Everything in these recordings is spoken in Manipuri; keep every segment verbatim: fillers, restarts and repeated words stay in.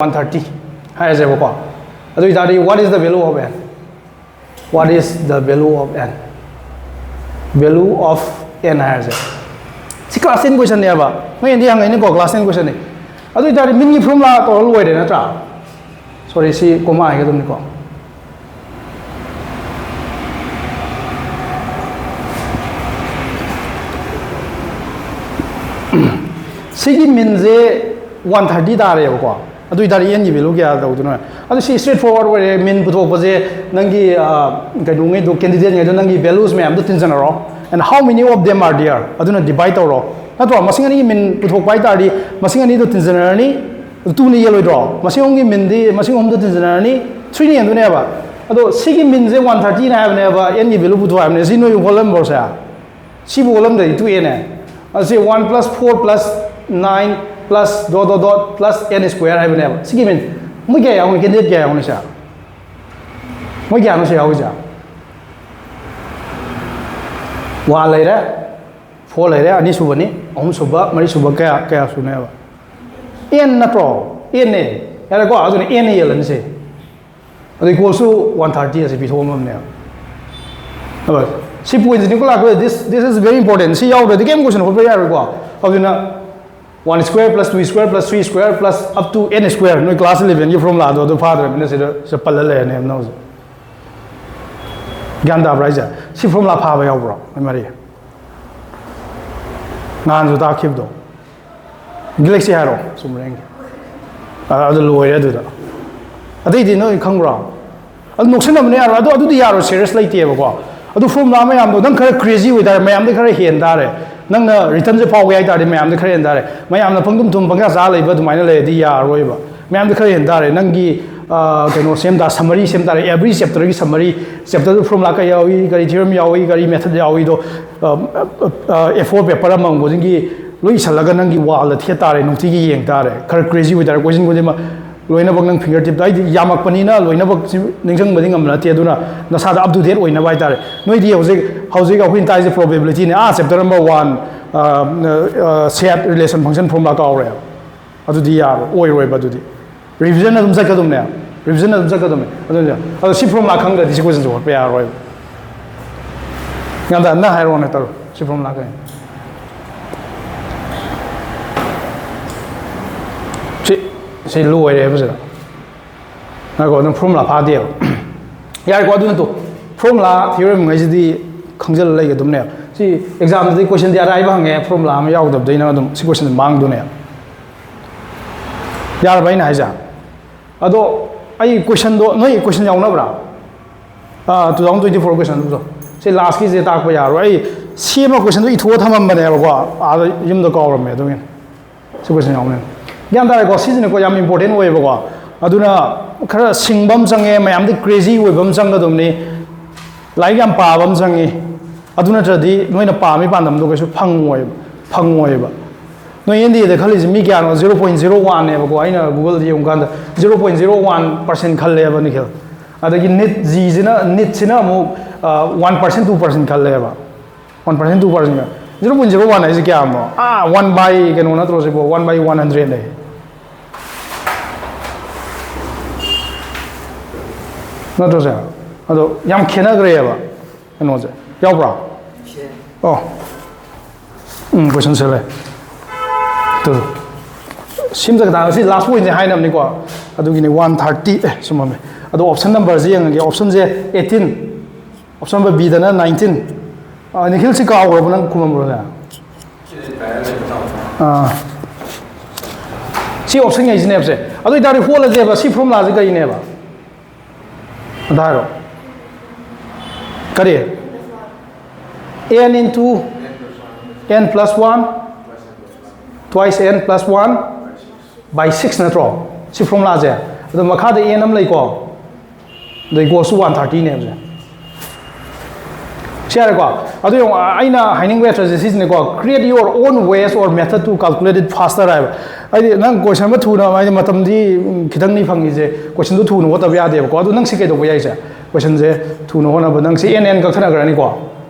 one thirty ꯍꯥꯏꯔꯁꯦꯕꯀꯣ꯫ ꯑꯗꯨ ꯑꯣꯏꯇꯥꯔꯗꯤ, what is the value of n? What is the value of n? Value of n ꯍꯥꯏꯔꯁꯦ꯫ ꯁꯤ class ten questionꯅꯦꯕ꯫ ꯅꯣꯏꯅꯗꯤ ꯍꯪꯉꯛꯏꯅꯤꯀꯣ, class ten questionꯅꯤ꯫ ꯑꯗꯨ ꯑꯣꯏꯇꯥꯔꯗꯤ, meanꯒꯤ formula ꯇꯧꯔ ꯂꯣꯏꯔꯦ ꯅꯠꯇ꯭ꯔꯥ? Sorry, ꯁꯤ comma ꯍꯥꯏꯒꯗꯕꯅꯤꯀꯣ꯫ ꯁꯤꯒꯤ meanꯁꯦ one thirty ꯇꯥꯔꯦꯕꯀꯣ꯫ ꯑꯗꯨ ꯑꯣꯏꯇꯥꯔꯗꯤ n ꯒꯤ value ꯀꯌꯥ ꯇꯧꯗꯣꯏꯅꯣ? ꯑꯗꯨ ꯁꯤ straight forward ꯑꯣꯏꯔꯦ꯫ Mean ꯄꯨꯊꯣꯛꯄꯁꯦ ꯅꯪꯒꯤ, ꯑ, ꯀꯩꯅꯣꯉꯩꯗꯣ, candidateꯉꯩꯗꯣ, ꯅꯪꯒꯤ values ꯃꯌꯥꯝꯗꯣ ꯇꯤꯟꯖꯟꯅꯔꯣ꯫ And how many of them are there? ꯑꯗꯨꯅ divide ꯇꯧꯔꯣ꯫ ꯅꯠꯇ꯭ꯔꯣ? ꯃꯁꯤꯡ ꯑꯅꯤꯒꯤ mean ꯄꯨꯊꯣꯛꯄ ꯍꯥꯏ ꯇꯥꯔꯗꯤ, ꯃꯁꯤꯡ ꯑꯅꯤꯗꯣ ꯇꯤꯟꯖꯟꯅꯔꯅꯤ, twoꯅ ꯌꯦꯜꯂꯣꯏꯗ꯭ꯔꯣ? ꯃꯁꯤꯡ ꯑꯍꯨꯝꯒꯤ meanꯗꯤ, ꯃꯁꯤꯡ ꯑꯍꯨꯝꯗꯣ ꯇꯤꯟꯖꯟꯅꯔꯅꯤ, threeꯅ ꯌꯦꯟꯗꯣꯏꯅꯦꯕ꯫ ꯑꯗꯣ ꯁꯤꯒꯤ meanꯁꯦ one thirtyꯅ ꯍꯥꯏꯕꯅꯦꯕ, n ꯒꯤ value ꯄꯨꯊꯣꯛ ꯍꯥꯏꯕꯅꯦ꯫ ꯁꯤ ꯅꯣꯏ ꯍꯣꯠꯂꯝꯕ꯭ꯔꯣ ꯁꯦ? ꯁꯤꯕꯨ ꯍꯣꯠꯂꯝꯗ꯭ꯔꯗꯤ ꯇꯣꯛꯑꯦꯅꯦ꯫ ꯑꯁꯤ one plus four plus nine plus dot dot dot plus n square ꯍꯥꯏꯕꯅꯦꯕ꯫ ꯁꯤꯒꯤ mean, ꯃꯣꯏ ꯀꯌꯥ ꯌꯥꯎꯅꯤ? Candidate ꯀꯌꯥ ꯌꯥꯎꯅꯤ ꯁꯦ? ꯃꯣꯏ ꯀꯌꯥꯅꯣ ꯁꯤ ꯌꯥꯎꯔꯤꯁꯦ? One ꯂꯩꯔꯦ, four ꯂꯩꯔꯦ, ꯑꯅꯤꯁꯨꯕꯅꯤ, ꯑꯍꯨꯝꯁꯨꯕ, ꯃꯔꯤꯁꯨꯕ, ꯀꯌꯥ, ꯀꯌꯥ ꯁꯨꯅꯦꯕ? N ꯅꯠꯇ꯭ꯔꯣ? N ꯅꯦ꯫ ꯌꯥꯔꯦꯀꯣ? ꯑꯗꯨꯅ n ꯅ ꯌꯦꯜꯂꯅꯤ ꯁꯦ꯫ ꯑꯗꯨ equals to one thirty ꯑꯁꯤ ꯄꯤꯊꯣꯛꯑꯝꯃꯕꯅꯦꯕ꯫ ꯑꯗꯣ ꯁꯤ pointꯁꯤ ꯅꯤꯀꯣ ꯂꯥꯛꯄꯗ, this, this is very important꯫ ꯁꯤ ꯌꯥꯎꯗ꯭ꯔꯗꯤ ꯀꯩꯝ question ꯍꯣꯠꯄ ꯌꯥꯔꯣꯏꯀꯣ꯫ ꯑꯗꯨꯅ one square plus two square plus three square plus up to n square, ꯅꯣꯏ class elevenꯒꯤ formulaꯗꯣ ꯑꯗꯨ ꯐꯥꯗ꯭ꯔꯕꯅꯤꯅ ꯁꯤꯗ, ꯁꯤꯗ ꯄꯜꯂ ꯂꯩꯔꯅꯦꯕ ꯅꯪ ꯍꯧꯖꯤꯛ꯫ ꯒ꯭ꯌꯥꯟ ꯇꯥꯕ꯭ꯔꯥ ꯍꯥꯏꯁꯦ? ꯁꯤ formula ꯐꯥꯕ ꯌꯥꯎꯕ꯭ꯔꯣ, ꯃꯔꯤ? ꯅꯍꯥꯟꯁꯨ ꯇꯥꯛꯈꯤꯕꯗꯣ꯫ Galaxy ꯍꯥꯏꯔꯣ, ꯆꯨꯝꯕ꯭ꯔꯥ ꯌꯦꯡꯒꯦ꯫ ꯑ, ꯑꯗꯨ ꯂꯣꯏꯔꯦ ꯑꯗꯨꯗ꯫ ꯑꯇꯩꯗꯤ ꯅꯣꯏ ꯈꯪꯕ꯭ꯔꯣ? ꯑꯗꯨ ꯅꯣꯛꯁꯤꯟꯅꯕꯅ ꯌꯥꯔꯣꯏ꯫ ꯑꯗꯨ, ꯑꯗꯨꯗꯤ ꯌꯥꯔꯣꯏ, serious ꯂꯩꯇꯦꯕꯀꯣ꯫ ꯑꯗꯨ formula ꯃꯌꯥꯝꯗꯣ ꯅꯪ ꯈꯔ crazy ꯑꯣꯏꯇꯥꯔꯦ, ꯃꯌꯥꯝꯗꯩ ꯈꯔ ꯍꯦꯟ ꯇꯥꯔꯦ꯫ ꯅꯪꯅ returnꯁꯦ ꯐꯥꯎꯒꯦ ꯍꯥꯏ ꯇꯥꯔꯗꯤ ꯃꯌꯥꯝꯗꯩ ꯈꯔ ꯍꯦꯟ ꯇꯥꯔꯦ꯫ ꯃꯌꯥꯝꯅ ꯄꯪꯊꯨꯝ ꯊꯨꯝ ꯄꯪꯆꯥ ꯆꯥ ꯂꯩꯕ ꯑꯗꯨꯃꯥꯏꯅ ꯂꯩꯔꯗꯤ ꯌꯥꯔꯔꯣꯏꯕ꯫ ꯃꯌꯥꯝꯗꯩ ꯈꯔ ꯍꯦꯟ ꯇꯥꯔꯦ꯫ ꯅꯪꯒꯤ, ꯑ, ꯀꯩꯅꯣ ꯁꯦꯝ ꯇꯥ-, summary ꯁꯦꯝ ꯇꯥꯔꯦ꯫ Every chapterꯒꯤ summary, chapterꯗ formula ꯀꯩ ꯌꯥꯎꯏ, ꯀꯔꯤ theorem ꯌꯥꯎꯏ, ꯀꯔꯤ method ꯌꯥꯎꯏꯗꯣ, ꯑ, ꯑ, ꯑ, A four paper ꯑꯃ ꯍꯪꯕꯁꯤꯡꯒꯤ ꯂꯣꯏ ꯏꯁꯜꯂꯒ ꯅꯪꯒꯤ wallꯗ ꯊꯦꯠ ꯇꯥꯔꯦ, ꯅꯨꯡꯇꯤꯒꯤ ꯌꯦꯡ ꯇꯥꯔꯦ꯫ ꯈꯔ crazy ꯑꯣꯏꯇꯥꯔꯦ, question ꯈꯨꯗꯤꯡꯃꯛ ꯂꯣꯏꯅꯃꯛ ꯅꯪ fingertipꯇ, ꯍꯥꯏꯗꯤ ꯌꯥꯝꯃꯛꯄꯅꯤꯅ ꯂꯣꯏꯅꯃꯛꯁꯤ ꯅꯤꯡꯁꯤꯡꯕꯗꯤ ꯉꯝꯕ ꯅꯠꯇꯦ, ꯑꯗꯨꯅ ꯅꯁꯥꯗ up to date ꯑꯣꯏꯅꯕ ꯍꯥꯏꯇꯥꯔꯦ꯫ ꯅꯣꯏꯗꯤ ꯍꯧꯖꯤꯛ, ꯍꯧꯖꯤꯛ ꯑꯩꯈꯣꯏꯅ ꯇꯥꯏꯁꯦ probabilityꯅꯦ, ꯑꯥ, chapter number one, ꯑ, ꯑ, set relation function formula ꯀꯥꯎꯔꯦ, ꯑꯗꯨꯗꯤ ꯌꯥꯔꯣꯏ, ꯑꯣꯏꯔꯣꯏꯕ ꯑꯗꯨꯗꯤ꯫ Revision ꯑꯗꯨꯝ ꯆꯠꯀꯗꯕꯅꯦ, revision ꯑꯗꯨꯝ ꯆꯠꯀꯗꯕꯅꯦ꯫ ꯑꯗꯨꯅ ꯑꯗꯣ ꯁꯤ formula ꯈꯪꯗ꯭ꯔꯗꯤ ꯁꯤ question ꯁꯦ ꯍꯣꯠꯄ ꯌꯥꯔꯔꯣꯏꯕ꯫ ꯒ꯭ꯌꯥꯟ ꯇꯥ? ꯅꯪ ꯍꯥꯏꯔꯛꯑꯣꯅꯦ, ꯇꯧꯔꯣ, ꯁꯤ formula ꯀꯩꯅꯣ? ꯁꯤ ꯁꯤ ꯂꯣꯏꯔꯦꯕ ꯁꯤꯗ꯫ ꯉꯥꯏꯈꯣ, ꯑꯗꯨꯝ formula ꯐꯥꯗꯦꯕ꯫ ꯌꯥꯔꯦꯀꯣ, ꯑꯗꯨ ꯅꯠꯇꯣ, formula theorem ꯉꯩꯁꯤꯗꯤ ꯈꯪꯖꯤꯜꯂ ꯂꯩꯒꯗꯕꯅꯦꯕ꯫ ꯁꯤ exam ꯗꯗꯤ question ꯗꯤ ꯑꯔꯥꯏꯕ ꯍꯪꯉꯦ, formula ꯑꯃ ꯌꯥꯎꯗꯕꯗꯩ ꯅꯪ ꯑꯗꯨꯝ ꯁꯤ question ꯁꯦ ꯃꯥꯡꯗꯣꯏꯅꯦꯕ꯫ ꯌꯥꯔꯕ ꯑꯩꯅ ꯍꯥꯏꯁꯦ? ꯑꯗꯣ ꯑꯩ question ꯗꯣ, ꯅꯣꯏ question ꯌꯥꯎꯅꯕ꯭ꯔꯥ? ꯑꯥ, two thousand twenty four question ꯗꯣ꯫ ꯁꯤ last ꯀꯤꯁꯦ ꯇꯥꯛꯄ ꯌꯥꯔꯣꯏ꯫ ꯑꯩ ꯁꯦꯝꯃ question ꯗꯣ ꯏꯊꯣꯛꯑ ꯊꯝꯃꯝꯕꯅꯦꯕꯀꯣ, ꯑꯥꯗ ꯌꯨꯝꯗ ꯀꯥꯎꯔꯝꯃꯦ, ꯑꯗꯨꯒꯤꯅꯤ꯫ ꯁꯤ question ꯌꯥꯎꯅꯤ꯫ ꯒ꯭ꯌꯥꯟ ꯇꯥꯔꯦꯀꯣ? ꯁꯤꯁꯤꯅꯀꯣ ꯌꯥꯝ important ꯑꯣꯏꯌꯦꯕꯀꯣ꯫ ꯑꯗꯨꯅ ꯈꯔ ꯁꯤꯡꯕ ꯑꯃ ꯆꯪꯉꯦ, ꯃꯌꯥꯝꯗꯤ crazy ꯑꯣꯏꯕ ꯑꯃ ꯆꯪꯒꯗꯕꯅꯤ, ꯂꯥꯏꯔꯤꯛ ꯌꯥꯝ ꯄꯥꯕ ꯑꯃ ꯆꯪꯉꯤ꯫ ꯑꯗꯨ ꯅꯠꯇ꯭ꯔꯗꯤ ꯅꯣꯏꯅ ꯄꯥꯝꯃꯤ ꯄꯥꯟꯗꯝꯗꯣ ꯀꯩꯁꯨ ꯐꯪꯉꯣꯏꯕ, ꯐꯪꯉꯣꯏꯕ꯫ ꯅꯣꯏ N D A ꯗ ꯈꯜꯂꯤꯁꯦ ꯃꯤ ꯀꯌꯥꯅꯣ? Zero point zero one ꯅꯦꯕꯀꯣ꯫ ꯑꯩꯅ Google ꯗ ꯌꯦꯡꯉꯨꯀꯥꯟꯗ zero point zero one percent ꯈꯜꯂꯦꯕ, ꯅꯤꯈꯤꯜ꯫ ꯑꯗꯒꯤ NEET ꯖꯤꯁꯤꯅ, NEET ꯁꯤꯅ ꯑꯃꯨꯛ, ꯑ, one percent, two percent ꯈꯜꯂꯦꯕ꯫ One percent, two percent꯫ Zero point zero one ꯍꯥꯏꯁꯦ ꯀꯌꯥꯅꯣ? ꯑꯥ, one by ꯀꯩꯅꯣ ꯅꯠꯇ꯭ꯔꯣ ꯁꯤꯕꯣ? One by one hundred ꯅꯦ꯫ ꯅꯠꯇ꯭ꯔꯣ ꯁꯦ? ꯑꯗꯣ ꯌꯥꯝ ꯈꯦꯠꯅꯈ꯭ꯔꯦꯕ ꯀꯩꯅꯣꯁꯦ꯫ ꯌꯥꯎꯕ꯭ꯔꯣ? ꯑꯣ꯫ ꯎꯝ, question ꯁꯦ ꯂꯩ꯫ ꯇꯨ꯫ ꯁꯤꯝꯇ ꯈꯇꯪ, ꯁꯤ last point ꯁꯦ ꯍꯥꯏꯅꯕꯅꯤꯀꯣ꯫ ꯑꯗꯨꯒꯤꯅꯤ one thirty, ꯑꯦ, ꯆꯨꯝꯃꯝꯃꯦ꯫ ꯑꯗꯣ option number ꯁꯦ ꯌꯦꯡꯉꯒꯦ꯫ Option ꯁꯦ eighteen꯫ Option number B ꯗꯅ nineteen꯫ ꯑ, ꯅꯤꯈꯤꯜ, ꯁꯤ ꯀꯥꯎꯈ꯭ꯔꯕ ꯅꯪ ꯈꯨꯝꯃꯝꯕ꯭ꯔꯣꯅꯦ? ꯑꯥ꯫ ꯁꯤ option ꯉꯩꯁꯤꯅꯦꯕꯁꯦ꯫ ꯑꯗꯨ ꯑꯣꯏꯇꯥꯔꯗꯤ ꯍꯣꯠꯂꯁꯦꯕ, ꯁꯤ formula ꯁꯦ ꯀꯔꯤꯅꯦꯕ? ꯑꯝꯇ ꯍꯥꯏꯔꯣ꯫ ꯀꯔꯤ? N into n plus one, twice n plus one by six ꯅꯠꯇ꯭ꯔꯣ? ꯁꯤ formula ꯁꯦ꯫ ꯑꯗꯣ ꯃꯈꯥꯗ n ꯑꯃ ꯂꯩꯀꯣ꯫ ꯑꯗꯣ equals to one thirty ꯅꯦꯕꯁꯦ꯫ ꯁꯤ ꯌꯥꯔꯦꯀꯣ? ꯑꯗꯨ ꯌꯦꯡꯉꯣ, ꯑꯩꯅ ꯍꯥꯏꯅꯤꯡꯕ answer say ꯁꯤꯁꯤꯅꯦꯀꯣ, "Create your own ways or method to calculate it faster" ꯍꯥꯏꯕ꯫ ꯍꯥꯏꯗꯤ ꯅꯪ question ꯑꯃ ꯊꯨꯅ, ꯍꯥꯏꯗꯤ ꯃꯇꯝꯗꯤ, ꯎꯝ, ꯈꯤꯇꯪꯅꯤ ꯐꯪꯉꯤꯁꯦ, question ꯗꯣ ꯊꯨꯅ ꯍꯣꯠꯇꯕ ꯌꯥꯗꯦꯕꯀꯣ꯫ ꯑꯗꯨ ꯅꯪ ꯁꯤ ꯀꯩꯗꯧꯕ ꯌꯥꯏꯁꯦ? Question ꯁꯦ ꯊꯨꯅ ꯍꯣꯠꯅꯕ, ꯅꯪ ꯁꯤ n n ꯀꯛꯊꯅꯈ꯭ꯔꯅꯤꯀꯣ꯫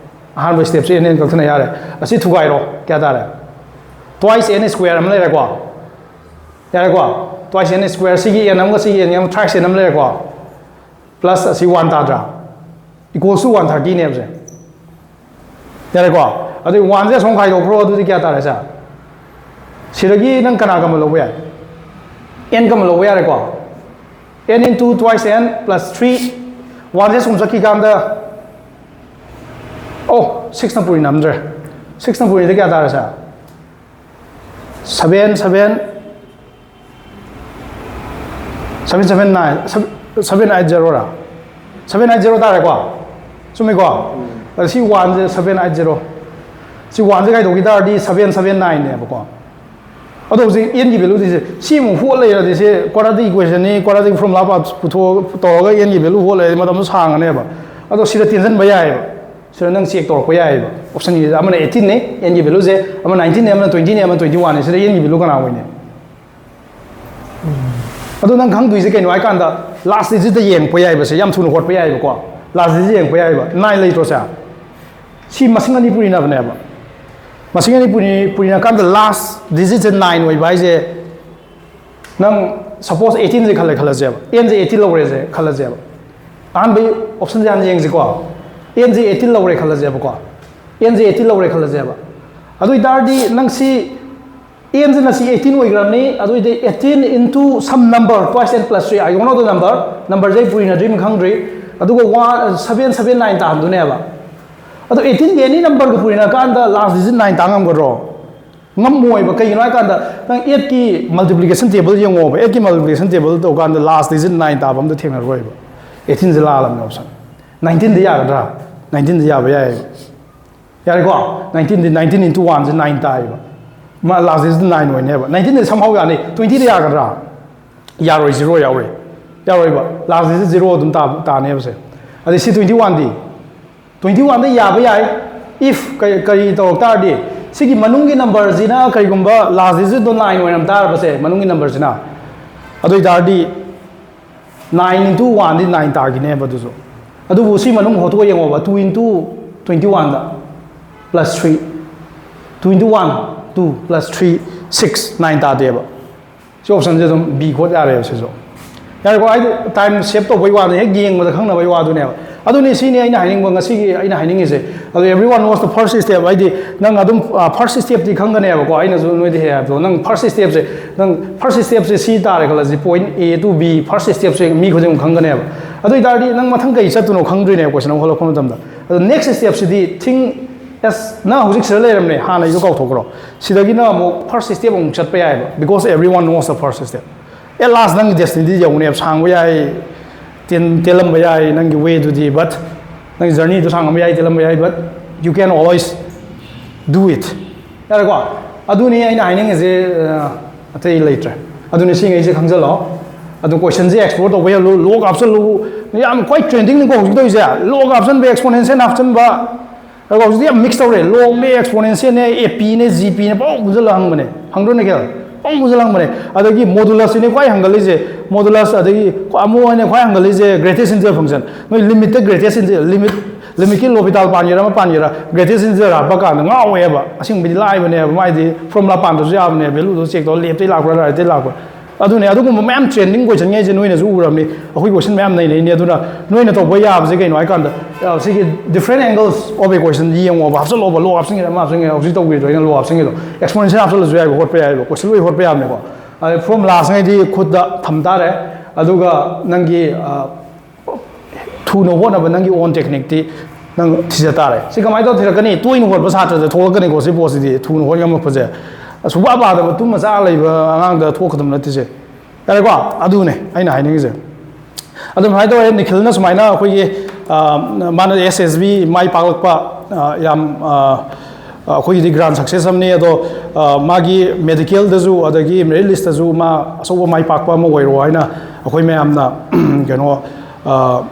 ꯑꯍꯥꯟꯕ step ꯁꯦ n n ꯀꯛꯊꯅ ꯌꯥꯔꯦ꯫ ꯑꯁꯤ ꯊꯨꯒꯥꯏꯔꯣ, ꯀꯌꯥ ꯇꯥꯔꯦ? Twice n square ꯑꯃ ꯂꯩꯔꯦꯀꯣ꯫ ꯌꯥꯔꯦꯀꯣ? Twice n square, ꯁꯤꯒꯤ n ꯑꯃꯒ ꯁꯤꯒꯤ n ꯑꯃ, thrice n ꯑꯃ ꯂꯩꯔꯦꯀꯣ? Plus ꯑꯁꯤ ꯋꯥꯟ ꯇꯥꯗ꯭ꯔꯥ? Equals to ꯋꯥꯟ ꯊꯥꯔꯇꯤꯅꯦꯕꯁꯦ꯫ ꯌꯥꯔꯦꯀꯣ? ꯑꯗꯨꯗꯤ ꯋꯥꯟꯁꯦ ꯑꯁꯣꯝ ꯈꯥꯏꯗꯣꯛꯈ꯭ꯔꯣ꯫ ꯑꯗꯨꯗꯤ ꯀꯌꯥ ꯇꯥꯔꯦ ꯁꯦ? ꯁꯤꯗꯒꯤ ꯅꯪ ꯀꯅꯥ ꯀꯝꯕ ꯂꯧꯕ ꯌꯥꯏ? N ꯀꯝꯕ ꯂꯧꯕ ꯌꯥꯔꯦꯀꯣ? N into twice n plus three, ꯋꯥꯟꯁꯦ ꯁꯨꯝ ꯆꯠꯈꯤꯀꯥꯟꯗ, ꯑꯣ, ꯁꯤꯛꯁꯅ ꯄꯨꯔꯤ ꯅꯝꯗ꯭ꯔꯦ꯫ ꯁꯤꯛꯁꯅ ꯄꯨꯔꯤꯗ ꯀꯌꯥ ꯇꯥꯔꯦ ꯁꯦ? Seven seven seven seven nine, seven eight zero ꯔꯥ? Seven eight zero ꯇꯥꯔꯦꯀꯣ? ꯆꯨꯝꯃꯤꯀꯣ? ꯑꯗ ꯁꯤ ꯋꯥꯟꯁꯦ seven eight zero, ꯁꯤ ꯋꯥꯟꯁꯦ ꯀꯥꯏꯗꯧꯈꯤ ꯇꯥꯔꯗꯤ seven seven nine ꯅꯦꯕꯀꯣ꯫ ꯑꯗꯣ ꯍꯧꯖꯤꯛ n ꯒꯤ value ꯁꯦ ꯁꯤ ꯑꯃꯨꯛ ꯍꯣꯠ ꯂꯩꯔꯗꯤ, ꯁꯤ quadratic equation ꯅꯤ, quadratic formula ꯄꯨꯊꯣꯛ ꯇꯧꯔꯒ n ꯒꯤ value ꯍꯣꯠ ꯂꯩꯔꯗꯤ ꯃꯇꯝꯗꯣ ꯁꯥꯡꯉꯅꯦꯕ꯫ ꯑꯗꯣ ꯁꯤꯗ ꯇꯦꯟꯁꯤꯟꯕ ꯌꯥꯏꯑꯕ꯫ ꯁꯤꯗ ꯅꯪ check ꯇꯧꯔꯛꯄ ꯌꯥꯏꯑꯕ꯫ Option ꯁꯦ ꯑꯃꯅ eighteen ꯅꯦ, n ꯒꯤ value ꯁꯦ, ꯑꯃ nineteen ꯅꯦ, ꯑꯃꯅ twenty ꯅꯦ, ꯑꯃꯅ twenty one ꯅꯦ꯫ ꯁꯤꯗ n ꯒꯤ value ꯀꯅꯥ ꯑꯣꯏꯅꯤ? ꯑꯗꯣ ꯅꯪ ꯈꯪꯗꯣꯏꯁꯦ ꯀꯩꯅꯣ ꯍꯥꯏ ꯀꯥꯟꯗ, last digit ꯇ ꯌꯦꯡꯉꯛꯄ ꯌꯥꯏꯕ꯫ ꯁꯦ ꯌꯥꯝ ꯊꯨꯅ ꯍꯣꯠꯄ ꯌꯥꯏꯕꯀꯣ꯫ Last digit ꯌꯦꯡꯉꯛꯄ ꯌꯥꯏꯕ꯫ Nine ꯂꯩꯇ꯭ꯔꯣ ꯁꯦ? ꯁꯤ ꯃꯁꯤꯡ ꯑꯅꯤ ꯄꯨꯔꯤꯅꯕꯅꯦꯕ꯫ ꯃꯁꯤꯡ ꯑꯅꯤ ꯄꯨꯔꯤ-, ꯄꯨꯔꯤꯅꯀꯥꯟꯗ last digit ꯁꯦ nine ꯑꯣꯏꯕ ꯍꯥꯏꯁꯦ, ꯅꯪ suppose eighteen ꯁꯦ ꯈꯜꯂꯦ ꯈꯜꯂꯁꯦꯕ, n ꯁꯦ eighteen ꯂꯧꯔꯦꯁꯦ ꯈꯜꯂꯁꯦꯕ꯫ ꯑꯍꯥꯟꯕꯒꯤ option ꯁꯦ ꯍꯥꯟꯅ ꯌꯦꯡꯁꯤꯀꯣ꯫ N ꯁꯦ eighteen ꯂꯧꯔꯦ ꯈꯜꯂꯁꯦꯕꯀꯣ꯫ N ꯁꯦ eighteen ꯂꯧꯔꯦ ꯈꯜꯂꯁꯦꯕ꯫ ꯑꯗꯨ ꯑꯣꯏꯇꯥꯔꯗꯤ ꯅꯪ ꯁꯤ n ꯁꯤꯅ ꯁꯤ eighteen ꯑꯣꯏꯈ꯭ꯔꯕꯅꯤ꯫ ꯑꯗꯨ ꯑꯣꯏꯗꯤ eighteen into some number, twice n plus three, I don't know the number, number ꯁꯦ ꯑꯩ ꯄꯨꯔꯤꯅꯗ꯭ꯔꯤꯕꯅ ꯈꯪꯗ꯭ꯔꯤ꯫ ꯑꯗꯨꯒ one seven seven nine ꯇꯥꯍꯟꯗꯣꯏꯅꯦꯕ꯫ ꯑꯗꯣ eighteen ꯒꯤ any number ꯒ ꯄꯨꯔꯤꯅꯀꯥꯟꯗ last digit nine ꯇꯥ ꯉꯝꯒꯗ꯭ꯔꯣ? ꯉꯝꯃꯣꯏꯕ꯫ ꯀꯩꯒꯤꯅꯣ ꯍꯥꯏ ꯀꯥꯟꯗ, ꯅꯪ eight ꯀꯤ multiplication table ꯌꯦꯡꯉꯣꯕ꯫ Eight ꯀꯤ multiplication table ꯇꯧꯀꯥꯟꯗ last digit nine ꯇꯥꯕ ꯑꯝꯇ ꯊꯦꯡꯅꯔꯣꯏꯕ꯫ Eighteen ꯁꯦ ꯂꯥꯜꯂꯕꯅꯦ option꯫ Nineteen ꯗꯤ ꯌꯥꯒꯗ꯭ꯔꯥ? Nineteen ꯗꯤ ꯌꯥꯕ ꯌꯥꯏꯌꯦꯕ꯫ ꯌꯥꯔꯦꯀꯣ? Nineteen ꯗꯤ, nineteen into one ꯁꯦ nine ꯇꯥꯏꯌꯦꯕ꯫ ꯃꯥ last digit nine ꯑꯣꯏꯅꯦꯕ꯫ Nineteen ꯗꯤ somehow ꯌꯥꯅꯤ, twenty ꯗꯤ ꯌꯥꯒꯗ꯭ꯔꯥ? ꯌꯥꯔꯣꯏ, zero ꯌꯥꯎꯔꯦ꯫ ꯌꯥꯔꯣꯏꯕ꯫ Last digit zero ꯑꯗꯨꯝ ꯇꯥ-, ꯇꯥꯅꯦꯕꯁꯦ꯫ ꯑꯗꯩ ꯁꯤ twenty one ꯗꯤ? Twenty one ꯗ ꯌꯥꯕ ꯌꯥꯏ꯫ If ꯀꯔꯤ, ꯀꯔꯤ ꯇꯧꯔꯛ ꯇꯥꯔꯗꯤ, ꯁꯤꯒꯤ ꯃꯅꯨꯡꯒꯤ number ꯁꯤꯅ ꯀꯔꯤꯒꯨꯝꯕ last digit ꯇꯣ nine ꯑꯣꯏꯔꯝ ꯇꯥꯔꯕꯁꯦ, ꯃꯅꯨꯡꯒꯤ number ꯁꯤꯅ, ꯑꯗꯨ ꯑꯣꯏꯇꯥꯔꯗꯤ nine into one ꯗꯤ nine ꯇꯥꯈꯤꯅꯦꯕ ꯑꯗꯨꯁꯨ꯫ ꯑꯗꯨꯕꯨ ꯁꯤ ꯃꯅꯨꯡ ꯍꯣꯠꯇꯣꯛꯑ ꯌꯦꯡꯉꯣꯕ, two into twenty one ꯗ plus three, two into one, two plus three, six, nine ꯇꯥꯗꯦꯕ꯫ ꯁꯤ ꯑꯣꯞꯁꯟꯁꯦ ꯑꯗꯨꯝ ꯕꯤ ꯈꯣꯠ ꯌꯥꯔꯦꯕ ꯁꯤꯁꯨ꯫ ꯌꯥꯔꯦꯀꯣ? ꯍꯥꯏꯗꯤ ꯇꯥꯏꯝ ꯁꯦꯞ ꯇꯧꯕꯩ ꯋꯥꯅꯤ, ꯍꯦꯛ ꯌꯦꯡꯕꯗ ꯈꯪꯅꯕꯩ ꯋꯥꯗꯨꯅꯦꯕ꯫ ꯑꯗꯨꯅꯤ, ꯁꯤꯅꯤ ꯑꯩꯅ ꯍꯥꯏꯅꯤꯡꯕ, ꯉꯁꯤꯒꯤ ꯑꯩꯅ ꯍꯥꯏꯅꯤꯡꯉꯤꯁꯦ꯫ ꯑꯗꯣ everyone knows the first step, ꯍꯥꯏꯗꯤ ꯅꯪ ꯑꯗꯨꯝ ꯐꯥꯔꯁ ꯁ꯭ꯇꯦꯞꯇꯤ ꯈꯪꯒꯅꯦꯕꯀꯣ꯫ ꯑꯩꯅꯁꯨ ꯅꯣꯏꯗ ꯍꯦꯛ ꯍꯥꯏꯕꯗꯣ, ꯅꯪ ꯐꯥꯔꯁ ꯁ꯭ꯇꯦꯞꯁꯦ, ꯅꯪ ꯐꯥꯔꯁ ꯁ꯭ꯇꯦꯞꯁꯦ ꯁꯤ ꯇꯥꯔꯦ ꯈꯜꯂꯁꯤ, ꯄꯣꯏꯟ ꯑꯦ ꯇꯨ ꯕꯤ, ꯐꯥꯔꯁ ꯁ꯭ꯇꯦꯞꯁꯦ ꯃꯤ ꯈꯨꯗꯤꯡꯃꯛ ꯈꯪꯒꯅꯦꯕ꯫ ꯑꯗꯨ ꯑꯣꯏꯇꯥꯔꯗꯤ ꯅꯪ ꯃꯊꯪ ꯀꯩ ꯆꯠꯇꯣꯏꯅꯣ ꯈꯪꯗ꯭ꯔꯤꯅꯦꯕ, ꯀꯣꯏꯁꯟ ꯑꯃ ꯍꯣꯠꯂꯛꯄ ꯃꯇꯝꯗ꯫ ꯑꯗꯣ ꯅꯦꯛꯁ ꯁ꯭ꯇꯦꯞꯁꯤꯗꯤ think as, ꯅꯪ ꯍꯧꯖꯤꯛ ꯁꯤꯗ ꯂꯩꯔꯝꯅꯦ, ꯍꯥꯟꯅꯩꯗꯣ ꯀꯥꯎꯊꯣꯛꯈ꯭ꯔꯣ꯫ ꯁꯤꯗꯒꯤꯅ ꯑꯃꯨꯛ ꯐꯥꯔꯁ ꯁ꯭ꯇꯦꯞ ꯑꯃꯨꯛ ꯆꯠꯄ ꯌꯥꯏꯑꯕ, because everyone knows the first step. At last ꯅꯪꯒꯤ ꯗꯦꯁꯇꯤꯅꯤꯇꯤ ꯌꯧꯅꯦꯕ꯫ ꯁꯥꯡꯕ ꯌꯥꯏ, ꯇꯦꯟ-, ꯇꯦꯜꯂꯝꯕ ꯌꯥꯏ ꯅꯪꯒꯤ ꯋꯦꯗꯨꯗꯤ, but ꯅꯪꯒꯤ ꯖꯔꯅꯤꯗꯨ ꯁꯥꯡꯉꯝꯕ ꯌꯥꯏ, ꯇꯦꯜꯂꯝꯕ ꯌꯥꯏ, but you can always do it. ꯌꯥꯔꯦꯀꯣ? ꯑꯗꯨꯅꯤ ꯑꯩꯅ ꯍꯥꯏꯅꯤꯡꯉꯤꯁꯦ, ꯑ, ꯑꯇꯩ ꯂꯩꯇ꯭ꯔꯦ꯫ ꯑꯗꯨꯅꯤ ꯁꯤꯉꯩꯁꯦ ꯈꯪꯖꯜꯂꯣ꯫ ꯑꯗꯨ ꯀꯣꯏꯁꯟꯁꯦ ꯑꯦꯛꯁꯄ꯭ꯂꯣꯔ ꯇꯧꯕ ꯍꯦꯜꯂꯨ, ꯂꯣꯛ ꯍꯥꯞꯆꯜꯂꯨ, ꯌꯥꯝ ꯈ꯭ꯋꯥꯏ ꯇ꯭ꯔꯦꯟꯗꯤꯡꯅꯤꯀꯣ ꯍꯧꯖꯤꯛ ꯇꯧꯔꯤꯁꯦ, ꯂꯣꯛ ꯍꯥꯞꯆꯟꯕ, ꯑꯦꯛꯁꯄꯣꯅꯦꯟꯁꯤꯌꯦꯜ ꯍꯥꯞꯆꯟꯕ꯫ ꯑꯗꯣ ꯍꯧꯖꯤꯛꯇꯤ ꯌꯥꯝ ꯃꯤꯛꯁ ꯇꯧꯔꯦ, ꯂꯣꯛꯅꯦ, ꯑꯦꯛꯁꯄꯣꯅꯦꯟꯁꯤꯌꯦꯜꯅꯦ, ꯑꯦ ꯄꯤꯅꯦ, ꯖꯤ ꯄꯤꯅꯦ, ꯄꯪ ꯄꯨꯟꯁꯤꯜꯂ ꯍꯪꯕꯅꯦ, ꯍꯪꯗ꯭ꯔꯣ ꯅꯤꯈꯤꯜ? ꯄꯪ ꯄꯨꯟꯁꯤꯜꯂ ꯍꯪꯕꯅꯦ꯫ ꯑꯗꯒꯤ ꯃꯣꯗꯨꯂꯁꯁꯤꯅꯦ ꯈ꯭ꯋꯥꯏ ꯍꯪꯒꯠꯂꯤꯁꯦ, ꯃꯣꯗꯨꯂꯁ, ꯑꯗꯒꯤ ꯑꯃꯨꯛ ꯑꯣꯏꯅ ꯈ꯭ꯋꯥꯏ ꯍꯪꯒꯠꯂꯤꯁꯦ ꯒ꯭ꯔꯦꯇꯦꯁ ꯏꯟꯇꯤꯖꯔ ꯐꯪꯁꯟ꯫ ꯅꯣꯏ ꯂꯤꯃꯤꯠꯇ ꯒ꯭ꯔꯦꯇꯦꯁ ꯏꯟꯇꯤꯖꯔ, ꯂꯤꯃꯤꯠ, ꯂꯤꯃꯤꯠꯀꯤ ꯂꯣꯄꯤꯇꯥꯜ ꯄꯥꯟꯒꯦꯔꯥ ꯑꯃ ꯄꯥꯟꯒꯦꯔꯥ, ꯒ꯭ꯔꯦꯇꯦꯁ ꯏꯟꯇꯤꯖꯔ ꯍꯥꯞꯄ ꯀꯥꯟꯗ ꯉꯥꯎꯋꯦꯕ꯫ ꯑꯁꯦꯡꯕꯗꯤ ꯂꯥꯏꯕꯅꯦꯕ, ꯃꯥꯏꯗꯤ ꯐꯣꯔꯃꯨꯂꯥ ꯄꯥꯟꯗ꯭ꯔꯁꯨ ꯌꯥꯕꯅꯦꯕ, ꯚꯦꯂꯨꯗꯣ ꯆꯦꯛ ꯇꯧꯔ ꯂꯦꯞꯇꯩ ꯂꯥꯛꯄ꯭ꯔꯥ ꯔꯥꯏꯠꯇꯩ ꯂꯥꯛꯄ꯭ꯔꯥ꯫ ꯑꯗꯨꯅꯦ, ꯑꯗꯨꯒꯨꯝꯕ ꯃꯌꯥꯝ ꯇ꯭ꯔꯦꯟꯗꯤꯡ ꯀꯣꯏꯁꯟꯉꯩꯁꯦ ꯅꯣꯏꯅꯁꯨ ꯎꯔꯝꯅꯤ, ꯑꯩꯈꯣꯏ ꯀꯣꯏꯁꯟ ꯃꯌꯥꯝ ꯅꯩꯅꯩꯅꯦ꯫ ꯑꯗꯨꯅ ꯅꯣꯏꯅ ꯇꯧꯕ ꯌꯥꯕꯁꯦ ꯀꯩꯅꯣ ꯍꯥꯏ ꯀꯥꯟꯗ, ꯑ, ꯁꯤꯒꯤ different angles of equation ꯌꯦꯡꯉꯣꯕ, ꯍꯥꯞꯆꯜꯂꯣꯕ, ꯂꯣꯛ ꯍꯥꯞꯆꯤꯟꯒꯦꯔꯥ ꯑꯃ ꯍꯥꯞꯆꯤꯟꯒꯦꯔꯥ, ꯍꯧꯖꯤꯛ ꯇꯧꯕꯤꯗꯣ ꯑꯩꯅ ꯂꯣꯛ ꯍꯥꯞꯆꯤꯟꯒꯦꯗꯣ, ꯑꯦꯛꯁꯄꯣꯅꯦꯟꯁꯤꯌꯦꯜ ꯍꯥꯞꯆꯜꯂꯁꯨ ꯌꯥꯏꯕ, ꯍꯣꯠꯄ ꯌꯥꯏꯕ, ꯀꯣꯏꯁꯟ ꯂꯣꯏ ꯍꯣꯠꯄ ꯌꯥꯕꯅꯦꯀꯣ꯫ ꯑꯗꯩ ꯐꯣꯔꯃꯨꯂꯥꯁꯤꯉꯩꯗꯤ ꯈꯨꯠꯇ ꯊꯝ ꯇꯥꯔꯦ, ꯑꯗꯨꯒ ꯅꯪꯒꯤ, ꯑ, ꯊꯨꯅ ꯍꯣꯠꯅꯕ ꯅꯪꯒꯤ own technique ꯇꯤ ꯅꯪ ꯊꯤꯖ ꯇꯥꯔꯦ꯫ ꯁꯤ ꯀꯃꯥꯏꯅ ꯇꯧꯔ ꯊꯤꯔꯛꯀꯅꯤ? ꯇꯣꯏꯅ ꯍꯣꯠꯄ ꯁꯥꯇ꯭ꯔꯗ ꯊꯣꯛꯂꯛꯀꯅꯤꯀꯣ ꯁꯤ ꯄꯣꯠꯁꯤꯗꯤ, ꯊꯨꯅ ꯍꯣꯠ ꯉꯝꯃꯛꯄꯁꯦ꯫ ꯑꯁꯨꯛ ꯋꯥ ꯄꯥꯗꯕ ꯇꯨꯝꯃ ꯆꯥ ꯂꯩꯕ ꯑꯉꯥꯡꯗ ꯊꯣꯛꯀꯗꯕ ꯅꯠꯇꯦ ꯁꯦ꯫ ꯌꯥꯔꯦꯀꯣ? ꯑꯗꯨꯅꯦ ꯑꯩꯅ ꯍꯥꯏꯅꯤꯡꯉꯤꯁꯦ꯫ ꯑꯗꯨꯝ ꯍꯥꯏꯅ ꯇꯧꯋꯦ, ꯅꯤꯈꯤꯜꯅ ꯁꯨꯃꯥꯏꯅ ꯑꯩꯈꯣꯏꯒꯤ, ꯑ, ꯃꯥꯅ ꯑꯦꯁ ꯑꯦꯁ ꯕꯤ ꯃꯥꯏ ꯄꯥꯛꯂꯛꯄ, ꯑ, ꯌꯥꯝ, ꯑ, ꯑꯩꯈꯣꯏꯒꯤꯗꯤ ꯒ꯭ꯔꯥꯟ ꯁꯛꯁꯦꯁ ꯑꯃꯅꯤ꯫ ꯑꯗꯣ, ꯑ, ꯃꯥꯒꯤ ꯃꯦꯗꯤꯀꯦꯜꯗꯁꯨ ꯑꯗꯒꯤ ꯃꯦꯔꯤꯠ ꯂꯤꯁꯇꯁꯨ ꯃꯥ ꯑꯆꯧꯕ ꯃꯥꯏ ꯄꯥꯛꯄ ꯑꯃ ꯑꯣꯏꯔꯣ ꯍꯥꯏꯅ ꯑꯩꯈꯣꯏ ꯃꯌꯥꯝꯅ, ꯀꯩꯅꯣ, ꯑ,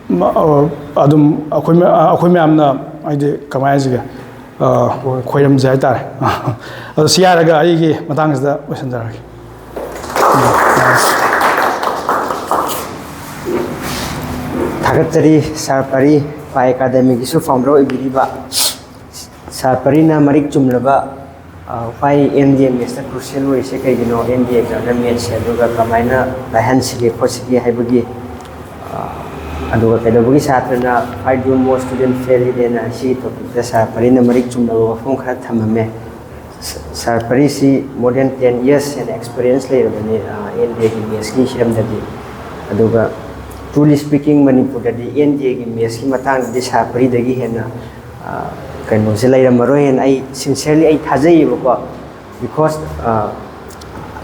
ꯃ-, ꯑ, ꯑꯗꯨꯝ ꯑꯩꯈꯣꯏ ꯃ-, ꯑ, ꯑꯩꯈꯣꯏ ꯃꯌꯥꯝꯅ, ꯍꯥꯏꯗꯤ, ꯀꯃꯥꯏꯅ ꯍꯥꯏꯁꯤꯒꯦ, ꯑ, ꯈꯣꯏꯔꯝꯁꯦ ꯍꯥꯏꯇꯥꯔꯦ꯫ ꯑꯗꯣ ꯁꯤ ꯍꯥꯏꯔꯒ ꯑꯩꯒꯤ ꯃꯇꯥꯡꯁꯤꯗ ꯂꯣꯏꯁꯤꯟꯖꯔꯒꯦ꯫ ꯊꯥꯒꯠꯆꯔꯤ ꯁꯥꯔ ꯄꯔꯤ, ꯄꯥꯏ ꯑꯦꯀꯥꯗꯃꯤꯒꯤꯁꯨ ꯐꯥꯎꯟꯗꯔ ꯑꯣꯏꯕꯤꯔꯤꯕ ꯁꯥꯔ ꯄꯔꯤꯅ ꯃꯔꯤꯛ ꯆꯨꯝꯂꯕ Why N D A mathsꯇ crucial ꯑꯣꯏꯔꯤꯁꯦ ꯀꯩꯒꯤꯅꯣ? N D A examꯗ mathsꯁꯦ ꯑꯗꯨꯒ ꯀꯃꯥꯏꯅ ꯂꯥꯏꯍꯟꯁꯤꯒꯦ ꯈꯣꯠꯁꯤꯒꯦ ꯍꯥꯏꯕꯒꯤ, ꯑ, ꯑꯗꯨꯒ ꯀꯩꯗꯧꯕꯒꯤ ꯁꯥꯇ꯭ꯔꯅ why do most student fail ꯍꯥꯏꯅ ꯁꯤꯒꯤ topicꯇ ꯁꯥꯔ ꯄꯔꯤꯅ ꯃꯔꯤꯛ ꯆꯨꯝꯂꯕ ꯋꯥꯐꯝ ꯈꯔ ꯊꯝꯃꯝꯃꯦ꯫ ꯁ-, ꯁꯥꯔ ꯄꯔꯤꯁꯤ more than ten years ꯍꯦꯟꯅ experience ꯂꯩꯔꯕꯅꯤ, ꯑ, N D Aꯒꯤ mathsꯀꯤ ꯍꯤꯔꯝꯗꯗꯤ꯫ ꯑꯗꯨꯒ truly speaking ꯃꯅꯤꯄꯨꯔꯗꯗꯤ N D Aꯒꯤ mathsꯀꯤ ꯃꯇꯥꯡꯗꯗꯤ ꯁꯥꯔ ꯄꯔꯤꯗꯒꯤ ꯍꯦꯟꯅ, ꯑ, ꯀꯩꯅꯣꯁꯦ ꯂꯩꯔꯝꯃꯔꯣꯏꯅ ꯑꯩ sincerely ꯑꯩ ꯊꯥꯖꯩꯌꯦꯕꯀꯣ, because, ꯑ,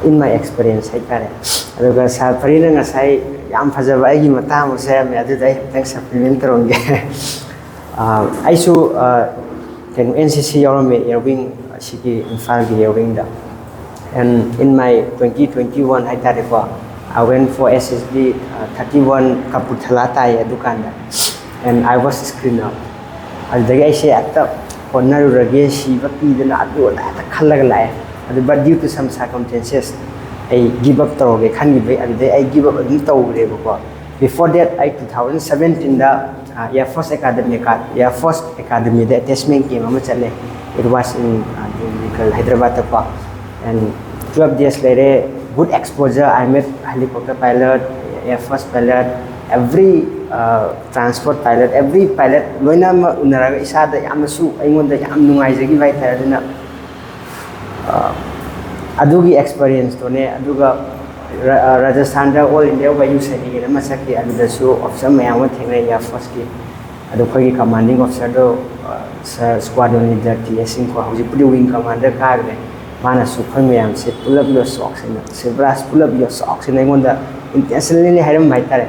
in my experience ꯍꯥꯏꯇꯥꯔꯦ꯫ ꯑꯗꯨꯒ ꯁꯥꯔ ꯄꯔꯤꯅ ꯉꯁꯥꯏ ꯌꯥꯝ ꯐꯖꯕ ꯑꯩꯒꯤ ꯃꯇꯥꯡ ꯑꯃꯁꯨ ꯍꯥꯏꯔꯝꯃꯦ, ꯑꯗꯨꯗ ꯑꯩ ꯈꯤꯇꯪ supplement ꯇꯧꯔꯝꯒꯦ꯫ ꯑ, ꯑꯩꯁꯨ, ꯑ, ꯀꯩꯅꯣ, N C C ꯌꯥꯎꯔꯝꯃꯦ, air wing, ꯑꯁꯤꯒꯤ ꯏꯝꯐꯥꯜꯒꯤ air wingꯗ꯫ And in my twenty twenty-one ꯍꯥꯏꯇꯥꯔꯦꯀꯣ, I went for S S B, ꯑ, thirty-one Kapurthala ꯇꯥꯏꯌꯦ ꯑꯗꯨꯀꯥꯟꯗ꯫ And I was screened out. ꯑꯗꯨꯗꯒꯤ ꯑꯩꯁꯦ ꯍꯦꯛꯇ ꯍꯣꯠꯅꯔꯨꯔꯒꯦ, ꯁꯤꯕ ꯀꯤꯗꯅ ꯑꯗꯨ ꯑꯗꯥ ꯍꯦꯛꯇ ꯈꯜꯂꯒ ꯂꯥꯛꯑꯦ꯫ ꯑꯗꯨ but due to some circumstances ꯑꯩ give up ꯇꯧꯔꯒꯦ ꯈꯟꯈꯤꯕꯩ, ꯑꯗꯨꯗꯩ ꯑꯩ give up ꯑꯗꯨꯝ ꯇꯧꯈ꯭ꯔꯦꯕꯀꯣ꯫ Before that ꯑꯩ two thousand seventeenꯗ, ꯑ, Air Force Academy, Air Force Academyꯗ attachment camp ꯑꯃ ꯆꯠꯂꯦ꯫ It was in, ꯑ, ꯗꯤꯡꯗꯤꯒꯜ, ꯍꯥꯏꯗ꯭ꯔꯕꯥꯗꯇꯀꯣ꯫ And twelve days ꯂꯩꯔꯦ, good exposure, I met helicopter pilot, Air Force pilot, every, ꯑ, transport pilot, every pilot ꯂꯣꯏꯅꯃꯛ ꯎꯅꯔꯒ ꯏꯁꯥꯗ ꯌꯥꯝꯅꯁꯨ, ꯑꯩꯉꯣꯟꯗ ꯌꯥꯝ ꯅꯨꯡꯉꯥꯏꯖꯈꯤꯕ ꯍꯥꯏꯇꯥꯔꯦ꯫ ꯑꯗꯨꯅ, ꯑ, ꯑꯗꯨꯒꯤ experienceꯇꯨꯅꯦ꯫ ꯑꯗꯨꯒ ꯔ-, ꯑ, ꯔꯥꯖꯁꯊꯥꯟꯗ All India Vayu Saini ꯑꯃ ꯆꯠꯈꯤ, ꯑꯗꯨꯗꯁꯨ officer ꯃꯌꯥꯝ ꯑꯃ ꯊꯦꯡꯅꯩ Air Forceꯀꯤ꯫ ꯑꯗꯣ ꯑꯩꯈꯣꯏꯒꯤ commanding officerꯗꯣ, ꯑ, Sir Squadron Leader T S Singh ꯀꯣ, ꯍꯧꯖꯤꯛꯄꯨꯗꯤ wing commander ꯀꯥꯈ꯭ꯔꯦ꯫ ꯃꯥꯅꯁꯨ ꯑꯩꯈꯣꯏ ꯃꯌꯥꯝꯁꯦ pull up your socks ꯍꯥꯏꯅ, "ꯁꯤꯕ꯭ꯔꯥꯖ, pull up your socks" ꯍꯥꯏꯅ ꯑꯩꯉꯣꯟꯗ intentionally ꯍꯥꯏꯔꯝꯕ ꯍꯥꯏꯇꯥꯔꯦ꯫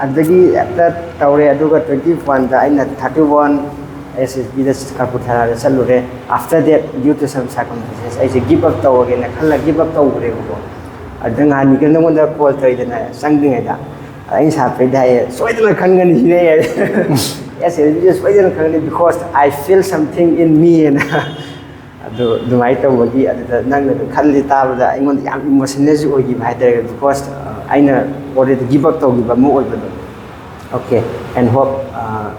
ꯑꯗꯨꯗꯒꯤ ꯍꯦꯛꯇ ꯇꯧꯔꯦ꯫ ꯑꯗꯨꯒ twenty oneꯗ ꯑꯩꯅ thirty one S S Bꯗ Kapurthalada ꯆꯠꯂꯨꯔꯦ꯫ After that, due to some circumstances, ꯑꯩꯁꯦ give up ꯇꯧꯔꯒꯦꯅ ꯈꯜꯂ give up ꯇꯧꯈ꯭ꯔꯦꯕꯀꯣ꯫ ꯑꯗꯨꯗ ꯉꯍꯥꯟ ꯅꯤꯈꯤꯜ ꯅꯉꯣꯟꯗ call ꯇꯧꯔꯤꯗꯅ ꯆꯪꯗ꯭ꯔꯤꯉꯩꯗ, ꯑꯩꯅ ꯁꯥꯔ ꯄꯔꯤꯗ ꯍꯥꯏꯌꯦ, "ꯁꯣꯏꯗꯅ ꯈꯟꯒꯅꯤ ꯁꯤꯅꯦ" ꯍꯥꯏꯌꯦ꯫ "S S Bꯁꯦ ꯁꯣꯏꯗꯅ ꯈꯟꯒꯅꯤ, because I feel something in me" ꯍꯥꯏꯅ꯫ ꯑꯗꯨ ꯑꯗꯨꯃꯥꯏꯅ ꯇꯧꯕꯒꯤ, ꯑꯗꯨꯗ ꯅꯪꯅ ꯑꯗꯨ ꯈꯜꯂꯤ ꯇꯥꯕꯗ ꯑꯩꯉꯣꯟꯗ ꯌꯥꯝ emotionalꯁꯨ ꯑꯣꯏꯈꯤꯕ ꯍꯥꯏꯇꯥꯔꯦ, because, ꯑ, ꯑꯩꯅ already give up ꯇꯧꯈꯤꯕ ꯑꯃ ꯑꯣꯏꯕꯗꯣ꯫ Okay, and hope, ꯑ,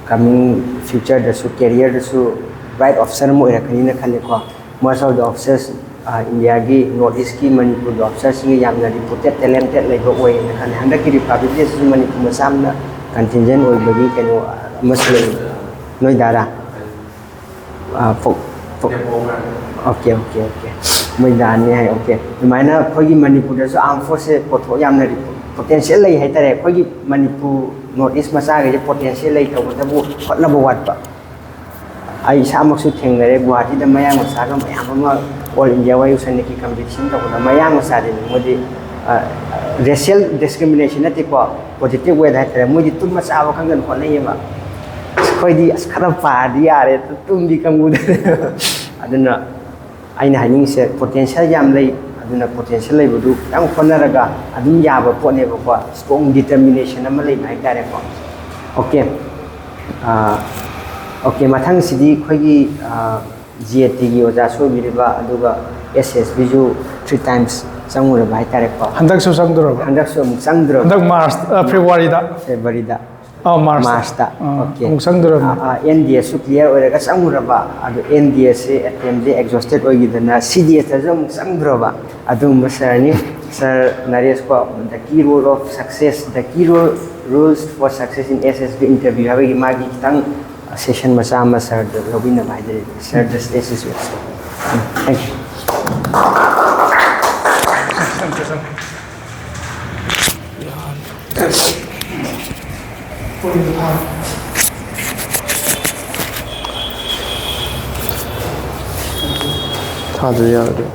coming futureꯗꯁꯨ, careerꯗꯁꯨ bright officer ꯑꯃ ꯑꯣꯏꯔꯛꯀꯅꯤꯅ ꯈꯜꯂꯦꯀꯣ꯫ Most of the officers, ꯑ, ꯏꯟꯗꯤꯌꯥꯒꯤ ꯅꯣꯔꯠ ꯏꯁꯀꯤ ꯃꯅꯤꯄꯨꯔꯒꯤ ꯑꯣꯐꯤꯁꯥꯔꯁꯤꯡꯒ ꯌꯥꯝꯅ reputed, talented ꯂꯩꯕ ꯑꯣꯏꯌꯦꯅ ꯈꯜꯂꯦ꯫ ꯍꯟꯗꯛꯀꯤ ꯔꯤꯄꯕ꯭ꯂꯤꯛ ꯗꯦꯁꯤꯁꯨ ꯃꯅꯤꯄꯨꯔ ꯃꯆꯥ ꯑꯃꯅ contingent ꯑꯣꯏꯕꯒꯤ ꯀꯩꯅꯣ ꯑꯃꯁꯨ ꯂꯩ꯫ ꯅꯣꯏ ꯗꯥꯔꯥ? ꯑ, ꯄꯣꯛ-, ꯄꯣꯛ-, ꯑꯣꯀꯦ, ꯑꯣꯀꯦ, ꯑꯣꯀꯦ꯫ ꯃꯣꯏ ꯗꯥꯅꯤ ꯍꯥꯏ, ꯑꯣꯀꯦ꯫ ꯑꯗꯨꯃꯥꯏꯅ ꯑꯩꯈꯣꯏꯒꯤ ꯃꯅꯤꯄꯨꯔꯗꯁꯨ armed forceꯁꯦ ꯄꯣꯊꯣꯛ ꯌꯥꯝꯅ potential ꯂꯩ ꯍꯥꯏꯇꯥꯔꯦ꯫ ꯑꯩꯈꯣꯏꯒꯤ ꯃꯅꯤꯄꯨꯔ ꯅꯣꯔꯠ ꯏꯁ ꯃꯆꯥꯈꯩꯁꯦ potential ꯂꯩ, ꯇꯧꯕꯇꯕꯨ ꯍꯣꯠꯅꯕ ꯋꯥꯠꯄ꯫ ꯑꯩ ꯏꯁꯥꯃꯛꯁꯨ ꯊꯦꯡꯅꯔꯦ, ꯒꯨꯍꯥꯇꯤꯗ ꯃꯌꯥꯡ ꯃꯆꯥꯒ ꯃꯌꯥꯝ ꯑꯃ All India Vayu Sainiki competition ꯇꯧꯕꯗ, ꯃꯌꯥꯡ ꯃꯆꯥꯗꯤ ꯃꯣꯏꯗꯤ, ꯑ, racial discrimination ꯅꯠꯇꯦꯀꯣ, positive wayꯗ ꯍꯥꯏꯇꯥꯔꯦ, ꯃꯣꯏꯗꯤ ꯇꯨꯝꯕ ꯆꯥꯕ ꯈꯪꯗꯅ ꯍꯣꯠꯅꯩꯌꯦꯕ꯫ ꯑꯁ, ꯑꯩꯈꯣꯏꯗꯤ ꯑꯁ ꯈꯔ ꯄꯥꯔꯗꯤ ꯌꯥꯔꯦ, ꯇꯨꯝꯕꯤ ꯀꯥꯡꯕꯨꯗ꯫ ꯑꯗꯨꯅ ꯑꯩꯅ ꯍꯥꯏꯅꯤꯡꯉꯤꯁꯦ, potential ꯌꯥꯝ ꯂꯩ, ꯑꯗꯨꯅ potential ꯂꯩꯕꯗꯨ ꯈꯤꯇꯪ ꯍꯣꯠꯅꯔꯒ ꯑꯗꯨꯝ ꯌꯥꯕ ꯄꯣꯠꯅꯦꯕꯀꯣ, strong determination ꯑꯃ ꯂꯩꯕ ꯍꯥꯏꯇꯥꯔꯦꯀꯣ꯫ ꯑꯣꯀꯦ꯫ ꯑꯥ, ꯑꯣꯀꯦ, ꯃꯊꯪꯁꯤꯗꯤ ꯑꯩꯈꯣꯏꯒꯤ, ꯑꯥ, ꯖꯤ ꯑꯦ ꯇꯤꯒꯤ ꯑꯣꯖꯥꯁꯨ ꯑꯣꯏꯕꯤꯔꯤꯕ, ꯑꯗꯨꯒ ꯑꯦꯁ ꯑꯦꯁ ꯕꯤꯁꯨ three times ꯆꯪꯉꯨꯔꯕ ꯍꯥꯏꯇꯥꯔꯦꯀꯣ꯫ ꯍꯟꯗꯛꯁꯨ ꯆꯪꯗꯣꯔꯕ? ꯍꯟꯗꯛꯁꯨ ꯑꯃꯨꯛ ꯆꯪꯗꯣꯔꯕ꯫ ꯍꯟꯗꯛ ꯃꯥꯔꯆ, ꯑ, ꯐꯦꯕ꯭ꯔꯨꯋꯥꯔꯤꯗ? ꯐꯦꯕ꯭ꯔꯨꯋꯥꯔꯤꯗ꯫ ꯑ, ꯃꯥꯔꯆꯇ꯫ ꯃꯥꯔꯆꯇ꯫ ꯑ, ꯑꯣꯀꯦ꯫ ꯑꯃꯨꯛ ꯆꯪꯗꯣꯔꯕꯅꯤ꯫ ꯑ, ꯑ, ꯑꯦꯟ ꯗꯤ ꯑꯦꯁꯁꯨ clear ꯑꯣꯏꯔꯒ ꯆꯪꯉꯨꯔꯕ, ꯑꯗꯨ ꯑꯦꯟ ꯗꯤ ꯑꯦꯁꯁꯦ attempt exhausted ꯑꯣꯏꯈꯤꯗꯅ ꯁꯤ ꯗꯤ ꯑꯦꯁꯇꯁꯨ ꯑꯃꯨꯛ ꯆꯪꯗꯣꯔꯕ ꯑꯗꯨꯒꯨꯝꯕ ꯁꯥꯔꯅꯤ꯫ ꯁꯥꯔ ꯅꯔꯦꯁꯀꯣ, The Key Role of Success, The Key Role, Rules for Success in S S B Interview ꯍꯥꯏꯕꯒꯤ ꯃꯥꯒꯤ ꯈꯤꯇꯪ session ꯃꯆꯥ ꯑꯃ ꯁꯥꯔꯗ ꯂꯧꯕꯤꯅꯕ ꯍꯥꯏꯖꯔꯤ꯫ Sir, the stage is yours. Thank you. ꯊꯥꯗ꯭ꯔꯗꯤ ꯌꯥꯔꯣꯏꯗ꯭ꯔꯣ?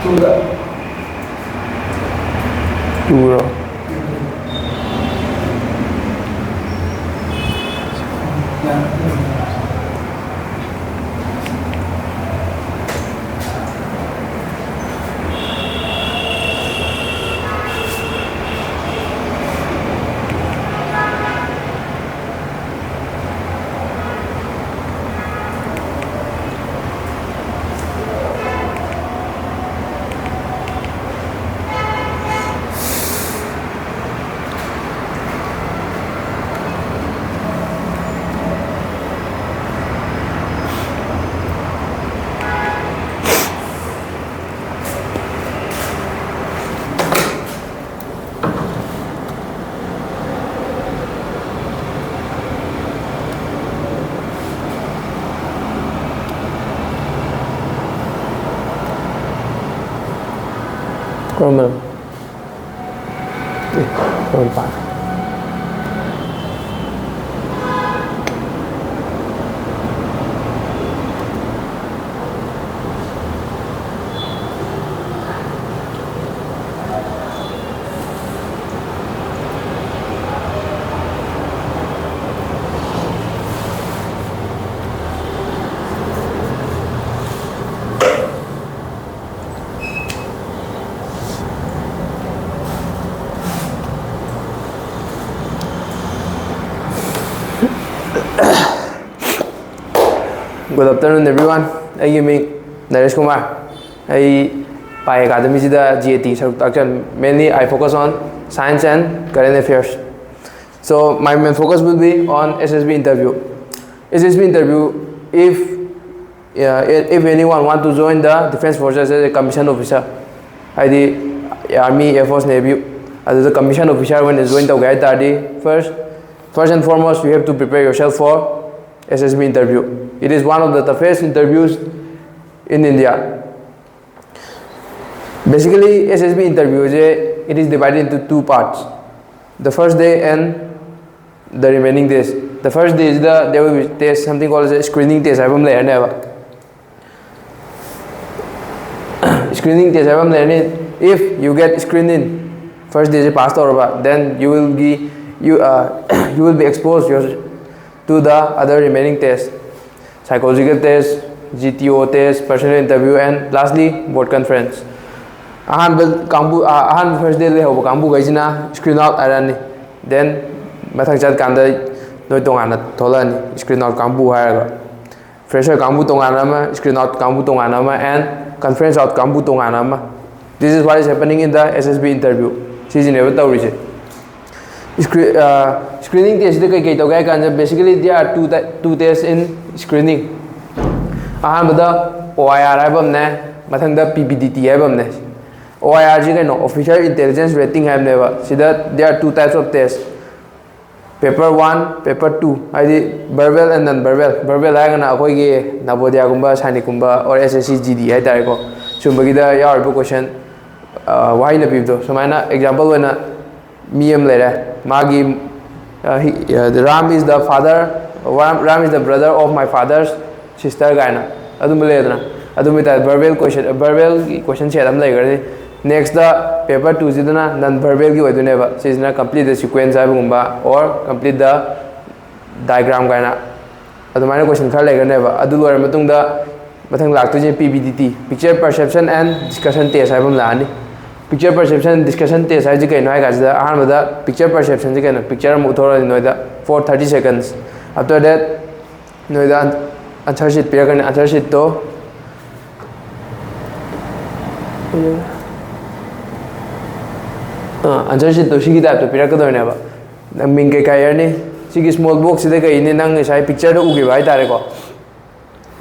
ꯇꯨꯔꯣ? ꯀꯔꯝꯕꯅꯣ? ꯑꯦ, ꯀꯔꯝꯕ ꯄꯥ-, Good afternoon, everyone. ꯑꯩꯒꯤ ꯃꯤꯡ ꯅꯔꯦꯁ ꯀꯨꯃꯥꯔ꯫ ꯑꯩ ꯄꯥꯏ ꯑꯦꯀꯥꯗꯃꯤꯁꯤꯗ G A T ꯁꯔꯨꯛ ꯇꯥꯛꯆꯩ꯫ Mainly, I focus on science and current affairs. So, my main focus will be on S S B interview. S S B interview, if, uh, if anyone want to join the defense forces as a commission officer, ꯍꯥꯏꯗꯤ Army, Air Force, Navy, ꯑꯗꯨꯗ commission officer ꯑꯣꯏꯅ join ꯇꯧꯒꯦ ꯍꯥꯏ ꯇꯥꯔꯗꯤ, first, first and foremost, you have to prepare yourself for S S B interview. It is one of the toughest interviews in India. Basically, S S B interview say, it is divided into two parts. The first day and the remaining days. The first day is the, there will be test, something called as a screening test ꯍꯥꯏꯕ ꯑꯃ ꯂꯩꯔꯅꯦꯕ꯫ Screening test ꯍꯥꯏꯕ ꯑꯃ ꯂꯩꯔꯅꯤ. If you get screening, first day say pass ꯇꯧꯔꯕ, then you will be, you, uh, you will be exposed your, to the other remaining test, psychological test, G T O test, personal interview, and lastly board conference. ꯑꯍꯥꯟꯕ ꯀꯥꯡꯕꯨ ꯑ, ꯑꯍꯥꯟꯕ first day ꯂꯩꯍꯧꯕ ꯀꯥꯡꯕꯨꯈꯩꯁꯤꯅ screen out ꯍꯥꯏꯔꯛꯑꯅꯤ. Then ꯃꯊꯪ ꯆꯠꯀꯥꯟꯗ ꯅꯣꯏ ꯇꯣꯉꯥꯟꯅ ꯊꯣꯛꯂꯛꯑꯅꯤ screen out ꯀꯥꯡꯕꯨ ꯍꯥꯏꯔꯒ. Fresher ꯀꯥꯡꯕꯨ ꯇꯣꯉꯥꯟꯅ ꯑꯃ, screen out ꯀꯥꯡꯕꯨ ꯇꯣꯉꯥꯟꯅ ꯑꯃ, and conference out ꯀꯥꯡꯕꯨ ꯇꯣꯉꯥꯟꯅ ꯑꯃ. This is what is happening in the S S B interview. ꯁꯤꯁꯤꯅꯦꯕ ꯇꯧꯔꯤꯁꯦ. Screening test ꯁꯤꯗ ꯀꯩ ꯀꯩ ꯇꯧꯒꯦ ꯍꯥꯏ ꯀꯥꯟꯗ, basically there are two, two tests in screening. ꯑꯍꯥꯟꯕꯗ O I R ꯍꯥꯏꯕ ꯑꯃꯅꯦ, ꯃꯊꯪꯗ P V D T ꯍꯥꯏꯕ ꯑꯃꯅꯦ. O I R ꯁꯤ ꯀꯩꯅꯣ, Officer Intelligence Rating ꯍꯥꯏꯕꯅꯦꯕ. ꯁꯤꯗ there are two types of test, paper one, paper two, ꯍꯥꯏꯗꯤ verbal and non verbal. Verbal ꯍꯥꯏꯔꯒꯅ ꯑꯩꯈꯣꯏꯒꯤ ꯅꯕꯣꯗꯤꯌꯥꯒꯨꯝꯕ, ꯁꯥꯏꯅꯤꯛꯀꯨꯝꯕ, or S S C G D ꯍꯥꯏ ꯇꯥꯔꯦꯀꯣ, ꯁꯨꯝꯕꯒꯤꯗ ꯌꯥꯎꯔꯤꯕ question, ꯋꯥꯍꯩꯅ ꯄꯤꯕꯗꯣ, ꯁꯨꯃꯥꯏꯅ example ꯑꯣꯏꯅ ꯃꯤ ꯑꯃ ꯂꯩꯔꯦ, ꯃꯥꯒꯤ, uh, he, uh, the Ram is the father, Ram, Ram is the brother of my father's sister ꯀꯥꯏꯅ ꯑꯗꯨꯝꯕ ꯂꯩꯗꯅ, ꯑꯗꯨꯝꯕ type verbal question, verbal question set ꯑꯃ ꯂꯩꯈ꯭ꯔꯅꯤ. Next paper two ꯁꯤꯗꯅ non verbal ꯒꯤ ꯑꯣꯏꯗꯣꯏꯅꯦꯕ. ꯁꯤꯁꯤꯅ complete the sequence ꯍꯥꯏꯕꯒꯨꯝꯕ, or complete the diagram ꯀꯥꯏꯅ ꯑꯗꯨꯃꯥꯏꯅ question ꯈꯔ ꯂꯩꯈ꯭ꯔꯅꯦꯕ. ꯑꯗꯨ ꯂꯣꯏꯔ ꯃꯇꯨꯡꯗ ꯃꯊꯪ ꯂꯥꯛꯇꯣꯏꯁꯦ P V D T, Picture Perception and Discussion Test ꯍꯥꯏꯕ ꯑꯃ ꯂꯥꯛꯑꯅꯤ. Picture Perception Discussion Test ꯍꯥꯏꯁꯤ ꯀꯩꯅꯣ ꯍꯥꯏ ꯀꯥꯟꯁꯤꯗ, ꯑꯍꯥꯟꯕꯗ picture perception ꯁꯤ ꯀꯩꯅꯣ, picture ꯑꯃ ꯎꯠꯊꯣꯔꯛꯑꯅꯤ ꯅꯣꯏꯗ for thirty seconds. After that ꯅꯣꯏꯗ answer sheet ꯄꯤꯔꯛꯀꯅꯤ. Answer sheet ꯇꯣ, answer sheet ꯇꯣ ꯁꯤꯒꯤ type ꯇ ꯄꯤꯔꯛꯀꯗꯣꯏꯅꯦꯕ. ꯅꯪ ꯃꯤꯡ ꯀꯩꯀꯥ ꯏꯔꯅꯤ. ꯁꯤꯒꯤ small box ꯁꯤꯗ ꯀꯩꯅꯤ, ꯅꯪ ꯉꯁꯥꯏ picture ꯗ ꯎꯈꯤꯕ ꯍꯥꯏꯇꯥꯔꯦꯀꯣ.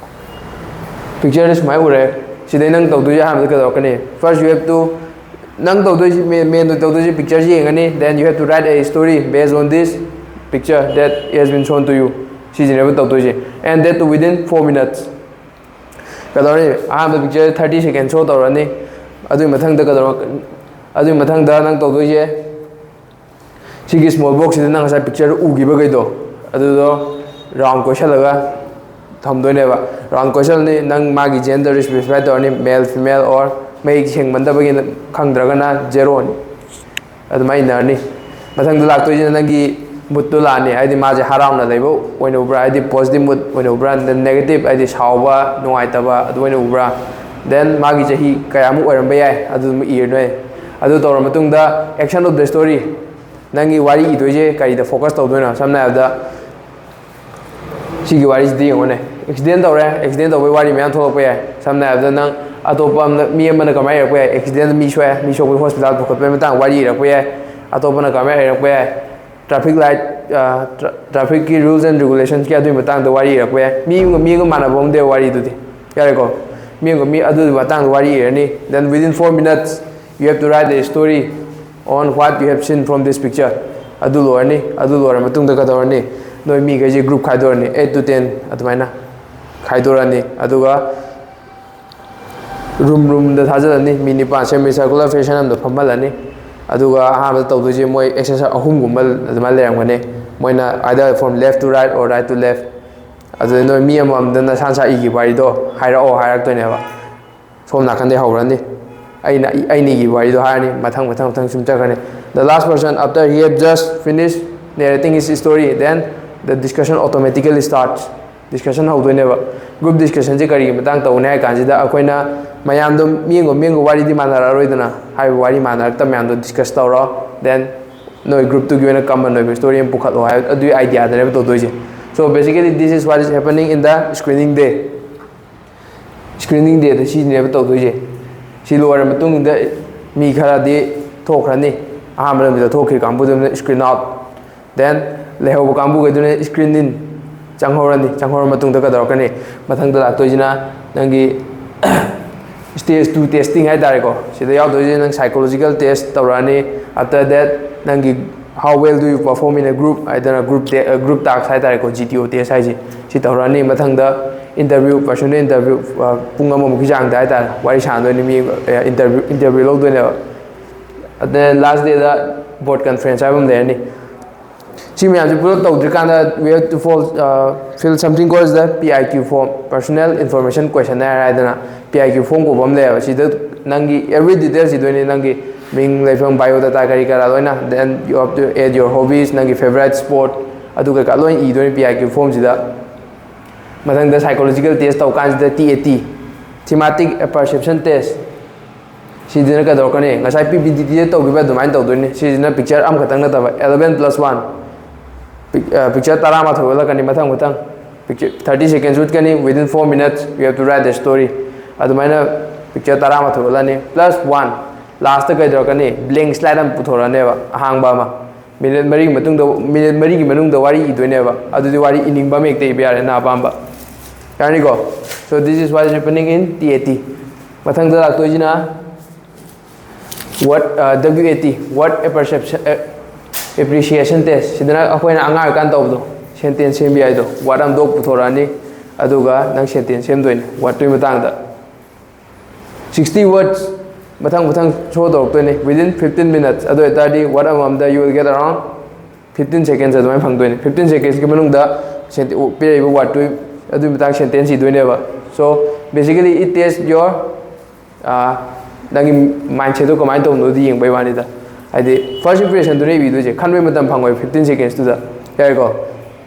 Picture ꯗ ꯁꯨꯃꯥꯏꯅ ꯎꯔꯦ. ꯁꯤꯗꯩ ꯅꯪ ꯇꯧꯗꯣꯏꯁꯦ, ꯑꯍꯥꯟꯕꯗ ꯀꯩꯗꯧꯔꯛꯀꯅꯤ? First you have to, ꯅꯪ ꯇꯧꯗꯣꯏꯁꯤ, main ꯑꯣꯏꯅ ꯇꯧꯗꯣꯏꯁꯤ picture ꯁꯤ ꯌꯦꯡꯉꯅꯤ. Then you have to write a story based on this picture that has been shown to you. ꯁꯤꯁꯤꯅꯦꯕ ꯇꯧꯗꯣꯏꯁꯦ. And that too within four minutes. ꯀꯩꯗꯧꯔꯅꯤ? ꯑꯍꯥꯟꯕ picture thirty second show ꯇꯧꯔꯅꯤ. ꯑꯗꯨꯒꯤ ꯃꯊꯪꯗ ꯀꯩꯗꯧꯔꯛ-, ꯑꯗꯨꯒꯤ ꯃꯊꯪꯗ ꯅꯪ ꯇꯧꯗꯣꯏꯁꯦ, ꯁꯤꯒꯤ small box ꯁꯤꯗ ꯅꯪ ꯉꯁꯥꯏ picture ꯎꯈꯤꯕꯈꯩꯗꯣ, ꯑꯗꯨꯗꯣ round ꯀꯣꯏꯁꯜꯂꯒ ꯊꯝꯗꯣꯏꯅꯦꯕ꯫ Round questionꯅꯤ, ꯅꯪ ꯃꯥꯒꯤ gender specify ꯇꯧꯔꯅꯤ, male, female, or ꯃꯌꯦꯛ ꯁꯦꯡꯃꯟꯗꯕꯒꯤ ꯈꯪꯗ꯭ꯔꯒꯅ zeroꯅꯤ꯫ ꯑꯗꯨꯃꯥꯏꯅ ꯏꯟꯅꯔꯅꯤ꯫ ꯃꯊꯪꯗ ꯂꯥꯛꯇꯣꯏꯁꯤꯅ ꯅꯪꯒꯤ moodꯇꯣ ꯂꯥꯛꯑꯅꯤ, ꯍꯥꯏꯗꯤ ꯃꯥꯁꯦ ꯍꯔꯥꯎꯅ ꯂꯩꯕ ꯑꯣꯏꯅ ꯎꯕ꯭ꯔꯥ, ꯍꯥꯏꯗꯤ positive mood ꯑꯣꯏꯅ ꯎꯕ꯭ꯔꯥ, negative, ꯍꯥꯏꯗꯤ ꯁꯥꯎꯕ, ꯅꯨꯡꯉꯥꯏꯇꯕ ꯑꯗꯨ ꯑꯣꯏꯅ ꯎꯕ꯭ꯔꯥ, then ꯃꯥꯒꯤ ꯆꯍꯤ ꯀꯌꯥꯃꯨꯛ ꯑꯣꯏꯔꯝꯕ ꯌꯥꯏ, ꯑꯗꯨ ꯑꯗꯨꯝ ꯏꯔꯅꯤ꯫ ꯑꯗꯨ ꯇꯧꯔ ꯃꯇꯨꯡꯗ action of the story, ꯅꯪꯒꯤ ꯋꯥꯔꯤ ꯏꯗꯣꯏꯁꯦ ꯀꯔꯤꯗ focus ꯇꯧꯗꯣꯏꯅꯣ? ꯁꯝꯅ ꯍꯥꯏꯔꯕꯗ ꯁꯤꯒꯤ ꯋꯥꯔꯤꯁꯤꯗꯤ ꯌꯦꯡꯉꯨꯅꯦ, accident ꯇꯧꯔꯦ, accident ꯇꯧꯕꯒꯤ ꯋꯥꯔꯤ ꯃꯌꯥꯝ ꯊꯣꯛꯂꯛꯄ ꯌꯥꯏ꯫ ꯁꯝꯅ ꯍꯥꯏꯔꯕꯗ ꯅꯪ ꯑꯇꯣꯞꯄ ꯑꯃꯅ, ꯃꯤ ꯑꯃꯅ ꯀꯃꯥꯏꯅ ꯏꯔꯛꯄ ꯌꯥꯏ, accident ꯃꯤ ꯁꯣꯛꯑꯦ, ꯃꯤ ꯁꯣꯛꯄꯒꯤ hospital ꯄꯨꯈꯠꯄꯒꯤ ꯃꯇꯥꯡ ꯋꯥꯔꯤ ꯏꯔꯛꯄ ꯌꯥꯏ꯫ ꯑꯇꯣꯞꯄꯅ ꯀꯃꯥꯏꯅ ꯏꯔꯛꯄ ꯌꯥꯏ, traffic light, trafficꯀꯤ rules and regulationsꯀꯤ ꯑꯗꯨꯒꯤ ꯃꯇꯥꯡꯗ ꯋꯥꯔꯤ ꯏꯔꯛꯄ ꯌꯥꯏ꯫ ꯃꯤ ꯑꯃꯒ ꯃꯤ ꯑꯃꯒ ꯃꯥꯟꯅꯕ ꯑꯃꯗꯤ ꯋꯥꯔꯤꯗꯨꯗꯤ ꯌꯥꯔꯦꯀꯣ꯫ ꯃꯤ ꯑꯃꯒ ꯃꯤ ꯑꯗꯨꯒꯤ ꯃꯇꯥꯡꯗ ꯋꯥꯔꯤ ꯏꯔꯅꯤ꯫ Then within four minutes you have to write a story on what you have seen from this picture. ꯑꯗꯨ ꯂꯣꯏꯔꯅꯤ꯫ ꯑꯗꯨ ꯂꯣꯏꯔ ꯃꯇꯨꯡꯗ ꯀꯩꯗꯧꯔꯅꯤ? ꯅꯣꯏ ꯃꯤꯈꯩꯁꯦ group ꯈꯥꯏꯗꯣꯛꯑꯅꯤ, eight to ten ꯑꯗꯨꯃꯥꯏꯅ ꯈꯥꯏꯗꯣꯔꯛꯑꯅꯤ꯫ ꯑꯗꯨꯒ room roomꯗ ꯊꯥꯖꯤꯜꯂꯅꯤ꯫ ꯃꯤ ꯅꯤꯄꯥꯟ semi circular fashion ꯑꯃꯗ ꯐꯝꯍꯜꯂꯅꯤ꯫ ꯑꯗꯨꯒ ꯑꯍꯥꯟꯕꯗ ꯇꯧꯗꯣꯏꯁꯦ ꯃꯣꯏ exercise ꯑꯍꯨꯝꯒꯨꯝꯕ ꯑꯗꯨꯃꯥꯏꯅ ꯂꯩꯔꯝꯒꯅꯤ꯫ ꯃꯣꯏꯅ either from left to right or right to left꯫ ꯑꯗꯨꯗ ꯅꯣꯏ ꯃꯤ ꯑꯃꯃꯝꯗ ꯅꯁꯥ ꯅꯁꯥ ꯏꯈꯤꯕ ꯋꯥꯔꯤꯗꯣ ꯍꯥꯏꯔꯛꯑꯣ ꯍꯥꯏꯔꯛꯇꯣꯏꯅꯦꯕ꯫ ꯁꯣꯝ ꯅꯥꯀꯟꯗꯩ ꯍꯧꯔꯅꯤ꯫ ꯑꯩꯅ ꯑꯩꯅꯤꯒꯤ ꯋꯥꯔꯤꯗꯣ ꯍꯥꯏꯔꯅꯤ꯫ ꯃꯊꯪ ꯃꯊꯪ ꯃꯊꯪ ꯁꯨꯝ ꯆꯠꯈ꯭ꯔꯅꯤ꯫ The last person, after he have just finished narrating his story, then the discussion automatically starts. Discussion ꯍꯧꯗꯣꯏꯅꯦꯕ꯫ Group discussionꯁꯦ ꯀꯔꯤꯒꯤ ꯃꯇꯥꯡ ꯇꯧꯒꯅꯤ ꯍꯥꯏ ꯀꯥꯟꯁꯤꯗ, ꯑꯩꯈꯣꯏꯅ ꯃꯌꯥꯝꯗꯣ ꯃꯤꯡꯒ ꯃꯤꯡꯒ ꯋꯥꯔꯤꯗꯤ ꯃꯥꯟꯅꯔꯛꯑꯔꯣꯏꯗꯅ, ꯍꯥꯏꯔꯤꯕ ꯋꯥꯔꯤ ꯃꯥꯟꯅꯔꯛꯇꯕ ꯃꯌꯥꯝꯗꯣ discuss ꯇꯧꯔꯣ꯫ Then ꯅꯣꯏ groupꯇꯨꯒꯤ ꯑꯣꯏꯅ common ꯑꯣꯏꯕ story ꯑꯃ ꯄꯨꯈꯠꯂꯣ ꯍꯥꯏ, ꯑꯗꯨꯒꯤ ideaꯗꯅꯦꯕ ꯇꯧꯗꯣꯏꯁꯦ꯫ So basically this is what is happening in the screening day. Screening dayꯗ ꯁꯤꯅꯦꯕ ꯇꯧꯗꯣꯏꯁꯦ꯫ ꯁꯤ ꯂꯣꯏꯔ ꯃꯇꯨꯡꯗ ꯃꯤ ꯈꯔꯗꯤ ꯊꯣꯛꯈ꯭ꯔꯅꯤ꯫ ꯑꯍꯥꯟꯕ ꯅꯨꯃꯤꯠꯇ ꯊꯣꯛꯈꯤꯕ ꯀꯥꯡꯕꯨꯗꯨꯅ screen out, then ꯂꯩꯍꯧꯕ ꯀꯥꯡꯕꯨꯈꯩꯗꯨꯅ screen in ꯆꯪꯍꯧꯔꯅꯤ꯫ ꯆꯪꯍꯧꯔ ꯃꯇꯨꯡꯗ ꯀꯩꯗꯧꯔꯛꯀꯅꯤ? ꯃꯊꯪꯗ ꯂꯥꯛꯇꯣꯏꯁꯤꯅ ꯅꯪꯒꯤ stage two testing ꯍꯥꯏ ꯇꯥꯔꯦꯀꯣ꯫ ꯁꯤꯗ ꯌꯥꯎꯗꯣꯏꯁꯦ ꯅꯪ psychological test ꯇꯧꯔꯛꯑꯅꯤ꯫ After that ꯅꯪꯒꯤ how well do you perform in a group ꯍꯥꯏꯗꯅ group group task ꯍꯥꯏ ꯇꯥꯔꯦꯀꯣ, G T O test ꯍꯥꯏꯁꯦ꯫ ꯁꯤ ꯇꯧꯔꯛꯑꯅꯤ꯫ ꯃꯊꯪꯗ interview, personal interview, ꯄꯨꯡ ꯑꯃꯃꯨꯛꯀꯤ ꯆꯥꯡꯗ ꯍꯥꯏ ꯇꯥꯔꯦ ꯋꯥꯔꯤ ꯁꯥꯟꯅꯗꯣꯏꯅꯤ꯫ ꯃꯤ interview interview ꯂꯧꯗꯣꯏꯅꯦꯕ꯫ ꯑꯗ last dayꯗ board conference ꯍꯥꯏꯕ ꯑꯃ ꯂꯩꯔꯅꯤ꯫ ꯁꯤ ꯃꯌꯥꯝꯁꯤ ꯄꯨꯂꯞ ꯇꯧꯗ꯭ꯔꯤꯀꯥꯟꯗ we have to fall, uh, fill something called the P I Q form, personal information questionnaire ꯍꯥꯏꯗꯅ P I Q form ꯀꯧꯕ ꯑꯃ ꯂꯩꯌꯦꯕ꯫ ꯁꯤꯗ ꯅꯪꯒꯤ every details ꯏꯗꯣꯏꯅꯤ, ꯅꯪꯒꯤ ꯃꯤꯡ, ꯂꯩꯐꯝ, biodata ꯀꯔꯤ ꯀꯔꯥ ꯂꯣꯏꯅ, then you have to add your hobbies, ꯅꯪꯒꯤ favorite sport, ꯑꯗꯨ ꯀꯩꯀꯥ ꯂꯣꯏ ꯏꯗꯣꯏꯅꯤ P I Q formꯁꯤꯗ꯫ ꯃꯊꯪꯗ psychological test ꯇꯧ ꯀꯥꯟꯁꯤꯗ T A T, thematic perception test, ꯁꯤꯗꯅ ꯀꯩꯗꯧꯔꯛꯀꯅꯤ? ꯉꯁꯥꯏ P P T T ꯗ ꯇꯧꯈꯤꯕ ꯑꯗꯨꯃꯥꯏꯅ ꯇꯧꯗꯣꯏꯅꯤ꯫ ꯁꯤꯁꯤꯅ picture ꯑꯃꯈꯛꯇꯪ ꯅꯠꯇꯕ, eleven plus one, picture ꯇꯔꯥꯃꯥꯊꯣꯏ ꯎꯠꯂꯛꯀꯅꯤ ꯃꯊꯪ ꯃꯊꯪ꯫ Picture thirty seconds ꯎꯠꯀꯅꯤ, within four minutes you have to write the story꯫ ꯑꯗꯨꯃꯥꯏꯅ picture ꯇꯔꯥꯃꯥꯊꯣꯏ ꯎꯠꯂꯅꯤ, plus one, last ꯀꯩꯗꯧꯔꯛꯀꯅꯤ? Blank slide ꯑꯃ ꯄꯨꯊꯣꯔꯛꯑꯅꯦꯕ, ꯑꯍꯥꯡꯕ ꯑꯃ꯫ ꯃꯤꯅꯤꯠ ꯃꯔꯤꯒꯤ ꯃꯇꯨꯡꯗ, ꯃꯤꯅꯤꯠ ꯃꯔꯤꯒꯤ ꯃꯅꯨꯡꯗ ꯋꯥꯔꯤ ꯏꯗꯣꯏꯅꯦꯕ꯫ ꯑꯗꯨꯗꯤ ꯋꯥꯔꯤ ꯏꯅꯤꯡꯕ ꯑꯃ ꯍꯦꯛꯇ ꯏꯕ ꯌꯥꯔꯦ, ꯅꯪ ꯑꯄꯥꯝꯕ꯫ ꯌꯥꯔꯅꯤꯀꯣ? So this is what is happening in T A T꯫ ꯃꯊꯪꯗ ꯂꯥꯛꯇꯣꯏꯁꯤꯅ word, uh, W A T, word appreciation, uh, appreciation test꯫ ꯁꯤꯗꯅ ꯑꯩꯈꯣꯏꯅ ꯑꯉꯥꯡ ꯑꯣꯏꯔꯤꯀꯥꯟꯗ ꯇꯧꯕꯗꯣ, sentence ꯁꯦꯝꯕ ꯌꯥꯏꯗꯣ꯫ Word ꯑꯃ ꯗꯣꯛ ꯄꯨꯊꯣꯔꯛꯑꯅꯤ, ꯑꯗꯨꯒ ꯅꯪ sentence ꯁꯦꯝꯗꯣꯏꯅꯦ wordꯇꯨꯒꯤ ꯃꯇꯥꯡꯗ꯫ Sixty words ꯃꯊꯪ ꯃꯊꯪ show ꯇꯧꯔꯛꯇꯣꯏꯅꯦ within fifteen minutes꯫ ꯑꯗꯨ ꯑꯣꯏꯇꯥꯔꯗꯤ word ꯑꯃꯃꯝꯗ you will get around fifteen seconds ꯑꯗꯨꯃꯥꯏꯅ ꯐꯪꯗꯣꯏꯅꯦ꯫ Fifteen secondsꯀꯤ ꯃꯅꯨꯡꯗ sente-, ꯄꯤꯔꯛꯏꯕ wordꯇꯨ, ꯑꯗꯨꯒꯤ ꯃꯇꯥꯡ sentence ꯏꯗꯣꯏꯅꯦꯕ꯫ So basically it test your, uh, ꯅꯪꯒꯤ mindsetꯇꯨ ꯀꯃꯥꯏꯅ ꯇꯧꯕꯅꯣꯗꯤ ꯌꯦꯡꯕꯩ ꯋꯥꯅꯤꯗ꯫ ꯍꯥꯏꯗꯤ first impressionꯗꯨꯅꯦ ꯏꯕꯤꯗꯣꯏꯁꯦ, ꯈꯟꯕꯩ ꯃꯇꯝ ꯐꯪꯉꯣꯏ fifteen secondsꯇꯨꯗ꯫ ꯌꯥꯔꯦꯀꯣ?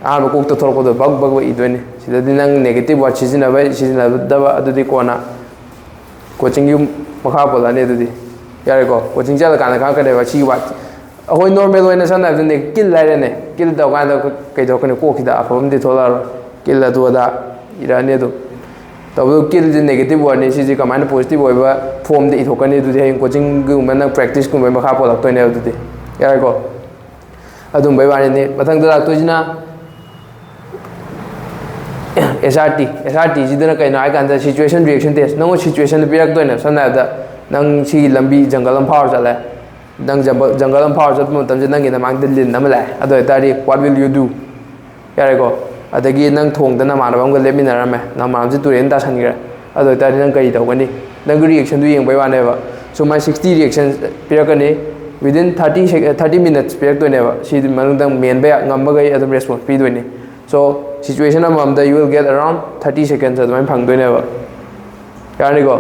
ꯑꯍꯥꯟꯕ ꯀꯣꯛꯇ ꯊꯣꯛꯂꯛꯄꯗꯣ ꯕꯛ ꯕꯛ ꯕꯛ ꯏꯗꯣꯏꯅꯦ꯫ ꯁꯤꯗꯗꯤ ꯅꯪ negative word ꯁꯤꯖꯤꯟꯅꯕ ꯁꯤꯖꯤꯟꯅꯗꯕ ꯑꯗꯨꯗꯤ ꯀꯣꯟꯅ coachingꯒꯤ ꯃꯈꯥ ꯄꯣꯜꯂꯛꯑꯅꯤ ꯑꯗꯨꯗꯤ꯫ ꯌꯥꯔꯦꯀꯣ? Coaching ꯆꯠꯂꯀꯥꯟꯗ ꯈꯪꯉꯛꯀꯅꯦꯕ ꯁꯤꯒꯤ word꯫ ꯑꯩꯈꯣꯏ normal ꯑꯣꯏꯅ ꯁꯝꯅ ꯍꯥꯏꯔꯕꯗ ꯅꯦ-, ꯀꯤꯜ ꯍꯥꯏꯔꯦꯅꯦ꯫ ꯀꯤꯜ ꯇꯧꯀꯥꯟꯗ ꯀꯩꯗꯧꯔꯛꯀꯅꯤ? ꯀꯣꯛꯁꯤꯗ ꯑꯐꯕ ꯑꯃꯗꯤ ꯊꯣꯛꯂꯛꯑꯔꯣꯏ꯫ ꯀꯤꯜ ꯑꯗꯨ ꯑꯗꯥ ꯏꯔꯛꯑꯅꯤ ꯑꯗꯨꯝ꯫ ꯇꯧꯕꯇꯕꯨ ꯀꯤꯜꯁꯦ negative wordꯅꯤ, ꯁꯤꯁꯦ ꯀꯃꯥꯏꯅ positive ꯑꯣꯏꯕ formꯗ ꯏꯊꯣꯛꯀꯅꯤ? ꯑꯗꯨꯗꯤ ꯍꯌꯦꯡ coachingꯒꯨꯝꯕ ꯅꯪ practiceꯀꯨꯝꯕꯒꯤ ꯃꯈꯥ ꯄꯣꯜꯂꯛꯇꯣꯏꯅꯦꯕ ꯑꯗꯨꯗꯤ꯫ ꯌꯥꯔꯦꯀꯣ? ꯑꯗꯨꯝꯕꯩ ꯋꯥꯔꯤꯅꯤ꯫ ꯃꯊꯪꯗ ꯂꯥꯛꯇꯣꯏꯁꯤꯅ S R T꯫ S R Tꯁꯤꯗꯅ ꯀꯩꯅꯣ ꯍꯥꯏ ꯀꯥꯟꯗ situation reaction test꯫ ꯅꯪꯉꯣꯟꯗ situationꯗꯨ ꯄꯤꯔꯛꯇꯣꯏꯅꯦ꯫ ꯁꯝꯅ ꯍꯥꯏꯔꯕꯗ ꯅꯪ ꯁꯤꯒꯤ ꯂꯝꯕꯤ jungle ꯑꯃ ꯐꯥꯎꯔ ꯆꯠꯂꯦ꯫ ꯅꯪ jungle, jungle ꯑꯃ ꯐꯥꯎꯔ ꯆꯠꯄ ꯃꯇꯝꯁꯤꯗ ꯅꯪꯒꯤ ꯅꯃꯥꯡꯗ ꯂꯤꯟ ꯑꯃ ꯂꯥꯛꯑꯦ꯫ ꯑꯗꯨ ꯑꯣꯏꯇꯥꯔꯗꯤ what will you do? ꯌꯥꯔꯦꯀꯣ? ꯑꯗꯒꯤ ꯅꯪ ꯊꯣꯡꯗ ꯅꯃꯥꯟꯅꯕ ꯑꯃꯒ ꯂꯦꯞꯃꯤꯟꯅꯔꯝꯃꯦ, ꯅꯃꯥꯟꯅꯕꯁꯤ ꯇꯨꯔꯦꯟ ꯇꯥꯁꯟꯈ꯭ꯔꯦ꯫ ꯑꯗꯨ ꯑꯣꯏꯇꯥꯔꯗꯤ ꯅꯪ ꯀꯔꯤ ꯇꯧꯒꯅꯤ? ꯅꯪꯒꯤ reactionꯗꯨ ꯌꯦꯡꯕꯩ ꯋꯥꯅꯦꯕ꯫ ꯁꯨꯃꯥꯏꯅ sixty reactions ꯄꯤꯔꯛꯀꯅꯤ꯫ Within thirty sec- thirty minutes ꯄꯤꯔꯛꯇꯣꯏꯅꯦꯕ꯫ ꯁꯤ ꯃꯅꯨꯡꯗ ꯃꯦꯟꯕ ꯌꯥ- ꯉꯝꯕꯈꯩ ꯑꯗꯨꯝ response ꯄꯤꯗꯣꯏꯅꯤ꯫ So situation ꯑꯃꯃꯝꯗ you will get around thirty seconds ꯑꯗꯨꯃꯥꯏꯅ ꯐꯪꯗꯣꯏꯅꯦꯕ꯫ ꯌꯥꯔꯅꯤꯀꯣ?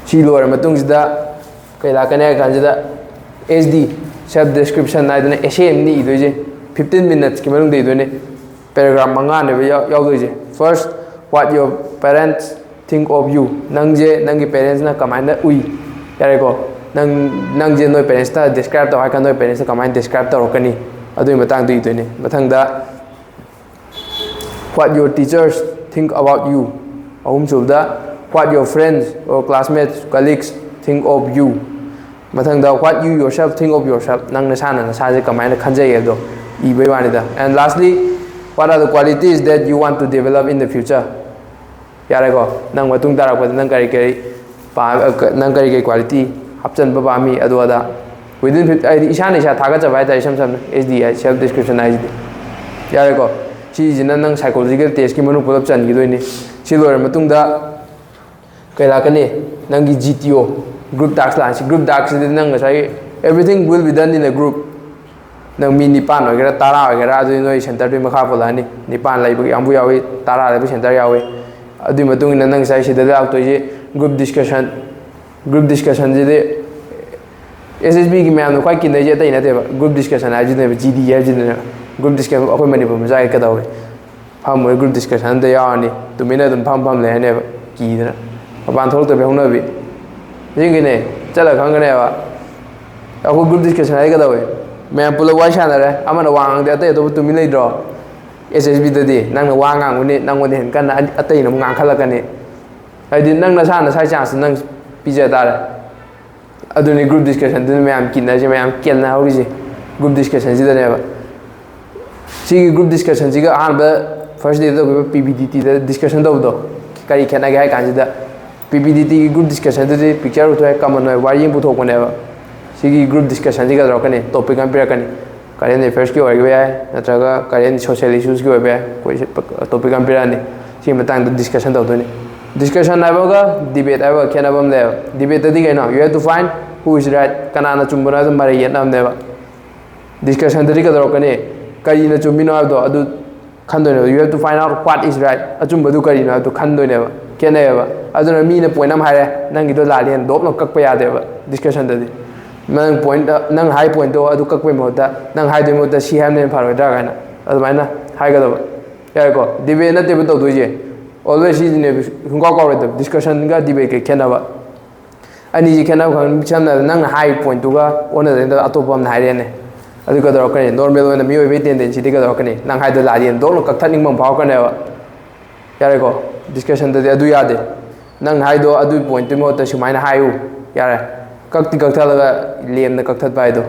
ꯁꯤ ꯂꯣꯏꯔ ꯃꯇꯨꯡꯁꯤꯗ ꯀꯩ ꯂꯥꯛꯀꯅꯤ ꯍꯥꯏ ꯀꯥꯟꯁꯤꯗ, S D, self description ꯍꯥꯏꯗꯅ essay ꯑꯃꯅꯤ ꯏꯗꯣꯏꯁꯦ꯫ Fifteen minutes ꯀꯤ ꯃꯅꯨꯡꯗ ꯏꯗꯣꯏꯅꯦ꯫ Paragraph ꯃꯉꯥꯅꯦꯕ ꯌꯥꯎ- ꯌꯥꯎꯗꯣꯏꯁꯦ꯫ First, what your parents think of you. ꯅꯪꯁꯦ ꯅꯪꯒꯤ parents ꯅ ꯀꯃꯥꯏꯅ ꯎꯏ? ꯌꯥꯔꯦꯀꯣ? ꯅꯪ ꯅꯪꯁꯦ ꯅꯣꯏ parents ꯇ describe ꯇꯧ ꯍꯥꯏ ꯀꯥꯟꯗ ꯅꯣꯏ parents ꯅ ꯀꯃꯥꯏꯅ describe ꯇꯧꯔꯛꯀꯅꯤ? ꯑꯗꯨꯒꯤ ꯃꯇꯥꯡꯗ ꯏꯗꯣꯏꯅꯦ꯫ ꯃꯊꯪꯗ, what your teachers think about you. ꯑꯍꯨꯝꯁꯨꯕꯗ, what your friends or classmates, colleagues think of you. ꯃꯊꯪꯗ, what you yourself think of yourself. ꯅꯪ ꯅꯁꯥꯅ ꯅꯁꯥꯁꯦ ꯀꯃꯥꯏꯅ ꯈꯟꯖꯩ ꯍꯥꯏꯕꯗꯣ ꯏꯕꯩ ꯋꯥꯅꯤꯗ꯫ And lastly, what are the qualities that you want to develop in the future? ꯌꯥꯔꯦꯀꯣ? ꯅꯪ ꯃꯇꯨꯡ ꯇꯥꯔꯛꯄꯗ ꯅꯪ ꯀꯔꯤ ꯀꯔꯤ ꯄꯥ- ꯅꯪ ꯀꯔꯤ ꯀꯔꯤ quality ꯍꯥꯞꯆꯤꯟꯕ ꯄꯥꯝꯃꯤ, ꯑꯗꯨ ꯑꯗꯥ꯫ Within fifty, ꯍꯥꯏꯗꯤ ꯏꯁꯥꯅ ꯏꯁꯥ ꯊꯥꯒꯠꯆꯕ ꯍꯥꯏꯇꯥꯔꯦ, ꯏꯁꯝ ꯁꯝꯅ S D ꯍꯥꯏ, self description ꯍꯥꯏꯁꯤꯗꯤ꯫ ꯌꯥꯔꯦꯀꯣ? ꯁꯤꯁꯤꯅ ꯅꯪ psychological test ꯀꯤ ꯃꯅꯨꯡ ꯄꯨꯂꯞ ꯆꯟꯈꯤꯗꯣꯏꯅꯤ꯫ ꯁꯤ ꯂꯣꯏꯔ ꯃꯇꯨꯡꯗ ꯀꯩ ꯂꯥꯛꯀꯅꯤ? ꯅꯪꯒꯤ G T O, group task ꯂꯥꯛꯑꯅꯤ꯫ Group task ꯁꯤꯗꯤ ꯅꯪ ꯉꯁꯥꯏꯒꯤ everything will be done in a group꯫ ꯅꯪ ꯃꯤ ꯅꯤꯄꯥꯟ ꯑꯣꯏꯒꯦꯔꯥ, ꯇꯔꯥ ꯑꯣꯏꯒꯦꯔꯥ, ꯑꯗꯨꯗꯤ ꯅꯣꯏ center ꯗꯨꯒꯤ ꯃꯈꯥ ꯄꯣꯜꯂꯛꯑꯅꯤ꯫ ꯅꯤꯄꯥꯟ ꯂꯩꯕ ꯌꯥꯝꯕꯨ ꯌꯥꯎꯏ, ꯇꯔꯥ ꯂꯩꯕ center ꯌꯥꯎꯏ꯫ ꯑꯗꯨꯒꯤ ꯃꯇꯨꯡ ꯏꯟꯅ ꯅꯪ ꯉꯁꯥꯏ ꯁꯤꯗ ꯂꯥꯛꯇꯣꯏꯁꯦ group discussion꯫ Group discussion ꯁꯤꯗꯤ S S B ꯒꯤ ꯃꯌꯥꯝꯅ ꯈ꯭ꯋꯥꯏ ꯀꯤꯟꯅꯩꯁꯦ ꯑꯇꯩ ꯅꯠꯇꯦꯕ, group discussion ꯍꯥꯏꯁꯤꯅꯦꯕ, G D ꯍꯥꯏꯁꯤꯅꯦꯕ꯫ Group discussion ꯑꯩꯈꯣꯏ ꯃꯅꯤꯄꯨꯔ ꯃꯆꯥꯒꯤ ꯀꯩꯗꯧꯋꯦ? ꯐꯝꯃꯣꯏ, group discussion ꯑꯝꯗ ꯌꯥꯎꯔꯅꯤ, ꯇꯨꯃꯤꯟꯅ ꯑꯗꯨꯝ ꯐꯝ ꯐꯝ ꯂꯩꯔꯅꯦꯕ, ꯀꯤꯗꯅ꯫ ꯃꯄꯥꯟ ꯊꯣꯛꯂꯛꯇꯕꯤ ꯍꯧꯅꯕꯤ꯫ ꯅꯤꯡꯁꯤꯡꯒꯅꯦ, ꯆꯠꯂ ꯈꯪꯒꯅꯦꯕ꯫ ꯑꯩꯈꯣꯏ group discussion ꯍꯥꯏꯗꯤ ꯀꯩꯗꯧꯋꯦ? ꯃꯌꯥꯝ ꯄꯨꯂꯞ ꯋꯥꯔꯤ ꯁꯥꯟꯅꯔꯦ, ꯑꯃꯅ ꯋꯥ ꯉꯥꯡꯗꯦ, ꯑꯇꯩ ꯑꯇꯣꯞꯄ ꯇꯨꯃꯤꯟ ꯂꯩꯗ꯭ꯔꯣ? S S B ꯗꯗꯤ ꯅꯪꯅ ꯋꯥ ꯉꯥꯡꯒꯅꯤ, ꯅꯪꯉꯣꯟꯗ ꯍꯦꯟꯅ ꯀꯟꯅ ꯑꯅꯤ- ꯑꯇꯩꯅ ꯑꯃꯨꯛ ꯉꯥꯡꯈꯠꯂꯛꯀꯅꯤ꯫ ꯍꯥꯏꯗꯤ ꯅꯪ ꯅꯁꯥ ꯅꯁꯥꯒꯤ chance ꯅꯪ ꯄꯤꯖ ꯇꯥꯔꯦ꯫ ꯑꯗꯨꯅꯤ group discussion ꯗꯨꯅ ꯃꯌꯥꯝ ꯀꯤꯟꯅꯔꯤꯁꯦ, ꯃꯌꯥꯝ ꯀꯦꯟꯅꯍꯧꯔꯤꯁꯦ group discussion ꯁꯤꯗꯅꯦꯕ꯫ ꯁꯤꯒꯤ group discussion ꯁꯤꯒ ꯑꯍꯥꯟꯕ first day ꯗ ꯇꯧꯈꯤꯕ P P D T ꯗ discussion ꯇꯧꯕꯗꯣ ꯀꯔꯤ ꯈꯦꯠꯅꯒꯦ ꯍꯥꯏ ꯀꯥꯟꯁꯤꯗ, P P D T ꯒꯤ group discussion ꯗꯨꯗꯤ picture ꯎꯊꯣꯛꯑꯦ, common ꯑꯣꯏꯕ ꯋꯥꯔꯤ ꯑꯃ ꯄꯨꯊꯣꯛꯄꯅꯦꯕ꯫ ꯁꯤꯒꯤ group discussion ꯁꯤꯒ ꯇꯧꯔꯛꯀꯅꯤ, topic ꯑꯃ ꯄꯤꯔꯛꯀꯅꯤ, current affairs ꯀꯤ ꯑꯣꯏꯕ ꯌꯥꯏ, ꯅꯠꯇ꯭ꯔꯒ current social issues ꯀꯤ ꯑꯣꯏꯕ ꯌꯥꯏ, ꯑꯩꯈꯣꯏ topic ꯑꯃ ꯄꯤꯔꯛꯑꯅꯤ, ꯁꯤꯒꯤ ꯃꯇꯥꯡꯗ discussion ꯇꯧꯗꯣꯏꯅꯤ꯫ Discussion ꯍꯥꯏꯕꯒ debate ꯍꯥꯏꯕꯒ ꯈꯦꯠꯅꯕ ꯑꯃ ꯂꯩꯌꯦꯕ꯫ Debate ꯇꯗꯤ ꯀꯩꯅꯣ, you have to find who is right, ꯀꯅꯥꯅ ꯆꯨꯝꯕꯅꯣ ꯍꯥꯏꯗꯣ ꯃꯔꯩ ꯌꯦꯠꯅꯕꯅꯦꯕ꯫ Discussion ꯗꯗꯤ ꯀꯩꯗꯧꯔꯛꯀꯅꯤ? ꯀꯔꯤꯅ ꯆꯨꯝꯃꯤꯅꯣ ꯍꯥꯏꯕꯗꯣ ꯑꯗꯨ ꯈꯟꯗꯣꯏꯅꯦꯕ꯫ You have to find out what is right, ꯑꯆꯨꯝꯕꯗꯨ ꯀꯔꯤꯅꯣ ꯍꯥꯏꯕꯗꯨ ꯈꯟꯗꯣꯏꯅꯦꯕ꯫ ꯈꯦꯠꯅꯩꯌꯦꯕ꯫ ꯑꯗꯨꯅ ꯃꯤꯅ point ꯑꯃ ꯍꯥꯏꯔꯦ, ꯅꯪꯒꯤꯗꯣ ꯂꯥꯜꯂꯦꯅ ꯗꯣꯞꯅ ꯀꯛꯄ ꯌꯥꯗꯦꯕ discussion ꯗꯗꯤ꯫ ꯅꯪ point, ꯅꯪ ꯍꯥꯏ point ꯇꯣ ꯑꯗꯨ ꯀꯛꯄꯩ ꯃꯍꯨꯠꯇ ꯅꯪ ꯍꯥꯏꯗꯣꯏ ꯃꯍꯨꯠꯇ ꯁꯤ ꯍꯥꯏꯕꯅ ꯍꯦꯟꯅ ꯐꯔꯣꯏꯗ꯭ꯔꯥ ꯀꯥꯏꯅ ꯑꯗꯨꯃꯥꯏꯅ ꯍꯥꯏꯒꯗꯕ꯫ ꯌꯥꯔꯦꯀꯣ? Debate ꯅꯠꯇꯦꯕ ꯇꯧꯗꯣꯏꯁꯦ꯫ Always ꯁꯤꯁꯤꯅꯦꯕ ꯁꯨꯡꯀꯥꯎ ꯀꯥꯎꯔꯣꯏꯗꯕ, discussion ꯒ debate ꯀ ꯈꯦꯠꯅꯕ꯫ ꯑꯅꯤꯁꯤ ꯈꯦꯠꯅꯕ ꯈꯪ-, ꯁꯝꯅ ꯍꯥꯏꯔꯕꯗ ꯅꯪꯅ ꯍꯥꯏ point ꯇꯨꯒ ꯑꯣꯟꯅꯗꯣꯏꯗ ꯑꯇꯣꯞꯄ ꯑꯃꯅ ꯍꯥꯏꯔꯛꯑꯦꯅꯦ꯫ ꯑꯗꯨ ꯀꯩꯗꯧꯔꯛꯀꯅꯤ? Normal ꯑꯣꯏꯅ ꯃꯤꯑꯣꯏꯕꯒꯤ tendency ꯗꯤ ꯀꯩꯗꯧꯔꯛꯀꯅꯤ? ꯅꯪ ꯍꯥꯏꯗꯣ ꯂꯥꯜꯂꯦꯅ ꯗꯣꯛꯅ ꯀꯛꯊꯠꯅꯤꯡꯕ ꯑꯃ ꯐꯥꯎꯔꯛꯀꯅꯦꯕ꯫ ꯌꯥꯔꯦꯀꯣ? Discussion ꯗꯗꯤ ꯑꯗꯨ ꯌꯥꯗꯦ꯫ ꯅꯪ ꯍꯥꯏꯗꯣ ꯑꯗꯨꯒꯤ point ꯇꯨꯒꯤ ꯃꯍꯨꯠꯇ ꯁꯨꯃꯥꯏꯅ ꯍꯥꯏꯌꯨ꯫ ꯌꯥꯔꯦ꯫ ꯀꯛꯇꯤ ꯀꯛꯊꯠꯂꯒ ꯂꯦꯝꯅ ꯀꯛꯊꯠꯄ ꯍꯥꯏꯗꯣ꯫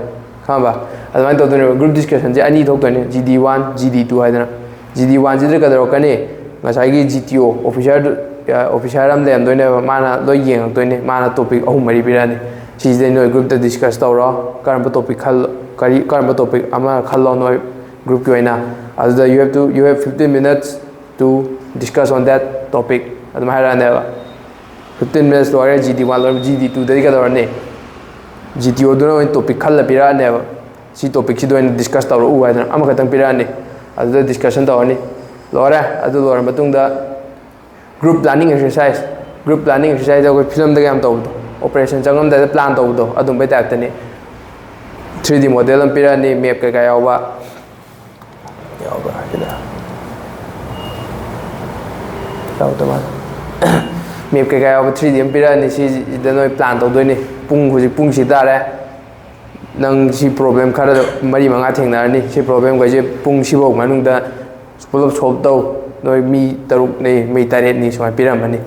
ꯈꯪꯉꯕ? ꯑꯗꯨꯃꯥꯏꯅ ꯇꯧꯗꯣꯏꯅꯦꯕ꯫ Group discussion ꯁꯦ ꯑꯅꯤ ꯊꯣꯛꯇꯣꯏꯅꯦ, G D one, G D two ꯍꯥꯏꯗꯅ꯫ G D one ꯁꯤꯗ ꯀꯩꯗꯧꯔꯛꯀꯅꯤ? ꯉꯁꯥꯏꯒꯤ G T O officer ꯗꯨ, ꯑ, officer ꯑꯃ ꯂꯩꯔꯝꯗꯣꯏꯅꯦꯕ, ꯃꯥꯅ ꯂꯣꯏ ꯌꯦꯡꯉꯛꯇꯣꯏꯅꯦ꯫ ꯃꯥꯅ topic ꯑꯍꯨꯝ ꯃꯔꯤ ꯄꯤꯔꯛꯑꯅꯤ꯫ ꯁꯤꯁꯤꯗꯩ ꯅꯣꯏ group ꯇ discuss ꯇꯧꯔꯣ, ꯀꯔꯝꯕ topic ꯈꯜ-, ꯀꯔꯤ, ꯀꯔꯝꯕ topic ꯑꯃ ꯈꯜꯂꯣ ꯅꯣꯏ group ꯀꯤ ꯑꯣꯏꯅ꯫ ꯑꯗꯨꯗ you have to, you have fifteen minutes to discuss on that topic ꯑꯗꯨꯝ ꯍꯥꯏꯔꯛꯑꯅꯦꯕ꯫ Fifteen minutes ꯂꯣꯏꯔꯦ, G D one ꯂꯣꯏꯔꯦ, G D two ꯗꯗꯤ ꯀꯩꯗꯧꯔꯅꯤ? G T O ꯗꯨꯅ ꯑꯣꯏꯅ topic ꯈꯜꯂ ꯄꯤꯔꯛꯑꯅꯦꯕ꯫ ꯁꯤ topic ꯁꯤꯗ ꯑꯣꯏꯅ discuss ꯇꯧꯔꯛꯎ ꯍꯥꯏꯗꯅ ꯑꯃꯈꯛꯇꯪ ꯄꯤꯔꯛꯑꯅꯤ꯫ ꯑꯗꯨꯗ discussion ꯇꯧꯔꯅꯤ꯫ ꯂꯣꯏꯔꯦ꯫ ꯑꯗꯨ ꯂꯣꯏꯔ ꯃꯇꯨꯡꯗ group planning exercise, group planning exercise ꯇ ꯑꯩꯈꯣꯏ film ꯗꯒ ꯌꯥꯝ ꯇꯧꯕꯗꯣ, operation ꯆꯪꯉꯝꯗꯥꯏꯗ plan ꯇꯧꯕꯗꯣ, ꯑꯗꯨꯝꯕꯩ type ꯇꯅꯤ꯫ Three D model ꯑꯃ ꯄꯤꯔꯛꯑꯅꯤ, map ꯀꯩꯀꯥ ꯌꯥꯎꯕ꯫ ꯌꯥꯎꯕ꯭ꯔꯥ ꯁꯤꯗ? ꯌꯥꯎꯗ ꯃꯥꯜꯂꯦ꯫ Map ꯀꯩꯀꯥ ꯌꯥꯎꯕ three D ꯑꯃ ꯄꯤꯔꯛꯑꯅꯤ꯫ ꯁꯤꯁꯤꯗ ꯅꯣꯏ plan ꯇꯧꯗꯣꯏꯅꯤ꯫ ꯄꯨꯡ, ꯍꯧꯖꯤꯛ ꯄꯨꯡꯁꯤ ꯇꯥꯔꯦ꯫ ꯅꯪ ꯁꯤ problem ꯈꯔ ꯃꯔꯤ ꯃꯉꯥ ꯊꯦꯡꯅꯔꯅꯤ꯫ ꯁꯤ problem ꯈꯩꯁꯦ ꯄꯨꯡ ꯁꯤꯐꯧ ꯃꯅꯨꯡꯗ ꯄꯨꯂꯞ solve ꯇꯧ꯫ ꯅꯣꯏ ꯃꯤ ꯇꯔꯨꯛꯅꯤ, ꯃꯤ ꯇꯔꯦꯠꯅꯤ ꯁꯨꯃꯥꯏꯅ ꯄꯤꯔꯝꯃꯅꯤ꯫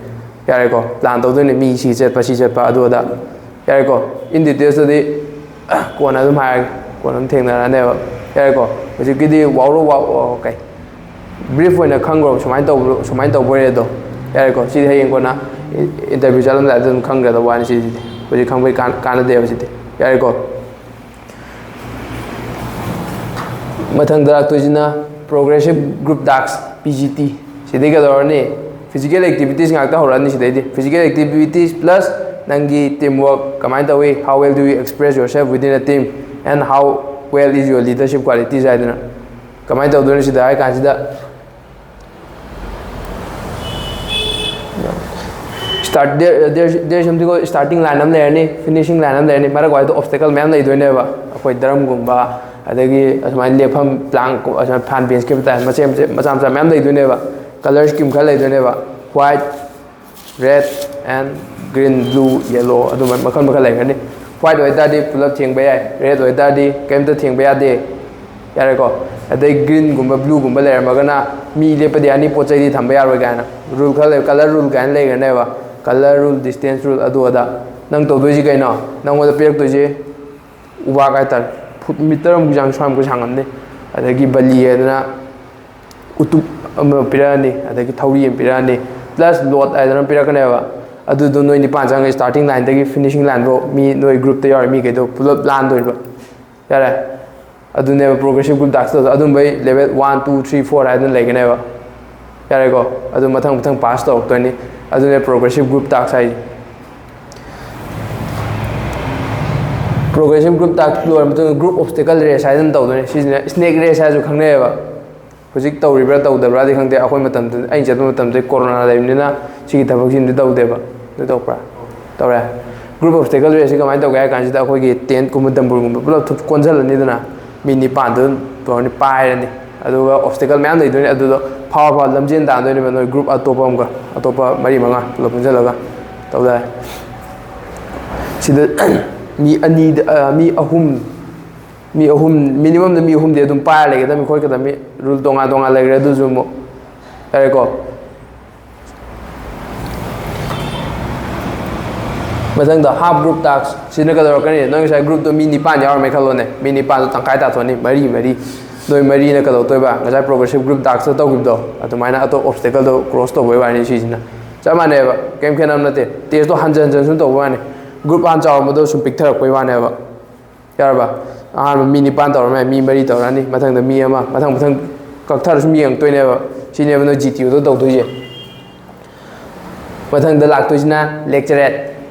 ꯌꯥꯔꯦꯀꯣ? Plan ꯇꯧꯗꯣꯏꯅꯤ, ꯃꯤ ꯁꯤ ꯆꯠꯄ, ꯁꯤ ꯆꯠꯄ, ꯑꯗꯨ ꯑꯗꯥ꯫ ꯌꯥꯔꯦꯀꯣ? In details ꯇꯨꯗꯤ ꯀꯣꯟꯅ ꯑꯗꯨꯝ ꯍꯥꯏꯔꯒꯦ, ꯀꯣꯟꯅ ꯑꯗꯨꯝ ꯊꯦꯡꯅꯔꯅꯦꯕ꯫ ꯌꯥꯔꯦꯀꯣ? ꯍꯧꯖꯤꯛꯀꯤꯗꯤ ꯋꯥꯎꯔꯣ, ꯋꯥꯎ-, ꯑꯣ, ꯀꯩ? Brief ꯑꯣꯏꯅ ꯈꯪꯈ꯭ꯔꯣ, ꯁꯨꯃꯥꯏꯅ ꯇꯧꯕ, ꯁꯨꯃꯥꯏꯅ ꯇꯧꯕ ꯑꯣꯏꯔꯦ ꯑꯗꯣ꯫ ꯌꯥꯔꯦꯀꯣ? ꯁꯤꯗꯤ ꯍꯌꯦꯡ ꯀꯣꯟꯅ interview ꯆꯠꯂꯝꯗꯥꯏꯗ ꯑꯗꯨꯝ ꯈꯪꯒꯗꯕ ꯋꯥꯅꯤ ꯁꯤꯁꯤꯗꯤ꯫ ꯍꯧꯖꯤꯛ ꯈꯪꯕꯩ ꯀꯥꯟ-, ꯀꯥꯟꯅꯗꯦꯕ ꯁꯤꯗꯤ꯫ ꯌꯥꯔꯦꯀꯣ? ꯃꯊꯪꯗ ꯂꯥꯛꯇꯣꯏꯁꯤꯅ Progressive Group Tasks, P G T꯫ ꯁꯤꯗꯤ ꯀꯩꯗꯧꯔꯅꯤ? Physical activities ꯉꯥꯛꯇ ꯍꯧꯔꯛꯑꯅꯤ ꯁꯤꯗꯩꯗꯤ. Physical activities plus ꯅꯪꯒꯤ team work ꯀꯃꯥꯏꯅ ꯇꯧꯏ, how well do you express yourself within a team and how well is your leadership qualities ꯍꯥꯏꯗꯅ. ꯀꯃꯥꯏꯅ ꯇꯧꯗꯣꯏꯅꯣ ꯁꯤꯗ ꯍꯥꯏ ꯀꯥꯟꯁꯤꯗ, start there, there, there something called starting line ꯑꯃ ꯂꯩꯔꯅꯤ, finishing line ꯑꯃ ꯂꯩꯔꯅꯤ. ꯃꯔꯛ ꯋꯥꯏꯗ obstacle ꯃꯌꯥꯝ ꯂꯩꯗꯣꯏꯅꯦꯕ. ꯑꯩꯈꯣꯏ ꯗ꯭ꯔꯝꯒꯨꯝꯕ, ꯑꯗꯒꯤ ꯑꯁꯨꯃꯥꯏꯅ ꯂꯦꯞꯐꯝ, plank, ꯑꯁꯨꯃꯥꯏꯅ fan bench ꯀꯤ type ꯃꯆꯥ ꯃꯆꯥ ꯃꯆꯥ ꯃꯆꯥ ꯃꯌꯥꯝ ꯂꯩꯗꯣꯏꯅꯦꯕ. Color scheme ꯈꯔ ꯂꯩꯗꯣꯏꯅꯦꯕ. White, red and green, blue, yellow, ꯑꯗꯨꯃꯥꯏꯅ ꯃꯈꯜ ꯃꯈꯜ ꯂꯩꯒꯅꯤ. White ꯑꯣꯏꯇꯥꯔꯗꯤ ꯄꯨꯂꯞ ꯊꯦꯡꯕ ꯌꯥꯏ, red ꯑꯣꯏꯇꯥꯔꯗꯤ ꯀꯔꯤꯝꯇ ꯊꯦꯡꯕ ꯌꯥꯗꯦ. ꯌꯥꯔꯦꯀꯣ? ꯑꯗꯩ green ꯒꯨꯝꯕ, blue ꯒꯨꯝꯕ ꯂꯩꯔꯝꯃꯒꯅ ꯃꯤ ꯂꯦꯞꯄꯗꯤ ꯑꯅꯤ ꯄꯣꯠ ꯆꯩꯗꯤ ꯊꯝꯕ ꯌꯥꯔꯣꯏ ꯀꯥꯏꯅ rule ꯈꯔ ꯂꯩ, color rule ꯀꯥꯏꯅ ꯂꯩꯒꯅꯦꯕ. Color rule, distance rule, ꯑꯗꯨ ꯑꯗꯥ. ꯅꯪ ꯇꯧꯗꯣꯏꯁꯤ ꯀꯩꯅꯣ? ꯅꯪꯉꯣꯟꯗ ꯄꯤꯔꯛꯇꯣꯏꯁꯦ ꯎꯕꯥꯛ ꯍꯥꯏꯇꯥꯔꯦ, ꯐꯨꯠ ꯃꯤꯇꯔ ꯑꯃꯨꯛ ꯆꯥꯡ ꯁ꯭ꯋꯥꯏꯃꯨꯛꯀ ꯁꯥꯡꯉꯝꯅꯤ. ꯑꯗꯒꯤ ꯕꯂꯤ ꯍꯥꯏꯗꯅ ꯎꯇꯨꯞ ꯑꯃ ꯄꯤꯔꯛꯑꯅꯤ, ꯑꯗꯒꯤ ꯊꯧꯔꯤ ꯑꯃ ꯄꯤꯔꯛꯑꯅꯤ, plus load ꯍꯥꯏꯗꯅ ꯑꯃ ꯄꯤꯔꯛꯀꯅꯦꯕ. ꯑꯗꯨꯗꯣ ꯅꯣꯏ ꯅꯤꯄꯥꯟ ꯆꯪꯉꯒ starting line ꯗꯒꯤ finishing line ꯐꯥꯎ ꯃꯤ ꯅꯣꯏ group ꯇ ꯌꯥꯎꯔꯤ ꯃꯤꯈꯩꯗꯣ ꯄꯨꯂꯞ ꯂꯥꯟꯗꯣꯏꯕ. ꯌꯥꯔꯦ? ꯑꯗꯨꯅꯦꯕ progressive group task ꯇꯧꯗꯣ. ꯑꯗꯨꯝꯕꯩ level one, two, three, four ꯍꯥꯏꯗꯅ ꯂꯩꯒꯅꯦꯕ. ꯌꯥꯔꯦꯀꯣ? ꯑꯗꯨ ꯃꯊꯪ ꯃꯊꯪ pass ꯇꯧꯔꯛꯇꯣꯏꯅꯤ. ꯑꯗꯨꯅꯦ progressive group task ꯍꯥꯏꯁꯦ. Progressive group task ꯂꯣꯏꯔ ꯃꯇꯨꯡꯗ group obstacle race ꯍꯥꯏꯗꯅ ꯇꯧꯗꯣꯏꯅꯤ. ꯁꯤꯁꯤꯅ snake race ꯍꯥꯏꯔꯁꯨ ꯈꯪꯅꯩꯌꯦꯕ. ꯍꯧꯖꯤꯛ ꯇꯧꯔꯤꯕ꯭ꯔꯥ ꯇꯧꯗꯕ꯭ꯔꯥꯗꯤ ꯈꯪꯗꯦ, ꯑꯩꯈꯣꯏ ꯃꯇꯝꯗ, ꯑꯩꯅ ꯆꯠꯄ ꯃꯇꯝꯗ corona ꯂꯩꯕꯅꯤꯅ ꯁꯤꯒꯤ ꯊꯕꯛꯁꯤꯃꯗꯤ ꯇꯧꯗꯦꯕ꯫ ꯅꯣꯏ ꯇꯧꯔꯛꯄ꯭ꯔꯥ? ꯇꯧꯔꯦ꯫ Group obstacle race ꯁꯤ ꯀꯃꯥꯏꯅ ꯇꯧꯒꯦ ꯍꯥꯏ ꯀꯥꯟꯁꯤꯗ, ꯑꯩꯈꯣꯏꯒꯤ tent ꯀꯨꯝꯕ ꯗꯝꯕꯨꯔꯒꯨꯝꯕ ꯄꯨꯂꯞ ꯊꯨꯞ ꯀꯣꯟꯁꯤꯜꯂꯅꯤꯗꯅ, ꯃꯤ ꯅꯤꯄꯥꯟꯗꯨ ꯇꯧꯔꯅꯤ, ꯄꯥꯏꯔꯅꯤ꯫ ꯑꯗꯨꯒ obstacle ꯃꯌꯥꯝ ꯂꯩꯗꯣꯏꯅꯤ, ꯑꯗꯨꯗꯣ ꯐꯥꯎꯔ ꯐꯥꯎꯔ ꯂꯝꯖꯦꯟ ꯇꯥꯟꯗꯣꯏꯅꯦꯕ ꯅꯣꯏ group ꯑꯇꯣꯞꯄ ꯑꯃꯒ, ꯑꯇꯣꯞꯄ ꯃꯔꯤ ꯃꯉꯥ ꯄꯨꯂꯞ ꯄꯨꯟꯁꯤꯜꯂꯒ ꯇꯧꯗꯥꯏ꯫ ꯁꯤꯗ ꯃꯤ ꯑꯅꯤꯗ, ꯑ, ꯃꯤ ꯑꯍꯨꯝ, ꯃꯤ ꯑꯍꯨꯝ, minimum ꯗ ꯃꯤ ꯑꯍꯨꯝꯗꯤ ꯑꯗꯨꯝ ꯄꯥꯏꯔ ꯂꯩꯒꯗꯕꯅꯤ, ꯈꯣꯠꯀꯗꯕꯅꯤ꯫ Rule ꯇꯣꯉꯥꯟ ꯇꯣꯉꯥꯟ ꯂꯩꯈ꯭ꯔꯦ, ꯑꯗꯨꯁꯨ ꯑꯃꯨꯛ꯫ ꯌꯥꯔꯦꯀꯣ? ꯃꯊꯪꯗ half group task ꯁꯤꯅ ꯀꯩꯗꯧꯔꯛꯀꯅꯤ? ꯅꯣꯏ ꯉꯁꯥꯏ group ꯇꯣ ꯃꯤ ꯅꯤꯄꯥꯟ ꯌꯥꯎꯔꯝꯃꯦ ꯈꯜꯂꯣꯅꯦ, ꯃꯤ ꯅꯤꯄꯥꯟꯗꯣ ꯇꯪꯈꯥꯏ ꯇꯥꯊꯣꯛꯑꯅꯤ, ꯃꯔꯤ ꯃꯔꯤ꯫ ꯅꯣꯏ ꯃꯔꯤꯅ ꯀꯩꯗꯧꯗꯣꯏꯕ? ꯉꯁꯥꯏ progressive group task ꯇ ꯇꯧꯈꯤꯕꯗꯣ, ꯑꯗꯨꯃꯥꯏꯅ ꯑꯇꯣꯞ obstacle ꯗꯣ cross ꯇꯧꯕꯩ ꯋꯥꯅꯤ ꯁꯤꯁꯤꯅ꯫ ꯆꯞ ꯃꯥꯟꯅꯩꯕ, ꯀꯩꯝ ꯈꯦꯠꯅꯕ ꯅꯠꯇꯦ꯫ Test ꯇꯣ ꯍꯟꯖꯟ ꯍꯟꯖꯟ ꯁꯨꯝ ꯇꯧꯕ ꯋꯥꯅꯤ꯫ Group ꯍꯥꯟꯅ ꯆꯥꯎꯔꯝꯕꯗꯣ ꯁꯨꯝ ꯄꯤꯛꯊꯔꯛꯄꯩ ꯋꯥꯅꯦꯕ꯫ ꯌꯥꯔꯕ? ꯑꯍꯥꯟꯕ ꯃꯤ ꯅꯤꯄꯥꯟ ꯇꯧꯔꯝꯃꯦ, ꯃꯤ ꯃꯔꯤ ꯇꯧꯔꯛꯑꯅꯤ, ꯃꯊꯪꯗ ꯃꯤ ꯑꯃ, ꯃꯊꯪ ꯃꯊꯪ ꯀꯛꯊꯔ ꯁꯨꯝ ꯌꯦꯡꯉꯛꯇꯣꯏꯅꯦꯕ꯫ ꯁꯤꯅꯦꯕ ꯅꯣꯏ G T O ꯗ ꯇꯧꯗꯣꯏꯁꯦ꯫ ꯃꯊꯪꯗ ꯂꯥꯛꯇꯣꯏꯁꯤꯅ lecturate.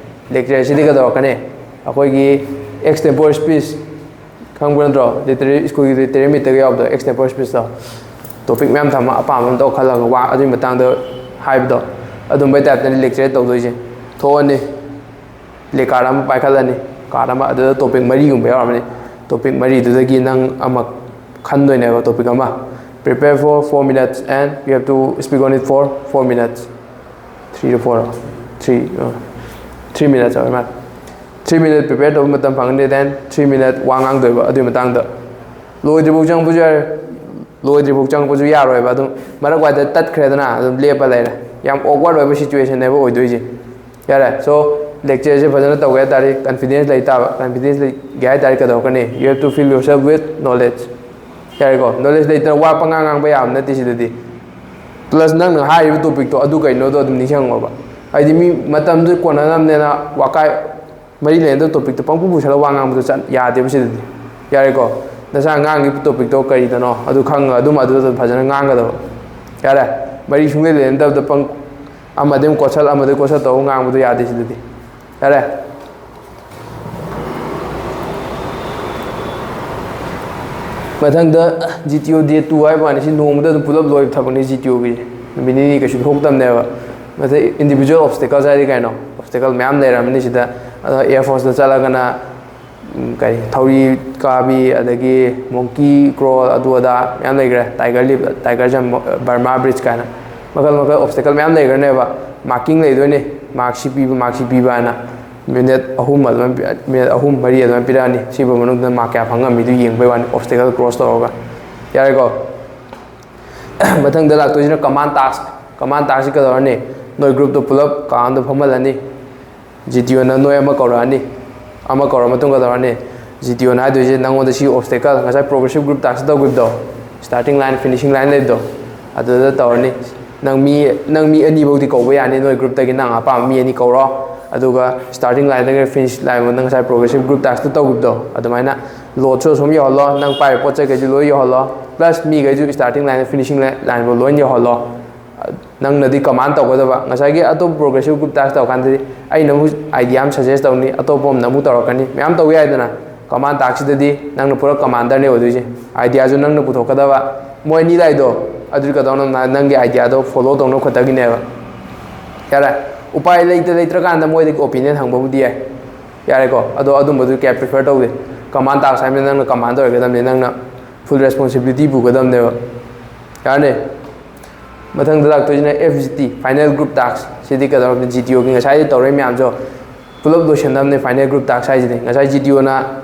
Lecturate ꯁꯤꯗꯤ ꯀꯩꯗꯧꯔꯛꯀꯅꯤ? ꯑꯩꯈꯣꯏꯒꯤ extempore speech ꯈꯪꯕ ꯅꯠꯇ꯭ꯔꯣ? Literary, school ꯒꯤ literary meet ꯇꯒ ꯌꯥꯎꯕꯗꯣ, extempore speech ꯇꯣ꯫ Topic ꯃꯌꯥꯝ ꯊꯝꯃ ꯑꯄꯥꯝꯕ ꯑꯃ ꯇꯧ ꯈꯜꯂꯒ ꯋꯥ ꯑꯗꯨꯒꯤ ꯃꯇꯥꯡꯗ ꯍꯥꯏꯕꯗꯣ, ꯑꯗꯨꯝꯕꯩ type ꯇꯅꯤ lecturate ꯇꯧꯗꯣꯏꯁꯦ꯫ ꯊꯣꯛꯑꯅꯤ, play card ꯑꯃ ꯄꯥꯏꯈꯠꯂꯅꯤ, card ꯑꯃ, ꯑꯗꯨꯗ topic ꯃꯔꯤꯒꯨꯝꯕ ꯌꯥꯎꯔꯝꯃꯅꯤ꯫ Topic ꯃꯔꯤꯗꯨꯗꯒꯤ ꯅꯪ ꯑꯃ ꯈꯟꯗꯣꯏꯅꯦꯕ, topic ꯑꯃ꯫ Prepare for four minutes and you have to speak on it for four minutes. Three to four, three, uh, three minutes ꯑꯣꯏꯔ ꯃꯥꯜꯂꯦ꯫ Three minute prepare ꯇꯧꯕ ꯃꯇꯝ ꯐꯪꯒꯅꯤ, then three minute ꯋꯥ ꯉꯥꯡꯗꯣꯏꯕ ꯑꯗꯨꯒꯤ ꯃꯇꯥꯡꯗ꯫ ꯂꯣꯏꯗ꯭ꯔꯤꯐꯥꯎ ꯆꯪꯉꯛꯄꯁꯨ ꯌꯥꯏ, ꯂꯣꯏꯗ꯭ꯔꯤꯐꯥꯎ ꯆꯪꯉꯛꯄꯁꯨ ꯌꯥꯔꯣꯏꯕ, ꯑꯗꯨꯝ ꯃꯔꯛ ꯋꯥꯏꯗ ꯇꯠꯈ꯭ꯔꯦꯗꯅ, ꯑꯗꯨꯝ ꯂꯦꯞꯄ ꯂꯩꯔꯦ꯫ ꯌꯥꯝ awkward ꯑꯣꯏꯕ situation ꯅꯦꯕ ꯑꯣꯏꯗꯣꯏꯁꯦ꯫ ꯌꯥꯔꯦ꯫ So, lecture ꯁꯦ ꯐꯖꯅ ꯇꯧꯒꯦ ꯍꯥꯏ ꯇꯥꯔꯗꯤ confidence ꯂꯩ ꯇꯥꯕ꯫ Confidence ꯂꯩꯒꯦ ꯍꯥꯏ ꯇꯥꯔꯗꯤ ꯀꯩꯗꯧꯔꯛꯀꯅꯤ? You have to fill yourself with knowledge. ꯌꯥꯔꯦꯀꯣ? Knowledge ꯂꯩꯇꯅ ꯋꯥ ꯄꯉꯥꯡ ꯉꯥꯡꯕ ꯌꯥꯕ ꯅꯠꯇꯦ ꯁꯤꯗꯗꯤ꯫ Plus ꯅꯪꯅ ꯍꯥꯏꯔꯤꯕ topic ꯇꯣ ꯑꯗꯨ ꯀꯩꯅꯣꯗꯣ ꯑꯗꯨꯝ ꯅꯤꯡꯁꯤꯡꯉꯣꯕ꯫ ꯍꯥꯏꯗꯤ ꯃꯤ ꯃꯇꯝꯗꯨ ꯀꯣꯟꯅꯅꯕꯅꯦꯅ ꯋꯥꯀꯥꯏ ꯃꯔꯤ ꯂꯩꯅꯗꯕ topic ꯇꯣ ꯄꯪꯄꯨ ꯄꯨꯁꯜꯂꯒ ꯋꯥ ꯉꯥꯡꯕꯗꯣ ꯆꯠ-, ꯌꯥꯗꯦꯕ ꯁꯤꯗꯗꯤ꯫ ꯌꯥꯔꯦꯀꯣ? ꯅꯁꯥ ꯉꯥꯡꯉꯤꯕ topic ꯇꯣ ꯀꯔꯤꯗꯅꯣ ꯑꯗꯨ ꯈꯪꯉꯒ ꯑꯗꯨꯝ ꯑꯗꯨꯗ ꯐꯖꯅ ꯉꯥꯡꯒꯗꯕ꯫ ꯌꯥꯔꯦ? ꯃꯔꯤ ꯁꯨꯡꯂꯩ ꯂꯩꯅꯗꯕꯗ ꯄꯪ-, ꯑꯃꯗꯩ ꯑꯃꯨꯛ ꯀꯣꯠꯁꯜ, ꯑꯃꯗꯩ ꯀꯣꯠꯁꯜ ꯇꯧꯔꯒ ꯉꯥꯡꯕꯗꯣ ꯌꯥꯗꯦ ꯁꯤꯗꯗꯤ꯫ ꯌꯥꯔꯦ? ꯃꯊꯪꯗ G T O day two ꯍꯥꯏꯕ ꯋꯥꯅꯤ, ꯁꯤ ꯅꯣꯡꯃꯗ ꯑꯗꯨꯝ ꯄꯨꯂꯞ ꯂꯣꯏꯕ ꯊꯕꯛꯅꯤ G T O ꯒꯤꯁꯦ꯫ ꯅꯨꯃꯤꯠ ꯅꯤꯅꯤ ꯀꯩꯁꯨ ꯊꯣꯛꯇꯕꯅꯦꯕ꯫ ꯃꯊꯪ individual obstacles ꯍꯥꯏꯗꯤ ꯀꯩꯅꯣ? Obstacle ꯃꯌꯥꯝ ꯂꯩꯔꯝꯃꯅꯤ ꯁꯤꯗ꯫ ꯑꯗꯣ Air Force ꯇ ꯆꯠꯂꯒꯅ, ꯎꯝ, ꯀꯔꯤ, ꯊꯧꯔꯤ ꯀꯥꯕꯤ, ꯑꯗꯒꯤ monkey crawl, ꯑꯗꯨ ꯑꯗꯥ ꯃꯌꯥꯝ ꯂꯩꯈ꯭ꯔꯦ꯫ Tiger leap, tiger jump, Burma bridge ꯀꯥꯏꯅ ꯃꯈꯜ ꯃꯈꯜ obstacle ꯃꯌꯥꯝ ꯂꯩꯈ꯭ꯔꯅꯦꯕ꯫ Marking ꯂꯩꯗꯣꯏꯅꯦ, mark ꯁꯤ ꯄꯤꯕ, mark ꯁꯤ ꯄꯤꯕ ꯍꯥꯏꯅ꯫ Minute ꯑꯍꯨꯝ ꯑꯗꯨꯃꯥꯏꯅ ꯄꯤ-, minute ꯑꯍꯨꯝ ꯃꯔꯤ ꯑꯗꯨꯃꯥꯏꯅ ꯄꯤꯔꯛꯑꯅꯤ꯫ ꯁꯤꯕꯨ ꯃꯅꯨꯡꯗ mark ꯀꯌꯥ ꯐꯪꯉꯝꯃꯤꯗꯨ ꯌꯦꯡꯕꯩ ꯋꯥꯅꯤ, obstacle cross ꯇꯧꯔꯒ꯫ ꯌꯥꯔꯦꯀꯣ? ꯃꯊꯪꯗ ꯂꯥꯛꯇꯣꯏꯁꯤꯅ command task꯫ Command task ꯁꯤ ꯀꯩꯗꯧꯔꯅꯤ? ꯅꯣꯏ group ꯇꯣ ꯄꯨꯂꯞ ꯀꯥ ꯑꯃꯗ ꯐꯝꯍꯜꯂꯅꯤ꯫ G T O ꯅ ꯅꯣꯏ ꯑꯃ ꯀꯧꯔꯛꯑꯅꯤ꯫ ꯑꯃ ꯀꯧꯔ ꯃꯇꯨꯡ ꯀꯩꯗꯧꯔꯅꯤ? G T O ꯅ ꯍꯥꯏꯗꯣꯏꯁꯦ ꯅꯉꯣꯟꯗ ꯁꯤ obstacle, ꯉꯁꯥꯏ progressive group task ꯇꯧꯈꯤꯕꯗꯣ, starting line, finishing line ꯂꯩꯕꯗꯣ, ꯑꯗꯨꯗ ꯇꯧꯔꯅꯤ꯫ ꯅꯪ ꯃꯤ, ꯅꯪ ꯃꯤ ꯑꯅꯤ ꯐꯧꯗꯤ ꯀꯧꯕ ꯌꯥꯅꯤ, ꯅꯣꯏ group ꯇꯒꯤ ꯅꯪ ꯑꯄꯥꯝꯕ ꯃꯤ ꯑꯅꯤ ꯀꯧꯔꯣ꯫ ꯑꯗꯨꯒ starting line ꯗꯒꯤ finish line ꯐꯥꯎ ꯅꯪ ꯉꯁꯥꯏ progressive group task ꯇꯣ ꯇꯧꯈꯤꯕꯗꯣ, ꯑꯗꯨꯃꯥꯏꯅ load ꯁꯨ ꯑꯁꯨꯝ ꯌꯧꯍꯜꯂꯣ, ꯅꯪ ꯄꯥꯏꯔꯤꯕ ꯄꯣꯠ ꯆꯩ ꯀꯩꯁꯨ ꯂꯣꯏ ꯌꯧꯍꯜꯂꯣ, plus ꯃꯤꯈꯩꯁꯨ starting line, finishing line ꯐꯥꯎ ꯂꯣꯏ ꯌꯧꯍꯜꯂꯣ꯫ ꯅꯪꯅꯗꯤ ꯀꯃꯥꯟ ꯇꯧꯒꯗꯕ꯫ ꯉꯁꯥꯏꯒꯤ ꯑꯇꯣꯞꯄ ꯄ꯭ꯔꯣꯒ꯭ꯔꯦꯁꯤꯞ ꯒ꯭ꯔꯨꯞ ꯇꯥꯛꯁ ꯇꯧꯔꯀꯥꯟꯗꯗꯤ ꯑꯩꯅ ꯑꯃꯨꯛ ꯑꯥꯏꯗꯤꯌꯥ ꯑꯃ ꯁꯖꯦꯁ ꯇꯧꯅꯤ, ꯑꯇꯣꯞꯄ ꯑꯃꯅ ꯑꯃꯨꯛ ꯇꯧꯔꯛꯀꯅꯤ, ꯃꯌꯥꯝ ꯇꯧꯕ ꯌꯥꯏꯗꯅ꯫ ꯀꯃꯥꯟ ꯇꯥꯛꯁꯤꯗꯗꯤ ꯅꯪꯅ ꯄꯨꯔꯥ ꯀꯃꯥꯟꯗꯔꯅꯦ ꯑꯣꯏꯗꯣꯏꯁꯦ꯫ ꯑꯥꯏꯗꯤꯌꯥꯁꯨ ꯅꯪꯅ ꯄꯨꯊꯣꯛꯀꯗꯕ꯫ ꯃꯣꯏ ꯑꯅꯤ ꯂꯥꯏꯗꯣ ꯑꯗꯨꯗꯤ ꯀꯩꯗꯧꯅ ꯅꯪꯒꯤ ꯑꯥꯏꯗꯤꯌꯥꯗꯣ ꯐꯣꯂꯣ ꯇꯧꯅꯕ ꯈꯛꯇꯒꯤꯅꯦꯕ꯫ ꯌꯥꯔꯦ꯫ ꯎꯄꯥꯏ ꯂꯩꯇ ꯂꯩꯇ꯭ꯔꯀꯥꯟꯗ ꯃꯣꯏꯗꯒꯤ ꯑꯣꯄꯤꯅꯤꯌꯟ ꯍꯪꯕꯕꯨꯗꯤ ꯌꯥꯏ꯫ ꯌꯥꯔꯦꯀꯣ꯫ ꯑꯗꯣ ꯑꯗꯨꯝꯕꯗꯨ ꯀꯌꯥ ꯄ꯭ꯔꯤꯐꯔ ꯇꯧꯗꯦ꯫ ꯀꯃꯥꯟ ꯇꯥꯛꯁ ꯍꯥꯏꯕꯅꯤꯅ ꯅꯪꯅ ꯀꯃꯥꯟꯗ ꯑꯣꯏꯒꯗꯕꯅꯤ, ꯅꯪꯅ ꯐꯨꯜ ꯔꯦꯁꯄꯣꯟꯁꯤꯕꯤꯂꯤꯇꯤ ꯄꯨꯒꯗꯕꯅꯦꯕ꯫ ꯌꯥꯔꯅꯤ꯫ ꯃꯊꯪꯗ ꯂꯥꯛꯇꯣꯏꯁꯤꯅ F G T, final group talks. ꯁꯤꯗꯤ ꯀꯩꯗꯧꯔꯕꯅꯤ? G T O ꯒꯤ ꯉꯁꯥꯏꯗꯤ ꯇꯧꯔꯛꯏ ꯃꯌꯥꯝꯁꯨ ꯄꯨꯂꯞ ꯂꯣꯏꯁꯤꯟꯅꯕꯅꯦ ꯐꯥꯏꯅꯦꯜ ꯒ꯭ꯔꯨꯞ ꯇꯥꯛꯁ ꯍꯥꯏꯁꯤꯗꯤ꯫ ꯉꯁꯥꯏ G T O ꯅ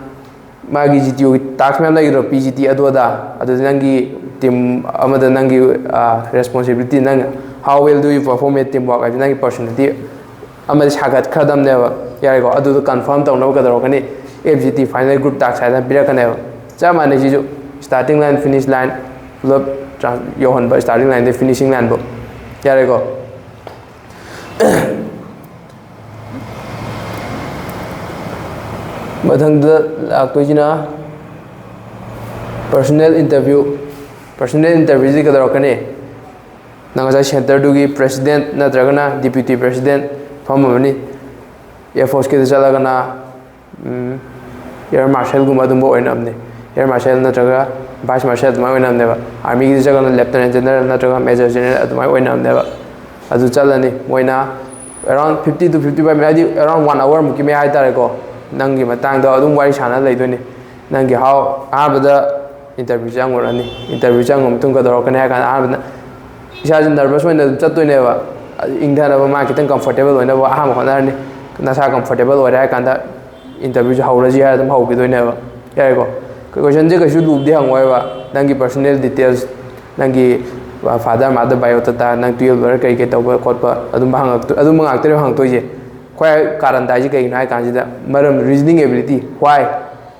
ꯃꯥꯒꯤ G T O ꯒꯤ ꯇꯥꯛꯁ ꯃꯌꯥꯝ ꯂꯩꯒꯗ꯭ꯔꯣ, P G T ꯑꯗꯨ ꯑꯗꯥ, ꯑꯗꯨꯗꯤ ꯅꯪꯒꯤ ꯇꯤꯝ ꯑꯃꯗ ꯅꯪꯒꯤ ꯔꯦꯁꯄꯣꯟꯁꯤꯕꯤꯂꯤꯇꯤ, ꯅꯪ how well do you perform at team work ꯍꯥꯏꯗꯤ ꯅꯪꯒꯤ ꯄꯔꯁꯣꯅꯦꯂꯤꯇꯤ ꯑꯃꯗꯤ ꯁꯥꯒꯠꯈ꯭ꯔꯗꯕꯅꯦꯕ꯫ ꯌꯥꯔꯦꯀꯣ꯫ ꯑꯗꯨꯗꯣ ꯀꯟꯐꯥꯔꯝ ꯇꯧꯅꯕ ꯀꯩꯗꯧꯔꯛꯀꯅꯤ? F G T final group talks ꯍꯥꯏꯗꯅ ꯄꯤꯔꯛꯀꯅꯦꯕ꯫ ꯆꯞ ꯃꯥꯟꯅꯩ ꯁꯤꯁꯨ꯫ ꯁ꯭ꯇꯥꯔꯇꯤꯡ ꯂꯥꯏꯟ, ꯐꯤꯅꯤꯁ ꯂꯥꯏꯟ ꯄꯨꯂꯞ ꯇ꯭ꯔꯥꯟ-, ꯌꯧꯍꯟꯕ, ꯁ꯭ꯇꯥꯔꯇꯤꯡ ꯂꯥꯏꯟꯗꯩ ꯐꯤꯅꯤꯁꯤꯡ ꯂꯥꯏꯟꯕꯨꯛ꯫ ꯌꯥꯔꯦꯀꯣ꯫ ꯃꯊꯪꯗ ꯂꯥꯛꯇꯣꯏꯁꯤꯅ ꯄꯔꯁꯣꯅꯦꯜ ꯏꯟꯇꯔꯚ꯭ꯌꯨ꯫ ꯄꯔꯁꯣꯅꯦꯜ ꯏꯟꯇꯔꯚ꯭ꯌꯨꯁꯤ ꯀꯩꯗꯧꯔꯛꯀꯅꯤ? ꯅꯪ ꯉꯁꯥꯏ ꯁꯦꯟꯇꯔꯗꯨꯒꯤ ꯄ꯭ꯔꯦꯁꯤꯗꯦꯟꯠ ꯅꯠꯇ꯭ꯔꯒꯅ ꯗꯤꯄ꯭ꯌꯨꯇꯤ ꯄ꯭ꯔꯦꯁꯤꯗꯦꯟꯠ ꯐꯝꯃꯕꯅꯤ꯫ ꯑꯦꯌꯔꯐꯣꯔꯁꯀꯤꯗ ꯆꯠꯂꯒꯅ ꯎꯝ, ꯑꯦꯌꯔ ꯃꯥꯔꯁꯦꯜꯒꯨꯝꯕ ꯑꯗꯨꯝꯕ ꯑꯣꯏꯅꯕꯅꯦ꯫ ꯑꯦꯌꯔ ꯃꯥꯔꯁꯦꯜ ꯅꯠꯇ꯭ꯔꯒ ꯚꯥꯏꯁ ꯃꯥꯔꯁꯦꯜ ꯑꯗꯨꯃꯥꯏꯅ ꯑꯣꯏꯅꯕꯅꯦꯕ꯫ ꯑꯥꯔꯃꯤꯒꯤꯗ ꯆꯠꯂꯒꯅ ꯂꯦꯐꯇꯅꯦꯟ ꯖꯦꯅꯔꯦꯜ ꯅꯠꯇ꯭ꯔꯒ ꯃꯦꯖꯔ ꯖꯦꯅꯔꯦꯜ ꯑꯗꯨꯃꯥꯏꯅ ꯑꯣꯏꯅꯕꯅꯦꯕ꯫ ꯑꯗꯨ ꯆꯠꯂꯅꯤ꯫ ꯃꯣꯏꯅ around fifty to fifty five minute, ꯍꯥꯏꯗꯤ around one hour ꯃꯨꯛꯀꯤ ꯃꯌꯥ ꯍꯥꯏꯇꯥꯔꯦꯀꯣ꯫ ꯅꯪꯒꯤ ꯃꯇꯥꯡꯗ ꯑꯗꯨꯝ ꯋꯥꯔꯤ ꯁꯥꯟꯅ ꯂꯩꯗꯣꯏꯅꯤ꯫ ꯅꯪꯒꯤ ꯍꯥꯎ ꯑꯍꯥꯟꯕꯗ ꯏꯟꯇꯔꯚ꯭ꯌꯨ ꯆꯪꯉꯨꯔꯅꯤ꯫ ꯏꯟꯇꯔꯚ꯭ꯌꯨ ꯆꯪꯉ ꯃꯇꯨꯡ ꯀꯩꯗꯧꯔꯛꯀꯅꯤ ꯍꯥꯏ ꯀꯥꯟꯗ, ꯑꯍꯥꯟꯕꯗ ꯏꯁꯥꯁꯦ ꯅꯔꯚꯁ ꯑꯣꯏꯅ ꯑꯗꯨꯝ ꯆꯠꯇꯣꯏꯅꯦꯕ꯫ ꯑꯗꯨ ꯏꯪꯊꯅꯕ ꯃꯥ ꯈꯤꯇꯪ ꯀꯝꯐꯣꯔꯇꯦꯕꯜ ꯑꯣꯏꯅꯕ ꯑꯍꯥꯟꯕ ꯍꯣꯠꯅꯔꯅꯤ꯫ ꯅꯁꯥ ꯀꯝꯐꯣꯔꯇꯦꯕꯜ ꯑꯣꯏꯔꯦ ꯍꯥꯏ ꯀꯥꯟꯗ ꯏꯟꯇꯔꯚ꯭ꯌꯨꯁꯦ ꯍꯧꯔꯁꯤ ꯍꯥꯏꯔ ꯑꯗꯨꯝ ꯍꯧꯈꯤꯗꯣꯏꯅꯦꯕ꯫ ꯌꯥꯔꯦꯀꯣ꯫ ꯀꯣꯏꯁꯟꯁꯦ ꯀꯩꯁꯨ ꯂꯨꯕꯗꯤ ꯍꯪꯉꯣꯏꯕ꯫ ꯅꯪꯒꯤ ꯄꯔꯁꯣꯅꯦꯜ ꯗꯤꯇꯦꯜꯁ, ꯅꯪꯒꯤ ꯐꯥꯗꯔ ꯃꯥꯗꯔ ꯕꯥꯏꯑꯣꯗꯥꯇꯥ, ꯅꯪ ꯇꯨꯌꯦꯜꯞ ꯂꯣꯏꯔ ꯀꯩ ꯀꯩ ꯇꯧꯕ ꯈꯣꯠꯄ ꯑꯗꯨꯝꯕ ꯍꯪꯉꯛꯇꯣ-, ꯑꯗꯨꯝꯕ ꯉꯥꯛꯇꯅꯦꯕ ꯍꯪꯉꯛꯇꯣꯏꯁꯦ꯫ ꯈ꯭ꯋꯥꯏ ꯀꯥꯔꯟ ꯇꯥꯏꯁꯦ ꯀꯩꯒꯤꯅꯣ ꯍꯥꯏ ꯀꯥꯟꯁꯤꯗ ꯃꯔꯝ, ꯔꯤꯖꯅꯤꯡ ꯑꯦꯕꯤꯂꯤꯇꯤ꯫ Why?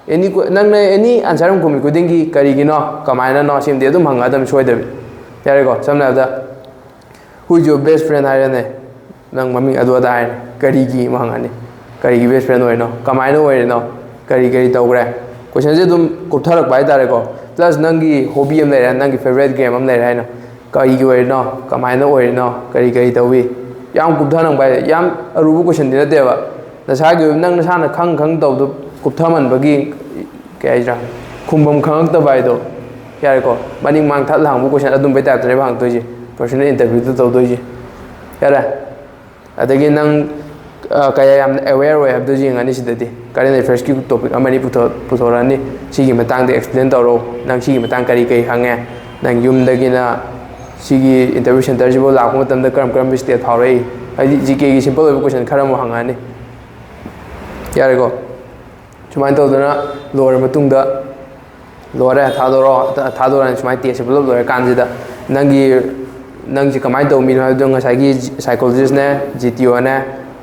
ꯑꯦꯅꯤ ꯀꯣ-, ꯅꯪꯅ ꯑꯦꯅꯤ ꯑꯟꯁꯔ ꯑꯃ ꯈꯨꯝꯃꯤ ꯈꯨꯗꯤꯡꯒꯤ ꯀꯔꯤꯒꯤꯅꯣ, ꯀꯃꯥꯏꯅꯅꯣ, ꯁꯤꯃꯗꯤ ꯑꯗꯨꯝ ꯍꯪꯉꯛꯑꯗꯕꯅꯤ ꯁꯣꯏꯗꯕꯤ꯫ ꯌꯥꯔꯦꯀꯣ꯫ ꯁꯝꯅ ꯍꯥꯏꯔꯕꯗ who is your best friend ꯍꯥꯏꯔꯅꯦ꯫ ꯅꯪ ꯃꯃꯤꯡ ꯑꯗꯨ ꯑꯗꯥ ꯍꯥꯏꯔꯅꯤ꯫ ꯀꯔꯤꯒꯤ ꯑꯃꯨꯛ ꯍꯪꯉꯅꯤ꯫ ꯀꯔꯤꯒꯤ ꯕꯦꯁ ꯐ꯭ꯔꯦꯟ ꯑꯣꯏꯔꯤꯅꯣ? ꯀꯃꯥꯏꯅ ꯑꯣꯏꯔꯤꯅꯣ? ꯀꯔꯤ ꯀꯔꯤ ꯇꯧꯈ꯭ꯔꯦ? ꯀꯣꯏꯁꯟꯁꯦ ꯑꯗꯨꯝ ꯀꯨꯞꯊꯔꯛꯄ ꯍꯥꯏꯇꯥꯔꯦꯀꯣ꯫ ꯄ꯭ꯂꯁ ꯅꯪꯒꯤ ꯍꯣꯕꯤ ꯑꯃ ꯂꯩꯔꯦ, ꯅꯪꯒꯤ ꯐꯦꯕꯣꯔꯥꯏꯠ ꯒꯦꯝ ꯑꯃ ꯂꯩꯔꯦ ꯍꯥꯏꯅ꯫ ꯀꯔꯤꯒꯤ ꯑꯣꯏꯔꯤꯅꯣ, ꯀꯃꯥꯏꯅ ꯑꯣꯏꯔꯤꯅꯣ, ꯀꯔꯤ ꯀꯔꯤ ꯇꯧꯏ, ꯌꯥꯝ ꯀꯨꯞꯊꯅ ꯍꯪꯕ ꯍꯥꯏ, ꯌꯥꯝ ꯑꯔꯨꯕ ꯀꯣꯏꯁꯟꯗꯤ ꯅꯠꯇꯦꯕ꯫ ꯅꯁꯥꯒꯤ ꯑꯣꯏꯕ ꯅꯪ ꯅꯁꯥꯅ ꯈꯪ ꯈꯪ ꯇꯧꯕꯗꯣ ꯀꯨꯞꯊꯃꯟꯕꯒꯤ ꯀꯩ ꯍꯥꯏꯁꯤꯔꯥ, ꯈꯨꯝꯐꯝ ꯈꯪꯉꯛꯇꯕ ꯍꯥꯏꯗꯣ꯫ ꯌꯥꯔꯦꯀꯣ, ꯃꯅꯤꯡ ꯃꯥꯡ ꯊꯠ ꯍꯪꯕ ꯀꯣꯏꯁꯟ ꯑꯗꯨꯝꯕꯩ ꯇꯥꯏꯞꯇꯅꯦꯕ ꯍꯪꯉꯛꯇꯣꯏꯁꯦ, ꯄꯔꯁꯣꯅꯦꯜ ꯏꯟꯇꯔꯚ꯭ꯌꯨꯗ ꯇꯧꯗꯣꯏꯁꯦ꯫ ꯌꯥꯔꯦ꯫ ꯑꯗꯒꯤ ꯅꯪ ꯀꯌꯥ ꯌꯥꯝꯅ ꯑꯦꯋꯦꯌꯔ ꯑꯣꯏ ꯍꯥꯏꯕꯗꯨ ꯌꯦꯡꯉꯅꯤ꯫ ꯁꯤꯗꯗꯤ ꯀꯔꯦꯟ ꯑꯦꯐꯤꯌꯔꯁꯀꯤ ꯇꯣꯄꯤꯛ ꯑꯃꯅꯤ ꯄꯨꯊꯣꯔꯛꯑꯅꯤ꯫ ꯁꯤꯒꯤ ꯃꯇꯥꯡꯗ ꯑꯦꯛꯁꯄ꯭ꯂꯦꯟ ꯇꯧꯔꯣ, ꯅꯪ ꯁꯤꯒꯤ ꯃꯇꯥꯡ ꯀꯔꯤ ꯀꯔꯤ ꯈꯪꯉꯦ, ꯅꯪ ꯌꯨꯝꯗꯒꯤꯅ ꯁꯤꯒꯤ ꯏꯟꯇꯔꯚ꯭ꯌꯨ ꯁꯦꯟꯇꯔꯁꯤꯐꯥꯎ ꯂꯥꯛꯄ ꯃꯇꯝꯗ ꯀꯔꯝ ꯀꯔꯝꯕ ꯁ꯭ꯇꯦꯞ ꯐꯥꯎꯔꯛꯏ, ꯍꯥꯏꯗꯤ ꯖꯤ ꯀꯦꯒꯤ ꯁꯤꯝꯄꯜ ꯑꯣꯏꯕ ꯀꯣꯏꯁꯟ ꯈꯔ ꯑꯃꯨꯛ ꯍꯪꯉꯛꯑꯅꯤ꯫ ꯌꯥꯔꯦꯀꯣ? ꯁꯨꯃꯥꯏꯅ ꯇꯧꯗꯅ ꯂꯣꯏꯔ ꯃꯇꯨꯡꯗ, ꯂꯣꯏꯔꯦ, ꯊꯥꯗꯣꯔꯛꯑꯣ, ꯊꯥꯗꯣꯔꯛꯑꯅꯤ꯫ ꯁꯨꯃꯥꯏꯅ ꯇꯦꯁꯁꯦ ꯄꯨꯂꯞ ꯂꯣꯏꯔꯀꯥꯟꯁꯤꯗ ꯅꯪꯒꯤ, ꯅꯪꯁꯦ ꯀꯃꯥꯏꯅ ꯇꯧꯕ ꯃꯤꯅꯣ ꯍꯥꯏꯕꯗꯣ ꯉꯁꯥꯏꯒꯤ ꯁꯥꯏꯀꯣꯂꯣꯖꯤꯁꯅꯦ, ꯖꯤ ꯇꯤ ꯑꯣꯅꯦ,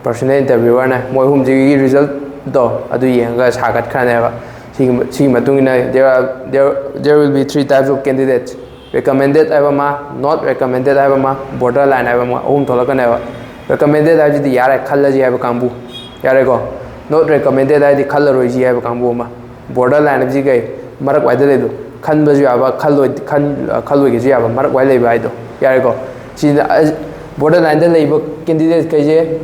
ꯄꯔꯁꯣꯅꯦꯜ ꯏꯟꯇꯔꯚ꯭ꯌꯨꯋꯔꯅꯦ, ꯃꯣꯏ ꯑꯍꯨꯝꯁꯤꯒꯤ ꯔꯤꯖꯜꯠꯇꯣ ꯑꯗꯨ ꯌꯦꯡꯉꯒ ꯁꯥꯒꯠꯈ꯭ꯔꯅꯦꯕ꯫ ꯁꯤꯒꯤ, ꯁꯤꯒꯤ ꯃꯇꯨꯡ ꯏꯟꯅ there are, there, there will be three types of candidates: ꯔꯤꯀꯃꯦꯟꯗꯦꯠ ꯍꯥꯏꯕ ꯑꯃ, ꯅꯣꯠ ꯔꯤꯀꯃꯦꯟꯗꯦꯠ ꯍꯥꯏꯕ ꯑꯃ, ꯕꯣꯔꯗꯔ ꯂꯥꯏꯟ ꯍꯥꯏꯕ ꯑꯃ, ꯑꯍꯨꯝ ꯊꯣꯛꯂꯛꯀꯅꯦꯕ꯫ ꯔꯤꯀꯃꯦꯟꯗꯦꯠ ꯍꯥꯏꯁꯤꯗꯤ ꯌꯥꯔꯦ, ꯈꯜꯂꯁꯤ ꯍꯥꯏꯕ ꯀꯥꯡꯕꯨ, ꯌꯥꯔꯦꯀꯣ꯫ ꯅꯣꯠ ꯔꯤꯀꯃꯦꯟꯗꯦꯠ ꯍꯥꯏꯗꯤ ꯈꯜꯂꯔꯣꯏꯁꯤ ꯍꯥꯏꯕ ꯀꯥꯡꯕꯨ ꯑꯃ꯫ ꯕꯣꯔꯗꯔ ꯂꯥꯏꯟ ꯍꯥꯏꯕꯁꯤ ꯀꯩ? ꯃꯔꯛ ꯋꯥꯏꯗ ꯂꯩꯕꯗꯣ, ꯈꯟꯕꯁꯨ ꯌꯥꯕ, ꯈꯜꯂꯣꯏ-, ꯈꯟ-, ꯈꯜꯂꯣꯏꯒꯦꯁꯨ ꯌꯥꯕ, ꯃꯔꯛ ꯋꯥꯏ ꯂꯩꯕ ꯍꯥꯏꯗꯣ, ꯌꯥꯔꯦꯀꯣ꯫ ꯁꯤꯅ ꯕꯣꯔꯗꯔ ꯂꯥꯏꯟꯗ ꯂꯩꯕ ꯀꯦꯟꯗꯤꯗꯦꯠ ꯈꯩꯁꯦ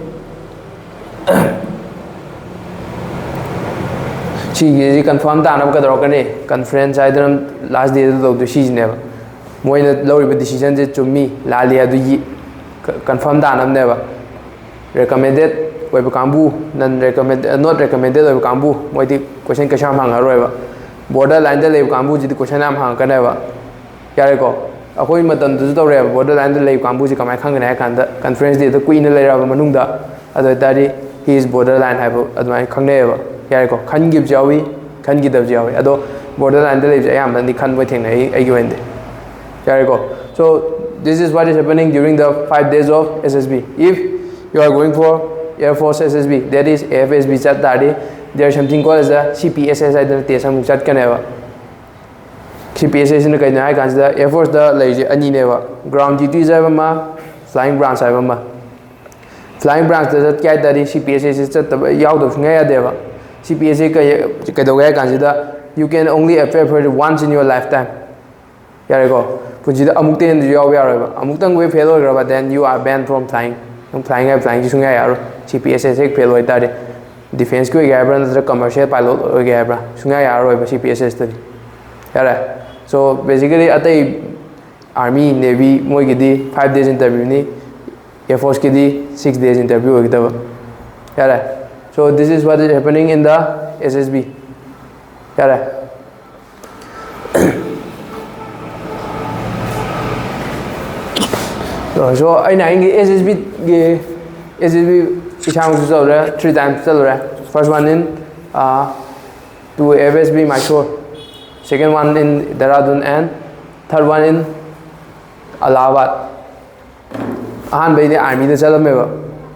ꯁꯤꯒꯤꯁꯤ ꯀꯟꯐꯥꯔꯝ ꯇꯥꯅꯕ ꯀꯩꯗꯧꯔꯛꯀꯅꯤ? ꯀꯟꯐ꯭ꯔꯦꯟꯁ ꯍꯥꯏꯗꯅ ꯂꯥꯁ ꯗꯦꯗ ꯇꯧꯗꯣꯏ ꯁꯤꯁꯤꯅꯦꯕ꯫ ꯃꯣꯏꯅ ꯂꯧꯔꯤꯕ ꯗꯤꯁꯤꯖꯟꯁꯦ ꯆꯨꯝꯃꯤ ꯂꯥꯜꯂꯤ ꯑꯗꯨꯒꯤ ꯀꯟꯐꯥꯔꯝ ꯇꯥꯅꯕꯅꯦꯕ꯫ ꯔꯤꯀꯃꯦꯟꯗꯦꯠ ꯑꯣꯏꯕ ꯀꯥꯡꯕꯨ, ꯅꯟ ꯔꯤꯀꯃꯦꯟꯗꯦꯠ, ꯅꯣꯠ ꯔꯤꯀꯃꯦꯟꯗꯦꯠ ꯑꯣꯏꯕ ꯀꯥꯡꯕꯨ, ꯃꯣꯏꯗꯤ ꯀꯣꯏꯁꯟ ꯀꯩꯁꯨ ꯌꯥꯝ ꯍꯪꯉꯔꯣꯏꯕ꯫ ꯕꯣꯔꯗꯔ ꯂꯥꯏꯟꯗ ꯂꯩꯕ ꯀꯥꯡꯕꯨꯁꯤꯗꯤ ꯀꯣꯏꯁꯟ ꯌꯥꯝ ꯍꯪꯉꯛꯀꯅꯦꯕ꯫ ꯌꯥꯔꯦꯀꯣ? ꯑꯩꯈꯣꯏ ꯃꯇꯝꯗꯁꯨ ꯇꯧꯔꯛꯑꯦꯕ, ꯕꯣꯔꯗꯔ ꯂꯥꯏꯟꯗ ꯂꯩꯕ ꯀꯥꯡꯕꯨꯁꯤ ꯀꯃꯥꯏꯅ ꯈꯪꯒꯅꯤ ꯍꯥꯏ ꯀꯥꯟꯗ, ꯀꯟꯐ꯭ꯔꯦꯟꯁ ꯗꯦꯗ ꯀꯨꯏꯅ ꯂꯩꯔꯛꯑꯕ ꯃꯅꯨꯡꯗ, ꯑꯗꯨ ꯑꯣꯏꯇꯥꯔꯗꯤ he is borderline ꯍꯥꯏꯕ ꯑꯗꯨꯃꯥꯏꯅ ꯈꯪꯅꯩꯌꯦꯕ꯫ ꯌꯥꯔꯦꯀꯣ? ꯈꯟꯈꯤꯕꯁꯨ ꯌꯥꯎꯏ, ꯈꯟꯈꯤꯗꯕꯁꯨ ꯌꯥꯎꯏ꯫ ꯑꯗꯣ ꯕꯣꯔꯗꯔ ꯂꯥꯏꯟꯗ ꯂꯩꯕꯁꯦ ꯑꯌꯥꯝꯕꯅꯗꯤ ꯈꯟꯕ ꯊꯦꯡꯅꯩ, ꯑꯩ, ꯑꯩꯒꯤ ꯑꯣꯏꯅꯗꯤ꯫ ꯌꯥꯔꯦꯀꯣ? So this is what is happening during the five days of S S B. If you are going for Air Force S S B, that is A F S B ꯆꯠ ꯇꯥꯔꯗꯤ, there is something called as a C P S S ꯍꯥꯏꯗꯅ ꯇꯦꯁ ꯑꯃꯨꯛ ꯆꯠꯀꯅꯦꯕ꯫ ꯁꯤ ꯄꯤ ꯑꯦꯁ ꯑꯦꯁ ꯁꯤꯅ ꯀꯩꯅꯣ ꯍꯥꯏ ꯀꯥꯟꯁꯤꯗ, ꯑꯦꯌꯔ ꯐꯣꯔꯁꯇ ꯂꯩꯔꯤꯁꯦ ꯑꯅꯤꯅꯦꯕ, ꯒ꯭ꯔꯥꯎꯟ ꯗ꯭ꯌꯨꯇꯤꯁ ꯍꯥꯏꯕ ꯑꯃ, ꯐ꯭ꯂꯥꯏꯌꯤꯡ ꯕ꯭ꯔꯥꯟꯁ ꯍꯥꯏꯕ ꯑꯃ꯫ ꯐ꯭ꯂꯥꯏꯌꯤꯡ ꯕ꯭ꯔꯥꯟꯁꯇ ꯆꯠꯀꯦ ꯍꯥꯏ ꯇꯥꯔꯗꯤ ꯁꯤ ꯄꯤ ꯑꯦꯁ ꯑꯦꯁ ꯁꯤ ꯆꯠꯇꯕ, ꯌꯥꯎꯗꯕ ꯁꯨꯡꯌꯥ ꯌꯥꯗꯦꯕ꯫ ꯁꯤ ꯄꯤ ꯑꯦꯁ ꯑꯦ ꯀꯩ-, ꯀꯩꯗꯧꯒꯦ ꯍꯥꯏ ꯀꯥꯟꯁꯤꯗ, you can only appear for once in your lifetime꯫ ꯌꯥꯔꯦꯀꯣ? ꯄꯨꯟꯁꯤꯗ ꯑꯃꯨꯛꯇ ꯍꯦꯟꯅꯁꯨ ꯌꯥꯎꯕ ꯌꯥꯔꯣꯏꯕ꯫ ꯑꯃꯨꯛꯇꯪ ꯍꯦꯛ ꯐꯦꯜ ꯑꯣꯏꯈ꯭ꯔꯕ, then you are banned from flying. ꯅꯪ ꯐ꯭ꯂꯥꯏꯡ ꯍꯥꯏ, ꯐ꯭ꯂꯥꯏꯡꯁꯤ ꯁꯨꯡꯌꯥ ꯌꯥꯔꯣꯏ꯫ ꯁꯤ ꯄꯤ ꯑꯦꯁ ꯑꯦꯁ ꯍꯦꯛ ꯐꯦꯜ ꯑꯣꯏꯇꯥꯔꯗꯤ, ꯗꯤꯐꯦꯟꯁꯀꯤ ꯑꯣꯏꯒꯦ ꯍꯥꯏꯕ꯭ꯔꯥ, ꯅꯠꯇ꯭ꯔꯒ ꯀꯃꯔꯁꯤꯌꯦꯜ ꯄꯥꯏꯂꯣꯠ ꯑꯣꯏꯒꯦ ꯍꯥꯏꯕ꯭ꯔꯥ, ꯁꯨꯡꯌꯥ ꯌꯥꯔꯔꯣꯏꯕ ꯁꯤ ꯄꯤ ꯑꯦꯁ ꯑꯦꯁꯇꯗꯤ꯫ ꯌꯥꯔꯦ꯫ So basically ꯑꯇꯩ ꯑꯥꯔꯃꯤ, ꯅꯦꯚꯤ, ꯃꯣꯏꯒꯤꯗꯤ five days interview ꯅꯤ, ꯑꯦꯌꯔꯐꯣꯔꯁꯀꯤꯗꯤ six days interview ꯑꯣꯏꯒꯗꯕ꯫ ꯌꯥꯔꯦ꯫ So this is what is happening in the S S B. ꯌꯥꯔꯦ꯫ So ꯑꯩꯅ ꯑꯩꯒꯤ S S B ꯒꯤ, S S B ꯏꯁꯥꯃꯛꯁꯨ ꯆꯠꯂꯨꯔꯦ, three times ꯆꯠꯂꯨꯔꯦ꯫ First one in, uh, to F S B Mysore, second one in Dehradun, and third one in Allahabad. ꯑꯍꯥꯟꯕꯩꯗꯤ ꯑꯥꯔꯃꯤꯗ ꯆꯠꯂꯝꯃꯦꯕ꯫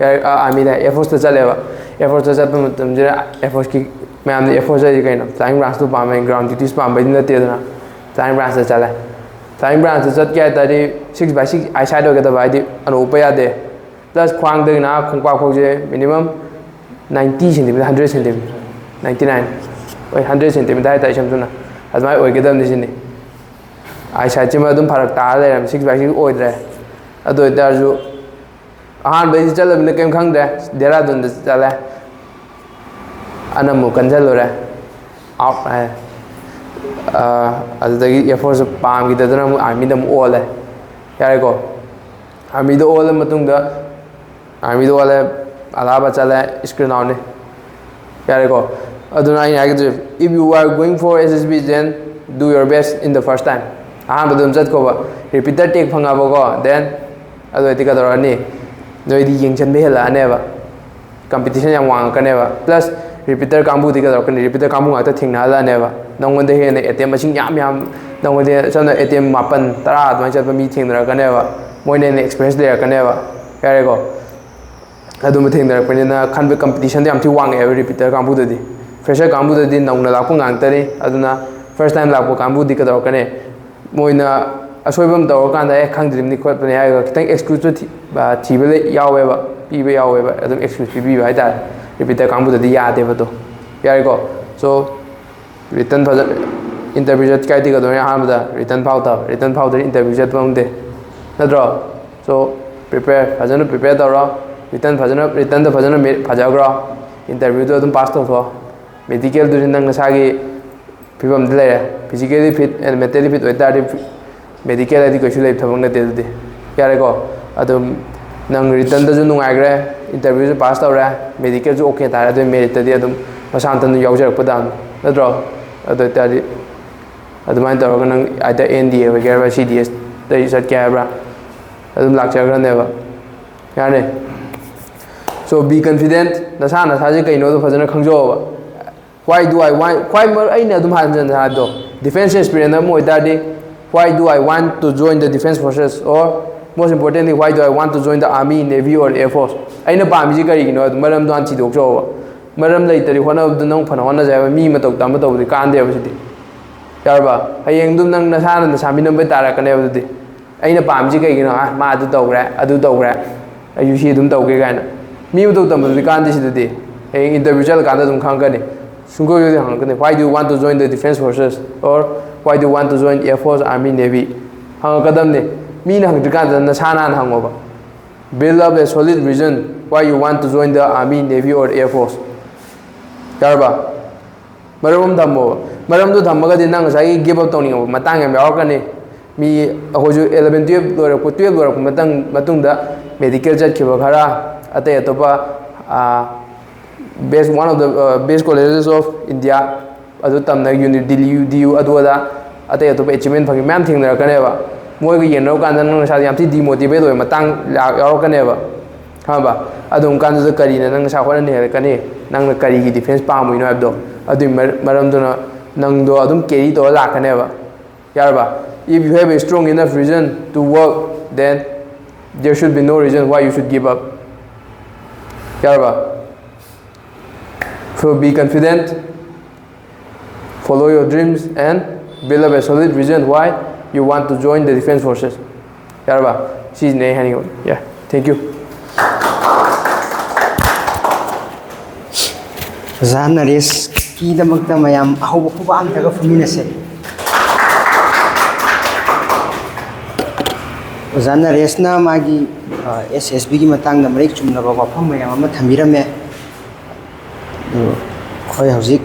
ꯑꯥꯔꯃꯤꯗ, ꯑꯦꯌꯔꯐꯣꯔꯁꯇ ꯆꯠꯂꯦꯕ꯫ ꯑꯦꯌꯔꯐꯣꯔꯁꯇ ꯆꯠꯄ ꯃꯇꯝꯁꯤꯗ ꯑꯦꯌꯔꯐꯣꯔꯁꯀꯤ ꯃꯌꯥꯝꯅ ꯑꯦꯌꯔꯐꯣꯔꯁ ꯍꯥꯏꯁꯦ ꯀꯩꯅꯣ? ꯐ꯭ꯂꯥꯏꯡ ꯕ꯭ꯔꯥꯟꯁꯇꯨ ꯄꯥꯝꯃꯦ, ꯒ꯭ꯔꯥꯎꯟ ꯗ꯭ꯌꯨꯇꯤꯁ ꯄꯥꯝꯕꯩꯗꯤ ꯅꯠꯇꯦꯗꯅ꯫ ꯐ꯭ꯂꯥꯏꯡ ꯕ꯭ꯔꯥꯟꯁꯇ ꯆꯠꯂꯦ꯫ ꯐ꯭ꯂꯥꯏꯡ ꯕ꯭ꯔꯥꯟꯁꯇ ꯆꯠꯀꯦ ꯍꯥꯏ ꯇꯥꯔꯗꯤ six by six eyesight ꯑꯣꯏꯒꯗꯕ, ꯍꯥꯏꯗꯤ ꯑꯅꯣꯛ ꯎꯞꯄ ꯌꯥꯗꯦ꯫ Plus ꯈ꯭ꯋꯥꯡꯗꯒꯤꯅ ꯈꯣꯡꯄꯥꯛ ꯐꯥꯎꯁꯦ minimum ninety centimeter, hundred centimeter, ninety nine, ꯍꯣꯏ, hundred centimeter ꯍꯥꯏꯇꯥꯔꯦ ꯏꯁꯝ ꯁꯝꯅ, ꯑꯗꯨꯃꯥꯏꯅ ꯑꯣꯏꯒꯗꯕꯅꯤ ꯁꯤꯅꯤ꯫ ꯑꯥꯏ ꯁꯥꯏꯠꯁꯤꯃ ꯑꯗꯨꯝ ꯐꯔꯛ ꯇꯥꯔ ꯂꯩꯔꯝꯃꯦ, six by six ꯑꯣꯏꯗ꯭ꯔꯦ꯫ ꯑꯗꯨ ꯑꯣꯏꯇꯥꯔꯁꯨ ꯑꯍꯥꯟꯕꯩꯗꯤ ꯆꯠꯂꯕꯅꯤꯅ ꯀꯩꯝ ꯈꯪꯗ꯭ꯔꯦ, ꯗꯦꯔꯥꯗꯨꯟꯗ ꯆꯠꯂꯦ, ꯑꯅ ꯑꯃꯨꯛ ꯀꯟꯁꯤꯜꯂꯨꯔꯦ, ꯑꯥꯎꯠ ꯍꯥꯏ꯫ ꯑꯗꯨꯗꯒꯤ ꯑꯦꯌꯔꯐꯣꯔꯁ ꯄꯥꯝꯈꯤꯗꯗꯅ ꯑꯃꯨꯛ ꯑꯥꯔꯃꯤꯗ ꯑꯃꯨꯛ ꯑꯣꯜꯂꯦ꯫ ꯌꯥꯔꯦꯀꯣ? ꯑꯥꯔꯃꯤꯗ ꯑꯣꯜꯂ ꯃꯇꯨꯡꯗ, ꯑꯥꯔꯃꯤꯗ ꯑꯣꯜꯂꯦ, ꯑꯂꯥꯍꯥꯕꯥꯗ ꯆꯠꯂꯦ, ꯁ꯭ꯀ꯭ꯔꯤꯟ ꯑꯥꯎꯠꯅꯤ꯫ ꯌꯥꯔꯦꯀꯣ? ꯑꯗꯨꯅ ꯑꯩꯅ ꯍꯥꯏꯒꯗꯣꯏꯁꯦ, if you are going for S S B, then do your best in the first time. ꯑꯍꯥꯟꯕꯗ ꯑꯗꯨꯝ ꯆꯠꯈꯣꯕ, ꯔꯤꯄꯤꯇꯔ ꯇꯦꯛ ꯐꯪꯉꯕꯀꯣ, then ꯑꯗꯨ ꯑꯣꯏꯔꯗꯤ ꯀꯩꯗꯧꯔꯛꯑꯅꯤ? ꯅꯣꯏꯗꯤ ꯌꯦꯡꯁꯤꯟꯕ ꯍꯦꯜꯂꯛꯑꯅꯦꯕ, ꯀꯝꯄꯤꯇꯤꯁꯟ ꯌꯥꯝ ꯋꯥꯡꯉꯛꯀꯅꯦꯕ꯫ Plus ꯔꯤꯄꯤꯇꯔ ꯀꯥꯡꯕꯨꯗꯤ ꯀꯩꯗꯧꯔꯛꯀꯅꯤ? ꯔꯤꯄꯤꯇꯔ ꯀꯥꯡꯕꯨ ꯉꯥꯛꯇ ꯊꯦꯡꯅꯍꯜꯂꯛꯑꯅꯦꯕ꯫ ꯅꯪꯉꯣꯟꯗ ꯍꯦꯟꯅ ꯑꯦꯇꯦꯝ ꯃꯁꯤꯡ ꯌꯥꯝ ꯌꯥꯝ, ꯅꯪꯉꯣꯟꯗ ꯁꯝꯅ ꯑꯦꯇꯦꯝ ꯃꯥꯄꯟ, ꯇꯔꯥ ꯑꯗꯨꯃꯥꯏꯅ ꯆꯠꯄ ꯃꯤ ꯊꯦꯡꯅꯔꯛꯀꯅꯦꯕ꯫ ꯃꯣꯏꯅ ꯍꯦꯟꯅ ꯑꯦꯛꯁꯄꯤꯔꯤꯌꯦꯟꯁ ꯂꯩꯔꯛꯀꯅꯦꯕ꯫ ꯌꯥꯔꯦꯀꯣ? ꯑꯗꯨꯝꯕ ꯊꯦꯡꯅꯔꯛꯄꯅꯤꯅ ꯈꯟꯕ ꯀꯝꯄꯤꯇꯤꯁꯟꯗꯣ ꯌꯥꯝ ꯊꯤ ꯋꯥꯡꯉꯛꯑꯦꯕ ꯔꯤꯄꯤꯇꯔ ꯀꯥꯡꯕꯨꯗꯗꯤ꯫ ꯐ꯭ꯔꯦꯁꯔ ꯀꯥꯡꯕꯨꯗꯗꯤ ꯅꯧꯅ ꯂꯥꯛꯄ ꯉꯥꯛꯇꯅꯤ꯫ ꯑꯗꯨꯅ ꯐꯥꯔꯁ ꯇꯥꯏꯝ ꯂꯥꯛꯄ ꯀꯥꯡꯕꯨꯗꯤ ꯀꯩꯗꯧꯔꯛꯀꯅꯤ? ꯃꯣꯏꯅ ꯑꯁꯣꯏꯕ ꯑꯃ ꯇꯧꯔꯀꯥꯟꯗ, "ꯑꯦ, ꯈꯪꯗ꯭ꯔꯤꯕꯅꯤ ꯈꯣꯠꯄꯅꯤ" ꯍꯥꯏꯔꯒ ꯈꯤꯇꯪ ꯑꯦꯛꯁꯀ꯭ꯌꯨꯁꯇꯨ ꯊꯤ-, ꯑ, ꯊꯤꯕ ꯂꯩ-, ꯌꯥꯎꯋꯦꯕ, ꯄꯤꯕ ꯌꯥꯎꯋꯦꯕ, ꯑꯗꯨꯝ ꯑꯦꯛꯁꯀ꯭ꯌꯨꯁ ꯄꯤꯕꯤꯕ ꯍꯥꯏꯇꯥꯔꯦ꯫ ꯔꯤꯄꯤꯇꯔ ꯀꯥꯡꯕꯨꯗꯗꯤ ꯌꯥꯗꯦꯕ ꯑꯗꯣ꯫ ꯌꯥꯔꯦꯀꯣ? So, ꯔꯤꯇꯟ ꯐꯖ-, Interview ꯆꯠꯀꯦ ꯍꯥꯏꯗꯤ ꯀꯩꯗꯧꯅꯤ? ꯑꯍꯥꯟꯕꯗ written ꯐꯥꯎ ꯇꯧ, written ꯐꯥꯎꯗ꯭ꯔꯗꯤ interview ꯆꯠꯄ ꯉꯝꯗꯦ, ꯅꯠꯇ꯭ꯔꯣ? So prepare, ꯐꯖꯅ prepare ꯇꯧꯔꯣ, written ꯐꯖꯅ, written ꯗ ꯐꯖꯅ ꯃꯦ- ꯐꯖꯈ꯭ꯔꯣ, interview ꯗꯣ ꯑꯗꯨꯝ pass ꯇꯧꯊꯣꯛꯑꯣ꯫ Medical ꯗꯨꯗꯤ ꯅꯪ ꯅꯁꯥꯒꯤ ꯐꯤꯕꯝꯗ ꯂꯩꯔꯦ, physically fit and mentally fit ꯑꯣꯏꯇꯥꯔꯗꯤ medical ꯍꯥꯏꯗꯤ ꯀꯩꯁꯨ ꯂꯩꯕ ꯊꯕꯛ ꯅꯠꯇꯦ꯫ ꯑꯗꯨꯗꯤ ꯌꯥꯔꯦꯀꯣ? ꯑꯗꯨꯝ ꯅꯪ written ꯗꯁꯨ ꯅꯨꯡꯉꯥꯏꯈ꯭ꯔꯦ, interview ꯁꯨ pass ꯇꯧꯔꯦ, medical ꯁꯨ okay ꯇꯥꯔꯦ, ꯑꯗꯨ merit ꯇꯗꯤ ꯑꯗꯨꯝ ꯃꯁꯥ ꯃꯊꯟꯇ ꯌꯥꯎꯖꯔꯛꯄ ꯇꯥꯕꯅꯤ, ꯅꯠꯇ꯭ꯔꯣ? ꯑꯗꯨ ꯑꯣꯏꯇꯥꯔꯗꯤ ꯑꯗꯨꯃꯥꯏꯅ ꯇꯧꯔꯒ ꯅꯪ either N D A ꯑꯣꯏꯒꯦ ꯍꯥꯏꯕ꯭ꯔꯥ, C D S ꯇꯩ ꯆꯠꯀꯦ ꯍꯥꯏꯕ꯭ꯔꯥ, ꯑꯗꯨꯝ ꯂꯥꯛꯆꯈ꯭ꯔꯅꯦꯕ꯫ ꯌꯥꯔꯦ? So be confident, ꯅꯁꯥ ꯅꯁꯥꯁꯦ ꯀꯩꯅꯣꯗꯣ ꯐꯖꯅ ꯈꯪꯖꯧꯕ꯫ Why do I want? ꯈ꯭ꯋꯥꯏ ꯃꯔꯨ ꯑꯩꯅ ꯑꯗꯨꯝ ꯍꯟꯖꯟ ꯍꯟꯖꯟ ꯍꯥꯏꯕꯗꯣ, defense aspirant ꯑꯃ ꯑꯣꯏꯇꯥꯔꯗꯤ, why do I want to join the defense forces, or most importantly, why do I want to join the army, navy or air force? ꯑꯩꯅ ꯄꯥꯝꯃꯤꯁꯤ ꯀꯔꯤꯒꯤꯅꯣ? ꯑꯗꯨ ꯃꯔꯝꯗꯣ ꯍꯥꯟꯅ ꯊꯤꯗꯣꯛꯆꯧꯕ꯫ ꯃꯔꯝ ꯂꯩꯇ꯭ꯔꯗꯤ ꯍꯣꯠꯅꯕꯗ ꯅꯪ ꯐꯅ ꯍꯣꯠꯅꯖꯩ ꯍꯥꯏꯕ, ꯃꯤ ꯃꯇꯧ ꯇꯝꯕ ꯇꯧꯕꯗꯤ ꯀꯥꯟꯗꯦꯕ ꯁꯤꯗꯤ꯫ ꯌꯥꯔꯕ? ꯍꯌꯦꯡ ꯑꯗꯨꯝ ꯅꯪ ꯅꯁꯥꯅ ꯅꯁꯥ ꯃꯤꯅꯝꯕꯩ ꯇꯥꯔꯛꯀꯅꯦꯕ ꯑꯗꯨꯗꯤ꯫ ꯑꯩꯅ ꯄꯥꯝꯃꯤꯁꯤ ꯀꯩꯒꯤꯅꯣ? ꯑ, ꯃꯥ ꯑꯗꯨ ꯇꯧꯈ꯭ꯔꯦ, ꯑꯗꯨ ꯇꯧꯈ꯭ꯔꯦ, ꯑꯩꯁꯨ ꯁꯤ ꯑꯗꯨꯝ ꯇꯧꯒꯦ ꯀꯥꯏꯅ꯫ ꯃꯤ ꯃꯇꯧ ꯇꯝꯕꯗꯨꯗꯤ ꯀꯥꯟꯗꯦ ꯁꯤꯗꯗꯤ꯫ ꯍꯌꯦꯡ interview ꯆꯠꯂꯀꯥꯟꯗ ꯑꯗꯨꯝ ꯈꯪꯉꯛꯀꯅꯤ꯫ ꯁꯨꯡꯁꯣꯏ ꯁꯣꯏꯗꯅ ꯍꯪꯉꯛꯀꯅꯤ, "Why do you want to join the defense forces?" or "Why do you want to join Air Force, Army, Navy?" ꯍꯪꯉꯛꯀꯗꯕꯅꯤ꯫ ꯃꯤꯅ ꯍꯪꯗ꯭ꯔꯤꯀꯥꯟꯗ ꯅꯁꯥꯅ ꯍꯥꯟꯅ ꯍꯪꯉꯣꯕ꯫ Build up a solid reason why you want to join the army, navy or air force. ꯌꯥꯔꯕ? ꯃꯔꯝ ꯑꯃ ꯊꯝꯃꯣꯕ꯫ ꯃꯔꯝꯗꯨ ꯊꯝꯃꯒꯗꯤ ꯅꯪ ꯉꯁꯥꯏꯒꯤ give up ꯇꯧꯅꯤꯡꯉꯛꯄ ꯃꯇꯥꯡ ꯌꯥꯝ ꯌꯥꯎꯔꯛꯀꯅꯤ꯫ ꯃꯤ ꯑꯩꯈꯣꯏꯁꯨ eleven, twelve ꯂꯣꯏꯔꯛꯄ, twelve ꯂꯣꯏꯔꯛꯄ ꯃꯇꯝ, ꯃꯇꯨꯡꯗ medical ꯆꯠꯈꯤꯕ ꯈꯔ, ꯑꯇꯩ ꯑꯇꯣꯞꯄ, ꯑꯥ, best, one of the, uh, best colleges of India, ꯑꯗꯨ ꯇꯝꯅ uni-, D U, D U, ꯑꯗꯨ ꯑꯗꯥ, ꯑꯇꯩ ꯑꯇꯣꯞꯄ achievement ꯐꯪꯉꯤ ꯃꯌꯥꯝ ꯊꯦꯡꯅꯔꯛꯀꯅꯦꯕ꯫ ꯃꯣꯏꯒ ꯌꯦꯡꯅꯔꯨ ꯀꯥꯟꯗ ꯅꯪ ꯅꯁꯥꯗ ꯌꯥꯝ ꯊꯤ demotivate ꯑꯣꯏꯕ ꯃꯇꯥꯡ ꯂꯥꯛ-, ꯌꯥꯎꯔꯛꯀꯅꯦꯕ꯫ ꯈꯪꯉꯕ? ꯑꯗꯨꯝ ꯀꯥꯟꯗꯨꯗ ꯀꯔꯤꯅ ꯅꯪ ꯅꯁꯥ ꯍꯣꯠꯅꯅꯤ ꯍꯥꯏꯔꯛꯀꯅꯤ? ꯅꯪꯅ ꯀꯔꯤꯒꯤ defense ꯄꯥꯝꯃꯤꯅꯣ ꯍꯥꯏꯕꯗꯣ꯫ ꯑꯗꯨꯒꯤ ꯃꯔ-, ꯃꯔꯝꯗꯨꯅ ꯅꯪꯗꯣ ꯑꯗꯨꯝ carry ꯇꯧꯔ ꯂꯥꯛꯀꯅꯦꯕ꯫ ꯌꯥꯔꯕ? If you have a strong enough reason to work, then there should be no reason why you should give up. ꯌꯥꯔꯕ? So be confident, follow your dreams and build up a solid reason why you want to join the defense forces. ꯌꯥꯔꯕ? ꯁꯤꯁꯤꯅꯦ ꯑꯩ ꯍꯥꯏꯅꯤꯡꯕ꯫ Yeah, thank you. ꯑꯣꯖꯥ ꯅꯔꯦꯁ ꯀꯤꯗꯃꯛꯇ ꯃꯌꯥꯝ ꯑꯍꯧꯕ ꯈꯨꯕꯥꯛ ꯑꯝꯇꯒ ꯐꯝꯃꯤꯟꯅꯁꯦ꯫ ꯑꯣꯖꯥ ꯅꯔꯦꯁꯅ ꯃꯥꯒꯤ ꯑꯦꯁ ꯑꯦꯁ ꯕꯤꯒꯤ ꯃꯇꯥꯡꯗ ꯃꯔꯤꯛ ꯆꯨꯝꯂꯕ ꯋꯥꯐꯝ ꯃꯌꯥꯝ ꯑꯃ ꯊꯝꯕꯤꯔꯝꯃꯦ꯫ ꯑꯗꯨ ꯑꯩꯈꯣꯏ ꯍꯧꯖꯤꯛ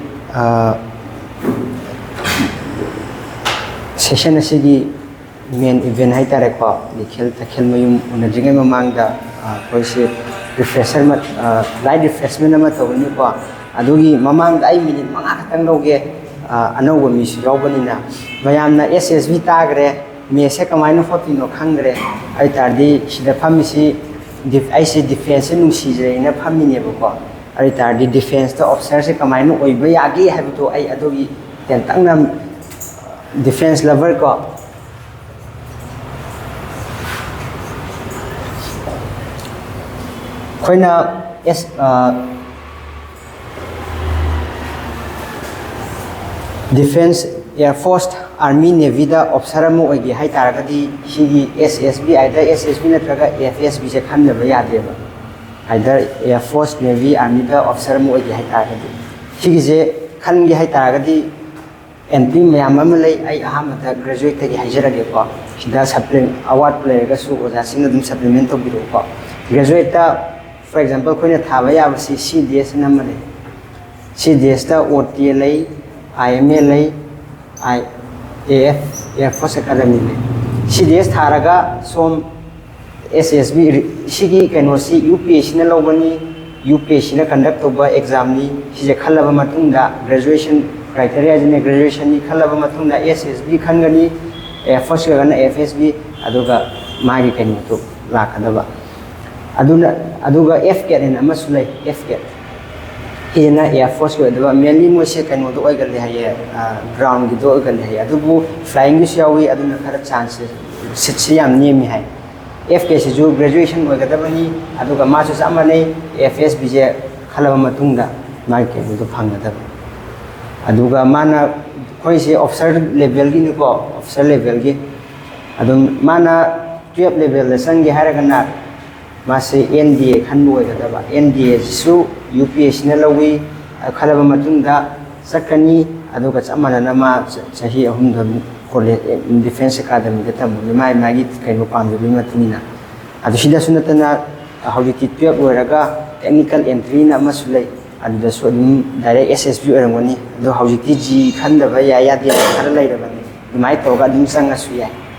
ꯁꯦꯁꯟ ꯑꯁꯤꯒꯤ ꯃꯦꯟ ꯏꯚꯦꯟ ꯍꯥꯏꯇꯥꯔꯦꯀꯣ, ꯅꯤꯈꯤꯜ ꯇꯈꯦꯜꯃꯌꯨꯝ ꯎꯅꯗ꯭ꯔꯤꯉꯩ ꯃꯃꯥꯡꯗ ꯑꯩꯈꯣꯏꯁꯦ ꯔꯤꯐ꯭ꯔꯦꯁꯔ, ꯂꯥꯏꯠ ꯔꯤꯐ꯭ꯔꯦꯁꯃꯦꯟ ꯑꯃ ꯇꯧꯒꯅꯤꯀꯣ꯫ ꯑꯗꯨꯒꯤ ꯃꯃꯥꯡꯗ ꯑꯩ ꯃꯤꯅꯤꯠ ꯃꯉꯥ ꯈꯛꯇꯪ ꯂꯧꯒꯦ꯫ ꯑꯅꯧꯕ ꯃꯤꯁꯨ ꯌꯥꯎꯕꯅꯤꯅ ꯃꯌꯥꯝꯅ ꯑꯦꯁ ꯑꯦꯁ ꯕꯤ ꯇꯥꯈ꯭ꯔꯦ, ꯃꯦꯠꯁꯁꯦ ꯀꯃꯥꯏꯅ ꯍꯣꯠꯇꯣꯏꯅꯣ ꯈꯪꯗ꯭ꯔꯦ꯫ ꯑꯗꯨ ꯑꯣꯏ ꯇꯥꯔꯗꯤ ꯁꯤꯗ ꯐꯝꯃꯤꯁꯤ ꯑꯩꯁꯦ ꯗꯤꯐꯦꯟꯁꯁꯦ ꯅꯨꯡꯁꯤꯖꯩꯅ ꯐꯝꯃꯤꯅꯦꯕꯀꯣ꯫ ꯑꯗꯨ ꯑꯣꯏ ꯇꯥꯔꯗꯤ ꯗꯤꯐꯦꯟꯁꯇ ꯑꯣꯐꯤꯁꯔꯁꯦ ꯀꯃꯥꯏꯅ ꯑꯣꯏꯕ ꯌꯥꯒꯦ ꯍꯥꯏꯕꯗꯣ ꯑꯩ ꯑꯗꯨꯒꯤ ꯇꯦꯟꯇꯛꯅ, ꯗꯤꯐꯦꯟꯁ ꯂꯚꯔ ꯀꯣ, ꯑꯩꯈꯣꯏꯅ as defence, air force, army, ꯅꯦꯚꯤꯗ ꯑꯣꯐꯤꯁꯥꯔ ꯑꯃ ꯑꯣꯏꯒꯦ ꯍꯥꯏ ꯇꯥꯔꯒꯗꯤ ꯁꯤꯒꯤ S S B, either S S B ꯅꯠꯇ꯭ꯔꯒ ꯑꯦꯐ ꯑꯦꯁ ꯕꯤꯁꯦ ꯈꯟꯗꯕ ꯌꯥꯗꯦꯕ꯫ ꯑꯥꯏꯗꯔ ꯑꯦꯌꯔ ꯐꯣꯔꯁ, ꯅꯦꯚꯤ, ꯑꯥꯔꯃꯤꯗ ꯑꯣꯐꯤꯁꯥꯔ ꯑꯃ ꯑꯣꯏꯒꯦ ꯍꯥꯏ ꯇꯥꯔꯒꯗꯤ, ꯁꯤꯒꯤꯁꯦ ꯈꯟꯒꯦ ꯍꯥꯏ ꯇꯥꯔꯒꯗꯤ ꯑꯦꯟꯇ꯭ꯔꯤ ꯃꯌꯥꯝ ꯑꯃ ꯂꯩ꯫ ꯑꯩ ꯑꯍꯥꯟꯕꯗ ꯒ꯭ꯔꯦꯖꯨꯋꯦꯠꯇꯒꯤ ꯍꯥꯏꯖꯔꯒꯦꯀꯣ꯫ ꯁꯤꯗ ꯁꯄ꯭ꯂꯤ-, ꯑꯋꯥꯠꯄ ꯂꯩꯔꯒꯁꯨ ꯑꯣꯖꯥꯁꯤꯡꯅ ꯑꯗꯨꯝ ꯁꯄ꯭ꯂꯤꯃꯦꯟ ꯇꯧꯕꯤꯔꯛꯎꯀꯣ꯫ ꯒ꯭ꯔꯦꯖꯨꯋꯦꯠꯇ, ꯐꯣꯔ ꯑꯦꯛꯖꯥꯝꯄꯜ, ꯑꯩꯈꯣꯏꯅ ꯊꯥꯕ ꯌꯥꯕꯁꯤ ꯁꯤ ꯗꯤ ꯑꯦꯁ ꯑꯅ ꯑꯃ ꯂꯩ꯫ ꯁꯤ ꯗꯤ ꯑꯦꯁꯇ ꯑꯣ ꯇꯤ ꯑꯦ ꯂꯩ, ꯑꯥꯏ ꯑꯦꯝ ꯑꯦ ꯂꯩ, I A F, air force academy ꯂꯩ꯫ ꯁꯤ ꯗꯤ ꯑꯦꯁ ꯊꯥꯔꯒ ꯁꯣꯝ ꯑꯦꯁ ꯑꯦꯁ ꯕꯤ ꯁꯤꯒꯤ ꯀꯩꯅꯣꯁꯤ ꯌꯨ ꯄꯤ ꯑꯦꯁ ꯁꯤꯅ ꯂꯧꯕꯅꯤ, ꯌꯨ ꯄꯤ ꯑꯦꯁ ꯁꯤꯅ ꯀꯟꯗꯛ ꯇꯧꯕ ꯑꯦꯛꯖꯥꯝꯅꯤ꯫ ꯁꯤꯁꯦ ꯈꯜꯂꯕ ꯃꯇꯨꯡꯗ, ꯒ꯭ꯔꯦꯖꯨꯋꯦꯁꯟ ꯀ꯭ꯔꯥꯏꯇꯦꯔꯤꯌꯥꯁꯤꯅ ꯒ꯭ꯔꯦꯖꯨꯋꯦꯁꯟꯅꯤ ꯈꯜꯂꯕ ꯃꯇꯨꯡꯗ ꯑꯦꯁ ꯑꯦꯁ ꯕꯤ ꯈꯟꯒꯅꯤ, ꯑꯦꯌꯔ ꯐꯣꯔꯁ ꯑꯣꯏꯔꯒꯅ ꯑꯦꯐ ꯑꯦꯁ ꯕꯤ, ꯑꯗꯨꯒ ꯃꯥꯒꯤ ꯀꯩꯅꯣꯗꯨ ꯂꯥꯛꯀꯗꯕ꯫ ꯑꯗꯨꯅ, ꯑꯗꯨꯒ ꯑꯦꯐ ꯀꯦꯠ ꯍꯥꯏꯅ ꯑꯃꯁꯨ ꯂꯩ, ꯑꯦꯐ ꯀꯦꯠ꯫ ꯁꯤꯁꯤꯅ ꯑꯦꯌꯔ ꯐꯣꯔꯁꯀꯤ ꯑꯣꯏꯗꯕ, ꯃꯦꯟꯂꯤ ꯃꯣꯏꯁꯦ ꯀꯩꯅꯣꯗꯣ ꯑꯣꯏꯒꯜꯂꯦ ꯍꯥꯏꯌꯦ, ꯒ꯭ꯔꯥꯎꯟꯒꯤꯗꯣ ꯑꯣꯏꯒꯜꯂꯦ ꯍꯥꯏꯌꯦ꯫ ꯑꯗꯨꯕꯨ ꯐ꯭ꯂꯥꯏꯌꯤꯡꯒꯤꯁꯨ ꯌꯥꯎꯏ, ꯑꯗꯨꯅ ꯈꯔ ꯆꯥꯟꯁꯁꯦ, ꯁꯤꯠꯁꯦ ꯌꯥꯝ ꯅꯦꯝꯃꯤ ꯍꯥꯏ꯫ ꯑꯦꯐ ꯀꯦꯁꯤꯁꯨ ꯒ꯭ꯔꯦꯖꯨꯋꯦꯁꯟ ꯑꯣꯏꯒꯗꯕꯅꯤ, ꯑꯗꯨꯒ ꯃꯥꯁꯨ ꯆꯞ ꯃꯥꯟꯅꯩ, ꯑꯦꯐ ꯑꯦꯁ ꯕꯤꯁꯦ ꯈꯜꯂꯕ ꯃꯇꯨꯡꯗ ꯃꯥꯒꯤ ꯀꯩꯅꯣꯗꯣ ꯐꯪꯒꯗꯕ꯫ ꯑꯗꯨꯒ ꯃꯥꯅ, ꯑꯩꯈꯣꯏꯁꯦ ꯑꯣꯐꯤꯁꯥꯔ ꯂꯦꯚꯦꯜꯒꯤꯅꯤꯀꯣ, ꯑꯣꯐꯤꯁꯥꯔ ꯂꯦꯚꯦꯜꯒꯤ꯫ ꯑꯗꯨꯝ ꯃꯥꯅ ꯇꯨꯌꯦꯜꯞ ꯂꯦꯚꯦꯜꯗ ꯆꯪꯒꯦ ꯍꯥꯏꯔꯒꯅ ꯃꯥꯁꯦ ꯑꯦꯟ ꯗꯤ ꯑꯦ ꯈꯟꯕ ꯑꯣꯏꯒꯗꯕ꯫ N D ꯑꯦꯁꯤꯁꯨ U P S ꯁꯤꯅ ꯂꯧꯏ꯫ ꯈꯜꯂꯕ ꯃꯇꯨꯡꯗ ꯆꯠꯀꯅꯤ꯫ ꯑꯗꯨꯒ ꯆꯞ ꯃꯥꯟꯅꯅ ꯃꯥ ꯆ- ꯆꯍꯤ ꯑꯍꯨꯝꯗ ꯑꯃꯨꯛ ꯀꯣꯂꯦꯖ, ꯗꯤꯐꯦꯟꯁ ꯑꯦꯀꯥꯗꯃꯤꯗ ꯇꯝꯕꯅꯤ, ꯃꯥꯏ ꯃꯥꯒꯤ ꯀꯩꯅꯣ ꯄꯥꯝꯖꯕꯒꯤ ꯃꯇꯨꯡ ꯏꯟꯅ꯫ ꯑꯗꯨ ꯁꯤꯗꯁꯨ ꯅꯠꯇꯅ ꯍꯧꯖꯤꯛꯇꯤ ꯇꯨꯌꯦꯜꯞ ꯂꯣꯏꯔꯒ ꯇꯦꯛꯅꯤꯀꯦꯜ ꯑꯦꯟꯇ꯭ꯔꯤꯅ ꯑꯃꯁꯨ ꯂꯩ꯫ ꯑꯗꯨꯗꯁꯨ ꯑꯗꯨꯝ ꯗꯥꯏꯔꯦꯛ ꯑꯦꯁ ꯑꯦꯁ ꯕꯤ ꯑꯣꯏꯔꯝꯒꯅꯤ꯫ ꯑꯗꯣ ꯍꯧꯖꯤꯛꯇꯤ ꯖꯤ ꯈꯟꯗꯕ ꯌꯥꯏ ꯌꯥꯗꯦ ꯈꯔ ꯂꯩꯔꯕꯅꯤ꯫ ꯑꯗꯨꯃꯥꯏꯅ ꯇꯧꯔꯒ ꯑꯗꯨꯝ ꯆꯪꯉꯁꯨ ꯌꯥꯏ꯫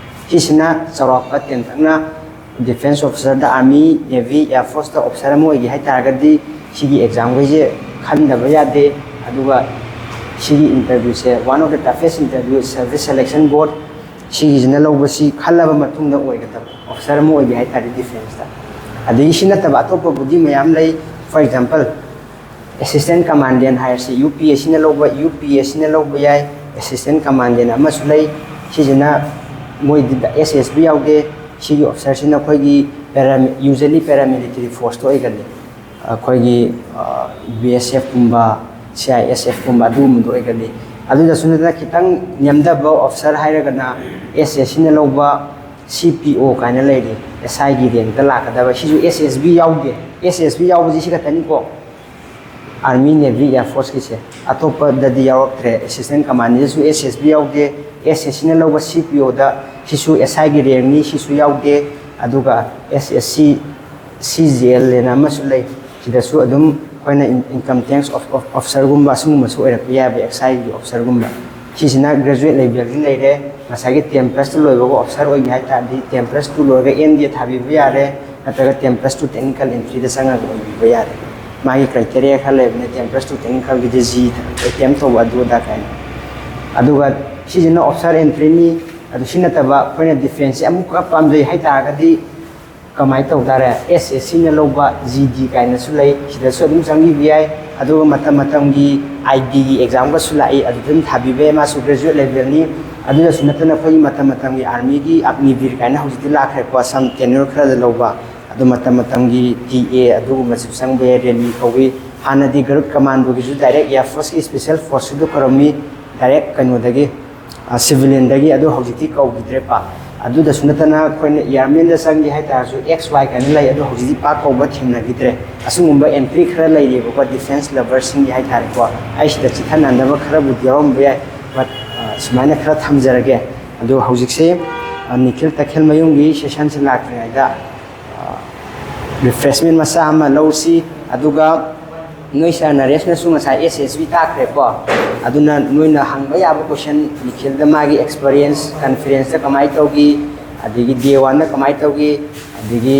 ꯁꯤꯁꯤꯅ ꯆꯥꯎꯔꯥꯛꯄ ꯇꯦꯟꯇꯛꯅ ꯗꯤꯐꯦꯟꯁ ꯑꯣꯐꯤꯁꯔꯗ, ꯑꯥꯔꯃꯤ, ꯅꯦꯚꯤ, ꯑꯦꯌꯥꯔ ꯐꯣꯔꯁꯇ ꯑꯣꯐꯤꯁꯥꯔ ꯑꯃ ꯑꯣꯏꯒꯦ ꯍꯥꯏ ꯇꯥꯔꯒꯗꯤ ꯁꯤꯒꯤ ꯑꯦꯛꯖꯥꯝꯈꯩꯁꯦ ꯈꯟꯗꯕ ꯌꯥꯗꯦ꯫ ꯑꯗꯨꯒ ꯁꯤꯒꯤ ꯏꯟꯇꯔꯚ꯭ꯌꯨꯁꯦ one of the toughest interview service selection board, ꯁꯤꯒꯤꯁꯤꯅ ꯂꯧꯕꯁꯤ ꯈꯜꯂꯕ ꯃꯇꯨꯡꯗ ꯑꯣꯏꯒꯗꯕ ꯑꯣꯐꯤꯁꯥꯔ ꯑꯃ ꯑꯣꯏꯒꯦ ꯍꯥꯏ ꯇꯥꯔꯗꯤ ꯗꯤꯐꯦꯟꯁꯇ꯫ ꯑꯗꯒꯤ ꯁꯤ ꯅꯠꯇꯕ ꯑꯇꯣꯞꯄꯕꯨꯗꯤ ꯃꯌꯥꯝ ꯂꯩ꯫ For example, ꯑꯦꯁꯤꯁꯇꯦꯟ ꯀꯃꯥꯟꯗꯦꯟ ꯍꯥꯏꯔꯁꯤ, ꯌꯨ ꯄꯤ ꯑꯦꯁ ꯁꯤꯅ ꯂꯧꯕ, ꯌꯨ ꯄꯤ ꯑꯦꯁ ꯁꯤꯅ ꯂꯧꯕ ꯌꯥꯏ꯫ ꯑꯦꯁꯤꯁꯇꯦꯟ ꯀꯃꯥꯟꯗꯦꯟ ꯑꯃꯁꯨ ꯂꯩ꯫ ꯁꯤꯁꯤꯅ ꯃꯣꯏꯗꯤ ꯑꯦꯁ ꯑꯦꯁ ꯕꯤ ꯌꯥꯎꯗꯦ꯫ ꯁꯤꯒꯤ ꯑꯣꯐꯤꯁꯥꯔꯁꯤꯅ ꯑꯩꯈꯣꯏꯒꯤ ꯄꯦꯔꯥ-, usually paramilitary forceꯇ ꯑꯣꯏꯒꯜꯂꯤ꯫ ꯑꯩꯈꯣꯏꯒꯤ ꯕꯤ ꯑꯦꯁ ꯑꯦꯐꯀꯨꯝꯕ, ꯁꯤ ꯑꯥꯏ ꯑꯦꯁ ꯑꯦꯐꯀꯨꯝꯕ ꯑꯗꯨꯒꯨꯝꯕꯗꯣ ꯑꯣꯏꯒꯜꯂꯤ꯫ ꯑꯗꯨꯗꯁꯨ ꯅꯠꯇꯅ ꯈꯤꯇꯪ ꯅꯦꯝꯊꯕ ꯑꯣꯐꯤꯁꯥꯔ ꯍꯥꯏꯔꯒꯅ ꯑꯦꯁ ꯑꯦꯁ ꯁꯤꯅ ꯂꯧꯕ ꯁꯤ ꯄꯤ ꯑꯣ ꯀꯥꯏꯅ ꯂꯩꯔꯤ, ꯑꯦꯁ ꯑꯥꯏꯒꯤ ꯔꯦꯡꯗ ꯂꯥꯛꯀꯗꯕ꯫ ꯁꯤꯁꯨ ꯑꯦꯁ ꯑꯦꯁ ꯕꯤ ꯌꯥꯎꯗꯦ꯫ ꯑꯦꯁ ꯑꯦꯁ ꯕꯤ ꯌꯥꯎꯕꯁꯤ ꯁꯤ ꯈꯛꯇꯅꯤꯀꯣ, ꯑꯥꯔꯃꯤ, ꯅꯦꯚꯤ, ꯑꯦꯌꯥꯔ ꯐꯣꯔꯁꯀꯤꯁꯦ꯫ ꯑꯇꯣꯞꯄꯗꯗꯤ ꯌꯥꯎꯔꯛꯇ꯭ꯔꯦ꯫ ꯑꯦꯁꯤꯁꯇꯦꯟ ꯀꯃꯥꯟꯗꯦꯟꯗꯁꯨ ꯑꯦꯁ ꯑꯦꯁ ꯕꯤ ꯌꯥꯎꯗꯦ꯫ ꯑꯦꯁ ꯑꯦꯁ ꯁꯤꯅ ꯂꯧꯕ ꯁꯤ ꯄꯤ ꯑꯣꯗ ꯁꯤꯁꯨ ꯑꯦꯁ ꯑꯥꯏꯒꯤ ꯔꯦꯡꯅꯤ, ꯁꯤꯁꯨ ꯌꯥꯎꯗꯦ꯫ ꯑꯗꯨꯒ ꯑꯦꯁ S C C G L ꯍꯥꯏꯅ ꯑꯃꯁꯨ ꯂꯩ꯫ ꯁꯤꯗꯁꯨ ꯑꯗꯨꯝ ꯑꯩꯈꯣꯏꯅ ꯏꯟ-, ꯏꯟꯀꯝ ꯇꯦꯛꯁ ꯑꯣꯐ-, ꯑꯣꯐ-, ꯑꯣꯐꯤꯁꯥꯔꯒꯨꯝꯕ ꯑꯁꯤꯒꯨꯝꯕꯁꯨ ꯑꯣꯏꯔꯛꯄ ꯌꯥꯏꯕ, ꯑꯦꯛꯁꯥꯏꯒꯤ ꯑꯣꯐꯤꯁꯥꯔꯒꯨꯝꯕ꯫ ꯁꯤꯁꯤꯅ ꯒ꯭ꯔꯦꯖꯨꯋꯦꯠ ꯂꯦꯚꯦꯜꯒꯤ ꯂꯩꯔꯦ꯫ ꯉꯁꯥꯏꯒꯤ ꯇꯦꯟ ꯄ꯭ꯂꯁ ꯇꯨ ꯂꯣꯏꯕꯒ ꯑꯣꯐꯤꯁꯥꯔ ꯑꯣꯏꯒꯦ ꯍꯥꯏ ꯇꯥꯔꯗꯤ ꯇꯦꯟ ꯄ꯭ꯂꯁ ꯇꯨ ꯂꯣꯏꯔꯒ ꯑꯦꯟ ꯗꯤ ꯑꯦ ꯊꯥꯕꯤꯕ ꯌꯥꯔꯦ, ꯅꯠꯇ꯭ꯔꯒ ꯇꯦꯟ ꯄ꯭ꯂꯁ ꯇꯨ ꯇꯦꯛꯅꯤꯀꯦꯜ ꯑꯦꯟꯇ꯭ꯔꯤꯗ ꯆꯪꯉꯒ ꯑꯣꯏꯕꯤꯕ ꯌꯥꯔꯦ꯫ ꯃꯥꯒꯤ ꯀ꯭ꯔꯥꯏꯇꯦꯔꯤꯌꯥ ꯈꯔ ꯂꯩꯕꯅꯦ, ꯇꯦꯟ ꯄ꯭ꯂꯁ ꯇꯨ ꯇꯦꯛꯅꯤꯀꯦꯜꯒꯤꯗꯤ ꯖꯤ ꯑꯦꯇꯦꯝ ꯇꯧꯕ ꯑꯗꯨ ꯑꯗꯥ ꯀꯥꯏꯅ꯫ ꯑꯗꯨꯒ ꯁꯤꯁꯤꯅ ꯑꯣꯐꯤꯁꯥꯔ ꯑꯦꯟꯇ꯭ꯔꯤꯅꯤ꯫ ꯑꯗꯨ ꯁꯤ ꯅꯠꯇꯕ ꯑꯩꯈꯣꯏꯅ ꯗꯤꯐꯦꯟꯁꯁꯦ ꯑꯃꯨꯛꯀ ꯄꯥꯝꯖꯩ ꯍꯥꯏ ꯇꯥꯔꯒꯗꯤ ꯀꯃꯥꯏꯅ ꯇꯧ ꯇꯥꯔꯦ? ꯑꯦꯁ ꯑꯦꯁ ꯁꯤꯅ ꯂꯧꯕ ꯖꯤ ꯗꯤ ꯀꯥꯏꯅꯁꯨ ꯂꯩ, ꯁꯤꯗꯁꯨ ꯑꯗꯨꯝ ꯆꯪꯕꯤꯕ ꯌꯥꯏ꯫ ꯑꯗꯨꯒ ꯃꯇꯝ ꯃꯇꯝꯒꯤ ꯑꯥꯏ ꯕꯤꯒꯤ ꯑꯦꯛꯖꯥꯝꯒꯁꯨ ꯂꯥꯛꯏ, ꯑꯗꯨꯗ ꯑꯗꯨꯝ ꯊꯥꯕꯤꯕ ꯌꯥꯏ, ꯃꯥꯁꯨ ꯒ꯭ꯔꯦꯖꯨꯋꯦꯠ ꯂꯦꯚꯦꯜꯅꯤ꯫ ꯑꯗꯨꯗꯁꯨ ꯅꯠꯇꯅ ꯑꯩꯈꯣꯏꯒꯤ ꯃꯇꯝ ꯃꯇꯝꯒꯤ ꯑꯥꯔꯃꯤꯒꯤ ꯑꯒꯅꯤꯕꯤꯔ ꯀꯥꯏꯅ ꯍꯧꯖꯤꯛꯇꯤ ꯂꯥꯛꯈ꯭ꯔꯦꯀꯣ, ꯁꯝ ꯇꯦꯅ꯭ꯌꯨꯔ ꯈꯔꯗ ꯂꯧꯕ꯫ ꯑꯗꯨ ꯃꯇꯝ ꯃꯇꯝꯒꯤ ꯇꯤ ꯑꯦ ꯑꯗꯨꯒꯨꯝꯕꯁꯨ ꯆꯪꯕ ꯌꯥꯏ, ꯔꯦꯂꯤ ꯀꯧꯏ꯫ ꯍꯥꯟꯅꯗꯤ ꯒꯔꯨꯗ ꯀꯃꯥꯟꯗꯣꯒꯤꯁꯨ ꯗꯥꯏꯔꯦꯛ ꯑꯦꯌꯥꯔ ꯐꯣꯔꯁꯀꯤ ꯏꯁꯄꯤꯁꯦꯜ ꯐꯣꯔꯁꯁꯤꯗ ꯀꯧꯔꯝꯃꯤ, ꯗꯥꯏꯔꯦꯛ ꯀꯩꯅꯣꯗꯒꯤ, ꯁꯤꯚꯤꯂꯤꯌꯟꯗꯒꯤ꯫ ꯑꯗꯨ ꯍꯧꯖꯤꯛꯇꯤ ꯀꯧꯈꯤꯗ꯭ꯔꯦꯀꯣ꯫ ꯑꯗꯨꯗꯁꯨ ꯅꯠꯇꯅ ꯑꯩꯈꯣꯏꯅ ꯏꯌꯥꯔꯃꯦꯟꯗ ꯆꯪꯒꯦ ꯍꯥꯏꯇꯥꯔꯁꯨ ꯑꯦꯛꯁ ꯋꯥꯏ ꯀꯥꯏꯅ ꯂꯩ, ꯑꯗꯣ ꯍꯧꯖꯤꯛꯇꯤ ꯄꯥꯛ ꯀꯧꯕ ꯊꯦꯡꯅꯈꯤꯗ꯭ꯔꯦ꯫ ꯑꯁꯤꯒꯨꯝꯕ ꯑꯦꯟꯇ꯭ꯔꯤ ꯈꯔ ꯂꯩꯔꯤꯕꯀꯣ, ꯗꯤꯐꯦꯟꯁ ꯂꯚꯔꯁꯤꯡꯒꯤ ꯍꯥꯏꯇꯥꯔꯦꯀꯣ꯫ ꯑꯩ ꯁꯤꯗ ꯆꯤꯊꯅꯟꯗꯕ ꯈꯔꯕꯨꯗꯤ ꯌꯥꯎꯔꯝꯕ ꯌꯥꯏ, ꯕꯠ ꯁꯨꯃꯥꯏꯅ ꯈꯔ ꯊꯝꯖꯔꯒꯦ꯫ ꯑꯗꯣ ꯍꯧꯖꯤꯛꯁꯦ ꯅꯤꯈꯤꯜ ꯇꯈꯦꯜꯃꯌꯨꯝꯒꯤ ꯁꯦꯁꯟꯁꯤ ꯂꯥꯛꯇ꯭ꯔꯤꯉꯩꯗ ꯔꯤꯐ꯭ꯔꯦꯁꯃꯦꯟ ꯃꯆꯥ ꯑꯃ ꯂꯧꯁꯤ꯫ ꯑꯗꯨꯒ ꯅꯣꯏ ꯁꯥꯔ ꯅꯔꯦꯁꯅꯁꯨ ꯉꯁꯥꯏ ꯑꯦꯁ ꯑꯦꯁ ꯕꯤ ꯇꯥꯛꯈ꯭ꯔꯦꯀꯣ꯫ ꯑꯗꯨꯅ ꯅꯣꯏꯅ ꯍꯪꯕ ꯌꯥꯕ ꯀꯣꯏꯁꯟ, ꯅꯤꯈꯤꯜꯗ ꯃꯥꯒꯤ ꯑꯦꯛꯁꯄꯔꯤꯌꯦꯟꯁ, ꯀꯟꯐꯤꯗꯦꯟꯁꯇ ꯀꯃꯥꯏꯅ ꯇꯧꯈꯤ, ꯑꯗꯒꯤ ꯗꯦ ꯋꯥꯟꯗ ꯀꯃꯥꯏꯅ ꯇꯧꯈꯤ, ꯑꯗꯒꯤ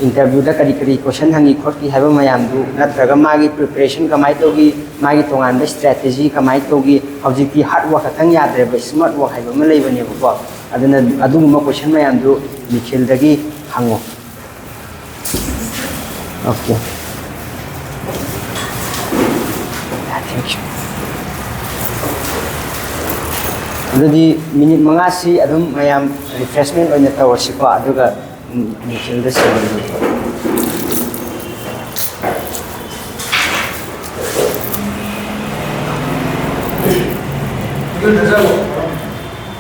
ꯏꯟꯇꯔꯚ꯭ꯌꯨꯗ ꯀꯔꯤ ꯀꯔꯤ ꯀꯣꯏꯁꯟ ꯍꯪꯉꯤ ꯈꯣꯠꯈꯤ ꯍꯥꯏꯕ ꯃꯌꯥꯝꯗꯨ, ꯅꯠꯇ꯭ꯔꯒ ꯃꯥꯒꯤ ꯄ꯭ꯔꯤꯄꯦꯔꯦꯁꯟ ꯀꯃꯥꯏꯅ ꯇꯧꯈꯤ, ꯃꯥꯒꯤ ꯇꯣꯉꯥꯟꯕ ꯏꯁꯇ꯭ꯔꯦꯇꯦꯖꯤ ꯀꯃꯥꯏꯅ ꯇꯧꯈꯤ꯫ ꯍꯧꯖꯤꯛꯇꯤ ꯍꯥꯔꯗ ꯋꯥꯔꯛ ꯈꯛꯇꯪ ꯌꯥꯗ꯭ꯔꯦꯕ, ꯁ꯭ꯃꯥꯔꯠ ꯋꯥꯔꯛ ꯍꯥꯏꯕ ꯑꯃ ꯂꯩꯕꯅꯦꯕꯀꯣ꯫ ꯑꯗꯨꯅ ꯑꯗꯨꯒꯨꯝꯕ ꯀꯣꯏꯁꯟ ꯃꯌꯥꯝꯗꯨ ꯅꯤꯈꯤꯜꯗꯒꯤ ꯍꯪꯉꯣ꯫ ꯑꯣꯀꯦ꯫ ꯑꯗꯨꯗꯤ ꯃꯤꯅꯤꯠ ꯃꯉꯥꯁꯤ ꯑꯗꯨꯝ ꯃꯌꯥꯝ ꯔꯤꯐ꯭ꯔꯦꯁꯃꯦꯟ ꯑꯣꯏꯅ ꯇꯧꯔꯁꯤꯀꯣ, ꯑꯗꯨꯒ ꯅꯤꯈꯤꯜꯗ ꯁꯤꯟꯅꯔꯁꯤ꯫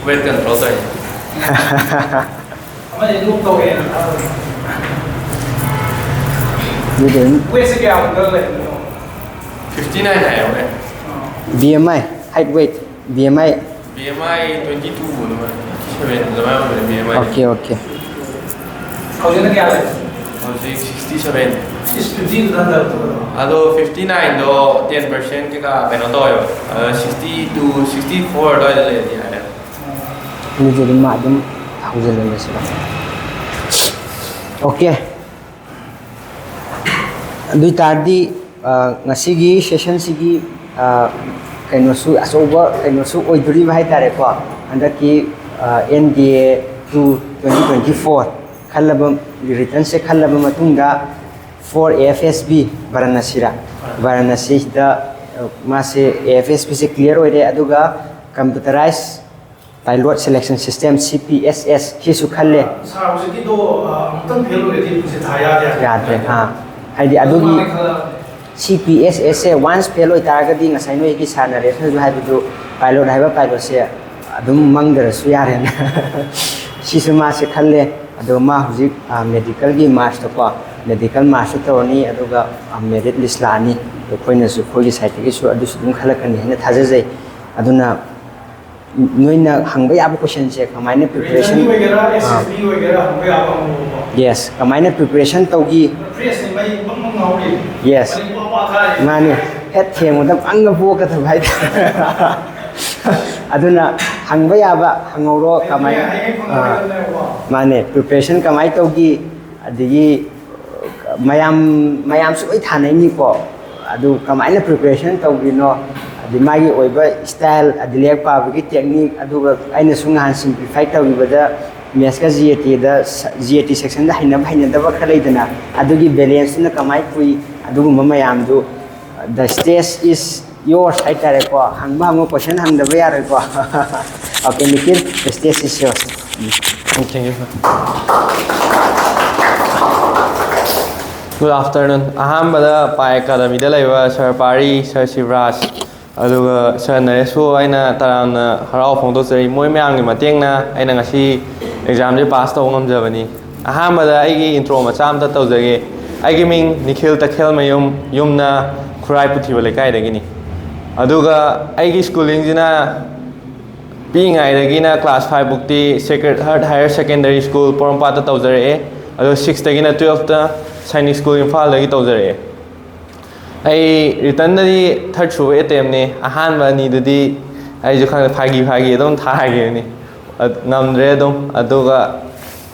ꯋꯦꯠ ꯀꯟꯇ꯭ꯔꯣꯜ ꯇꯧꯔꯤ꯫ ꯑꯃꯗꯤ ꯂꯣꯛ ꯇꯧꯋꯦꯅ ꯊꯥꯕꯅꯤ꯫ ꯑꯗꯨꯗꯤ ꯑꯗꯨꯝ ꯋꯦꯠꯁꯦ ꯀꯌꯥꯃꯨꯛꯇ ꯂꯩꯕꯅꯣ? ꯐꯤꯐꯇꯤ ꯅꯥꯏꯟ ꯍꯥꯏꯌꯧꯔꯦ꯫ B M I, height, weight, B M I. B M I twenty two ꯑꯗꯨꯃꯥꯏꯅ, ꯇ꯭ꯋꯦꯟꯇꯤ ꯁꯚꯦꯟ ꯑꯗꯨꯃꯥꯏꯅ ꯑꯣꯏꯕꯅꯦ B M I. Okay, okay. ꯍꯧꯖꯤꯛꯅ ꯀꯌꯥ ꯂꯩ? ꯍꯧꯖꯤꯛ ꯁꯤꯛꯁꯇꯤ ꯁꯦꯚꯦꯟ꯫ ꯏꯁ, ꯐꯤꯐꯇꯤꯗꯨꯗ ꯍꯟꯊꯔꯛꯇꯕꯗꯣ? ꯑꯗꯣ ꯐꯤꯐꯇꯤ ꯅꯥꯏꯟꯗꯣ ꯇꯦꯟ ꯄꯔꯁꯦꯟ ꯀꯩꯀꯥ ꯀꯩꯅꯣ ꯇꯧꯋꯦꯕ꯫ ꯑꯗ ꯁꯤꯛꯁꯇꯤ ꯇꯨ, ꯁꯤꯛꯁꯇꯤ ꯐꯣꯔ ꯑꯗꯨꯋꯥꯏꯗ ꯂꯩꯔꯗꯤ ꯌꯥꯔꯦ꯫ ꯑꯗꯨꯗꯤ ꯑꯗꯨꯝ ꯃꯥ ꯑꯗꯨꯝ ꯍꯧꯖꯤꯜꯍꯜꯂꯁꯤꯔꯣ? ꯑꯣꯀꯦ꯫ ꯑꯗꯨ ꯑꯣꯏ ꯇꯥꯔꯗꯤ, ꯑ, ꯉꯁꯤꯒꯤ ꯁꯦꯁꯟꯁꯤꯒꯤ, ꯑ, ꯀꯩꯅꯣꯁꯨ, ꯑꯆꯧꯕ ꯀꯩꯅꯣꯁꯨ ꯑꯣꯏꯗꯣꯔꯤꯕ ꯍꯥꯏ ꯇꯥꯔꯦꯀꯣ꯫ ꯍꯟꯗꯛꯀꯤ, ꯑ, and D A two twenty twenty four ꯈꯜꯂꯕ, ꯔꯤꯇꯟꯁꯦ ꯈꯜꯂꯕ ꯃꯇꯨꯡꯗ, four A F S B ꯕꯥꯔꯥꯅꯥꯁꯤꯔꯥ, ꯕꯥꯔꯥꯅꯥꯁꯤꯗ, ꯑ, ꯃꯥꯁꯦ ꯑꯦ ꯑꯦꯐ ꯑꯦꯁ ꯕꯤꯁꯦ ꯀ꯭ꯂꯤꯌꯥꯔ ꯑꯣꯏꯔꯦ, ꯑꯗꯨꯒ ꯀꯝꯄ꯭ꯌꯨꯇꯔꯥꯏꯖ ꯄꯥꯏꯂꯣꯠ ꯁꯦꯂꯦꯛꯁꯟ ꯁꯤꯁꯇꯦꯝ, ꯁꯤ ꯄꯤ ꯑꯦꯁ ꯑꯦꯁ, ꯁꯤꯁꯨ ꯈꯜꯂꯦ꯫ ꯁꯥꯔ, ꯍꯧꯖꯤꯛꯀꯤꯗꯣ, ꯑ, ꯑꯃꯨꯛꯇꯪ ꯐꯦꯜ ꯑꯣꯏꯔꯗꯤ ꯄꯨꯟꯁꯤ ꯊꯥ ꯌꯥꯗꯦ ꯍꯥꯏꯕ? ꯌꯥꯗ꯭ꯔꯦ, ꯑꯥ꯫ ꯍꯥꯏꯗꯤ ꯑꯗꯨꯒꯤ ꯑꯗꯨꯃꯥꯏꯅ ꯈꯜꯂꯛꯑꯕꯅꯦ꯫ ꯁꯤ ꯄꯤ ꯑꯦꯁ ꯑꯦꯁꯁꯦ ꯋꯥꯟꯁ ꯐꯦꯜ ꯑꯣꯏꯇꯥꯔꯒꯗꯤ, ꯉꯁꯥꯏ ꯅꯣꯏꯒꯤ ꯁꯥꯔ ꯅꯔꯦꯁꯅꯁꯨ ꯍꯥꯏꯕꯗꯨ, ꯄꯥꯏꯂꯣꯠ ꯍꯥꯏꯕ ꯄꯥꯏꯂꯣꯠꯁꯦ ꯑꯗꯨꯝ ꯃꯪꯗ꯭ꯔꯁꯨ ꯌꯥꯔꯦꯅ꯫ ꯁꯤꯁꯨ ꯃꯥꯁꯦ ꯈꯜꯂꯦ꯫ ꯑꯗꯨꯒ ꯃꯥ ꯍꯧꯖꯤꯛ ꯃꯦꯗꯤꯀꯦꯜꯒꯤ ꯃꯥꯔꯁꯇꯀꯣ, ꯃꯦꯗꯤꯀꯦꯜ ꯃꯥꯔꯁꯇ ꯇꯧꯔꯅꯤ꯫ ꯑꯗꯨꯒ ꯃꯦꯔꯤꯠ ꯂꯤꯁ ꯂꯥꯛꯑꯅꯤ꯫ ꯑꯗꯣ ꯑꯩꯈꯣꯏꯅꯁꯨ, ꯑꯩꯈꯣꯏꯒꯤ ꯁꯥꯏꯠꯇꯒꯤꯁꯨ ꯑꯗꯨꯁꯨ ꯑꯗꯨꯝ ꯈꯜꯂꯛꯀꯅꯤ ꯍꯥꯏꯅ ꯊꯥꯖꯖꯩ꯫ ꯑꯗꯨꯅ ꯅꯣꯏꯅ ꯍꯪꯕ ꯌꯥꯕ ꯀꯣꯏꯁꯟꯁꯦ, ꯀꯃꯥꯏꯅ ꯄ꯭ꯔꯤꯄꯦꯔꯦꯁꯟ ꯑꯣꯏꯒꯦꯔꯥ, ꯑꯦꯁ ꯑꯦꯁ ꯕꯤ ꯑꯣꯏꯒꯦꯔꯥ, ꯍꯪꯕ ꯌꯥꯕ ꯍꯪꯉꯣꯕꯀꯣ꯫ ꯌꯦꯁ, ꯀꯃꯥꯏꯅ ꯄ꯭ꯔꯤꯄꯦꯔꯦꯁꯟ ꯇꯧꯈꯤ? ꯌꯦꯁ, ꯃꯥꯅꯤ꯫ ꯍꯦꯛ ꯊꯦꯡꯕꯗ ꯄꯪꯒ ꯄꯣꯛꯀꯗꯕ ꯍꯥꯏꯇꯥꯔꯦ꯫ ꯑꯗꯨꯅ ꯍꯪꯕ ꯌꯥꯕ ꯍꯪꯍꯧꯔꯣ꯫ ꯀꯃꯥꯏꯅ? ꯑꯥ, ꯃꯥꯅꯦ, ꯄ꯭ꯔꯤꯄꯦꯔꯦꯁꯟ ꯀꯃꯥꯏꯅ ꯇꯧꯈꯤ? ꯑꯗꯒꯤ ꯃꯌꯥꯝ, ꯃꯌꯥꯝꯁꯨ ꯂꯣꯏ ꯊꯥꯅꯩꯅꯤꯀꯣ꯫ ꯑꯗꯨ ꯀꯃꯥꯏꯅ ꯄ꯭ꯔꯤꯄꯦꯔꯦꯁꯟ ꯇꯧꯈꯤꯅꯣ? ꯑꯗꯩ ꯃꯥꯒꯤ ꯑꯣꯏꯕ ꯏꯁꯇꯥꯏꯜ, ꯑꯗꯩ ꯂꯥꯏꯔꯤꯛ ꯄꯥꯕꯒꯤ ꯇꯦꯛꯅꯤꯛ, ꯑꯗꯨꯒ ꯑꯩꯅꯁꯨ ꯅꯍꯥꯟ ꯁꯤꯝꯄ꯭ꯂꯤꯐꯥꯏ ꯇꯧꯈꯤꯕꯗ ꯃꯦꯠꯁꯀ ꯖꯤ ꯑꯦ ꯇꯤꯗ, ꯖꯤ ꯑꯦ ꯇꯤ ꯁꯦꯛꯁꯟꯗ ꯍꯩꯅꯕ ꯍꯩꯅꯗꯕ ꯈꯔ ꯂꯩꯗꯅ, ꯑꯗꯨꯒꯤ ꯕꯦꯂꯦꯟꯁꯇꯨꯅ ꯀꯃꯥꯏꯅ ꯄꯨꯏ, ꯑꯗꯨꯒꯨꯝꯕ ꯃꯌꯥꯝꯗꯨ, the stage is yours ꯍꯥꯏꯇꯥꯔꯦꯀꯣ꯫ ꯍꯪꯕ ꯍꯪꯉꯣ, ꯀꯣꯏꯁꯟ ꯍꯪꯗꯕ ꯌꯥꯔꯣꯏꯀꯣ꯫ Okay, Nikhil, the stage is yours. Thank you, sir. Good afternoon. ꯑꯍꯥꯟꯕꯗ ꯄꯥꯏ ꯑꯦꯀꯥꯗꯃꯤꯗ ꯂꯩꯕ ꯁꯥꯔ ꯄꯥꯔꯤ, ꯁꯥꯔ ꯁꯤꯕꯔꯥꯖ, ꯑꯗꯨꯒ ꯁꯥꯔ ꯅꯔꯦꯁꯄꯨ ꯑꯩꯅ ꯇꯔꯥꯝꯅ ꯍꯔꯥꯎ ꯐꯣꯡꯗꯣꯛꯆꯔꯤ꯫ ꯃꯣꯏ ꯃꯌꯥꯝꯒꯤ ꯃꯇꯦꯡꯅ ꯑꯩꯅ ꯉꯁꯤ ꯑꯦꯛꯖꯥꯝꯁꯦ ꯄꯥꯁ ꯇꯧꯕ ꯉꯝꯖꯕꯅꯤ꯫ ꯑꯍꯥꯟꯕꯗ ꯑꯩꯒꯤ ꯏꯟꯇ꯭ꯔꯣ ꯃꯆꯥ ꯑꯝꯇ ꯇꯧꯖꯒꯦ꯫ ꯑꯩꯒꯤ ꯃꯤꯡ ꯅꯤꯈꯤꯜ ꯇꯈꯦꯜꯃꯌꯨꯝ, ꯌꯨꯝꯅ ꯈꯨꯔꯥꯏ ꯄꯨꯊꯤꯕ ꯂꯩꯀꯥꯏꯗꯒꯤꯅꯤ꯫ ꯑꯗꯨꯒ ꯑꯩꯒꯤ ꯁ꯭ꯀꯨꯂꯤꯡꯁꯤꯅ ꯄꯤꯛꯏꯉꯩꯗꯒꯤꯅ ꯀ꯭ꯂꯥꯁ ꯐꯥꯏꯚ ꯐꯥꯎꯇꯤ Sacred Heart Higher Secondary School ꯄꯣꯔꯣꯝꯄꯥꯠꯇ ꯇꯧꯖꯔꯛꯑꯦ꯫ ꯑꯗꯣ ꯁꯤꯛꯁꯇꯒꯤꯅ ꯇꯨꯌꯦꯜꯐꯇ ꯁꯥꯏꯅꯤꯛ ꯁ꯭ꯀꯨꯜ ꯏꯝꯐꯥꯜꯗꯒꯤ ꯇꯧꯖꯔꯛꯑꯦ꯫ ꯑꯩ ꯔꯤꯇꯟꯗꯗꯤ ꯊꯥꯔꯠ ꯁꯨꯕ ꯑꯦꯇꯦꯝꯅꯤ꯫ ꯑꯍꯥꯟꯕ ꯑꯅꯤꯗꯨꯗꯤ ꯑꯩꯁꯨ ꯈꯪꯗꯦ, ꯐꯥꯒꯤ ꯐꯥꯒꯤ ꯑꯗꯨꯝ ꯊꯥꯈꯤꯕꯅꯤ꯫ ꯑ-, ꯉꯝꯗ꯭ꯔꯦ ꯑꯗꯨꯝ꯫ ꯑꯗꯨꯒ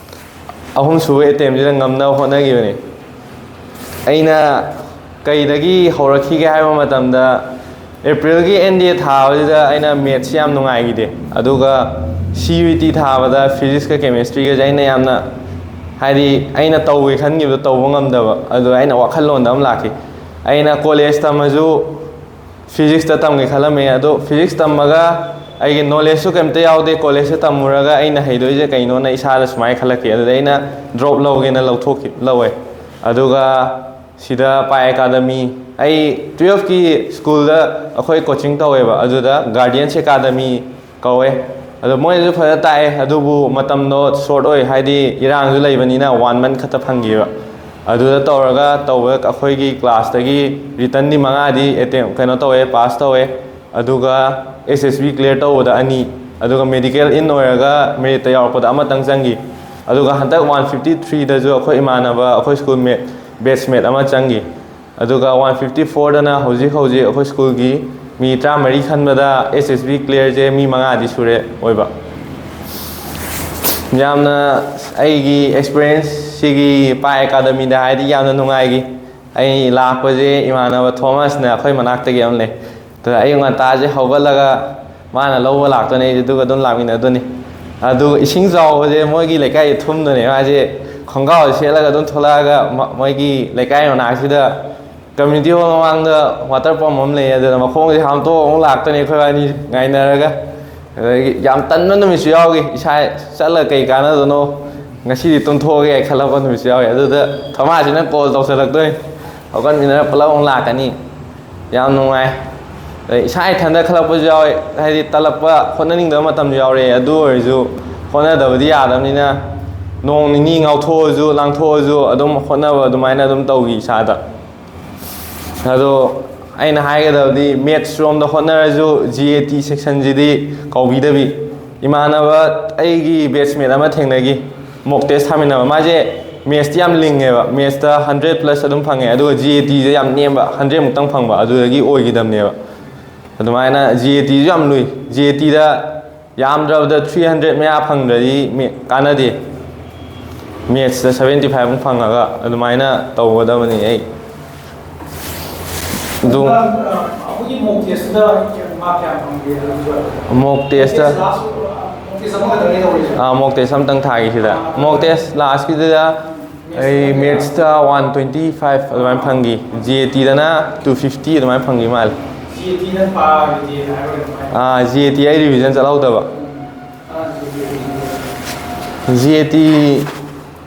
ꯑꯍꯨꯝꯁꯨꯕ ꯑꯦꯇꯦꯝꯁꯤꯗ ꯉꯝꯅꯕ ꯍꯣꯠꯅꯈꯤꯕꯅꯤ꯫ ꯑꯩꯅ ꯀꯩꯗꯒꯤ ꯍꯧꯔꯛꯈꯤꯒꯦ ꯍꯥꯏꯕ ꯃꯇꯝꯗ, ꯑꯦꯄ꯭ꯔꯤꯜꯒꯤ ꯑꯦꯟ ꯗꯤ ꯑꯦ ꯊꯥꯕꯁꯤꯗ ꯑꯩꯅ ꯃꯦꯠꯁꯁꯤ ꯌꯥꯝ ꯅꯨꯡꯉꯥꯏꯈꯤꯗꯦ꯫ ꯑꯗꯨꯒ ꯁꯤ ꯌꯨ ꯏ ꯇꯤ ꯊꯥꯕꯗ ꯐꯤꯖꯤꯛꯁꯀ ꯀꯦꯃꯤꯁꯇ꯭ꯔꯤꯒꯁꯦ ꯑꯩꯅ ꯌꯥꯝꯅ, ꯍꯥꯏꯗꯤ, ꯑꯩꯅ ꯇꯧꯒꯦ ꯈꯟꯈꯤꯕꯗꯣ ꯇꯧꯕ ꯉꯝꯗꯕ, ꯑꯗꯨ ꯑꯩꯅ ꯋꯥꯈꯜꯂꯣꯟꯗ ꯑꯃ ꯂꯥꯛꯈꯤ꯫ ꯑꯩꯅ ꯀꯣꯂꯦꯖ ꯇꯝꯃꯁꯨ ꯐꯤꯖꯤꯛꯁꯇ ꯇꯝꯒꯦ ꯈꯜꯂꯝꯃꯦ꯫ ꯑꯗꯣ ꯐꯤꯖꯤꯛꯁ ꯇꯝꯃꯒ ꯑꯩꯒꯤ ꯅꯣꯂꯦꯖꯁꯨ ꯀꯩꯝꯇ ꯌꯥꯎꯗꯦ, ꯀꯣꯂꯦꯖꯇ ꯇꯝꯃꯨꯔꯒ ꯑꯩꯅ ꯍꯩꯗꯣꯏꯁꯦ ꯀꯩꯅꯣꯅ ꯏꯁꯥꯗ ꯁꯨꯃꯥꯏꯅ ꯈꯜꯂꯛꯈꯤ꯫ ꯑꯗꯨꯗ ꯑꯩꯅ ꯗ꯭ꯔꯣꯞ ꯂꯧꯒꯦꯅ ꯂꯧꯊꯣꯛꯈꯤ, ꯂꯧꯋꯦ꯫ ꯑꯗꯨꯒ ꯁꯤꯗ ꯄꯥꯏ ꯑꯦꯀꯥꯗꯃꯤ, ꯑꯩ ꯇꯨꯌꯦꯜꯐꯀꯤ ꯁ꯭ꯀꯨꯜꯗ ꯑꯩꯈꯣꯏ ꯀꯣꯆꯤꯡ ꯇꯧꯋꯦꯕ, ꯑꯗꯨꯗ ꯒꯥꯔꯗꯤꯌꯟꯁ ꯑꯦꯀꯥꯗꯃꯤ ꯀꯧꯋꯦ꯫ ꯑꯗꯣ ꯃꯣꯏꯅꯁꯨ ꯐꯖꯅ ꯇꯥꯛꯑꯦ, ꯑꯗꯨꯕꯨ ꯃꯇꯝꯗꯣ ꯁꯣꯔꯠ ꯑꯣꯏ, ꯍꯥꯏꯗꯤ ꯏꯔꯥꯡꯁꯨ ꯂꯩꯕꯅꯤꯅ ꯋꯥꯟ ꯃꯟꯠ ꯈꯛꯇ ꯐꯪꯈꯤꯕ꯫ ꯑꯗꯨꯗ ꯇꯧꯔꯒ ꯇꯧꯕ ꯑꯩꯈꯣꯏꯒꯤ ꯀ꯭ꯂꯥꯁꯇꯒꯤ ꯔꯤꯇꯟꯗꯤ ꯃꯉꯥꯗꯤ ꯑꯦꯇꯦꯝ ꯀꯩꯅꯣ ꯇꯧꯋꯦ, ꯄꯥꯁ ꯇꯧꯋꯦ꯫ ꯑꯗꯨꯒ ꯑꯦꯁ ꯑꯦꯁ ꯕꯤ ꯀ꯭ꯂꯤꯌꯥꯔ ꯇꯧꯕꯗ ꯑꯅꯤ, ꯑꯗꯨꯒ ꯃꯦꯗꯤꯀꯦꯜ ꯏꯟ ꯑꯣꯏꯔꯒ ꯃꯦꯔꯤꯠꯇ ꯌꯥꯎꯔꯛꯄꯗ ꯑꯃꯇꯪ ꯆꯪꯈꯤ꯫ ꯑꯗꯨꯒ ꯍꯟꯗꯛ ꯋꯥꯟ ꯐꯤꯐꯇꯤ ꯊ꯭ꯔꯤꯗꯁꯨ ꯑꯩꯈꯣꯏ ꯏꯃꯥꯟꯅꯕ, ꯑꯩꯈꯣꯏ ꯁ꯭ꯀꯨꯜ ꯃꯦꯠ ꯕꯦꯠꯁꯃꯦꯠ ꯑꯃ ꯆꯪꯈꯤ꯫ ꯑꯗꯨꯒ ꯋꯥꯟ ꯐꯤꯐꯇꯤ ꯐꯣꯔꯗꯅ ꯍꯧꯖꯤꯛ ꯍꯧꯖꯤꯛ ꯑꯩꯈꯣꯏ ꯁ꯭ꯀꯨꯜꯒꯤ ꯃꯤ ꯇꯔꯥꯃꯔꯤ ꯈꯟꯕꯗ ꯑꯦꯁ ꯑꯦꯁ ꯕꯤ ꯀ꯭ꯂꯤꯌꯥꯔꯁꯦ ꯃꯤ ꯃꯉꯥꯗꯤ ꯁꯨꯔꯦ ꯑꯣꯏꯕ꯫ ꯌꯥꯝꯅ ꯑꯩꯒꯤ ꯑꯦꯛꯁꯄꯤꯔꯤꯌꯦꯟꯁ ꯁꯤꯒꯤ ꯄꯥꯏ ꯑꯦꯀꯥꯗꯃꯤꯗ ꯍꯥꯏꯗꯤ ꯌꯥꯝꯅ ꯅꯨꯡꯉꯥꯏꯈꯤ꯫ ꯑꯩ ꯂꯥꯛꯄꯁꯦ ꯏꯃꯥꯟꯅꯕ ꯊꯣꯃꯁꯅ ꯑꯩꯈꯣꯏ ꯃꯅꯥꯛꯇꯒꯤ ꯑꯃ ꯂꯩ꯫ ꯑꯗꯨꯗ ꯑꯌꯨꯛ ꯉꯟꯇꯥꯁꯦ ꯍꯧꯒꯠꯂꯒ ꯃꯥꯅ ꯂꯧꯕ ꯂꯥꯛꯇꯣꯏꯅꯦ, ꯑꯩꯁꯦ ꯑꯗꯨꯒ ꯑꯗꯨꯝ ꯂꯥꯛꯃꯤꯟꯅꯗꯣꯏꯅꯤ꯫ ꯑꯗꯨ ꯏꯁꯤꯡ ꯆꯥꯎꯕꯁꯦ ꯃꯣꯏꯒꯤ ꯂꯩꯀꯥꯏꯗ ꯊꯨꯝꯗꯣꯏꯅꯦ꯫ ꯃꯥꯁꯦ ꯈꯣꯡꯒ꯭ꯔꯥꯎ ꯁꯦꯠꯂꯒ ꯑꯗꯨꯝ ꯊꯣꯛꯂꯛꯑꯒ ꯃ-, ꯃꯣꯏꯒꯤ ꯂꯩꯀꯥꯏ ꯃꯅꯥꯛꯁꯤꯗ ꯀꯝꯃ꯭ꯌꯨꯅꯤꯇꯤ ꯍꯣꯜ ꯃꯃꯥꯡꯗ ꯋꯥꯇꯔ ꯄꯝ ꯑꯃ ꯂꯩ, ꯑꯗꯨꯗ ꯃꯈꯣꯡꯁꯦ ꯍꯥꯝꯇꯣꯛꯑ ꯑꯃꯨꯛ ꯂꯥꯛꯇꯣꯏꯅꯤ ꯑꯩꯈꯣꯏ ꯑꯅꯤ ꯉꯥꯏꯅꯔꯒ꯫ ꯑꯗꯒꯤ ꯌꯥꯝ ꯇꯟꯕ ꯅꯨꯃꯤꯠꯁꯨ ꯌꯥꯎꯈꯤ, ꯏꯁꯥ ꯆꯠꯂꯒ ꯀꯩ ꯀꯥꯟꯅꯗꯣꯏꯅꯣ, ꯉꯁꯤꯗꯤ ꯇꯨꯝꯊꯣꯛꯑꯒꯦ ꯈꯜꯂꯛꯄ ꯅꯨꯃꯤꯠꯁꯨ ꯌꯥꯎꯋꯤ꯫ ꯑꯗꯨꯗ ꯊꯣꯃꯥꯁꯤꯅ ꯀꯣꯜ ꯇꯧꯁꯜꯂꯛꯇꯣꯏꯅꯤ, ꯍꯧꯒꯠꯃꯤꯟꯅꯔ ꯄꯨꯂꯞ ꯑꯃꯨꯛ ꯂꯥꯛꯀꯅꯤ꯫ ꯌꯥꯝ ꯅꯨꯡꯉꯥꯏ꯫ ꯑꯗꯩ ꯏꯁꯥ ꯏꯊꯟꯗ ꯈꯜꯂꯛꯄꯁꯨ ꯌꯥꯎꯋꯦ, ꯍꯥꯏꯗꯤ ꯇꯜꯂꯛꯄ, ꯍꯣꯠꯅꯅꯤꯡꯗꯕ ꯃꯇꯝꯁꯨ ꯌꯥꯎꯔꯛꯑꯦ꯫ ꯑꯗꯨ ꯑꯣꯏꯔꯁꯨ ꯍꯣꯠꯅꯗꯕꯗꯤ ꯌꯥꯗꯕꯅꯤꯅ ꯅꯣꯡ ꯅꯤꯅꯤ ꯉꯥꯎꯊꯣꯛꯑꯁꯨ ꯂꯥꯡꯊꯣꯛꯑꯁꯨ ꯑꯗꯨꯝ ꯍꯣꯠꯅꯕ ꯑꯗꯨꯃꯥꯏꯅ ꯑꯗꯨꯝ ꯇꯧꯈꯤ ꯏꯁꯥꯗ꯫ ꯑꯗꯣ ꯑꯩꯅ ꯍꯥꯏꯒꯗꯕꯗꯤ ꯃꯦꯠꯁ ꯔꯣꯝꯗ ꯍꯣꯠꯅꯔꯁꯨ ꯖꯤ ꯑꯦ ꯇꯤ ꯁꯦꯛꯁꯟꯁꯤꯗꯤ ꯀꯧꯕꯤꯗꯕꯤ꯫ ꯏꯃꯥꯟꯅꯕ ꯑꯩꯒꯤ ꯕꯦꯠꯁꯃꯦꯠ ꯑꯃ ꯊꯦꯡꯅꯈꯤ, ꯃꯣꯛ ꯇꯦꯁ ꯊꯥꯃꯤꯟꯅꯕ꯫ ꯃꯥꯁꯦ ꯃꯦꯠꯁꯇꯤ ꯌꯥꯝ ꯂꯤꯡꯉꯦꯕ, ꯃꯦꯠꯁꯇ ꯍꯟꯗ꯭ꯔꯦꯠ ꯄ꯭ꯂꯁ ꯑꯗꯨꯝ ꯐꯪꯉꯦ, ꯑꯗꯨꯒ ꯖꯤ ꯑꯦ ꯇꯤꯁꯦ ꯌꯥꯝ ꯅꯦꯝꯕ, ꯍꯟꯗ꯭ꯔꯦꯠ ꯃꯨꯛꯇꯪ ꯐꯪꯕ, ꯑꯗꯨꯗꯒꯤ ꯑꯣꯏꯈꯤꯗꯕꯅꯦꯕ꯫ ꯑꯗꯨꯃꯥꯏꯅ ꯖꯤ ꯑꯦ ꯇꯤꯁꯨ ꯌꯥꯝ ꯂꯨꯏ꯫ ꯖꯤ ꯑꯦ ꯇꯤꯗ ꯌꯥꯝꯗ꯭ꯔꯕꯗ ꯊ꯭ꯔꯤ ꯍꯟꯗ꯭ꯔꯦꯠ ꯃꯌꯥ ꯐꯪꯗ꯭ꯔꯗꯤ ꯃꯦ-, ꯀꯥꯟꯅꯗꯦ꯫ ꯃꯦꯠꯁꯇ ꯁꯕꯦꯟꯇꯤ ꯐꯥꯏꯚ ꯃꯨꯛ ꯐꯪꯉꯒ ꯑꯗꯨꯃꯥꯏꯅ ꯇꯧꯒꯗꯕꯅꯤ ꯑꯩ꯫ ꯑꯗꯨ ꯑꯩꯈꯣꯏꯒꯤ ꯃꯣꯛ ꯇꯦꯁꯇ ꯃꯥꯔꯛ ꯀꯌꯥ ꯐꯪꯒꯦ? ꯃꯣꯛ ꯇꯦꯁꯇ ꯃꯣꯛ ꯇꯦꯁ ꯑꯃꯈꯛꯇꯅꯦ ꯇꯧꯔꯤꯁꯦ? ꯑꯥ, ꯃꯣꯛ ꯇꯦꯁ ꯑꯃꯇꯪ ꯊꯥꯒꯦ ꯁꯤꯗ꯫ ꯃꯣꯛ ꯇꯦꯁ ꯂꯥꯁꯀꯤꯗꯨꯗ ꯑꯩ ꯃꯦꯠꯁꯇ ꯋꯥꯟ ꯇ꯭ꯋꯦꯟꯇꯤ ꯐꯥꯏꯚ ꯑꯗꯨꯃꯥꯏꯅ ꯐꯪꯈꯤ, ꯖꯤ ꯑꯦ ꯇꯤꯗꯅ ꯇꯨ ꯐꯤꯐꯇꯤ ꯑꯗꯨꯃꯥꯏꯅ ꯐꯪꯈꯤ ꯃꯥꯜꯂꯦ꯫ ꯖꯤ ꯑꯦ ꯇꯤꯅ ꯄꯥꯔꯤꯗꯤ ꯍꯥꯏꯔꯣꯏ ꯑꯗꯨꯃꯥꯏꯅ꯫ ꯑꯥ, ꯖꯤ ꯑꯦ ꯇꯤ ꯑꯩ ꯔꯤꯚꯤꯖꯟ ꯆꯠꯍꯧꯗꯕ꯫ ꯑꯥ, G A T.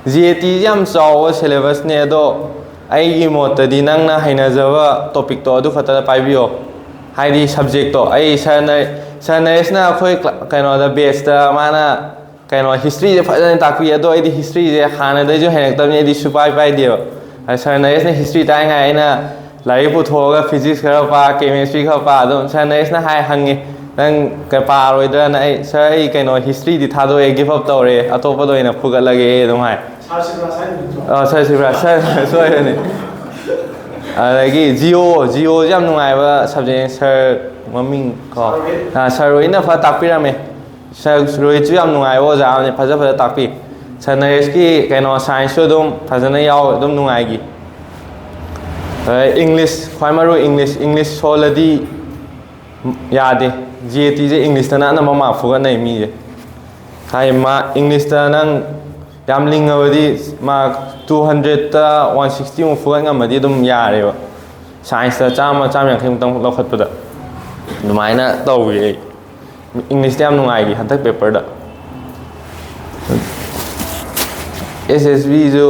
G A ꯇꯤꯁꯦ ꯌꯥꯝ ꯆꯥꯎꯕ ꯁꯦꯂꯦꯕꯁꯅꯦ, ꯑꯗꯣ ꯑꯩꯒꯤ ꯃꯣꯠꯇꯗꯤ ꯅꯪꯅ ꯍꯩꯅꯖꯕ ꯇꯣꯄꯤꯛꯇꯣ ꯑꯗꯨ ꯈꯛꯇ ꯄꯥꯏꯕꯤꯌꯣ꯫ ꯍꯥꯏꯗꯤ ꯁꯕꯖꯦꯛꯇꯣ ꯑꯩ ꯁꯥꯔꯅ ꯁꯥꯔ ꯅꯔꯦꯁꯅ ꯑꯩꯈꯣꯏ ꯀ꯭ꯂꯥ- ꯀꯩꯅꯣꯗ ꯕꯦꯁꯇ ꯃꯥꯅ ꯀꯩꯅꯣ ꯍꯤꯁꯇ꯭ꯔꯤꯁꯦ ꯐꯖꯅ ꯇꯥꯛꯄꯤ꯫ ꯑꯗꯣ ꯑꯩꯗꯤ ꯍꯤꯁꯇ꯭ꯔꯤꯁꯦ ꯍꯥꯟꯅꯗꯩꯁꯨ ꯍꯩꯔꯛꯇꯕꯅꯤ, ꯑꯩꯗꯤ ꯁꯨꯄꯥꯏ ꯄꯥꯏꯗꯦꯕ꯫ ꯑꯗ ꯁꯥꯔ ꯅꯔꯦꯁꯅ ꯍꯤꯁꯇ꯭ꯔꯤ ꯇꯥꯛꯏꯉꯥꯏ ꯑꯩꯅ ꯂꯥꯏꯔꯤꯛ ꯄꯨꯊꯣꯛꯑꯒ ꯐꯤꯖꯤꯛꯁ ꯈꯔ ꯄꯥ, ꯀꯦꯃꯦꯁꯇ꯭ꯔꯤ ꯈꯔ ꯄꯥ, ꯑꯗꯨꯝ ꯁꯥꯔ ꯅꯔꯦꯁꯅ ꯍꯥꯏ ꯍꯪꯉꯤ, "ꯅꯪ ꯀꯩ ꯄꯥꯔꯣꯏꯗ꯭ꯔꯥꯅ?" ꯑꯩ, "ꯁꯥꯔ, ꯑꯩ ꯀꯩꯅꯣ ꯍꯤꯁꯇ꯭ꯔꯤꯗꯤ ꯊꯥꯗꯣꯛꯑꯦ, ꯒꯤꯞ ꯑꯞ ꯇꯧꯔꯦ, ꯑꯇꯣꯞꯄꯗ ꯑꯣꯏꯅ ꯐꯨꯒꯠꯂꯒꯦ" ꯑꯗꯨꯝ ꯍꯥꯏ꯫ ꯁꯥꯔ ꯁꯤꯕ꯭ꯔꯥ ꯁꯥꯏ ꯅꯨꯃꯤꯠꯇꯣ? ꯑꯥ, ꯁꯥꯔ ꯁꯤꯕ꯭ꯔꯥ, ꯁꯥꯔ ꯁꯣꯏꯔꯅꯤ꯫ ꯑꯗꯒꯤ ꯖꯤꯑꯣ, ꯖꯤꯑꯣꯁꯦ ꯌꯥꯝ ꯅꯨꯡꯉꯥꯏꯕ ꯁꯕꯖꯦꯛꯅꯤ꯫ ꯁꯥꯔ ꯃꯃꯤꯡ ꯀꯣ, ꯑꯥ, ꯁꯥꯔ ꯔꯣꯍꯤꯠꯅ ꯐꯖ ꯇꯥꯛꯄꯤꯔꯝꯃꯦ꯫ ꯁꯥꯔ ꯔꯣꯍꯤꯠꯁꯨ ꯌꯥꯝ ꯅꯨꯡꯉꯥꯏꯕ ꯑꯣꯖꯥ ꯑꯃꯅꯤ, ꯐꯖ ꯐꯖ ꯇꯥꯛꯄꯤ꯫ ꯁꯥꯔ ꯅꯔꯦꯁꯀꯤ ꯀꯩꯅꯣ ꯁꯥꯏꯟꯁꯁꯨ ꯑꯗꯨꯝ ꯐꯖꯅ ꯌꯥꯎ, ꯑꯗꯨꯝ ꯅꯨꯡꯉꯥꯏꯈꯤ꯫ ꯑꯗꯩ ꯏꯪꯂꯤꯁ, ꯈ꯭ꯋꯥꯏ ꯃꯔꯨ ꯏꯪꯂꯤꯁ, ꯏꯪꯂꯤꯁ ꯁꯣꯜꯂꯗꯤ ꯌꯥꯗꯦ꯫ ꯖꯤ ꯑꯦ ꯇꯤꯁꯦ ꯏꯪꯂꯤꯁꯇꯅ ꯑꯅꯝꯕ ꯃꯥꯔꯛ ꯐꯨꯒꯠꯅꯩ ꯃꯤꯁꯦ꯫ ꯍꯥꯏ ꯃꯥ ꯏꯪꯂꯤꯁꯇ ꯅꯪ ꯌꯥꯝ ꯂꯤꯡꯉꯕꯗꯤ ꯃꯥꯔꯛ ꯇꯨ ꯍꯟꯗ꯭ꯔꯦꯗꯇ ꯋꯥꯟ ꯁꯤꯛꯁꯇꯤꯃꯨꯛ ꯐꯨꯒꯠ ꯉꯝꯃꯗꯤ ꯑꯗꯨꯝ ꯌꯥꯔꯦꯕ꯫ ꯁꯥꯏꯟꯁꯇ ꯆꯥꯝꯃ, ꯆꯥꯝꯃ ꯌꯥꯡꯈꯩꯃꯨꯛꯇꯪ ꯂꯧꯈꯠꯄꯗ ꯑꯗꯨꯃꯥꯏꯅ ꯇꯧꯋꯤ ꯑꯩ꯫ ꯏꯪꯂꯤꯁꯇ ꯌꯥꯝ ꯅꯨꯡꯉꯥꯏꯈꯤ ꯍꯟꯗꯛ ꯄꯦꯄꯔꯗ꯫ ꯑꯦꯁ ꯑꯦꯁ ꯕꯤꯁꯨ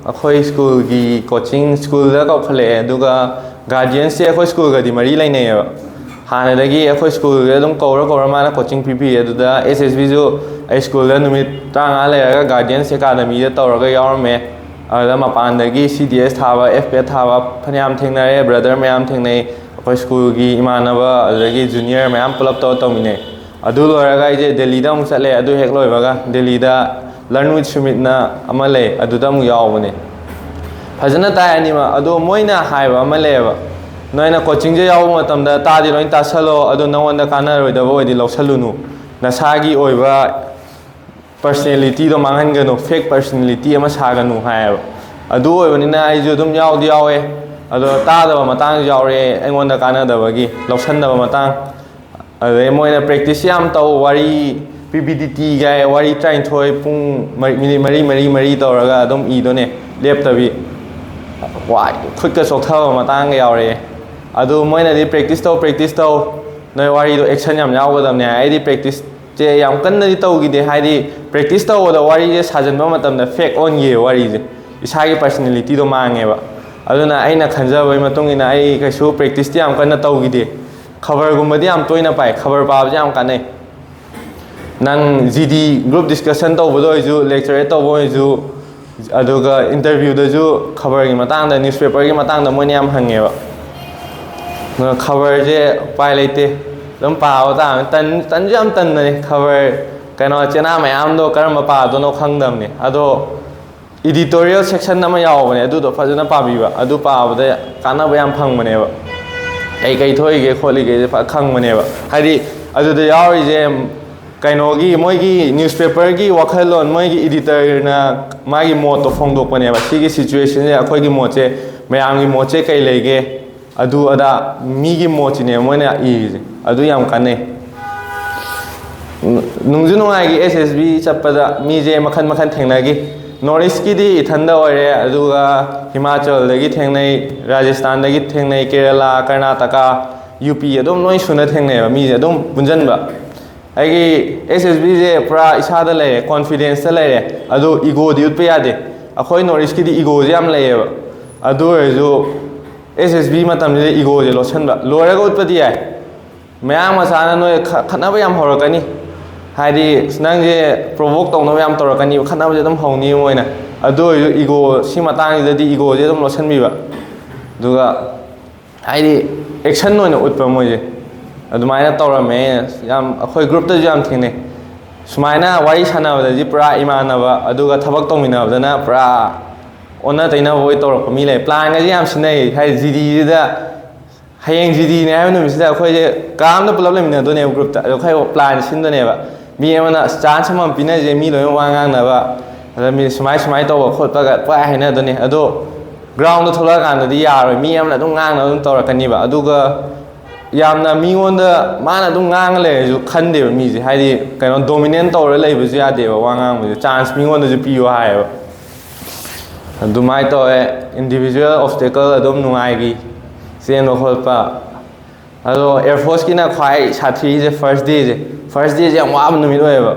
ꯑꯩꯈꯣꯏ ꯁ꯭ꯀꯨꯜꯒꯤ ꯀꯣꯆꯤꯡ ꯁ꯭ꯀꯨꯜꯗ ꯀꯧꯈꯠꯂꯛꯑꯦ, ꯑꯗꯨꯒ ꯒꯥꯔꯗꯤꯌꯟꯁꯁꯦ ꯑꯩꯈꯣꯏ ꯁ꯭ꯀꯨꯜꯒꯗꯤ ꯃꯔꯤ ꯂꯩꯅꯩꯌꯦꯕ꯫ ꯍꯥꯟꯅꯗꯒꯤ ꯑꯩꯈꯣꯏ ꯁ꯭ꯀꯨꯜꯗ ꯑꯗꯨꯝ ꯀꯧꯔ ꯀꯧꯔ ꯃꯥꯅ ꯀꯣꯆꯤꯡ ꯄꯤꯕꯤꯌꯦ꯫ ꯑꯗꯨꯗ ꯑꯦꯁ ꯑꯦꯁ ꯕꯤꯁꯨ ꯑꯩ ꯁ꯭ꯀꯨꯜꯗ ꯅꯨꯃꯤꯠ ꯇꯔꯥꯃꯉꯥ ꯂꯩꯔꯒ ꯒꯥꯔꯗꯤꯌꯟꯁ ꯑꯦꯀꯥꯗꯃꯤꯗ ꯇꯧꯔꯒ ꯌꯥꯎꯔꯝꯃꯦ꯫ ꯑꯗꯨꯗ ꯃꯄꯥꯟꯗꯒꯤ ꯁꯤ ꯗꯤ ꯑꯦꯁ ꯊꯥꯕ, ꯑꯦꯐ ꯄꯦꯠ ꯊꯥꯕ ꯐꯅꯌꯥꯝ ꯊꯦꯡꯅꯔꯦ, ꯕ꯭ꯔꯗꯔ ꯃꯌꯥꯝ ꯊꯦꯡꯅꯩ꯫ ꯑꯩꯈꯣꯏ ꯁ꯭ꯀꯨꯜꯒꯤ ꯏꯃꯥꯟꯅꯕ ꯑꯗꯨꯗꯒꯤ ꯖꯨꯅꯤꯌꯔ ꯃꯌꯥꯝ ꯄꯨꯂꯞ ꯇꯧꯔ ꯇꯧꯃꯤꯟꯅꯩ꯫ ꯑꯗꯨ ꯂꯣꯏꯔꯒ ꯑꯩꯁꯦ ꯗꯦꯜꯂꯤꯗ ꯑꯃꯨꯛ ꯆꯠꯂꯦ꯫ ꯑꯗꯨ ꯍꯦꯛ ꯂꯣꯏꯕꯒ ꯗꯦꯜꯂꯤꯗ Learn with Sumitꯅ ꯑꯃ ꯂꯩ, ꯑꯗꯨꯗ ꯑꯃꯨꯛ ꯌꯥꯎꯕꯅꯦ꯫ ꯐꯖꯅ ꯇꯥꯏ ꯑꯅꯤꯃꯛ꯫ ꯑꯗꯣ ꯃꯣꯏꯅ ꯍꯥꯏꯕ ꯑꯃ ꯂꯩꯌꯦꯕ, "ꯅꯣꯏꯅ ꯀꯣꯆꯤꯡꯁꯦ ꯌꯥꯎꯕ ꯃꯇꯝꯗ ꯇꯥꯗꯤ ꯂꯣꯏ ꯇꯥꯁꯜꯂꯣ, ꯑꯗꯣ ꯅꯉꯣꯟꯗ ꯀꯥꯟꯅꯔꯣꯏꯗꯕ ꯑꯣꯏꯗꯤ ꯂꯧꯁꯜꯂꯨꯅꯨ, ꯅꯁꯥꯒꯤ ꯑꯣꯏꯕ ꯄꯔꯁꯅꯦꯂꯤꯇꯤꯗꯣ ꯃꯥꯡꯍꯟꯒꯅꯨ, ꯐꯦꯛ ꯄꯔꯁꯅꯦꯂꯤꯇꯤ ꯑꯃ ꯁꯥꯒꯅꯨ" ꯍꯥꯏꯌꯦꯕ꯫ ꯑꯗꯨ ꯑꯣꯏꯕꯅꯤꯅ ꯑꯩꯁꯨ ꯑꯗꯨꯝ ꯌꯥꯎꯗꯤ ꯌꯥꯎꯋꯦ, ꯑꯗꯣ ꯇꯥꯗꯕ ꯃꯇꯥꯡꯁꯨ ꯌꯥꯎꯔꯛꯑꯦ, ꯑꯩꯉꯣꯟꯗ ꯀꯥꯟꯅꯗꯕꯒꯤ ꯂꯧꯁꯟꯗꯕ ꯃꯇꯥꯡ꯫ ꯑꯗꯩ ꯃꯣꯏꯅ "ꯄ꯭ꯔꯦꯛꯇꯤꯁ ꯌꯥꯝ ꯇꯧ, ꯋꯥꯔꯤ ꯄꯤ ꯕꯤ ꯗꯤ ꯇꯤ ꯀꯥꯏ ꯋꯥꯔꯤ ꯇꯔꯥꯅꯤꯊꯣꯏ ꯄꯨꯡ ꯃꯔꯤ-, ꯃꯤꯅꯤꯠ ꯃꯔꯤ, ꯃꯔꯤ, ꯃꯔꯤ ꯇꯧꯔꯒ ꯑꯗꯨꯝ ꯏꯗꯣꯏꯅꯦ ꯂꯦꯞꯇꯕꯤ"꯫ ꯋꯥꯏ, ꯈꯨꯠꯀ ꯆꯣꯛꯊꯕ ꯃꯇꯥꯡꯒ ꯌꯥꯎꯔꯛꯑꯦ꯫ ꯑꯗꯨ ꯃꯣꯏꯅꯗꯤ "ꯄ꯭ꯔꯦꯛꯇꯤꯁ ꯇꯧ, ꯄ꯭ꯔꯦꯛꯇꯤꯁ ꯇꯧ, ꯅꯣꯏ ꯋꯥꯔꯤꯗꯣ ꯑꯦꯛꯁꯟ ꯌꯥꯝ ꯌꯥꯎꯒꯗꯕꯅꯦ" ꯍꯥꯏ꯫ ꯑꯩꯗꯤ ꯄ꯭ꯔꯦꯛꯇꯤꯁꯁꯦ ꯌꯥꯝ ꯀꯟꯅꯗꯤ ꯇꯧꯈꯤꯗꯦ, ꯍꯥꯏꯗꯤ ꯄ꯭ꯔꯦꯛꯇꯤꯁ ꯇꯧꯕꯗ ꯋꯥꯔꯤꯁꯦ ꯁꯥꯖꯟꯕ ꯃꯇꯝꯗ ꯐꯦꯛ ꯑꯣꯟꯈꯤꯌꯦ ꯋꯥꯔꯤꯁꯦ, ꯏꯁꯥꯒꯤ ꯄꯔꯁꯅꯦꯂꯤꯇꯤꯗꯣ ꯃꯥꯡꯉꯦꯕ꯫ ꯑꯗꯨꯅ ꯑꯩꯅ ꯈꯟꯖꯕꯒꯤ ꯃꯇꯨꯡ ꯏꯟꯅ ꯑꯩ ꯀꯩꯁꯨ ꯄ꯭ꯔꯦꯛꯇꯤꯁꯇꯤ ꯌꯥꯝ ꯀꯟꯅ ꯇꯧꯈꯤꯗꯦ꯫ ꯈꯕꯔꯒꯨꯝꯕꯗꯤ ꯌꯥꯝ ꯇꯣꯏꯅ ꯄꯥꯏ꯫ ꯈꯕꯔ ꯄꯥꯕꯁꯦ ꯌꯥꯝ ꯀꯥꯟꯅꯩ꯫ ꯅꯪ ꯖꯤ ꯗꯤ ꯒ꯭ꯔꯨꯞ ꯗꯤꯁꯀꯁꯟ ꯇꯧꯕꯗ ꯑꯣꯏꯔꯁꯨ, ꯂꯦꯛꯆꯔꯦꯠ ꯇꯧꯕ ꯑꯣꯏꯔꯁꯨ, ꯑꯗꯨꯒ ꯏꯟꯇꯔꯚ꯭ꯌꯨꯗꯁꯨ ꯈꯕꯔꯒꯤ ꯃꯇꯥꯡꯗ, ꯅ꯭ꯌꯨꯁꯄꯦꯄꯔꯒꯤ ꯃꯇꯥꯡꯗ ꯃꯣꯏꯅ ꯌꯥꯝ ꯍꯪꯉꯦꯕ꯫ ꯑꯗꯨꯅ ꯈꯕꯔꯁꯦ ꯎꯄꯥꯏ ꯂꯩꯇꯦ, ꯑꯗꯨꯝ ꯄꯥꯕ ꯇꯥꯕꯅꯤ꯫ ꯇꯟ ꯇꯟꯁꯨ ꯌꯥꯝ ꯇꯟꯕꯅꯦ꯫ ꯈꯕꯔ, ꯀꯩꯅꯣ, ꯆꯦꯅꯥ ꯃꯌꯥꯝꯗꯣ ꯀꯔꯝꯕ ꯄꯥꯗꯣꯏꯅꯣ ꯈꯪꯗꯕꯅꯤ꯫ ꯑꯗꯣ ꯏꯗꯤꯇꯣꯔꯤꯌꯦꯜ ꯁꯦꯛꯁꯟ ꯑꯃ ꯌꯥꯎꯕꯅꯦ, ꯑꯗꯨꯗꯣ ꯐꯖꯅ ꯄꯥꯕꯤꯕ꯫ ꯑꯗꯨ ꯄꯥꯕꯗ ꯀꯥꯟꯅꯕ ꯌꯥꯝ ꯐꯪꯕꯅꯦꯕ, ꯀꯩ ꯀꯩ ꯊꯣꯛꯏꯒꯦ ꯈꯣꯠꯂꯤꯒꯦꯁꯦ ꯐꯖ ꯈꯪꯕꯅꯦꯕ꯫ ꯍꯥꯏꯗꯤ ꯑꯗꯨꯗ ꯌꯥꯎꯔꯤꯁꯦ ꯀꯩꯅꯣꯒꯤ, ꯃꯣꯏꯒꯤ ꯅ꯭ꯌꯨꯁꯄꯦꯄꯔꯒꯤ ꯋꯥꯈꯜꯂꯣꯟ, ꯃꯣꯏꯒꯤ ꯏꯗꯤꯇꯔꯅ ꯃꯥꯒꯤ ꯃꯣꯠꯇꯣ ꯐꯣꯡꯗꯣꯛꯄꯅꯦꯕ꯫ ꯁꯤꯒꯤ ꯁꯤꯆꯨꯋꯦꯁꯟꯁꯦ, ꯑꯩꯈꯣꯏꯒꯤ ꯃꯣꯠꯁꯦ, ꯃꯌꯥꯝꯒꯤ ꯃꯣꯠꯁꯦ ꯀꯩ ꯂꯩꯒꯦ, ꯑꯗꯨ ꯑꯗꯥ ꯃꯤꯒꯤ ꯃꯣꯠꯁꯤꯅꯦ ꯃꯣꯏꯅ ꯏꯔꯤꯁꯦ꯫ ꯑꯗꯨ ꯌꯥꯝ ꯀꯥꯟꯅꯩ꯫ ꯅꯨꯡꯁꯨ ꯅꯨꯡꯉꯥꯏꯈꯤ ꯑꯦꯁ ꯑꯦꯁ ꯕꯤ ꯆꯠꯄꯗ, ꯃꯤꯁꯦ ꯃꯈꯜ ꯃꯈꯜ ꯊꯦꯡꯅꯈꯤ꯫ ꯅꯣꯔꯠ ꯏꯁꯀꯤꯗꯤ ꯏꯊꯟꯗ ꯑꯣꯏꯔꯦ, ꯑꯗꯨꯒ ꯍꯤꯃꯥꯆꯜꯗꯒꯤ ꯊꯦꯡꯅꯩ, ꯔꯥꯖꯁꯊꯥꯟꯗꯒꯤ ꯊꯦꯡꯅꯩ, ꯀꯦꯔꯦꯂꯥ, ꯀꯔꯅꯥꯇꯀꯥ, ꯌꯨ ꯄꯤ, ꯑꯗꯨꯝ ꯂꯣꯏ ꯁꯨꯅ ꯊꯦꯡꯅꯩꯑꯕ, ꯃꯤꯁꯦ ꯑꯗꯨꯝ ꯄꯨꯟꯁꯤꯟꯕ꯫ ꯑꯩꯒꯤ ꯑꯦꯁ ꯑꯦꯁ ꯕꯤꯁꯦ ꯄꯨꯔꯥ ꯏꯁꯥꯗ ꯂꯩꯔꯦ, ꯀꯣꯟꯐꯤꯗꯦꯟꯁꯇ ꯂꯩꯔꯦ꯫ ꯑꯗꯨ ꯏꯒꯣꯗꯤ ꯎꯠꯄ ꯌꯥꯗꯦ꯫ ꯑꯩꯈꯣꯏ ꯅꯣꯔꯠ ꯏꯁꯀꯤꯗꯤ ꯏꯒꯣꯁꯦ ꯌꯥꯝ ꯂꯩꯌꯦꯕ꯫ ꯑꯗꯨ ꯑꯣꯏꯔꯁꯨ ꯑꯦꯁ ꯑꯦꯁ ꯕꯤ ꯃꯇꯝꯁꯤꯗ ꯏꯒꯣꯁꯦ ꯂꯣꯠꯁꯟꯕ꯫ ꯂꯣꯏꯔꯒ ꯎꯠꯄꯗꯤ ꯌꯥꯏ, ꯃꯌꯥꯡ ꯃꯆꯥꯅ ꯅꯣꯏ ꯈ- ꯈꯠꯅꯕ ꯌꯥꯝ ꯍꯧꯔꯛꯀꯅꯤ꯫ ꯍꯥꯏꯗꯤ ꯅꯪꯁꯦ ꯄ꯭ꯔꯣꯚꯣꯛ ꯇꯧꯅꯕ ꯌꯥꯝ ꯇꯧꯔꯛꯀꯅꯤꯕ, ꯈꯠꯅꯕꯁꯦ ꯑꯗꯨꯝ ꯍꯧꯅꯤꯕ ꯃꯣꯏꯅ꯫ ꯑꯗꯨ ꯑꯣꯏꯔꯁꯨ ꯏꯒꯣ, ꯁꯤ ꯃꯇꯥꯡꯁꯤꯗꯗꯤ ꯏꯒꯣꯁꯦ ꯑꯗꯨꯝ ꯂꯣꯠꯁꯤꯟꯕꯤꯕ꯫ ꯑꯗꯨꯒ ꯍꯥꯏꯗꯤ ꯑꯦꯛꯁꯟ ꯑꯣꯏꯅ ꯎꯠꯄ ꯃꯣꯏꯁꯦ꯫ ꯑꯗꯨꯃꯥꯏꯅ ꯇꯧꯔꯝꯃꯦ꯫ ꯌꯥꯝ, ꯑꯩꯈꯣꯏ ꯒ꯭ꯔꯨꯞꯇꯁꯨ ꯌꯥꯝ ꯊꯦꯡꯅꯩ꯫ ꯁꯨꯃꯥꯏꯅ ꯋꯥꯔꯤ ꯁꯥꯟꯅꯕꯗꯗꯤ ꯄꯨꯔꯥ ꯏꯃꯥꯟꯅꯕ, ꯑꯗꯨꯒ ꯊꯕꯛ ꯇꯧꯃꯤꯟꯅꯕꯗꯅ ꯄꯨꯔꯥ ꯑꯣꯟꯅ ꯇꯩꯅꯕ ꯑꯣꯏ ꯇꯧꯔꯛꯄ ꯃꯤ ꯂꯩ꯫ ꯄ꯭ꯂꯥꯟꯒꯁꯦ ꯌꯥꯝ ꯁꯤꯟꯅꯩ꯫ ꯍꯥꯏꯗꯤ ꯖꯤ ꯗꯤꯁꯤꯗ ꯍꯌꯦꯡ ꯖꯤ ꯗꯤꯅꯦ ꯍꯥꯏꯕ ꯅꯨꯃꯤꯠꯁꯤꯗ ꯑꯩꯈꯣꯏꯁꯦ ꯀꯥ ꯑꯃꯗ ꯄꯨꯂꯞ ꯂꯩꯃꯤꯟꯅꯗꯣꯏꯅꯦꯕ, ꯒ꯭ꯔꯨꯞꯇ꯫ ꯑꯗꯣ ꯑꯩꯈꯣꯏ ꯄ꯭ꯂꯥꯟ ꯁꯤꯟꯗꯣꯏꯅꯦꯕ꯫ ꯃꯤ ꯑꯃꯅ ꯆꯥꯟꯁ ꯑꯃ ꯄꯤꯅꯁꯦ, ꯃꯤ ꯂꯣꯏꯅꯃꯛ ꯋꯥ ꯉꯥꯡꯅꯕ꯫ ꯑꯗ ꯃꯤ ꯁꯨꯃꯥꯏ ꯁꯨꯃꯥꯏ ꯇꯧꯕ ꯈꯣꯠꯄꯒ ꯄꯨꯔꯥ ꯍꯥꯏꯅꯗꯣꯏꯅꯦ꯫ ꯑꯗꯣ ꯒ꯭ꯔꯥꯎꯟꯗ ꯊꯣꯛꯂꯛꯑꯀꯥꯟꯗꯗꯤ ꯌꯥꯔꯣꯏ, ꯃꯤ ꯑꯃꯅ ꯑꯗꯨꯝ ꯉꯥꯡꯅꯕ ꯑꯗꯨꯝ ꯇꯧꯔꯛꯀꯅꯤꯕ꯫ ꯑꯗꯨꯒ ꯌꯥꯝꯅ ꯃꯤꯉꯣꯟꯗ ꯃꯥꯅ ꯑꯗꯨꯝ ꯉꯥꯡꯉ ꯂꯩꯔꯁꯨ ꯈꯟꯗꯦꯕ ꯃꯤꯁꯦ꯫ ꯍꯥꯏꯗꯤ ꯀꯩꯅꯣ, ꯗꯣꯃꯤꯅꯦꯟ ꯇꯧꯔ ꯂꯩꯕꯁꯨ ꯌꯥꯗꯦꯕ, ꯋꯥ ꯉꯥꯡꯕꯁꯦ ꯆꯥꯟꯁ ꯃꯤꯉꯣꯟꯗꯁꯨ ꯄꯤꯌꯣ ꯍꯥꯏꯌꯦꯕ꯫ ꯑꯗꯨꯃꯥꯏꯅ ꯇꯧꯋꯦ꯫ ꯏꯟꯗꯤꯕꯤꯖꯨꯋꯦꯜ ꯑꯣꯕꯁꯇꯦꯀꯜ ꯑꯗꯨꯝ ꯅꯨꯡꯉꯥꯏꯈꯤ, ꯆꯦꯟꯕ ꯈꯣꯠꯄ꯫ ꯑꯗꯣ ꯑꯦꯌꯔ ꯐꯣꯔꯁꯀꯤꯅ ꯈ꯭ꯋꯥꯏ ꯁꯥꯊꯤꯁꯦ ꯐꯥꯔꯁ ꯗꯦꯁꯦ꯫ ꯐꯥꯔꯁ ꯗꯦꯁꯦ ꯌꯥꯝ ꯋꯥꯕ ꯅꯨꯃꯤꯠ ꯑꯣꯏꯌꯦꯕ꯫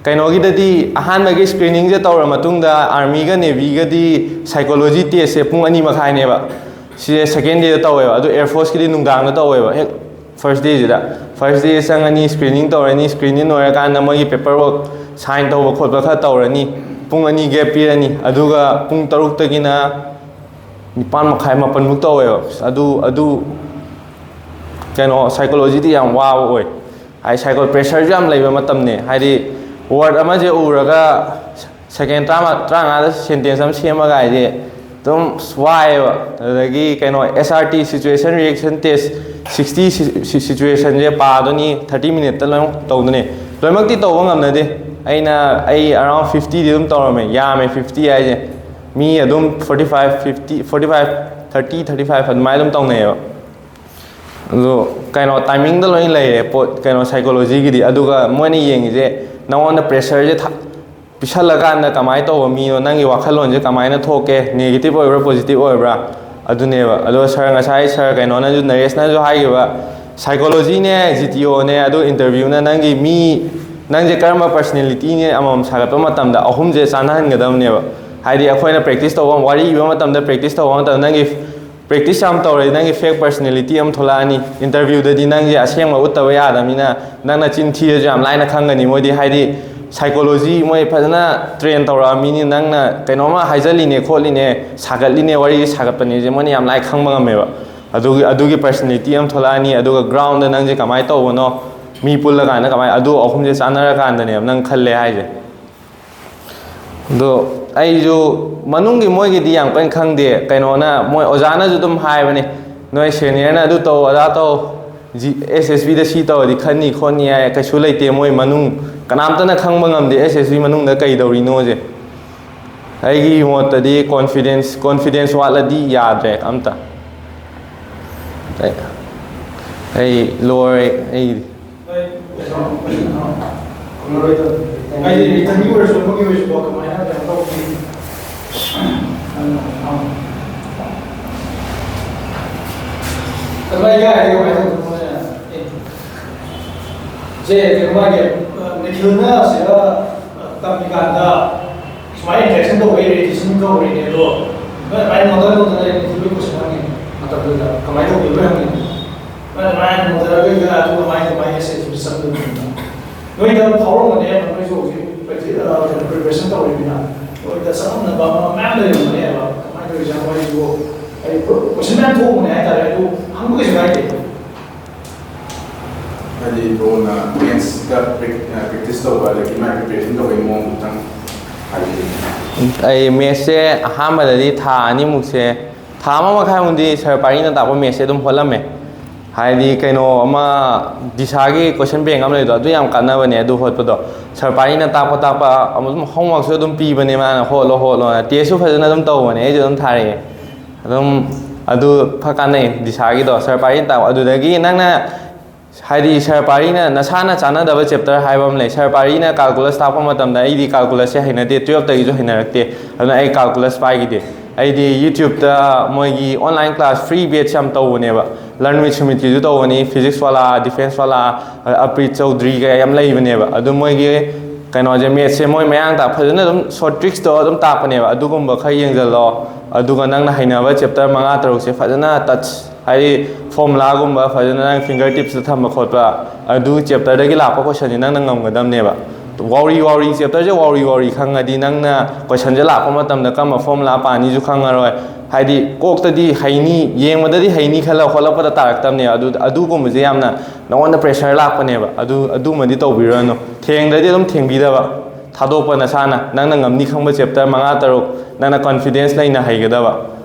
ꯀꯩꯅꯣꯒꯤꯗꯗꯤ ꯑꯍꯥꯟꯕꯒꯤ ꯁ꯭ꯀ꯭ꯔꯤꯅꯤꯡꯁꯦ ꯇꯧꯔ ꯃꯇꯨꯡꯗ ꯑꯥꯔꯃꯤꯒ ꯅꯦꯚꯤꯒꯗꯤ ꯁꯥꯏꯀꯣꯂꯣꯖꯤ ꯇꯦꯁꯁꯦ ꯄꯨꯡ ꯑꯅꯤ ꯃꯈꯥꯏꯅꯦꯕ꯫ ꯁꯤꯁꯦ ꯁꯦꯀꯦꯟ ꯗꯦꯗ ꯇꯧꯋꯦꯕ꯫ ꯑꯗꯣ ꯑꯦꯌꯔ ꯐꯣꯔꯁꯀꯤꯗꯤ ꯅꯨꯡꯗꯥꯡꯗ ꯇꯧꯋꯦꯕ꯫ ꯍꯦꯛ ꯐꯥꯔꯁ ꯗꯦꯁꯤꯗ ꯐꯥꯔꯁ ꯗꯦ ꯆꯪꯉꯅꯤ, ꯁ꯭ꯀ꯭ꯔꯤꯅꯤꯡ ꯇꯧꯔꯅꯤ꯫ ꯁ꯭ꯀ꯭ꯔꯤꯅꯤꯡ ꯂꯣꯏꯔꯀꯥꯟꯗ ꯃꯣꯏꯒꯤ ꯄꯦꯄꯔ ꯋꯥꯔꯛ ꯁꯥꯏꯟ ꯇꯧꯕ ꯈꯣꯠꯄ ꯈꯔ ꯇꯧꯔꯅꯤ꯫ ꯄꯨꯡ ꯑꯅꯤ ꯒꯦꯞ ꯄꯤꯔꯅꯤ꯫ ꯑꯗꯨꯒ ꯄꯨꯡ ꯇꯔꯨꯛꯇꯒꯤꯅ ꯅꯤꯄꯥꯟ ꯃꯈꯥꯏ, ꯃꯥꯄꯟꯃꯨꯛ ꯇꯧꯋꯦꯕ꯫ ꯑꯗꯨ ꯑꯗꯨ ꯀꯩꯅꯣ, ꯁꯥꯏꯀꯣꯂꯣꯖꯤꯗꯤ ꯌꯥꯝ ꯋꯥꯕ ꯑꯣꯏ꯫ ꯍꯥꯏꯗꯤ ꯁꯥꯏꯀꯣ ꯄ꯭ꯔꯦꯁꯔꯁꯨ ꯌꯥꯝ ꯂꯩꯕ ꯃꯇꯝꯅꯦ꯫ ꯍꯥꯏꯗꯤ ꯋꯥꯔꯗ ꯑꯃꯁꯦ ꯎꯔꯒ ꯁꯦꯀꯦꯟ ꯇꯔꯥꯃꯉꯥ ꯇꯔꯥꯃꯉꯥꯗ ꯁꯦꯟꯇꯦꯟꯁ ꯑꯃ ꯁꯦꯝꯃꯒ ꯍꯥꯏꯗꯤ ꯑꯗꯨꯝ ꯋꯥꯏꯑꯦꯕ꯫ ꯑꯗꯨꯗꯒꯤ ꯀꯩꯅꯣ, S R T, situation reaction test, sixty situation ꯁꯦ ꯄꯥꯗꯣꯏꯅꯤ, ꯊꯥꯔꯇꯤ ꯃꯤꯅꯤꯠꯇ ꯂꯣꯏꯅꯃꯛ ꯇꯧꯗꯣꯏꯅꯤ꯫ ꯂꯣꯏꯅꯃꯛꯇꯤ ꯇꯧꯕ ꯉꯝꯅꯗꯦ꯫ ꯑꯩꯅ ꯑꯩ around fifty ꯗꯤ ꯑꯗꯨꯝ ꯇꯧꯔꯝꯃꯦ꯫ ꯌꯥꯝꯃꯦ fifty ꯍꯥꯏꯁꯦ꯫ ꯃꯤ ꯑꯗꯨꯝ forty five, fifty, forty five, thirty, thirty five ꯑꯗꯨꯃꯥꯏꯅ ꯑꯗꯨꯝ ꯇꯧꯅꯩꯌꯦꯕ꯫ ꯑꯗꯣ ꯀꯩꯅꯣ, ꯇꯥꯏꯃꯤꯡꯗ ꯂꯣꯏ ꯂꯩꯔꯦ ꯄꯣꯠ, ꯀꯩꯅꯣ, ꯁꯥꯏꯀꯣꯂꯣꯖꯤꯒꯤꯗꯤ꯫ ꯑꯗꯨꯒ ꯃꯣꯏꯅ ꯌꯦꯡꯉꯤꯁꯦ ꯅꯉꯣꯟꯗ ꯄ꯭ꯔꯦꯁꯔꯁꯦ ꯄꯤꯁꯜꯂꯀꯥꯟꯗ ꯀꯃꯥꯏꯅ ꯇꯧꯕ ꯃꯤꯅꯣ, ꯅꯪꯒꯤ ꯋꯥꯈꯜꯂꯣꯟꯁꯦ ꯀꯃꯥꯏꯅ ꯊꯣꯛꯀꯦ, ꯅꯦꯒꯦꯇꯤꯞ ꯑꯣꯏꯕ꯭ꯔꯥ ꯄꯣꯖꯤꯇꯤꯞ ꯑꯣꯏꯕ꯭ꯔꯥ, ꯑꯗꯨꯅꯦꯕ꯫ ꯑꯗꯣ ꯁꯥꯔ, ꯉꯁꯥꯏ ꯁꯥꯔ ꯀꯩꯅꯣꯅꯁꯨ, ꯅꯔꯦꯁꯅꯁꯨ ꯍꯥꯏꯈꯤꯕ, ꯁꯥꯏꯀꯣꯂꯣꯖꯤꯅꯦ, ꯖꯤ ꯇꯤ ꯑꯣꯅꯦ, ꯑꯗꯨ ꯏꯟꯇꯔꯚ꯭ꯌꯨꯅ ꯅꯪꯒꯤ ꯃꯤ, ꯅꯪꯁꯦ ꯀꯔꯝꯕ ꯄꯔꯁꯅꯦꯂꯤꯇꯤꯅꯦ ꯑꯃꯃꯝ ꯁꯥꯒꯠꯄ ꯃꯇꯝꯗ ꯑꯍꯨꯝꯁꯦ ꯆꯥꯟꯅꯍꯟꯒꯗꯕꯅꯦꯕ꯫ ꯍꯥꯏꯗꯤ ꯑꯩꯈꯣꯏꯅ ꯄ꯭ꯔꯦꯛꯇꯤꯁ ꯇꯧꯕ, ꯋꯥꯔꯤ ꯏꯕ ꯃꯇꯝꯗ, ꯄ꯭ꯔꯦꯛꯇꯤꯁ ꯇꯧꯕ ꯃꯇꯝꯗ ꯅꯪꯒꯤ ꯄ꯭ꯔꯦꯛꯇꯤꯁ ꯌꯥꯝ ꯇꯧꯔꯗꯤ ꯅꯪꯒꯤ ꯐꯦꯛ ꯄꯔꯁꯅꯦꯂꯤꯇꯤ ꯑꯃ ꯊꯣꯛꯂꯛꯑꯅꯤ꯫ ꯏꯟꯇꯔꯚ꯭ꯌꯨꯗꯗꯤ ꯅꯪꯁꯦ ꯑꯁꯦꯡꯕ ꯎꯠꯇꯕ ꯌꯥꯗꯕꯅꯤꯅ ꯅꯪꯅ ꯆꯤꯟ ꯊꯤꯔꯁꯨ ꯌꯥꯝ ꯂꯥꯏꯅ ꯈꯪꯒꯅꯤ ꯃꯣꯏꯗꯤ꯫ ꯍꯥꯏꯗꯤ ꯁꯥꯏꯀꯣꯂꯣꯖꯤ ꯃꯣꯏ ꯐꯖꯅ ꯇ꯭ꯔꯦꯟ ꯇꯧꯔꯛꯑꯃꯤꯅꯤ꯫ ꯅꯪꯅ ꯀꯩꯅꯣꯝꯃ ꯍꯥꯏꯖꯜꯂꯤꯅꯦ ꯈꯣꯠꯂꯤꯅꯦ, ꯁꯥꯒꯠꯂꯤꯅꯦ, ꯋꯥꯔꯤꯁꯦ ꯁꯥꯒꯠꯄꯅꯦꯁꯦ ꯃꯣꯏꯅ ꯌꯥꯝ ꯂꯥꯏ ꯈꯪꯕ ꯉꯝꯃꯦꯕ꯫ ꯑꯗꯨꯒꯤ, ꯑꯗꯨꯒꯤ ꯄꯔꯁꯅꯦꯂꯤꯇꯤ ꯑꯃ ꯊꯣꯛꯂꯛꯑꯅꯤ꯫ ꯑꯗꯨꯒ ꯒ꯭ꯔꯥꯎꯟꯗ ꯅꯪꯁꯦ ꯀꯃꯥꯏꯅ ꯇꯧꯕꯅꯣ, ꯃꯤ ꯄꯨꯜꯂꯀꯥꯟꯗ ꯀꯃꯥꯏꯅ, ꯑꯗꯨ ꯑꯍꯨꯝꯁꯦ ꯆꯥꯟꯅꯔꯀꯥꯟꯗꯅꯦꯕ ꯅꯪ ꯈꯜꯂꯦ ꯍꯥꯏꯁꯦ꯫ ꯑꯗꯣ ꯑꯩꯁꯨ ꯃꯅꯨꯡꯒꯤ ꯃꯣꯏꯒꯤꯗꯤ ꯌꯥꯝ ꯀꯟꯅ ꯈꯪꯗꯦ꯫ ꯀꯩꯅꯣꯅ, ꯃꯣꯏ ꯑꯣꯖꯥꯅꯁꯨ ꯑꯗꯨꯝ ꯍꯥꯏꯕꯅꯦ, "ꯅꯣꯏ ꯁꯦꯅꯤꯌꯔꯅ ꯑꯗꯨ ꯇꯧ, ꯑꯗꯥ ꯇꯧ, ꯖꯤ-, S S B ꯗ ꯁꯤ ꯇꯧꯔꯗꯤ ꯈꯟꯅꯤ ꯈꯣꯠꯅꯤ" ꯍꯥꯏ꯫ ꯀꯩꯁꯨ ꯂꯩꯇꯦ ꯃꯣꯏ ꯃꯅꯨꯡ, ꯀꯅꯥꯝꯇꯅ ꯈꯪꯕ ꯉꯝꯗꯦ S S B ꯃꯅꯨꯡꯗ ꯀꯩꯗꯧꯔꯤꯅꯣꯁꯦ꯫ ꯑꯩꯒꯤ ꯃꯣꯠꯇꯗꯤ ꯀꯣꯟꯐꯤꯗꯦꯟꯁ, ꯀꯣꯟꯐꯤꯗꯦꯟꯁ ꯋꯥꯠꯂꯗꯤ ꯌꯥꯗ꯭ꯔꯦ ꯑꯝꯇ꯫ ꯑꯩ, ꯑꯩ ꯂꯣꯏꯔꯦ ꯑꯩꯒꯤꯗꯤ꯫ ꯍꯣꯏ, ꯀꯩꯅꯣ, ꯀꯩꯅꯣ, ꯍꯥꯏꯗꯤ ꯔꯤꯇꯟꯒꯤ ꯑꯣꯏꯔꯁꯨ ꯑꯃꯒꯤ ꯑꯣꯏꯔꯁꯨꯀꯣ, ꯀꯃꯥꯏꯅ ꯀꯩꯅꯣ ꯇꯧꯕꯤ? ꯑꯗꯨꯃꯥꯏꯅ ꯌꯥꯔꯗꯤ ꯀꯃꯥꯏꯅ ꯇꯧꯗꯣꯏꯅꯣ? ꯑꯦ, ꯁꯦ, ꯀꯩꯅꯣ ꯃꯥꯒꯤ, ꯑ, ꯅꯤꯈꯤꯜꯅ ꯁꯤꯗ, ꯑ, ꯇꯝꯃꯤꯀꯥꯟꯗ ꯁꯨꯃꯥꯏꯅ ꯏꯟꯐꯦꯛꯁꯟ ꯇꯧꯕꯩ ꯔꯦꯗꯤꯌꯦꯁꯟ ꯀꯧꯔꯤꯅꯦ ꯑꯗꯣ, ꯅꯣꯏ ꯑꯗꯨꯃꯥꯏꯅ ꯅꯣꯗꯜ ꯇꯧꯗꯅ ꯂꯩꯔꯗꯤ ꯅꯤꯈꯤꯜꯒꯤ ꯀꯣꯏꯁꯟ ꯍꯪꯉꯤꯅꯦ꯫ ꯃꯇꯝꯗꯨꯗ ꯀꯃꯥꯏꯅ ꯇꯧꯒꯦ? ꯂꯣꯏ ꯍꯪꯉꯤꯅꯦ꯫ ꯃꯥꯅ ꯃꯥꯅ ꯅꯣꯡꯃꯗ ꯑꯗꯨꯒ ꯑꯗꯨꯒ ꯃꯥꯒꯤ ꯃꯥꯒꯤ ꯑꯦꯁꯦꯁ ꯆꯪꯗꯣꯏꯅꯤꯅ ꯅꯣꯏꯗ ꯐꯥꯎꯔꯝꯒꯅꯦꯕ꯫ ꯅꯣꯏꯁꯨ ꯍꯧꯖꯤꯛ ꯄ꯭ꯔꯤꯄꯦꯔꯦꯁꯟ ꯇꯧꯔꯤꯕꯅꯤꯅ ꯅꯣꯏꯗ ꯆꯃꯝꯅꯕ ꯑꯃ ꯃꯌꯥꯝ ꯂꯩꯔꯝꯒꯅꯦꯕ꯫ ꯀꯃꯥꯏꯅ ꯇꯧꯔꯤꯁꯦ? ꯃꯣꯏꯁꯨ ꯑꯩ ꯀꯣꯏꯁꯟ ꯃꯌꯥꯝ ꯊꯣꯛꯑꯝꯒꯅꯤ ꯍꯥꯏꯇꯥꯔꯦ꯫ ꯑꯗꯨ ꯍꯪꯕ ꯀꯩꯁꯨ ꯀꯥꯏꯗꯦ꯫ ꯍꯥꯏꯗꯤ ꯕ꯭ꯔꯣꯅ ꯃꯦꯠꯁꯇ ꯄ꯭ꯔꯦꯛꯇꯤꯁ ꯇꯧꯕ ꯑꯗꯒꯤ ꯃꯥꯏ ꯄ꯭ꯔꯤꯄꯦꯔꯦꯁꯟ ꯇꯧꯕꯒꯤ ꯃꯑꯣꯡꯗꯨꯇꯪ ꯍꯥꯏꯕꯤꯌꯨ꯫ ꯑꯩ ꯃꯦꯠꯁꯁꯦ ꯑꯍꯥꯟꯕꯗꯗꯤ ꯊꯥ ꯑꯅꯤꯃꯨꯛꯁꯦ, ꯊꯥ ꯑꯃ ꯃꯈꯥꯏꯃꯨꯛꯇꯤ ꯁꯥꯔ ꯄꯥꯔꯤꯅ ꯇꯥꯛꯄ ꯃꯦꯠꯁꯁꯦ ꯑꯗꯨꯝ ꯍꯣꯠꯂꯝꯃꯦ꯫ ꯍꯥꯏꯗꯤ ꯀꯩꯅꯣ ꯑꯃ ꯗꯤꯁꯥꯒꯤ ꯀꯣꯏꯁꯟ ꯕꯦꯡ ꯑꯃ ꯂꯩꯕꯗꯣ, ꯑꯗꯨ ꯌꯥꯝ ꯀꯥꯟꯅꯕꯅꯦ ꯑꯗꯨ ꯍꯣꯠꯄꯗꯣ꯫ ꯁꯥꯔ ꯄꯥꯔꯤꯅ ꯇꯥꯛꯄ ꯇꯥꯛꯄ ꯑꯗꯨꯝ ꯍꯣꯝꯋꯥꯔꯛꯁꯨ ꯑꯗꯨꯝ ꯄꯤꯕꯅꯦ ꯃꯥꯅ, "ꯍꯣꯠꯂꯣ ꯍꯣꯠꯂꯣꯅ"꯫ ꯇꯦꯁꯁꯨ ꯐꯖꯅ ꯑꯗꯨꯝ ꯇꯧꯕꯅꯦ, ꯑꯩꯁꯨ ꯑꯗꯨꯝ ꯊꯥꯔꯛꯑꯦ꯫ ꯑꯗꯨꯝ ꯑꯗꯨ ꯐ ꯀꯥꯟꯅꯩ ꯗꯤꯁꯥꯒꯤꯗꯣ, ꯁꯥꯔ ꯄꯥꯔꯤꯅ ꯇꯥꯛꯄ꯫ ꯑꯗꯨꯗꯒꯤ ꯅꯪꯅ ꯍꯥꯏꯗꯤ ꯁꯥꯔ ꯄꯥꯔꯤꯅ ꯅꯁꯥꯅ ꯆꯥꯟꯅꯗꯕ ꯆꯦꯞꯇꯔ ꯍꯥꯏꯕ ꯑꯃ ꯂꯩ꯫ ꯁꯥꯔ ꯄꯥꯔꯤꯅ ꯀꯥꯜꯀꯨꯂꯁ ꯇꯥꯛꯄ ꯃꯇꯝꯗ ꯑꯩꯗꯤ ꯀꯥꯜꯀꯨꯂꯁꯁꯦ ꯍꯩꯅꯗꯦ, ꯇꯨꯌꯦꯜꯞꯇꯒꯤꯁꯨ ꯍꯩꯅꯔꯛꯇꯦ꯫ ꯑꯗꯨꯅ ꯑꯩ ꯀꯥꯜꯀꯨꯂꯁ ꯄꯥꯏꯈꯤꯗꯦ꯫ ꯑꯩꯗꯤ ꯌꯨꯇ꯭ꯌꯨꯕꯇ ꯃꯣꯏꯒꯤ ꯑꯣꯟꯂꯥꯏꯟ ꯀ꯭ꯂꯥꯁ ꯐ꯭ꯔꯤ ꯕꯦꯠꯁ ꯌꯥꯝ ꯇꯧꯕꯅꯦꯕ, ꯂꯔꯟ ꯋꯤꯠ ꯁꯨꯃꯤꯇꯤꯁꯨ ꯇꯧꯕꯅꯤ, ꯐꯤꯖꯤꯛꯁ ꯋꯥꯂꯥ, ꯗꯤꯐꯦꯟꯁ ꯋꯥꯂꯥ, ꯑꯄ꯭ꯔꯤꯠ ꯆꯧꯗ꯭ꯔꯤ ꯀꯌꯥ ꯌꯥꯝ ꯂꯩꯕꯅꯦꯕ꯫ ꯑꯗꯨ ꯃꯣꯏꯒꯤ ꯀꯩꯅꯣꯁꯦ, ꯃꯦꯠꯁꯁꯦ ꯃꯣꯏ ꯃꯌꯥꯡ ꯇꯥꯛ ꯐꯖꯅ ꯑꯗꯨꯝ ꯁꯣꯔꯠ ꯇ꯭ꯔꯤꯛꯁꯇꯣ ꯑꯗꯨꯝ ꯇꯥꯛꯄꯅꯦꯕ꯫ ꯑꯗꯨꯒꯨꯝꯕ ꯈꯔ ꯌꯦꯡꯁꯤꯜꯂꯣ꯫ ꯑꯗꯨꯒ ꯅꯪꯅ ꯍꯩꯅꯕ ꯆꯦꯞꯇꯔ ꯃꯉꯥ ꯇꯔꯨꯛꯁꯦ ꯐꯖꯅ ꯇꯆ ꯍꯥꯏꯗꯤ ꯐꯣꯔꯃꯨꯂꯥꯒꯨꯝꯕ ꯐꯖꯅ ꯅꯪ ꯐꯤꯡꯒꯔ ꯇꯤꯞꯁꯇ ꯊꯝꯕ ꯈꯣꯠꯄ, ꯑꯗꯨ ꯆꯦꯞꯇꯔꯗꯒꯤ ꯂꯥꯛꯄ ꯀꯣꯏꯁꯟꯁꯦ ꯅꯪꯅ ꯉꯝꯒꯗꯕꯅꯦꯕ꯫ ꯋꯥꯎꯔꯤ ꯋꯥꯎꯔꯤ, ꯆꯦꯞꯇꯔꯁꯦ ꯋꯥꯎꯔꯤ ꯋꯥꯎꯔꯤ ꯈꯪꯉꯗꯤ ꯅꯪꯅ ꯀꯣꯏꯁꯟꯁꯦ ꯂꯥꯛꯄ ꯃꯇꯝꯗ ꯀꯔꯝꯕ ꯐꯣꯔꯃꯨꯂꯥ ꯄꯥꯅꯤꯁꯨ ꯈꯪꯉꯔꯣꯏ꯫ ꯍꯥꯏꯗꯤ ꯀꯣꯛꯇꯗꯤ ꯍꯩꯅꯤ, ꯌꯦꯡꯕꯗꯗꯤ ꯍꯩꯅꯤ ꯈꯜꯂ ꯍꯣꯠꯂꯛꯄꯗ ꯇꯥꯔꯛꯇꯕꯅꯦ꯫ ꯑꯗꯨ, ꯑꯗꯨꯒꯨꯝꯕꯁꯦ ꯌꯥꯝꯅ ꯅꯉꯣꯟꯗ ꯄ꯭ꯔꯦꯁꯔ ꯂꯥꯛꯄꯅꯦꯕ꯫ ꯑꯗꯨ, ꯑꯗꯨꯃꯗꯤ ꯇꯧꯕꯤꯔꯨꯔꯅꯨ꯫ ꯊꯦꯡꯗ꯭ꯔꯗꯤ ꯑꯗꯨꯝ ꯊꯦꯡꯕꯤꯗꯕ, ꯊꯥꯗꯣꯛꯄ ꯅꯁꯥꯅ꯫ ꯅꯪꯅ ꯉꯝꯅꯤ ꯈꯪꯕ ꯆꯦꯞꯇꯔ ꯃꯉꯥ ꯇꯔꯨꯛ ꯅꯪꯅ ꯀꯣꯟꯐꯤꯗꯦꯟꯁ ꯂꯩꯅ ꯍꯩꯒꯗꯕ꯫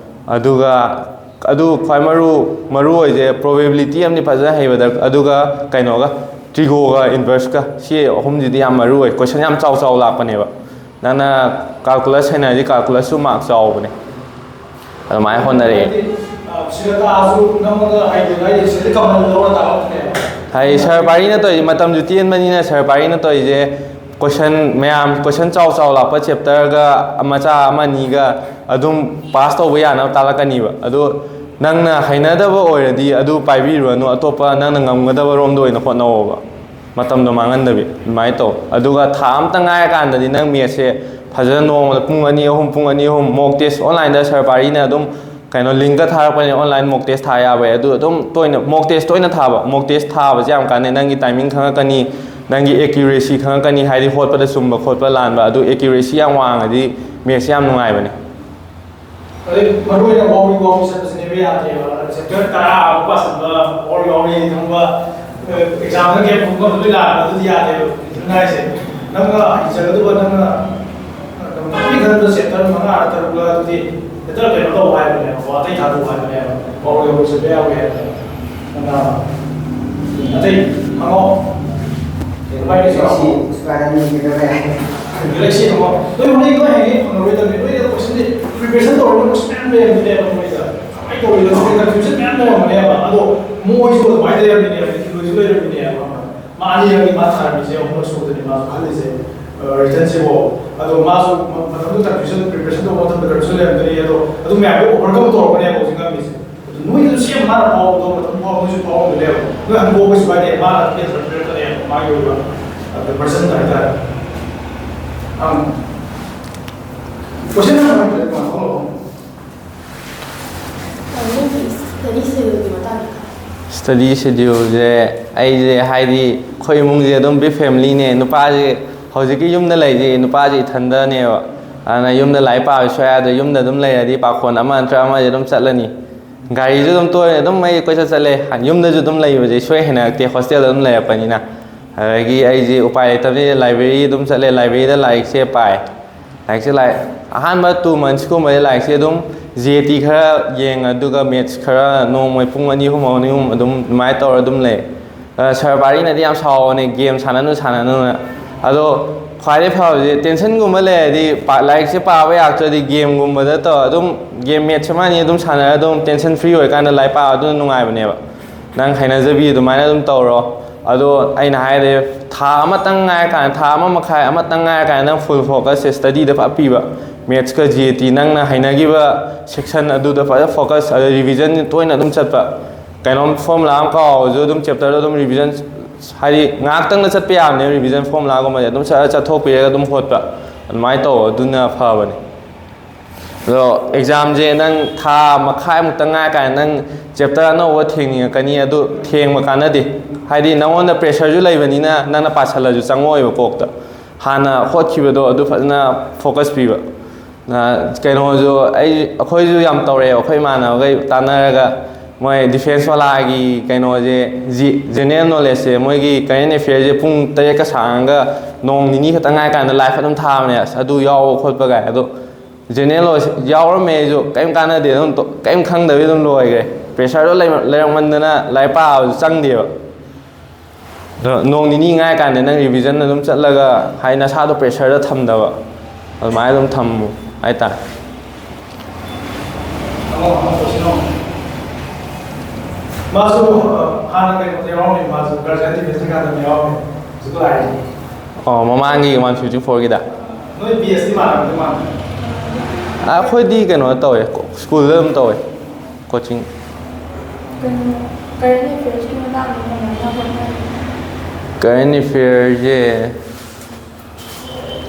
ꯑꯗꯨꯒ ꯑꯗꯨ ꯈ꯭ꯋꯥꯏ ꯃꯔꯨ, ꯃꯔꯨ ꯑꯣꯏꯁꯦ ꯄ꯭ꯔꯣꯕꯦꯕꯤꯂꯤꯇꯤ ꯑꯃꯗꯤ ꯐꯖꯅ ꯍꯩꯕ ꯗꯔꯀꯥꯔ, ꯑꯗꯨꯒ ꯀꯩꯅꯣꯒ ꯇ꯭ꯔꯤꯒꯣꯒ ꯏꯟꯚꯔꯁꯀ, ꯁꯤ ꯑꯍꯨꯝꯁꯤꯗꯤ ꯌꯥꯝ ꯃꯔꯨ ꯑꯣꯏ, ꯀꯣꯏꯁꯟ ꯌꯥꯝ ꯆꯥꯎ ꯆꯥꯎ ꯂꯥꯛꯄꯅꯦꯕ꯫ ꯅꯪꯅ ꯀꯥꯜꯀꯨꯂꯁ ꯍꯩꯅꯔꯗꯤ ꯀꯥꯜꯀꯨꯂꯁꯁꯨ ꯃꯥꯔꯛ ꯆꯥꯎꯕꯅꯦ꯫ ꯑꯗꯨꯃꯥꯏꯅ ꯍꯣꯠꯅꯔꯛꯑꯦ꯫ ꯍꯥꯏꯗꯤ, ꯑ, ꯁꯤꯗ ꯇꯥꯛꯑꯁꯨ ꯅꯪꯉꯣꯟꯗ ꯍꯩꯕꯗꯣ ꯍꯥꯏꯗꯤ ꯁꯤꯗ ꯀꯃꯟ ꯂꯧꯔ ꯇꯥꯛꯂꯛꯄꯅꯦꯕ꯫ ꯍꯥꯏꯗꯤ ꯁꯥꯔ ꯄꯥꯔꯤꯅ ꯇꯧꯔꯤꯁꯦ, ꯃꯇꯝꯁꯨ ꯇꯦꯟꯕꯅꯤꯅ ꯁꯥꯔ ꯄꯥꯔꯤꯅ ꯇꯧꯔꯤꯁꯦ ꯀꯣꯏꯁꯟ ꯃꯌꯥꯝ, ꯀꯣꯏꯁꯟ ꯆꯥꯎ ꯆꯥꯎ ꯂꯥꯛꯄ ꯆꯦꯞꯇꯔꯒ ꯃꯆꯥ ꯑꯃ ꯑꯅꯤꯒ ꯑꯗꯨꯝ ꯄꯥꯁ ꯇꯧꯕ ꯌꯥꯅꯕ ꯇꯥꯛꯂꯛꯀꯅꯤꯕ꯫ ꯑꯗꯣ ꯅꯪꯅ ꯍꯩꯅꯗꯕ ꯑꯣꯏꯔꯗꯤ ꯑꯗꯨ ꯄꯥꯏꯕꯤꯔꯨꯔꯅꯨ, ꯑꯇꯣꯞꯄ ꯅꯪꯅ ꯉꯝꯒꯗꯕ ꯔꯣꯝꯗ ꯑꯣꯏꯅ ꯍꯣꯠꯅꯧꯑꯣꯕ꯫ ꯃꯇꯝꯗꯣ ꯃꯥꯡꯍꯟꯗꯕꯤ ꯑꯗꯨꯃꯥꯏꯅ ꯇꯧ꯫ ꯑꯗꯨꯒ ꯊꯥ ꯑꯃꯇ ꯉꯥꯏꯔꯀꯥꯟꯗꯗꯤ ꯅꯪ ꯃꯦꯠꯁꯁꯦ ꯐꯖꯅ ꯅꯣꯡꯃꯗ ꯄꯨꯡ ꯑꯅꯤ ꯑꯍꯨꯝ, ꯄꯨꯡ ꯑꯅꯤ ꯑꯍꯨꯝ ꯃꯣꯛ ꯇꯦꯁ ꯑꯣꯟꯂꯥꯏꯟꯗ ꯁꯥꯔ ꯄꯥꯔꯤꯅ ꯑꯗꯨꯝ ꯀꯩꯅꯣ, ꯂꯤꯡꯀ ꯊꯥꯔꯛꯄꯅꯦ, online mock test ꯊꯥ ꯌꯥꯕꯩ꯫ ꯑꯗꯨ ꯑꯗꯨꯝ ꯇꯣꯏꯅ mock test ꯇꯣꯏꯅ ꯊꯥꯕ, mock test ꯊꯥꯕꯁꯦ ꯌꯥꯝ ꯀꯥꯟꯅꯩ꯫ ꯅꯪꯒꯤ timing ꯈꯪꯉꯛꯀꯅꯤ, ꯅꯪꯒꯤ accuracy ꯈꯪꯉꯛꯀꯅꯤ, ꯍꯥꯏꯗꯤ ꯍꯣꯠꯄꯗ ꯆꯨꯝꯕ ꯈꯣꯠꯄ ꯂꯥꯟꯕ꯫ ꯑꯗꯨ accuracy ꯌꯥꯝ ꯋꯥꯡꯉꯗꯤ maths ꯌꯥꯝ ꯅꯨꯡꯉꯥꯏꯕꯅꯦ꯫ ꯑꯗꯩ ꯃꯔꯨ ꯑꯣꯏꯅ ꯋꯥꯎꯔꯤ ꯋꯥꯎꯔꯤ ꯆꯠꯄꯁꯤꯅꯦꯕ ꯌꯥꯗꯦꯕ꯫ Chapter ꯇꯔꯥ ꯑꯃꯨꯛ ꯄꯥꯁꯟꯕ, ꯋꯥꯎꯔꯤ ꯋꯥꯎꯔꯤ ꯊꯪꯕ, exam ꯗ ꯀꯩꯝ ꯈꯪꯕ ꯂꯣꯏ ꯂꯥꯛꯑꯒ ꯑꯗꯨꯗꯤ ꯌꯥꯗꯦꯕ꯫ ꯑꯗꯨꯅ ꯍꯥꯏꯁꯦ, ꯅꯪꯅ ꯍꯩꯖꯒꯗꯕ, ꯅꯪꯅ ꯅꯪꯅ ꯈꯟꯕ chapter ꯃꯉꯥꯔ ꯇꯔꯨꯛꯂ ꯑꯗꯨꯗꯤ ꯍꯦꯛꯇ ꯀꯩꯅꯣ ꯇꯧ ꯍꯥꯏꯕꯅꯦꯕ, ꯋꯥꯇꯩ ꯊꯥꯗꯣꯛ ꯍꯥꯏꯕꯅꯦꯕ, ꯋꯥꯎꯔꯤ ꯋꯥꯎꯔꯤ ꯆꯠꯄ ꯌꯥꯎꯋꯦ ꯍꯥꯏꯕꯅꯦꯕ꯫ ꯑꯗꯨꯅ ꯑꯇꯩ ꯍꯪꯉꯣ꯫ ꯀꯩꯅꯣ ꯚꯥꯏ, ꯀꯩꯁꯨ ꯍꯪꯉꯣ꯫ ꯒꯦꯂꯦꯛꯁꯤ ꯑꯃ ꯂꯣꯏ ꯍꯣꯠꯅꯩ, ꯂꯣꯏ ꯍꯩꯅꯩ, ꯐꯪꯉꯔꯣꯏꯗꯕꯅꯤ꯫ ꯂꯣꯏꯅ question ꯁꯦ preparation ꯇꯧꯔꯒ question ꯃꯌꯥꯝ ꯂꯩꯔꯝꯗꯣꯏꯅꯦꯕ ꯃꯣꯏꯗ꯫ ꯀꯃꯥꯏꯅ ꯇꯧꯔꯤꯅꯣ ꯈꯪꯗꯦ, confusion ꯃꯌꯥꯝ ꯂꯩꯔꯝꯒꯅꯦꯕ꯫ ꯑꯗꯣ ꯃꯣꯏꯁꯨ ꯑꯗꯨꯃꯥꯏꯅ ꯂꯩꯔꯝꯃꯤꯅꯦꯕ, ꯏꯊꯤꯜ ꯍꯣꯏꯁꯨ ꯂꯩꯔꯝꯃꯤꯅꯦꯕ꯫ ꯃꯥ ꯑꯅꯤꯔꯛꯅꯤ ꯃꯥ ꯊꯥꯔꯝꯃꯤꯁꯦ, ꯑꯍꯨꯝꯂꯛ ꯁꯨꯕꯗꯅꯤ ꯃꯥꯁꯨ ꯈꯜꯂꯤꯁꯦ, ꯑ, written ꯁꯤꯕꯣ꯫ ꯑꯗꯣ ꯃꯥꯁꯨ ꯃ-, ꯃꯇꯝꯗꯨꯗ confusion, preparation ꯇꯧꯕ ꯃꯇꯝꯗ confusion ꯂꯩꯔꯝꯒꯅꯤ꯫ ꯑꯗꯣ ꯑꯗꯨ ꯃꯌꯥꯝꯗꯣ overcome ꯇꯧꯔꯒꯅꯦꯕ ꯍꯧꯖꯤꯛ ꯉꯝꯃꯤꯁꯦ꯫ ꯅꯣꯏꯗꯁꯨ ꯁꯦꯝ ꯃꯥꯅ ꯐꯥꯎꯕꯗꯣ ꯃꯇꯝ ꯐꯥꯎ ꯅꯣꯏꯁꯨ ꯐꯥꯎꯔꯝꯒꯅꯦꯕ꯫ ꯅꯣꯏ ꯍꯟꯗꯣꯛꯄꯁꯨ ꯍꯥꯏꯗꯤ ꯃꯥꯅ ꯑꯗꯨꯝ ꯄꯤꯔꯛꯄꯅꯦꯕ, ꯃꯥꯒꯤ ꯑꯣꯏꯕ ꯑꯗꯨ ꯄꯔꯁꯟ ꯍꯥꯏꯇꯥꯔꯦ꯫ ꯑꯪ꯫ ꯀꯣꯏꯁꯟ ꯍꯪꯕ ꯍꯪꯕꯗ ꯀꯃꯥꯏꯅ ꯇꯧꯕꯅꯣ? ꯅꯪꯒꯤ study schedule ꯒꯤ ꯃꯇꯥꯡꯗ ꯈꯪꯉꯦ꯫ Study schedule ꯁꯦ ꯑꯩꯁꯦ, ꯍꯥꯏꯗꯤ, ꯑꯩꯈꯣꯏ ꯏꯃꯨꯡꯁꯦ ꯑꯗꯨꯝ big family ꯅꯦ꯫ ꯅꯨꯄꯥꯁꯦ ꯍꯧꯖꯤꯛꯀꯤ ꯌꯨꯝꯗ ꯂꯩꯁꯦ, ꯅꯨꯄꯥꯁꯦ ꯏꯊꯟꯗꯅꯦꯕ꯫ ꯑꯗꯨꯅ ꯌꯨꯝꯗ ꯂꯥꯏꯔꯤꯛ ꯄꯥꯕ ꯁꯨꯡꯌꯥ ꯌꯥꯗ꯭ꯔꯦ꯫ ꯌꯨꯝꯗ ꯑꯗꯨꯝ ꯂꯩꯔꯗꯤ ꯄꯥꯈꯣꯟ ꯑꯃ ꯅꯠꯇ꯭ꯔꯒ ꯑꯃꯁꯦ ꯑꯗꯨꯝ ꯆꯠꯂꯅꯤ꯫ ꯒꯥꯔꯤꯁꯨ ꯑꯗꯨꯝ ꯇꯣꯏꯅ ꯑꯗꯨꯝ ꯑꯩ ꯀꯣꯏꯆꯠ ꯆꯠꯂꯦ꯫ ꯌꯨꯝꯗꯁꯨ ꯑꯗꯨꯝ ꯂꯩꯕꯁꯦ ꯁꯨꯡꯍꯩ ꯍꯩꯅꯔꯛꯇꯦ, hostel ꯗ ꯑꯗꯨꯝ ꯂꯩꯔꯛꯄꯅꯤꯅ꯫ ꯑꯗꯒꯤ ꯑꯩꯁꯦ ꯎꯄꯥꯏ ꯂꯩꯇꯕꯅꯤꯅ library ꯑꯗꯨꯝ ꯆꯠꯂꯦ, library ꯗ ꯂꯥꯏꯔꯤꯛꯁꯦ ꯄꯥꯏ꯫ ꯂꯥꯏꯔꯤꯛꯁꯦ ꯂꯥꯏ-, ꯑꯍꯥꯟꯕ two months ꯀꯨꯝꯕꯁꯦ ꯂꯥꯏꯔꯤꯛꯁꯦ ꯑꯗꯨꯝ G A T ꯈꯔ ꯌꯦꯡ, ꯑꯗꯨꯒ maths ꯈꯔ ꯅꯣꯡꯃꯒꯤ ꯄꯨꯡ ꯑꯅꯤ ꯑꯍꯨꯝ, ꯑꯅꯤ ꯑꯍꯨꯝ ꯑꯗꯨꯝ ꯑꯗꯨꯃꯥꯏꯅ ꯇꯧꯔ ꯑꯗꯨꯝ ꯂꯩ꯫ ꯑ, ꯁꯥꯔ ꯄꯥꯔꯤꯅꯗꯤ ꯌꯥꯝ ꯁꯥꯎꯕꯅꯦ, game ꯁꯥꯟꯅꯅꯨ, ꯁꯥꯟꯅꯅꯨꯅ꯫ ꯑꯗꯣ ꯈ꯭ꯋꯥꯏꯗꯩ ꯐꯕꯁꯦ tension ꯒꯨꯝꯕ ꯂꯩꯔꯗꯤ ꯄꯥ-, ꯂꯥꯏꯔꯤꯛꯁꯦ ꯄꯥꯕ ꯌꯥꯔꯛꯇ꯭ꯔꯗꯤ game ꯒꯨꯝꯕꯗ ꯇꯧ-, ꯑꯗꯨꯝ game, maths ꯑꯃ ꯑꯅꯤ ꯑꯗꯨꯝ ꯁꯥꯟꯅꯔ ꯑꯗꯨꯝ tension free ꯑꯣꯏꯔꯀꯥꯟꯗ ꯂꯥꯏꯔꯤꯛ ꯄꯥꯕ ꯑꯗꯨꯅ ꯅꯨꯡꯉꯥꯏꯕꯅꯦꯕ꯫ ꯅꯪ ꯍꯩꯅꯖꯕꯤ ꯑꯗꯨꯃꯥꯏꯅ ꯑꯗꯨꯝ ꯇꯧꯔꯣ꯫ ꯑꯗꯣ ꯑꯩꯅ ꯍꯥꯏꯔꯦ, ꯊꯥ ꯑꯃꯇꯪ ꯉꯥꯏꯔꯀꯥꯟꯗ, ꯊꯥ ꯑꯃ ꯃꯈꯥꯏ ꯑꯃꯇꯪ ꯉꯥꯏꯔꯀꯥꯟꯗ ꯅꯪ full focus ꯁꯦ study ꯗ ꯐꯖ ꯄꯤꯕ꯫ Maths ꯀ G A T ꯅꯪꯅ ꯍꯩꯅꯈꯤꯕ section ꯑꯗꯨꯗ ꯐꯖ focus, ꯑꯗ revision ꯇꯣꯏꯅ ꯑꯗꯨꯝ ꯆꯠꯄ꯫ ꯀꯩꯅꯣꯝ formula ꯑꯃ ꯀꯥꯎꯔꯁꯨ ꯑꯗꯨꯝ chapter ꯗꯣ ꯑꯗꯨꯝ revision, ꯍꯥꯏꯗꯤ ꯉꯥꯏꯍꯥꯛꯇꯪꯗ ꯆꯠꯄ ꯌꯥꯕꯅꯦꯕ revision formula ꯒꯨꯝꯕꯁꯦ꯫ ꯑꯗꯨꯝ ꯆꯠ-, ꯆꯠꯊꯣꯛꯄꯤꯔꯒ ꯑꯗꯨꯝ ꯍꯣꯠꯄ꯫ ꯑꯗꯨꯃꯥꯏꯅ ꯇꯧ, ꯑꯗꯨꯅ ꯐꯕꯅꯦ꯫ ꯑꯗꯣ ꯑꯦꯛꯖꯥꯝꯁꯦ ꯅꯪ ꯊꯥ ꯃꯈꯥꯏꯃꯨꯛꯇ ꯉꯥꯏ ꯀꯥꯟꯗ ꯅꯪ ꯆꯦꯞꯇꯔ ꯑꯅꯧꯕ ꯊꯦꯡꯅꯤꯡꯉꯛꯀꯅꯤ꯫ ꯑꯗꯨ ꯊꯦꯡꯕ ꯀꯥꯟꯅꯗꯦ, ꯍꯥꯏꯗꯤ ꯅꯪꯉꯣꯟꯗ ꯄ꯭ꯔꯦꯁꯔꯁꯨ ꯂꯩꯕꯅꯤꯅ ꯅꯪꯅ ꯄꯥꯁꯜꯂꯁꯨ ꯆꯪꯉꯛꯑꯣꯏꯕ ꯀꯣꯛꯇ꯫ ꯍꯥꯟꯅ ꯍꯣꯠꯈꯤꯕꯗꯣ ꯑꯗꯨ ꯐꯖꯅ ꯐꯣꯀꯁ ꯄꯤꯕ꯫ ꯀꯩꯅꯣꯁꯨ ꯑꯩ ꯑꯩꯈꯣꯏꯁꯨ ꯌꯥꯝ ꯇꯧꯔꯛꯑꯦꯕ, ꯑꯩꯈꯣꯏ ꯏꯃꯥꯟꯅꯕꯈꯩ ꯇꯥꯟꯅꯔꯒ ꯃꯣꯏ ꯗꯤꯐꯦꯟꯁ ꯋꯥꯂꯥꯒꯤ ꯀꯩꯅꯣꯁꯦ, ꯖꯤ ꯖꯦꯅꯔꯦꯜ ꯅꯣꯂꯦꯖꯁꯦ, ꯃꯣꯏꯒꯤ ꯀꯔꯦꯟ ꯑꯦꯐꯤꯌꯔꯁꯦ ꯄꯨꯡ ꯇꯔꯦꯠꯀ ꯁꯥꯡꯉꯒ ꯅꯣꯡ ꯅꯤꯅꯤ ꯈꯛꯇ ꯉꯥꯏ ꯀꯥꯟꯗ ꯂꯥꯏꯐ ꯑꯗꯨꯝ ꯊꯥꯕꯅꯦ꯫ ꯑꯁ, ꯑꯗꯨ ꯌꯥꯎꯕ ꯈꯣꯠꯄ ꯀꯥꯏ꯫ ꯑꯗꯣ ꯖꯦꯅꯔꯦꯜ ꯌꯥꯎꯔꯝꯃꯦ ꯑꯩꯁꯨ, ꯀꯔꯤꯝ ꯀꯥꯟꯅꯗꯦ, ꯑꯗꯨꯝ ꯇꯣ- ꯀꯔꯤꯝ ꯈꯪꯗꯕꯤ ꯑꯗꯨꯝ ꯂꯣꯏꯈ꯭ꯔꯦ꯫ ꯄ꯭ꯔꯦꯁꯔꯗꯣ ꯂꯩꯃ- ꯂꯩꯔꯛꯃꯟꯗꯅ ꯂꯥꯏꯔꯤꯛ ꯄꯥꯕꯁꯨ ꯆꯪꯗꯦꯕ꯫ ꯑꯗꯣ ꯅꯣꯡ ꯅꯤꯅꯤ ꯉꯥꯏ ꯀꯥꯟꯗ ꯅꯪ ꯔꯤꯚꯤꯖꯟ ꯑꯗꯨꯝ ꯆꯠꯂꯒ, ꯍꯥꯏ, ꯅꯁꯥꯗꯣ ꯄ꯭ꯔꯦꯁꯔꯗ ꯊꯝꯗꯕ, ꯑꯗꯨꯃꯥꯏꯅ ꯑꯗꯨꯝ ꯊꯝꯃꯨ ꯍꯥꯏꯇꯥꯔꯦ꯫ ꯃꯥꯁꯨ ꯍꯥꯟꯅ ꯀꯩꯅꯣꯗ ꯌꯥꯎꯔꯝꯃꯤ, ꯃꯥꯁꯨ ꯒꯥꯔꯖꯤꯌꯥꯟ ꯗꯤꯐꯦꯟꯁ ꯑꯦꯀꯥꯗꯃꯤ ꯌꯥꯎꯔꯝꯃꯤ꯫ ꯍꯧꯖꯤꯛ ꯂꯥꯛꯏ꯫ ꯑꯣ, ꯃꯃꯥꯡꯒꯤ ꯋꯥꯟ ꯐꯤꯐꯇꯤ ꯐꯣꯔꯒꯤꯗ꯫ ꯅꯣꯏ ꯕꯤ ꯑꯦꯁ ꯇꯤ ꯃꯥꯟꯅꯕꯗꯤ ꯃꯥꯟꯅꯩ꯫ ꯑꯩꯈꯣꯏꯗꯤ ꯀꯩꯅꯣ ꯇꯧꯋꯦ, ꯁ꯭ꯀꯨꯜꯗ ꯑꯗꯨꯝ ꯇꯧꯋꯦ, ꯀꯣꯆꯤꯡ꯫ ꯀꯩꯅꯣ, ꯀꯔꯦꯟ ꯑꯦꯐꯤꯌꯔꯁꯀꯤ ꯃꯇꯥꯡꯗ ꯀꯃꯥꯏꯅ ꯍꯣꯠꯅꯔꯤ? ꯀꯔꯦꯟ ꯑꯦꯐꯤꯌꯔꯁꯦ,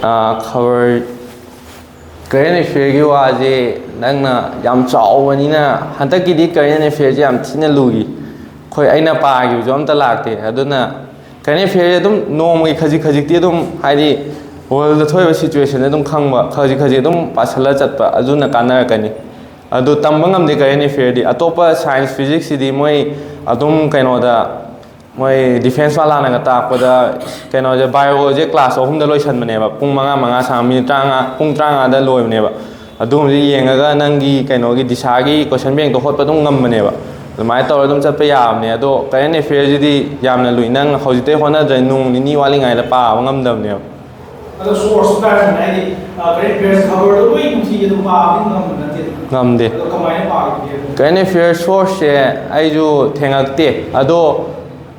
ꯑꯥ, ꯈꯕꯔ, ꯀꯔꯦꯟ ꯑꯦꯐꯤꯌꯔꯒꯤ ꯋꯥꯁꯦ ꯅꯪꯅ ꯌꯥꯝ ꯆꯥꯎꯕꯅꯤꯅ, ꯍꯟꯗꯛꯀꯤꯗꯤ ꯀꯔꯦꯟ ꯑꯦꯐꯤꯌꯔꯁꯦ ꯌꯥꯝ ꯊꯤꯅ ꯂꯨꯏ꯫ ꯑꯩꯈꯣꯏ, ꯑꯩꯅ ꯄꯥꯈꯤꯕꯁꯨ ꯑꯝꯇ ꯂꯥꯛꯇꯦ꯫ ꯑꯗꯨꯅ ꯀꯔꯦꯟ ꯑꯦꯐꯤꯌꯔꯁꯦ ꯑꯗꯨꯝ ꯅꯣꯡꯃꯒꯤ ꯈꯖꯤꯛ ꯈꯖꯤꯛꯇꯤ ꯑꯗꯨꯝ, ꯍꯥꯏꯗꯤ, ꯋꯥꯔꯜꯗ ꯊꯣꯛꯏꯕ ꯁꯤꯆꯨꯋꯦꯁꯟꯁꯦ ꯑꯗꯨꯝ ꯈꯪꯕ, ꯈꯖꯤꯛ ꯈꯖꯤꯛ ꯑꯗꯨꯝ ꯄꯥꯁꯜꯂ ꯆꯠꯄ, ꯑꯗꯨꯅ ꯀꯥꯟꯅꯔꯛꯀꯅꯤ꯫ ꯑꯗꯨ ꯇꯝꯕ ꯉꯝꯗꯦ ꯀꯔꯦꯟ ꯑꯦꯐꯤꯌꯔꯗꯤ꯫ ꯑꯇꯣꯞꯄ ꯁꯥꯏꯟꯁ, ꯐꯤꯖꯤꯛꯁꯁꯤꯗꯤ ꯃꯣꯏ ꯑꯗꯨꯝ ꯀꯩꯅꯣꯗ, ꯃꯣꯏ ꯗꯤꯐꯦꯟꯁ ꯋꯥꯂꯥꯅꯒ ꯇꯥꯛꯄꯗ, ꯀꯩꯅꯣꯁꯦ, ꯕꯥꯏꯑꯣꯁꯦ ꯀ꯭ꯂꯥꯁ ꯑꯍꯨꯝꯗ ꯂꯣꯏꯁꯟꯕꯅꯦꯕ, ꯄꯨꯡ ꯃꯉꯥ, ꯃꯉꯥ ꯁꯥꯡ, ꯃꯤꯅꯤꯠ ꯇꯔꯥꯃꯉꯥ, ꯄꯨꯡ ꯇꯔꯥꯃꯉꯥꯗ ꯂꯣꯏꯕꯅꯦꯕ꯫ ꯑꯗꯨꯒꯨꯝꯕꯁꯦ ꯌꯦꯡꯉꯒ ꯅꯪꯒꯤ ꯀꯩꯅꯣꯒꯤ ꯗꯤꯁꯥꯒꯤ ꯀꯣꯏꯁꯟ ꯕꯦꯡꯛꯇꯣ ꯍꯣꯠꯄ ꯑꯗꯨꯝ ꯉꯝꯕꯅꯦꯕ꯫ ꯑꯗꯨꯃꯥꯏꯅ ꯇꯧꯔꯒ ꯑꯗꯨꯝ ꯆꯠꯄ ꯌꯥꯕꯅꯦ꯫ ꯑꯗꯣ ꯀꯔꯦꯟ ꯑꯦꯐꯤꯌꯔꯁꯤꯗꯤ ꯌꯥꯝꯅ ꯂꯨꯏ, ꯅꯪ ꯍꯧꯖꯤꯛꯇꯩ ꯍꯣꯠꯅꯗ꯭ꯔꯗꯤ ꯅꯣꯡ ꯅꯤꯅꯤ ꯋꯥꯠꯂꯤꯉꯩꯗ ꯄꯥꯕ ꯉꯝꯗꯕꯅꯦꯕ꯫ ꯑꯗꯣ ꯁꯣꯔꯁꯁꯨ ꯀꯥꯏꯔꯝꯃꯦ, ꯍꯥꯏꯗꯤ, ꯑ, ꯀꯔꯦꯟ ꯑꯦꯐꯤꯌꯔꯁ ꯈꯕꯔꯗꯣ ꯂꯣꯏ ꯅꯨꯡꯇꯤꯒꯤ ꯑꯗꯨꯝ ꯄꯥꯕꯗꯤ ꯉꯝꯕ ꯅꯠꯇꯦ꯫ ꯉꯝꯗꯦ꯫ ꯑꯗꯣ ꯀꯃꯥꯏꯅ ꯄꯥꯒꯦ? ꯀꯔꯦꯟ ꯑꯦꯐꯤꯌꯔꯁ ꯁꯣꯔꯁꯁꯦ ꯑꯩꯁꯨ ꯊꯦꯡꯉꯛꯇꯦ, ꯑꯗꯣ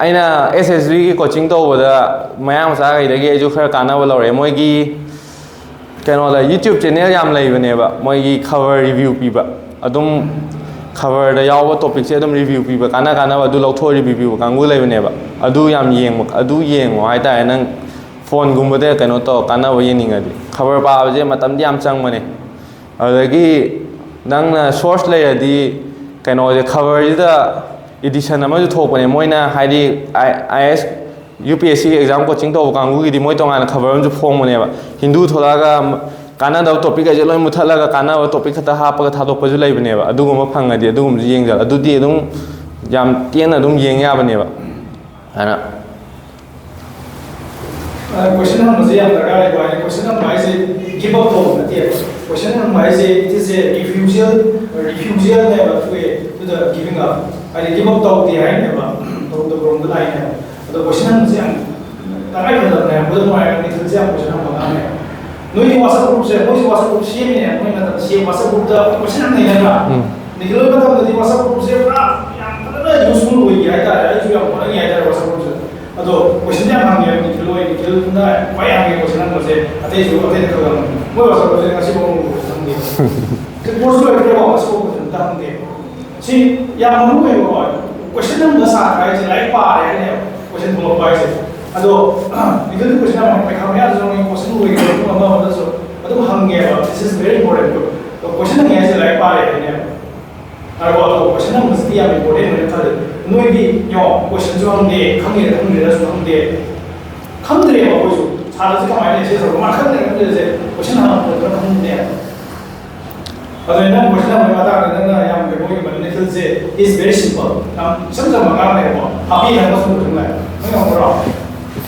ꯑꯩꯅ ꯑꯦꯁ ꯑꯦꯁ ꯕꯤꯒꯤ ꯀꯣꯆꯤꯡ ꯇꯧꯕꯗ ꯃꯌꯥꯡ ꯃꯆꯥꯈꯩꯗꯒꯤ ꯑꯩꯁꯨ ꯈꯔ ꯀꯥꯟꯅꯕ ꯂꯧꯔꯛꯑꯦ꯫ ꯃꯣꯏꯒꯤ ꯀꯩꯅꯣꯗ YouTube ꯆꯦꯅꯦꯜ ꯌꯥꯝ ꯂꯩꯕꯅꯦꯕ, ꯃꯣꯏꯒꯤ ꯈꯕꯔ ꯔꯤꯚ꯭ꯌꯨ ꯄꯤꯕ, ꯑꯗꯨꯝ ꯈꯕꯔꯗ ꯌꯥꯎꯕ ꯇꯣꯄꯤꯛꯁꯦ ꯑꯗꯨꯝ ꯔꯤꯚ꯭ꯌꯨ ꯄꯤꯕ, ꯀꯥꯟꯅ ꯀꯥꯟꯅꯕ ꯑꯗꯨ ꯂꯧꯊꯣꯛꯑ ꯔꯤꯚ꯭ꯌꯨ ꯄꯤꯕ ꯀꯥꯡꯕꯨ ꯂꯩꯕꯅꯦꯕ꯫ ꯑꯗꯨ ꯌꯥꯝ ꯌꯦꯡꯕ, ꯑꯗꯨ ꯌꯦꯡꯉꯣ ꯍꯥꯏꯇꯥꯔꯦ, ꯅꯪ ꯐꯣꯟꯒꯨꯝꯕꯗ ꯀꯩꯅꯣ ꯇꯧ, ꯀꯥꯟꯅꯕ ꯌꯦꯡꯅꯤꯡꯉꯗꯤ꯫ ꯈꯕꯔ ꯄꯥꯕꯁꯦ ꯃꯇꯝꯗꯤ ꯌꯥꯝ ꯆꯪꯕꯅꯦ꯫ ꯑꯗꯨꯗꯒꯤ ꯅꯪꯅ ꯁꯣꯔꯁ ꯂꯩꯔꯗꯤ, ꯀꯩꯅꯣꯁꯦ, ꯈꯕꯔꯁꯤꯗ ꯏꯗꯤꯁꯟ ꯑꯃꯁꯨ ꯊꯣꯛꯄꯅꯦ, ꯃꯣꯏꯅ ꯍꯥꯏꯗꯤ ꯑꯥꯏ ꯑꯦꯁ, U P S C exam coaching ꯇꯧꯕ ꯀꯥꯡꯕꯨꯒꯤꯗꯤ ꯃꯣꯏ ꯇꯣꯉꯥꯟꯅ ꯈꯕꯔ ꯑꯃꯁꯨ ꯐꯣꯡꯕꯅꯦꯕ꯫ ꯍꯤꯟꯗꯨ ꯊꯣꯛꯂꯛꯑꯒ ꯀꯥꯟꯅꯗꯕ ꯇꯣꯄꯤꯛ ꯀꯩꯁꯦ ꯂꯣꯏ ꯃꯨꯠꯊꯠꯂꯒ ꯀꯥꯟꯅꯕ ꯇꯣꯄꯤꯛ ꯈꯛꯇ ꯍꯥꯞꯄꯒ ꯊꯥꯗꯣꯛꯄꯁꯨ ꯂꯩꯕꯅꯦꯕ꯫ ꯑꯗꯨꯒꯨꯝꯕ ꯐꯪꯉꯗꯤ ꯑꯗꯨꯒꯨꯝꯕꯁꯨ ꯌꯦꯡꯖꯔꯣ꯫ ꯑꯗꯨꯗꯤ ꯑꯗꯨꯝ ꯌꯥꯝ ꯇꯦꯟꯅ ꯑꯗꯨꯝ ꯌꯦꯡ ꯌꯥꯕꯅꯦꯕ꯫ ꯑꯗꯨꯅ ꯀꯣꯏꯁꯟ ꯍꯪꯕꯁꯦ ꯌꯥꯝ ꯗꯔꯀꯥꯔ ꯂꯩꯀꯣ꯫ ꯍꯥꯏꯗꯤ ꯀꯣꯏꯁꯟ ꯍꯪꯕ ꯍꯥꯏꯁꯦ ꯒꯤꯞ ꯑꯞ ꯇꯧꯕ ꯅꯠꯇꯦꯕ꯫ ꯀꯣꯏꯁꯟ ꯍꯪꯕ ꯍꯥꯏꯁꯦ it is a refusal, refusal ꯅꯦꯕ, to a, to the giving up꯫ ꯍꯥꯏꯗꯤ ꯒꯤꯞ ꯑꯞ ꯇꯧꯗꯦ ꯍꯥꯏꯅꯦꯕ, ꯇꯧꯗꯕꯔꯣꯝꯗ ꯂꯥꯛꯏꯅꯦꯕ꯫ ꯑꯗꯣ ꯀꯣꯏꯁꯟ ꯍꯪꯕꯁꯦ ꯌꯥꯝ ꯇꯉꯥꯏ ꯐꯗꯕꯅꯦ꯫ ꯍꯪꯕꯗ ꯅꯨꯡꯉꯥꯏꯔꯒ ꯃꯤꯊꯜꯁꯦ ꯌꯥꯝ ꯀꯣꯏꯁꯟ ꯍꯪꯕ ꯑꯉꯥꯡꯅꯦꯕ꯫ ꯅꯣꯏꯒꯤ ꯋꯥꯆꯞ ꯒ꯭ꯔꯨꯞꯁꯦ, ꯃꯣꯏꯁꯨ ꯋꯥꯆꯞ ꯒ꯭ꯔꯨꯞ ꯁꯦꯝꯃꯤꯅꯦ, ꯃꯣꯏ ꯃꯇꯝ ꯁꯦꯝ ꯋꯥꯆꯞ ꯒ꯭ꯔꯨꯞꯇ ꯑꯩꯈꯣꯏ ꯀꯣꯏꯁꯟ ꯌꯥꯝ ꯂꯩꯅꯗ꯭ꯔꯥ? ꯎꯝ꯫ ꯅꯤꯈꯤꯜ ꯍꯣꯏ ꯃꯇꯝꯗꯗꯤ ꯋꯥꯆꯞ ꯒ꯭ꯔꯨꯞꯁꯦ ꯄꯨꯔꯥ ꯌꯥꯝ ꯐꯖꯅ ꯌꯨꯁꯐꯨꯜ ꯑꯣꯏꯈꯤ ꯍꯥꯏꯇꯥꯔꯦ꯫ ꯑꯩꯁꯨ ꯌꯥꯝ ꯍꯣꯠꯅꯈꯤ ꯍꯥꯏꯇꯥꯔꯦ ꯋꯥꯆꯞ ꯒ꯭ꯔꯨꯞꯁꯦ꯫ ꯑꯗꯣ ꯀꯣꯏꯁꯟ ꯌꯥꯝ ꯍꯪꯉꯦꯕ ꯅꯤꯈꯤꯜ ꯍꯣꯏ, ꯅꯤꯈꯤꯜꯅ ꯈ꯭ꯋꯥꯏ ꯍꯪꯉꯦ ꯀꯣꯏꯁꯟ ꯍꯪꯕꯁꯦ꯫ ꯑꯇꯩꯁꯨ ꯑꯇꯩꯗ ꯈꯔ ꯍꯪꯉꯦ꯫ ꯃꯣꯏ ꯋꯥꯆꯞ ꯒ꯭ꯔꯨꯞꯁꯦ ꯉꯁꯤꯐꯥꯎ ꯑꯃꯨꯛ ꯀꯣꯏꯁꯟ ꯍꯪꯗꯦ꯫ ꯁꯤ ꯀꯣꯔꯁ ꯂꯣꯏꯈ꯭ꯔꯦꯀꯣ, ꯉꯁꯤꯐꯥꯎ ꯀꯣꯏꯁꯟ ꯑꯝꯇ ꯍꯪꯗꯦ꯫ ꯁꯤ ꯌꯥꯝ ꯃꯔꯨ ꯑꯣꯏꯕꯀꯣ꯫ ꯀꯣꯏꯁꯟ ꯍꯪꯕ ꯁꯥꯇ꯭ꯔ ꯍꯥꯏꯁꯦ ꯂꯥꯏꯔꯤꯛ ꯄꯥꯔꯦ ꯍꯥꯏꯅꯦꯕ ꯀꯣꯏꯁꯟ ꯊꯣꯛꯂꯛꯄ ꯍꯥꯏꯁꯦ꯫ ꯑꯗꯣ ꯅꯤꯈꯤꯜꯗꯤ ꯀꯣꯏꯁꯟ ꯌꯥꯝ ꯍꯪꯉꯦ꯫ ꯄꯩꯈꯥ ꯃꯌꯥꯗꯁꯨ ꯍꯪꯉꯦ, ꯀꯣꯏꯁꯟ ꯂꯣꯏꯈ꯭ꯔꯦ ꯄꯨꯡ ꯑꯃ ꯑꯃꯗꯁꯨ ꯑꯗꯨꯝ ꯍꯪꯉꯦꯕ꯫ This is very important꯫ ꯑꯗꯣ ꯀꯣꯏꯁꯟ ꯍꯪꯉꯦ ꯍꯥꯏꯁꯦ ꯂꯥꯏꯔꯤꯛ ꯄꯥꯔꯦ ꯍꯥꯏꯅꯦꯕ꯫ ꯉꯥꯏꯈꯣ, ꯑꯗꯣ ꯀꯣꯏꯁꯟ ꯍꯪꯕꯁꯤꯗꯤ ꯌꯥꯝ ꯏꯝꯄꯣꯔꯇꯦꯟ ꯑꯣꯏꯅ ꯈꯜꯂꯦ꯫ ꯅꯣꯏꯗꯤ ꯌꯦꯡꯉꯣ, ꯀꯣꯏꯁꯟꯁꯨ ꯍꯪꯗꯦ, ꯈꯪꯉꯤꯔ ꯈꯪꯗ꯭ꯔꯤꯔꯁꯨ ꯈꯪꯗꯦ꯫ ꯈꯪꯗ꯭ꯔꯦꯕ ꯑꯩꯈꯣꯏꯁꯨ꯫ ꯁꯥꯔꯗꯁꯨ ꯀꯃꯥꯏꯅ ꯑꯦꯁꯦꯁ ꯇꯧꯕ? ꯃꯥ ꯈꯪꯗ꯭ꯔꯦ ꯈꯪꯗ꯭ꯔꯦꯁꯦ ꯀꯣꯏꯁꯟ ꯍꯪꯉꯛꯄꯗ ꯈꯪꯗꯦ꯫ ꯑꯗꯨꯅ ꯅꯪ ꯀꯣꯏꯁꯟ ꯍꯪꯕꯒꯤ ꯃꯇꯥꯡꯗ ꯅꯪꯅ ꯌꯥꯝ ꯀꯩꯅꯣ ꯑꯣꯏꯕ, ꯅꯤꯈꯤꯜꯁꯦ is very simple꯫ ꯌꯥꯝ ꯏꯆꯝ ꯆꯝꯕ ꯑꯉꯥꯡꯅꯦꯕꯀꯣ꯫ ꯍꯥꯄꯤ ꯅꯪ ꯃꯆꯨ ꯈꯪꯕ ꯅꯪ ꯉꯝꯕ꯭ꯔꯣ?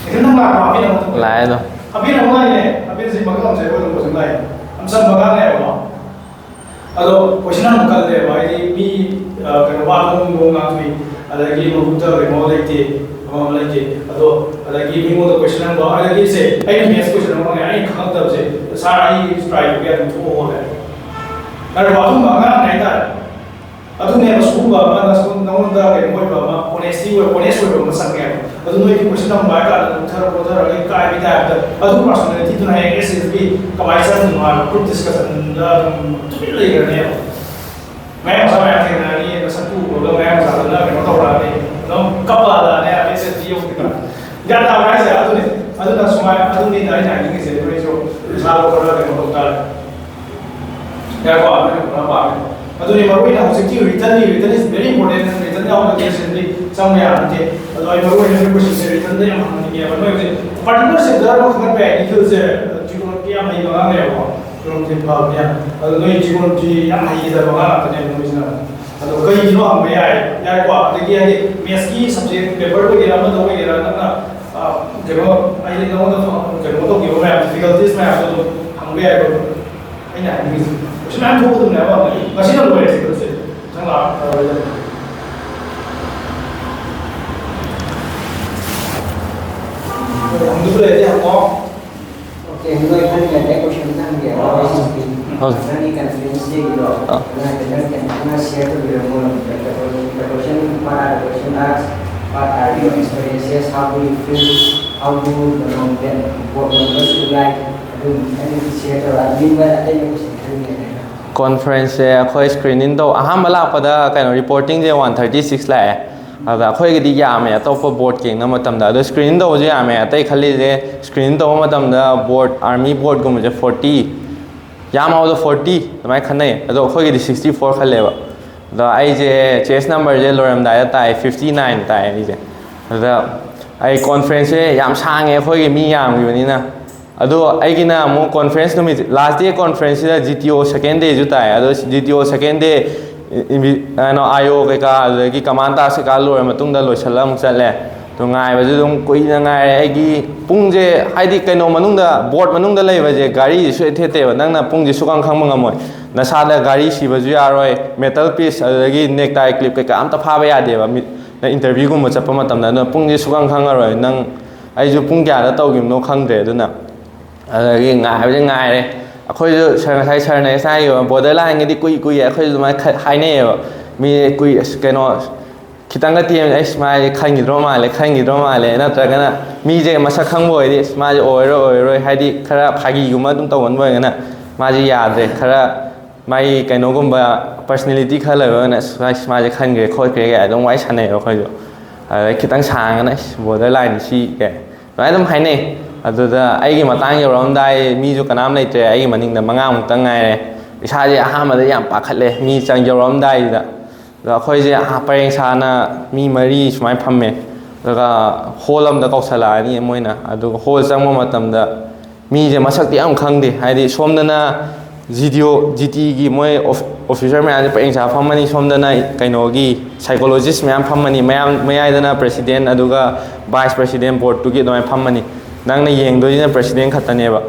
ꯅꯤꯈꯤꯜ, ꯅꯪ ꯂꯥꯛꯄ ꯍꯥꯄꯤ ꯅꯪ ꯃꯆꯨ ꯈꯪꯕ꯭ꯔꯣ? ꯂꯥꯛꯑꯦ ꯑꯗꯨꯝ꯫ ꯍꯥꯄꯤ ꯅꯪ ꯂꯥꯛꯏꯅꯦ꯫ ꯍꯥꯄꯤꯁꯤ ꯃꯈꯜ ꯑꯃꯁꯦ ꯑꯩꯈꯣꯏ ꯑꯗꯨꯝ ꯀꯣꯏꯁꯟ ꯂꯥꯛꯏ꯫ ꯌꯥꯝ ꯆꯝꯕ ꯑꯉꯥꯡꯅꯦꯕꯀꯣ꯫ ꯑꯗꯣ ꯀꯣꯏꯁꯟ ꯍꯪꯕ ꯀꯜꯂꯦꯕ꯫ ꯍꯥꯏꯗꯤ ꯃꯤ, ꯑ, ꯀꯩꯅꯣ, ꯋꯥ ꯂꯣꯟ ꯂꯣꯟ ꯉꯥꯡꯊꯣꯛꯏ, ꯑꯗꯒꯤ ꯃꯕꯨꯛꯇ ꯀꯩꯅꯣ ꯂꯩꯇꯦ, ꯑꯃ ꯑꯃ ꯂꯩꯇꯦ꯫ ꯑꯗꯣ ꯑꯗꯒꯤ ꯃꯤꯉꯣꯟꯗ ꯀꯣꯏꯁꯟ ꯍꯪꯕ, ꯑꯗꯒꯤ ꯁꯦ, ꯑꯩꯅ ꯃꯦꯠꯁ ꯀꯣꯏꯁꯟ ꯑꯃ ꯍꯪꯉꯦ, ꯑꯩꯅ ꯈꯪꯉꯛꯇꯕꯁꯦ, "ꯁꯥꯔ, ꯑꯩ ꯇ꯭ꯔꯥꯏ ꯇꯧꯒꯦ", ꯑꯗꯨꯝ ꯊꯣꯛꯑꯣ ꯍꯥꯏ꯫ ꯀꯔꯤꯒꯨꯝꯕ ꯑꯗꯨꯝꯕ ꯑꯉꯥꯡ ꯍꯥꯏꯇꯥꯔꯦ꯫ ꯑꯗꯨꯅꯦꯕ ꯁꯤꯒꯨꯝꯕ ꯑꯃꯅ ꯁꯨꯝ ꯅꯉꯣꯟꯗ ꯀꯩꯅꯣ ꯑꯣꯏꯕ ꯑꯃ, ꯑꯣꯅꯦꯁꯇꯤ ꯑꯣꯏ-, ꯑꯣꯅꯦꯁ ꯑꯣꯏꯕ ꯑꯃ ꯆꯪꯉꯦꯕ꯫ ꯑꯗꯨ ꯅꯣꯏꯗꯤ ꯀꯣꯏꯁꯟ ꯍꯪꯕ ꯍꯥꯏ ꯀꯥꯟꯗ ꯃꯨꯊꯔ ꯈꯣꯊꯔꯒ ꯏꯀꯥꯏꯕꯒꯤ ꯇꯥꯏꯞꯇ, ꯑꯗꯨ ꯄꯥꯔꯁꯣꯅꯦꯂꯤꯇꯤꯗꯨꯅ ꯍꯌꯦꯡ ꯑꯦꯁ ꯑꯦꯁ ꯕꯤ ꯀꯃꯥꯏꯅ ꯆꯪꯗꯣꯏꯅꯣ ꯍꯥꯏꯕ ꯒ꯭ꯔꯨꯞ ꯗꯤꯁꯀꯁꯟꯗ ꯑꯗꯨꯝ ꯇꯨꯃꯤꯟ ꯂꯩꯈ꯭ꯔꯅꯦꯕ꯫ ꯃꯌꯥꯡ ꯃꯆꯥ ꯃꯌꯥꯝ ꯊꯦꯡꯅꯔꯅꯤ, ꯃꯁꯛꯇꯨ ꯎꯕꯒ ꯃꯌꯥꯡ ꯃꯆꯥꯗꯨꯅ ꯀꯩꯅꯣ ꯇꯧꯔꯛꯑꯅꯤ, ꯑꯗꯨꯝ ꯀꯞꯄꯛꯑꯅꯤ, ꯑꯦꯁ ꯑꯦꯁ ꯕꯤ ꯌꯧꯗ꯭ꯔꯤꯀꯥꯟꯗ꯫ ꯒ꯭ꯌꯥꯟ ꯇꯥꯕ꯭ꯔꯥ ꯍꯥꯏꯁꯦ? ꯑꯗꯨꯅꯤ, ꯑꯗꯨꯅ ꯁꯨꯃꯥꯏꯅ, ꯑꯗꯨꯅꯤꯗ ꯑꯩꯅ ꯍꯥꯏꯅꯤꯡꯉꯤꯁꯦ, ꯅꯣꯏꯁꯨ ꯏꯁꯥꯗꯣ ꯈꯔ ꯀꯩꯅꯣ ꯇꯧ ꯇꯥꯔꯦ꯫ ꯌꯥꯏꯀꯣ? ꯑꯗꯨꯅ ꯄꯨꯔꯥ ꯄꯥꯝꯃꯦ꯫ ꯑꯗꯨꯅꯤ ꯃꯔꯨ ꯑꯣꯏꯅ ꯍꯧꯖꯤꯛꯀꯤ written ꯅꯤ, written is very important, ꯅꯪ written ꯌꯥꯎꯗ꯭ꯔꯗꯤ ꯁꯤꯗꯗꯤ ꯆꯪꯕ ꯌꯥꯕ ꯅꯠꯇꯦ꯫ ꯑꯗꯣ ꯑꯩ ꯃꯔꯨ ꯑꯣꯏꯅ ꯅꯣꯏ question ꯁꯦ written ꯗ ꯌꯥꯝ ꯍꯪꯅꯤꯡꯉꯦꯕ꯫ ꯅꯣꯏ ꯍꯧꯖꯤꯛ particular sector ꯑꯃ ꯈꯪꯒꯠꯄ ꯌꯥꯏ, ꯅꯤꯈꯤꯜꯁꯦ ꯖꯤꯑꯣꯒ꯭ꯔꯥꯐꯤ ꯌꯥꯝ ꯍꯩꯕ ꯑꯉꯥꯡꯅꯦꯕꯀꯣ, ꯖꯤꯑꯣꯒ꯭ꯔꯥꯐꯤ ꯐꯕꯅꯦ꯫ ꯑꯗꯣ ꯅꯣꯏ ꯖꯤꯑꯣꯒ꯭ꯔꯥꯐꯤ ꯌꯥꯝ ꯍꯩꯒꯗꯕ ꯑꯉꯥꯡ ꯉꯥꯛꯇꯅꯦꯕ ꯅꯣꯏꯁꯤꯅ꯫ ꯑꯗꯣ ꯀꯩꯒꯤꯅꯣ ꯍꯪꯕ ꯌꯥꯏ, ꯌꯥꯏꯀꯣ? ꯑꯗꯒꯤ ꯍꯥꯏꯗꯤ maths ꯀꯤ subject paper ꯑꯣꯏꯒꯦꯔꯥ ꯑꯃꯗ ꯑꯣꯏꯒꯦꯔꯥ ꯅꯪꯅ, ꯑ, ꯀꯩꯅꯣ, ꯑꯩ ꯅꯉꯣꯟꯗ ꯐꯪ-, ꯀꯩꯅꯣ ꯇꯧꯈꯤꯕ ꯃꯌꯥꯝ, difficulties ꯃꯌꯥꯝꯗꯣ ꯑꯗꯨꯝ ꯍꯪꯕ ꯌꯥꯏꯀꯣ꯫ ꯑꯩꯅ ꯍꯥꯏꯅꯤꯡꯉꯤꯁꯦ ꯀꯩꯁꯨ ꯃꯌꯥꯝ ꯊꯣꯛꯀꯗꯕꯅꯦ ꯍꯥꯏꯕ ꯋꯥꯅꯤ꯫ ꯉꯁꯤꯅ ꯂꯣꯏꯔꯦ ꯁꯤ ꯀꯩꯅꯣꯁꯦ꯫ ꯃꯊꯪ ꯂꯥꯛꯑꯔꯣꯏꯗꯕꯅꯦ꯫ ꯍꯪꯕꯁꯨ ꯂꯩꯔꯗꯤ ꯍꯪꯉꯣ꯫ Okay, ꯅꯣꯏ ꯈꯪꯉꯦ, ꯑꯩ question ꯑꯃ ꯍꯪꯒꯦ꯫ ꯍꯣꯏ꯫ ꯅꯪꯒꯤ conference day ꯒꯤꯗꯣ, ꯑꯥ꯫ ꯑꯗꯨ ꯍꯥꯏꯐꯦꯠꯇꯪ ꯀꯩꯅꯣ ꯈꯔ share ꯇꯧꯕꯤꯔꯝꯃꯣ꯫ Preparation, what are the question asked? What are your experiences? How do you feel? How do you, you know, get board members to like? ꯑꯗꯨꯝ ꯈꯤꯇꯪ share ꯇꯧꯔ, ꯑꯗꯨ ꯃꯤ ꯑꯇꯩꯅ question ꯈꯪꯅꯤꯡꯉꯦ꯫ Conference ꯁꯦ ꯑꯩꯈꯣꯏ screening ꯇꯧ-, ꯑꯍꯥꯟꯕ ꯂꯥꯛꯄꯗ ꯀꯩꯅꯣ reporting ꯁꯦ one thirty six ꯂꯥꯛꯑꯦ꯫ ꯑꯗ ꯑꯩꯈꯣꯏꯒꯤꯗꯤ ꯌꯥꯝꯃꯦ ꯑꯇꯣꯞꯄ board ꯀ ꯌꯦꯡꯅꯕ ꯃꯇꯝꯗ꯫ ꯑꯗꯣ screening ꯇꯧꯕꯁꯨ ꯌꯥꯝꯃꯦ꯫ ꯑꯇꯩ ꯈꯜꯂꯤꯁꯦ screening ꯇꯧꯕ ꯃꯇꯝꯗ board, army board ꯀꯨꯝꯕꯁꯦ forty, ꯌꯥꯝꯃꯕꯗ forty ꯑꯗꯨꯃꯥꯏꯅ ꯈꯟꯅꯩ꯫ ꯑꯗꯣ ꯑꯩꯈꯣꯏꯒꯤꯗꯤ sixty four ꯈꯜꯂꯦꯕ꯫ ꯑꯗꯣ ꯑꯩꯁꯦ chest number ꯁꯦ ꯂꯣꯏꯔꯝꯗꯥꯏꯗ ꯇꯥꯏ, fifty nine ꯇꯥꯏ ꯑꯩꯁꯦ꯫ ꯑꯗꯨꯗ ꯑꯩ conference ꯁꯦ ꯌꯥꯝ ꯁꯥꯡꯉꯦ, ꯑꯩꯈꯣꯏꯒꯤ ꯃꯤ ꯌꯥꯝꯈꯤꯕꯅꯤꯅ꯫ ꯑꯗꯣ ꯑꯩꯒꯤꯅ ꯑꯃꯨꯛ conference ꯅꯨꯃꯤꯠ, last day conference ꯁꯤꯗ G T O second day ꯁꯨ ꯇꯥꯏ꯫ ꯑꯗꯣ G T O second day ꯏꯟꯚꯤ-, ꯀꯩꯅꯣ, I O ꯀꯩꯀꯥ, ꯑꯗꯨꯗꯒꯤ command task ꯀꯩꯀꯥ ꯂꯣꯏꯔ ꯃꯇꯨꯡꯗ ꯂꯣꯏꯁꯤꯜꯂ ꯑꯃꯨꯛ ꯆꯠꯂꯦ꯫ ꯑꯗꯣ ꯉꯥꯏꯕꯁꯨ ꯑꯗꯨꯝ ꯀꯨꯏꯅ ꯉꯥꯏꯔꯦ꯫ ꯑꯩꯒꯤ ꯄꯨꯡꯁꯦ, ꯍꯥꯏꯗꯤ, ꯀꯩꯅꯣ ꯃꯅꯨꯡꯗ, board ꯃꯅꯨꯡꯗ ꯂꯩꯕꯁꯦ ꯒꯥꯔꯤꯁꯦ ꯁꯨꯡꯊꯦꯠ ꯊꯦꯠꯇꯦꯕ꯫ ꯅꯪꯅ ꯄꯨꯡꯁꯦ ꯁꯨꯈꯪ ꯈꯪꯕ ꯉꯝꯃꯣꯏ꯫ ꯅꯁꯥꯗ ꯒꯥꯔꯤ ꯁꯤꯕꯁꯨ ꯌꯥꯔꯣꯏ, metal piece, ꯑꯗꯨꯗꯒꯤ necktie clip ꯀꯩꯀꯥ ꯑꯝꯇ ꯐꯥꯕ ꯌꯥꯗꯦꯕ꯫ ꯃꯤ-, ꯅꯪ interview ꯒꯨꯝꯕ ꯆꯠꯄ ꯃꯇꯝꯗ꯫ ꯑꯗꯨꯅ ꯄꯨꯡꯁꯦ ꯁꯨꯈꯪ ꯈꯪꯉꯔꯣꯏ꯫ ꯅꯪ, ꯑꯩꯁꯨ ꯄꯨꯡ ꯀꯌꯥꯗ ꯇꯧꯈꯤꯕꯅꯣ ꯈꯪꯗ꯭ꯔꯦ꯫ ꯑꯗꯨꯅ ꯑꯗꯒꯤ ꯉꯥꯏꯕꯁꯦ ꯉꯥꯏꯔꯦ꯫ ꯑꯩꯈꯣꯏꯁꯨ ꯁꯥꯔ, ꯉꯁꯥꯏ ꯁꯥꯔꯅ ꯉꯁꯥꯏ ꯍꯥꯏꯈꯤꯕ borderline ꯒꯤꯗꯤ ꯀꯨꯏ ꯀꯨꯏ ꯑꯩꯈꯣꯏꯁꯨ ꯑꯗꯨꯃꯥꯏꯅ ꯈ-, ꯍꯥꯏꯅꯩꯌꯦꯕ꯫ ꯃꯤ ꯀꯨꯏ, ꯑꯁ, ꯀꯩꯅꯣ, ꯈꯤꯇꯪꯒ ꯊꯦꯡꯉꯗꯤ, "ꯑꯩꯁ, ꯃꯥꯁꯦ ꯈꯟꯈꯤꯗ꯭ꯔꯣ ꯃꯥꯜꯂꯦ, ꯈꯟꯈꯤꯗ꯭ꯔꯣ ꯃꯥꯜꯂꯦ", ꯅꯠꯇ꯭ꯔꯒꯅ ꯃꯤꯁꯦ ꯃꯁꯛ ꯈꯪꯕ ꯑꯣꯏꯔꯗꯤ, "ꯑꯁ, ꯃꯥꯁꯦ ꯑꯣꯏꯔꯣꯏ, ꯑꯣꯏꯔꯣꯏ", ꯍꯥꯏꯗꯤ ꯈꯔ ꯐꯥꯒꯤꯒꯨꯝꯕ ꯑꯗꯨꯝ ꯇꯧꯒꯟꯕ ꯑꯣꯏꯔꯒꯅ, "ꯃꯥꯁꯦ ꯌꯥꯗ꯭ꯔꯦ", ꯈꯔ ꯃꯥꯒꯤ ꯀꯩꯅꯣꯒꯨꯝꯕ personality ꯈꯔ ꯂꯩꯕ ꯑꯣꯏꯔꯒꯅ, "ꯑꯁ, ꯃꯥꯁꯦ ꯈꯟꯈ꯭ꯔꯦ, ꯈꯣꯠꯈ꯭ꯔꯦ" ꯀꯥꯏꯅ ꯑꯗꯨꯝ ꯋꯥꯔꯤ ꯁꯥꯟꯅꯩꯌꯦꯕ ꯑꯩꯈꯣꯏꯁꯨ꯫ ꯑꯗꯩ ꯈꯤꯇꯪ ꯁꯥꯡꯉꯒꯅ, "ꯑꯁ, borderline ꯁꯤ" ꯀꯥꯏ ꯑꯗꯨꯃꯥꯏꯅ ꯑꯗꯨꯝ ꯍꯥꯏꯅꯩ꯫ ꯑꯗꯨꯗ ꯑꯩꯒꯤ ꯃꯇꯥꯡ ꯌꯧꯔꯛꯑꯝꯗꯥꯏ ꯃꯤꯁꯨ ꯀꯅꯥꯝ ꯂꯩꯇ꯭ꯔꯦ, ꯑꯩꯒꯤ ꯃꯅꯤꯡꯗ ꯃꯉꯥꯃꯨꯛꯇꯪ ꯉꯥꯏꯔꯦ꯫ ꯏꯁꯥꯁꯦ ꯑꯍꯥꯟꯕꯗ ꯌꯥꯝ ꯄꯥꯈꯠꯂꯦ, ꯃꯤ ꯆꯪ ꯌꯧꯔꯛꯑꯝꯗꯥꯏꯁꯤꯗ꯫ ꯑꯗꯣ ꯑꯩꯈꯣꯏꯁꯦ ꯑꯍ-, ꯄꯔꯦꯡ ꯁꯥꯅ ꯃꯤ ꯃꯔꯤ ꯁꯨꯃꯥꯏꯅ ꯐꯝꯃꯦ꯫ ꯑꯗꯨꯒ ꯍꯣꯜ ꯑꯃꯗ ꯀꯧꯁꯜꯂꯛꯑꯅꯤ ꯃꯣꯏꯅ꯫ ꯑꯗꯨꯒ ꯍꯣꯜ ꯆꯪꯕ ꯃꯇꯝꯗ ꯃꯤꯁꯦ ꯃꯁꯛꯇꯤ ꯌꯥꯝ ꯈꯪꯗꯦ꯫ ꯍꯥꯏꯗꯤ ꯁꯣꯝꯗꯅ ꯖꯤ ꯗꯤ ꯑꯣ, ꯖꯤ ꯇꯤꯒꯤ ꯃꯣꯏ ꯑꯣꯐ-, ꯑꯣꯐꯤꯁꯔ ꯃꯌꯥꯝꯁꯦ ꯄꯔꯦꯡ ꯁꯥ ꯐꯝꯃꯅꯤ, ꯁꯣꯝꯗꯅ ꯀꯩꯅꯣꯒꯤ ꯁꯥꯏꯀꯣꯂꯣꯖꯤꯁ ꯃꯌꯥꯝ ꯐꯝꯃꯅꯤ, ꯃꯌꯥꯝ, ꯃꯌꯥꯏꯗꯅ ꯄ꯭ꯔꯦꯁꯤꯗꯦꯟ, ꯑꯗꯨꯒ ꯚꯥꯏꯁ ꯄ꯭ꯔꯦꯁꯤꯗꯦꯟ ꯕꯣꯔꯗꯇꯨꯒꯤ ꯑꯗꯨꯃꯥꯏꯅ ꯐꯝꯃꯅꯤ꯫ ꯅꯪꯅ ꯌꯦꯡꯗꯣꯏꯁꯤꯅ ꯄ꯭ꯔꯦꯁꯤꯗꯦꯟ ꯈꯛꯇꯅꯦꯕ꯫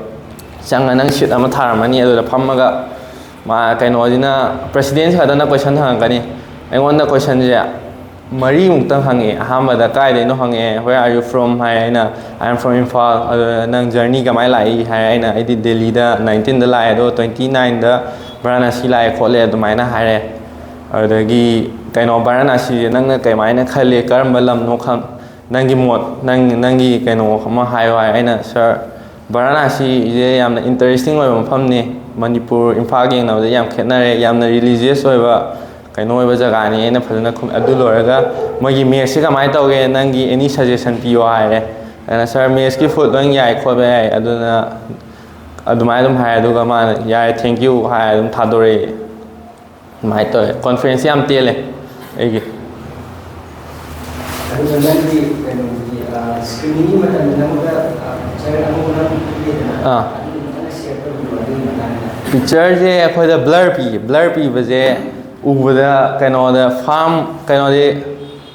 ꯆꯪꯉ ꯅꯪ ꯁꯤꯠ ꯑꯃ ꯊꯥꯔꯝꯃꯅꯤ꯫ ꯑꯗꯨꯗ ꯐꯝꯃꯒ ꯃꯥ, ꯀꯩꯅꯣꯁꯤꯅ, ꯄ꯭ꯔꯦꯁꯤꯗꯦꯟꯁꯤ ꯈꯛꯇꯅ ꯀꯣꯏꯁꯟ ꯍꯪꯉꯛꯀꯅꯤ꯫ ꯑꯩꯉꯣꯟꯗ ꯀꯣꯏꯁꯟꯁꯦ ꯃꯔꯤꯃꯨꯛꯇꯪ ꯍꯪꯉꯛꯑꯦ꯫ ꯑꯍꯥꯟꯕꯗ "ꯀꯥꯏꯗꯩꯅꯣ?" ꯍꯪꯉꯛꯑꯦ꯫ "Where are you from?" ꯍꯥꯏ꯫ ꯑꯩꯅ "I am from Imphal"꯫ ꯑꯗꯨꯗ "ꯅꯪ ꯖꯔꯅꯤ ꯀꯃꯥꯏꯅ ꯂꯥꯛꯏ?" ꯍꯥꯏ꯫ ꯑꯩꯅ "ꯑꯩꯗꯤ ꯗꯦꯜꯂꯤꯗ ꯅꯥꯏꯟꯇꯤꯟꯗ ꯂꯥꯛꯑꯦ, ꯑꯗꯣ ꯇ꯭ꯋꯦꯟꯇꯤ ꯅꯥꯏꯟꯗ ꯚꯥꯔꯥꯅꯥꯁꯤ ꯂꯥꯛꯑꯦ ꯈꯣꯠꯂꯦ" ꯑꯗꯨꯃꯥꯏꯅ ꯍꯥꯏꯔꯦ꯫ ꯑꯗꯨꯗꯒꯤ ꯀꯩꯅꯣ, "ꯚꯥꯔꯥꯅꯥꯁꯤꯁꯦ ꯅꯪꯅ ꯀꯃꯥꯏꯅ ꯈꯜꯂꯤ? ꯀꯔꯝꯕ ꯂꯝꯅꯣ ꯈꯪ-, ꯅꯪꯒꯤ ꯃꯣꯠ, ꯅꯪ, ꯅꯪꯒꯤ ꯀꯩꯅꯣ ꯑꯃ ꯍꯥꯏꯌꯣ" ꯍꯥꯏ꯫ ꯑꯩꯅ "ꯁꯥꯔ, ꯚꯥꯔꯥꯅꯥꯁꯤꯁꯦ ꯌꯥꯝꯅ ꯏꯟꯇꯔꯦꯁꯇꯤꯡ ꯑꯣꯏꯕ ꯃꯐꯝꯅꯤ꯫ ꯃꯅꯤꯄꯨꯔ ꯏꯝꯐꯥꯜꯒ ꯌꯦꯡꯅꯕꯗ ꯌꯥꯝ ꯈꯦꯠꯅꯔꯦ, ꯌꯥꯝꯅ ꯔꯤꯂꯤꯖꯤꯌꯁ ꯑꯣꯏꯕ ꯀꯩꯅꯣ ꯑꯣꯏꯕ ꯖꯒꯥꯅꯤ" ꯑꯩꯅ ꯐꯖꯅ ꯈꯨꯝ-, ꯑꯗꯨ ꯂꯣꯏꯔꯒ "ꯃꯣꯏꯒꯤ ꯃꯦꯁꯁꯤ ꯀꯃꯥꯏꯅ ꯇꯧꯒꯦ? ꯅꯪꯒꯤ ꯑꯦꯅꯤ ꯁꯖꯦꯁꯟ ꯄꯤꯌꯣ" ꯍꯥꯏꯔꯦ꯫ ꯑꯩꯅ "ꯁꯥꯔ, ꯃꯦꯁꯀꯤ ꯐꯨꯗ ꯂꯣꯏ ꯌꯥꯏ ꯈꯣꯠꯄ ꯌꯥꯏ, ꯑꯗꯨꯅ ꯑꯗꯨꯃꯥꯏꯅ ꯑꯗꯨꯝ ꯍꯥꯏ", ꯑꯗꯨꯒ ꯃꯥꯅ "ꯌꯥꯔꯦ, ꯊꯦꯡꯀ꯭ꯌꯨ" ꯍꯥꯏꯔ ꯑꯗꯨꯝ ꯊꯥꯗꯣꯔꯛꯑꯦ꯫ ꯑꯗꯨꯃꯥꯏꯅ ꯇꯧꯋꯦ꯫ ꯀꯣꯟꯐ꯭ꯔꯦꯟꯁꯁꯦ ꯌꯥꯝ ꯇꯦꯜꯂꯦ ꯑꯩꯒꯤ꯫ ꯑꯗꯨꯒ ꯅꯪꯒꯤ ꯀꯩꯅꯣꯒꯤ, ꯑ, ꯁ꯭ꯀ꯭ꯔꯤꯅꯤꯡꯒꯤ ꯃꯇꯝꯗ ꯅꯉꯣꯟꯗ, ꯑ, ꯄꯤꯛꯆꯔ ꯑꯃ ꯅꯪ ꯎꯠꯂꯤꯗꯅ, ꯑꯥ꯫ ꯑꯗꯨ ꯈꯤꯇꯪ ꯁꯤꯌꯔ ꯇꯧꯕꯤꯌꯣ ꯑꯗꯨꯒꯤ ꯃꯇꯥꯡꯗ꯫ ꯄꯤꯛꯆꯔꯁꯦ ꯑꯩꯈꯣꯏꯗ ꯕ꯭ꯂꯔ ꯄꯤ꯫ ꯕ꯭ꯂꯔ ꯄꯤꯕꯁꯦ ꯎꯕꯗ ꯀꯩꯅꯣꯗ ꯐꯥꯝ, ꯀꯩꯅꯣꯗꯤ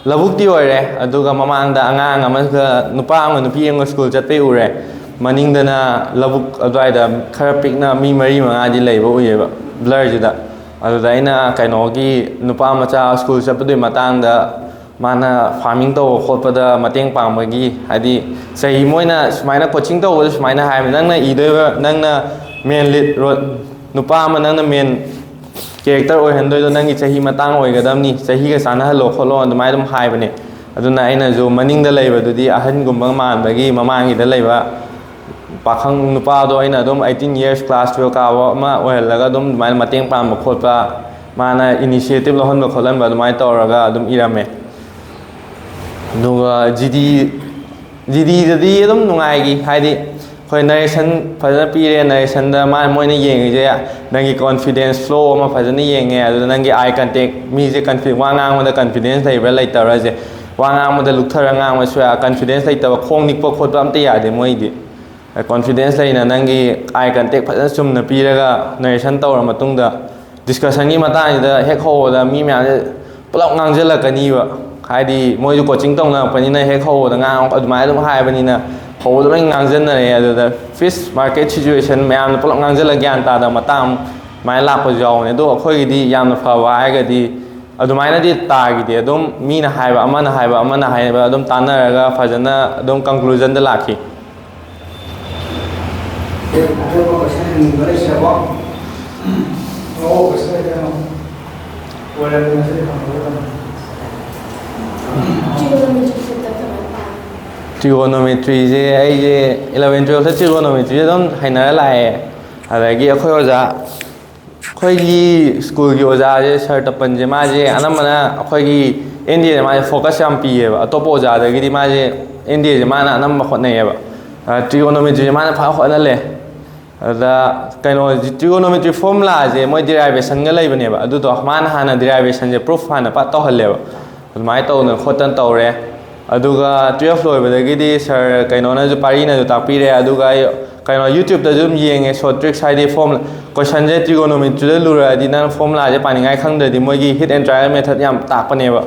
ꯂꯧꯕꯨꯛꯇꯤ ꯑꯣꯏꯔꯦ, ꯑꯗꯨꯒ ꯃꯃꯥꯡꯗ ꯑꯉꯥꯡ ꯑꯃꯒ ꯅꯨꯄꯥ ꯑꯃꯒ ꯅꯨꯄꯤ ꯑꯃꯒ ꯁ꯭ꯀꯨꯜ ꯆꯠꯄꯩ ꯎꯔꯦ꯫ ꯃꯅꯤꯡꯗꯅ ꯂꯧꯕꯨꯛ ꯑꯗꯨꯋꯥꯏꯗ ꯈꯔ ꯄꯤꯛꯅ ꯃꯤ ꯃꯔꯤ ꯃꯉꯥꯗꯤ ꯂꯩꯕ ꯎꯏꯌꯦꯕ ꯕ꯭ꯂꯔꯁꯤꯗ꯫ ꯑꯗꯨꯗ ꯑꯩꯅ ꯀꯩꯅꯣꯒꯤ ꯅꯨꯄꯥ ꯃꯆꯥ ꯁ꯭ꯀꯨꯜ ꯆꯠꯄꯗꯨꯒꯤ ꯃꯇꯥꯡꯗ, ꯃꯥꯅ ꯐꯥꯔꯃꯤꯡ ꯇꯧꯕ ꯈꯣꯠꯄꯗ ꯃꯇꯦꯡ ꯄꯥꯡꯕꯒꯤ, ꯍꯥꯏꯗꯤ ꯆꯍꯤ, ꯃꯣꯏꯅ ꯁꯨꯃꯥꯏꯅ ꯀꯣꯆꯤꯡ ꯇꯧꯕꯗ ꯁꯨꯃꯥꯏꯅ ꯍꯥꯏꯕ, "ꯅꯪꯅ ꯏꯗꯣꯏꯕ, ꯅꯪꯅ ꯃꯦꯟ ꯂꯤꯗ ꯔꯣꯜ, ꯅꯨꯄꯥ ꯑꯃ ꯅꯪꯅ ꯃꯦꯟ ꯀꯦꯔꯦꯛꯇꯔ ꯑꯣꯏꯍꯟꯗꯣꯏꯗꯣ ꯅꯪꯒꯤ ꯆꯍꯤ ꯃꯇꯥꯡ ꯑꯣꯏꯒꯗꯕꯅꯤ, ꯆꯍꯤꯒ ꯆꯥꯟꯅꯍꯜꯂꯣ ꯈꯣꯠꯂꯣ" ꯑꯗꯨꯃꯥꯏꯅ ꯑꯗꯨꯝ ꯍꯥꯏꯕꯅꯦ꯫ ꯑꯗꯨꯅ ꯑꯩꯅꯁꯨ ꯃꯅꯤꯡꯗ ꯂꯩꯕꯗꯨꯗꯤ ꯑꯍꯟꯒꯨꯝꯕ ꯃꯥꯟꯕꯒꯤ ꯃꯃꯥꯡꯒꯤꯗ ꯂꯩꯕ ꯄꯥꯈꯪ ꯅꯨꯄꯥꯗꯣ ꯑꯩꯅ ꯑꯗꯨꯝ eighteen years, class twelve ꯀꯥꯕ ꯑꯃ ꯑꯣꯏꯍꯜꯂꯒ ꯑꯗꯨꯝ ꯑꯗꯨꯃꯥꯏꯅ ꯃꯇꯦꯡ ꯄꯥꯡꯕ ꯈꯣꯠꯄ, ꯃꯥꯅ initiative ꯂꯧꯍꯟꯕ ꯈꯣꯠꯍꯟꯕ ꯑꯗꯨꯃꯥꯏꯅ ꯇꯧꯔꯒ ꯑꯗꯨꯝ ꯏꯔꯝꯃꯦ꯫ ꯑꯗꯨꯒ ꯖꯤ ꯗꯤ, ꯖꯤ ꯗꯤꯗꯗꯤ ꯑꯗꯨꯝ ꯅꯨꯡꯉꯥꯏꯈꯤ, ꯍꯥꯏꯗꯤ ꯑꯩꯈꯣꯏ ꯅꯔꯦꯁꯟ ꯐꯖꯅ ꯄꯤꯔꯦ꯫ ꯅꯔꯦꯁꯟꯗ ꯃꯥ, ꯃꯣꯏꯅ ꯌꯦꯡꯉꯤꯁꯦ ꯅꯪꯒꯤ confidence flow ꯑꯃ ꯐꯖꯅ ꯌꯦꯡꯉꯦ꯫ ꯑꯗꯨꯗ ꯅꯪꯒꯤ eye contact, ꯃꯤꯁꯦ confi- ꯋꯥ ꯉꯥꯡꯕꯗ confidence ꯂꯩꯕ꯭ꯔꯥ ꯂꯩꯇꯕ꯭ꯔꯥꯁꯦ, ꯋꯥ ꯉꯥꯡꯕꯗ ꯂꯨꯛꯊꯔ ꯉꯥꯡꯕꯁꯨ ꯌꯥ, confidence ꯂꯩꯇꯕ, ꯈꯣꯡ ꯅꯤꯛꯄ ꯈꯣꯠꯄ ꯑꯝꯇ ꯌꯥꯗꯦ ꯃꯣꯏꯗꯤ꯫ Confidence ꯂꯩꯅ ꯅꯪꯒꯤ eye contact ꯐꯖꯅ ꯆꯨꯝꯅ ꯄꯤꯔꯒ narration ꯇꯧꯔ ꯃꯇꯨꯡꯗ, discussionꯒꯤ ꯃꯇꯥꯡꯁꯤꯗ ꯍꯦꯛ ꯍꯧꯕꯗ ꯃꯤ ꯃꯌꯥꯝꯁꯦ ꯄꯨꯂꯞ ꯉꯥꯡꯁꯤꯜꯂꯛꯀꯅꯤꯕ꯫ ꯍꯥꯏꯗꯤ ꯃꯣꯏꯁꯨ coaching ꯇꯧꯅꯔꯛꯄꯅꯤꯅ ꯍꯦꯛ ꯍꯧꯕꯗ ꯉꯥꯡ ꯑꯗꯨꯃꯥꯏꯅ ꯑꯗꯨꯝ ꯍꯥꯏꯕꯅꯤꯅ ꯍꯧꯕꯗ ꯂꯣꯏ ꯉꯥꯡꯁꯤꯟꯅꯔꯛꯑꯦ꯫ ꯑꯗꯨꯗ fish market situation ꯃꯌꯥꯝꯅ ꯄꯨꯂꯞ ꯉꯥꯡꯁꯤꯜꯂꯒ ꯒ꯭ꯌꯥꯟ ꯇꯥꯗꯕ ꯃꯇꯥꯡ ꯑꯗꯨꯃꯥꯏꯅ ꯂꯥꯛꯄꯁꯨ ꯌꯥꯎꯕꯅꯦ꯫ ꯑꯗꯣ ꯑꯩꯈꯣꯏꯒꯤꯗꯤ ꯌꯥꯝꯅ ꯐꯕ ꯍꯥꯏꯔꯒꯗꯤ ꯑꯗꯨꯃꯥꯏꯅꯗꯤ ꯇꯥꯈꯤꯗꯦ꯫ ꯑꯗꯨꯝ ꯃꯤꯅ ꯍꯥꯏꯕ, ꯑꯃꯅ ꯍꯥꯏꯕ, ꯑꯃꯅ ꯍꯥꯏꯕ ꯑꯗꯨꯝ ꯇꯥꯟꯅꯔꯒ ꯐꯖꯅ ꯑꯗꯨꯝ conclusionꯗ ꯂꯥꯛꯈꯤ꯫ ꯑꯇꯣꯞꯄ question ꯍꯪꯅꯤꯡꯕ ꯂꯩꯇ꯭ꯔꯕꯣ? ꯑꯣ, question ꯂꯩꯇ꯭ꯔꯦ꯫ ꯑꯣꯏꯔꯕꯅꯤꯅ ꯁꯤꯗꯤ ꯍꯪꯍꯧꯔꯗꯕꯅꯤ꯫ Trigonometryꯁꯦ ꯑꯩꯁꯦ eleven twelveꯇ trigonometryꯁꯦ ꯑꯗꯨꯝ ꯍꯩꯅꯔ ꯂꯥꯛꯑꯦ꯫ ꯑꯗꯒꯤ ꯑꯩꯈꯣꯏ ꯑꯣꯖꯥ, ꯑꯩꯈꯣꯏꯒꯤ ꯁ꯭ꯀꯨꯜꯒꯤ ꯑꯣꯖꯥꯁꯦ, ꯁꯥꯔ ꯇꯄꯟꯁꯦ, ꯃꯥꯁꯦ ꯑꯅꯝꯕꯅ ꯑꯩꯈꯣꯏꯒꯤ ꯑꯦꯟ ꯗꯤ ꯑꯦꯗ ꯃꯥꯁꯦ focus ꯌꯥꯝ ꯄꯤꯌꯦꯕ꯫ ꯑꯇꯣꯞꯄ ꯑꯣꯖꯥꯗꯒꯤꯗꯤ ꯃꯥꯁꯦ ꯑꯦꯟ ꯗꯤ ꯑꯦꯁꯦ ꯃꯥꯅ ꯑꯅꯝꯕ ꯍꯣꯠꯅꯩꯌꯦꯕ꯫ Trigonometryꯁꯦ ꯃꯥꯅ ꯐꯖꯅ ꯍꯣꯠꯍꯜꯂꯦ꯫ ꯑꯗ ꯀꯩꯅꯣ, trigonometry formulaꯁꯦ ꯃꯣꯏ derivationꯒ ꯂꯩꯕꯅꯦꯕ꯫ ꯑꯗꯨꯗꯣ ꯃꯥꯅ ꯍꯥꯟꯅ derivationꯁꯦ proof ꯍꯥꯟꯅ ꯄꯥꯛ ꯇꯧꯍꯜꯂꯦꯕ꯫ ꯑꯗꯨꯃꯥꯏꯅ ꯇꯧꯗꯅ ꯈꯣꯠꯇꯅ ꯇꯧꯔꯦ꯫ ꯑꯗꯨꯒ twelve ꯂꯣꯏꯕꯗꯒꯤꯗꯤ ꯁꯥꯔ ꯀꯩꯅꯣꯅꯁꯨ, ꯄꯥꯔꯤꯅꯁꯨ ꯇꯥꯛꯄꯤꯔꯦ꯫ ꯑꯗꯨꯒ ꯑꯩ ꯀꯩꯅꯣ, YouTubeꯇꯁꯨ ꯑꯗꯨꯝ ꯌꯦꯡꯉꯦ, short tricks, ꯍꯥꯏꯗꯤ formula, questionꯁꯦ trigonometryꯗ ꯂꯨꯔꯛꯑꯗꯤ ꯅꯪ formulaꯁꯦ ꯄꯥꯅꯤꯡꯉꯥꯏ ꯈꯪꯗ꯭ꯔꯗꯤ ꯃꯣꯏꯒꯤ hit and trial method ꯌꯥꯝ ꯇꯥꯛꯄꯅꯦꯕ꯫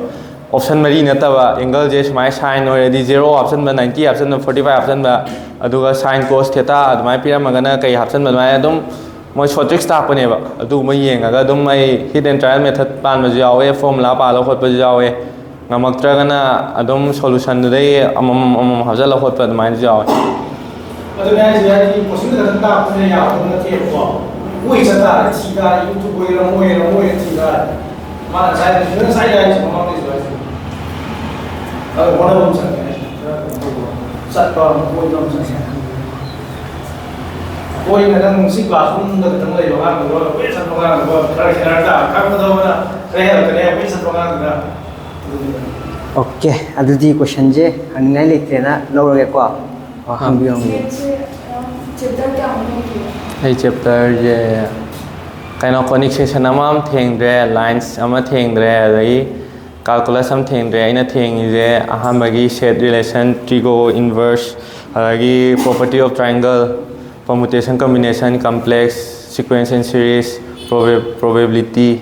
Option ꯃꯔꯤ ꯅꯠꯇꯕ, angleꯁꯦ ꯁꯨꯃꯥꯏꯅ sine ꯑꯣꯏꯔꯗꯤ zero ꯍꯥꯞꯆꯟꯕ, ninety ꯍꯥꯞꯆꯟꯕ, forty five ꯍꯥꯞꯆꯟꯕ, ꯑꯗꯨꯒ sine, cos, theta ꯑꯗꯨꯃꯥꯏꯅ ꯄꯤꯔꯝꯃꯒꯅ ꯀꯩ ꯍꯥꯞꯆꯟꯕ, ꯑꯗꯨꯃꯥꯏꯅ ꯑꯗꯨꯝ ꯃꯣꯏ short tricks ꯇꯥꯛꯄꯅꯦꯕ꯫ ꯑꯗꯨꯒꯨꯝꯕ ꯌꯦꯡꯉꯒ ꯑꯗꯨꯝ ꯑꯩ hit and trial method ꯄꯥꯟꯕꯁꯨ ꯌꯥꯎꯋꯦ, formula ꯄꯥꯜꯂ ꯈꯣꯠꯄꯁꯨ ꯌꯥꯎꯋꯦ꯫ ꯉꯝꯃꯛꯇ꯭ꯔꯒꯅ ꯑꯗꯨꯝ solutionꯗꯨꯗꯩ ꯑꯃꯃꯝ ꯑꯃꯃꯝ ꯍꯥꯞꯆꯜꯂ ꯈꯣꯠꯄ ꯑꯗꯨꯃꯥꯏꯅꯁꯨ ꯌꯥꯎꯋꯦ꯫ ꯑꯗꯨꯅꯦ ꯍꯥꯏꯁꯦ, ꯍꯥꯏꯗꯤ coachingꯗ ꯈꯛꯇꯪ ꯇꯥꯛꯄꯅ ꯌꯥꯕꯗꯤ ꯅꯠꯇꯦꯕꯀꯣ꯫ ꯀꯣꯏ ꯆꯠ ꯇꯥꯔꯦ, ꯊꯤ ꯇꯥꯔꯦ, YouTubeꯇ ꯑꯣꯏꯒꯦꯔꯥ, ꯑꯃ ꯑꯣꯏꯒꯦꯔꯥ, ꯑꯃ ꯑꯣꯏꯒꯦꯔꯥ ꯊꯤ ꯇꯥꯔꯦ꯫ ꯃꯥꯅ ꯉꯁꯥꯏ, ꯁꯤꯗ ꯉꯁꯥꯏ ꯍꯥꯏꯔꯤꯁꯦ ꯃꯃꯥꯡꯗꯩꯁꯨ ꯍꯥꯏꯁꯦ꯫ ꯑꯗꯣ ꯍꯣꯠꯅꯕ ꯑꯃ ꯆꯪꯉꯦ꯫ ꯆꯠꯄ ꯑꯃ, ꯀꯣꯏꯕ ꯑꯃ ꯆꯪꯉꯦ꯫ ꯑꯩꯈꯣꯏꯅ ꯅꯪ ꯁꯤ classroomꯗ ꯈꯛꯇꯪ ꯂꯩꯕ ꯑꯉꯥꯡꯗꯨꯒ ꯀꯣꯏ ꯆꯠꯄ ꯑꯉꯥꯡꯗꯨꯒ ꯈꯔ ꯈꯦꯠꯅꯔꯛ ꯇꯥꯔꯦ꯫ ꯈꯪꯕꯗꯣ ꯑꯃꯅ ꯈꯔ ꯍꯦꯜꯂꯛꯀꯅꯤ, ꯀꯣꯏ ꯆꯠꯄ ꯑꯉꯥꯡꯗꯨꯅ꯫ ꯑꯗꯨꯅꯤꯗ꯫ OK, ꯑꯗꯨꯗꯤ questionꯁꯦ ꯍꯪꯅꯤꯡꯉꯥꯏ ꯂꯩꯇ꯭ꯔꯦꯅ ꯂꯧꯔꯒꯦꯀꯣ꯫ ꯑꯣ, ꯍꯪꯕꯤꯌꯨ, ꯍꯪꯕꯤꯌꯨ꯫ ꯁꯦꯠꯁꯦ, ꯑ, chapter ꯀꯌꯥꯃꯨꯛ ꯂꯩꯒꯦ? ꯑꯩ chapterꯁꯦ ꯀꯩꯅꯣ, ꯀꯣꯅꯤꯛ ꯁꯦꯛꯁꯟ ꯑꯃ ꯑꯃ ꯊꯦꯡꯗ꯭ꯔꯦ, ꯂꯥꯏꯟꯁ ꯑꯃ ꯊꯦꯡꯗ꯭ꯔꯦ, ꯑꯗꯒꯤ ꯀꯥꯜꯀꯨꯂꯁ ꯑꯃ ꯊꯦꯡꯗ꯭ꯔꯦ꯫ ꯑꯩꯅ ꯊꯦꯡꯉꯤꯁꯦ ꯑꯍꯥꯟꯕꯒꯤ ꯁꯦꯠ ꯔꯤꯂꯦꯁꯟ, ꯇ꯭ꯔꯤꯒꯣ ꯏꯟꯚꯔꯁ, ꯑꯗꯒꯤ property of triangle, permutation combination, complex sequence and series, probability,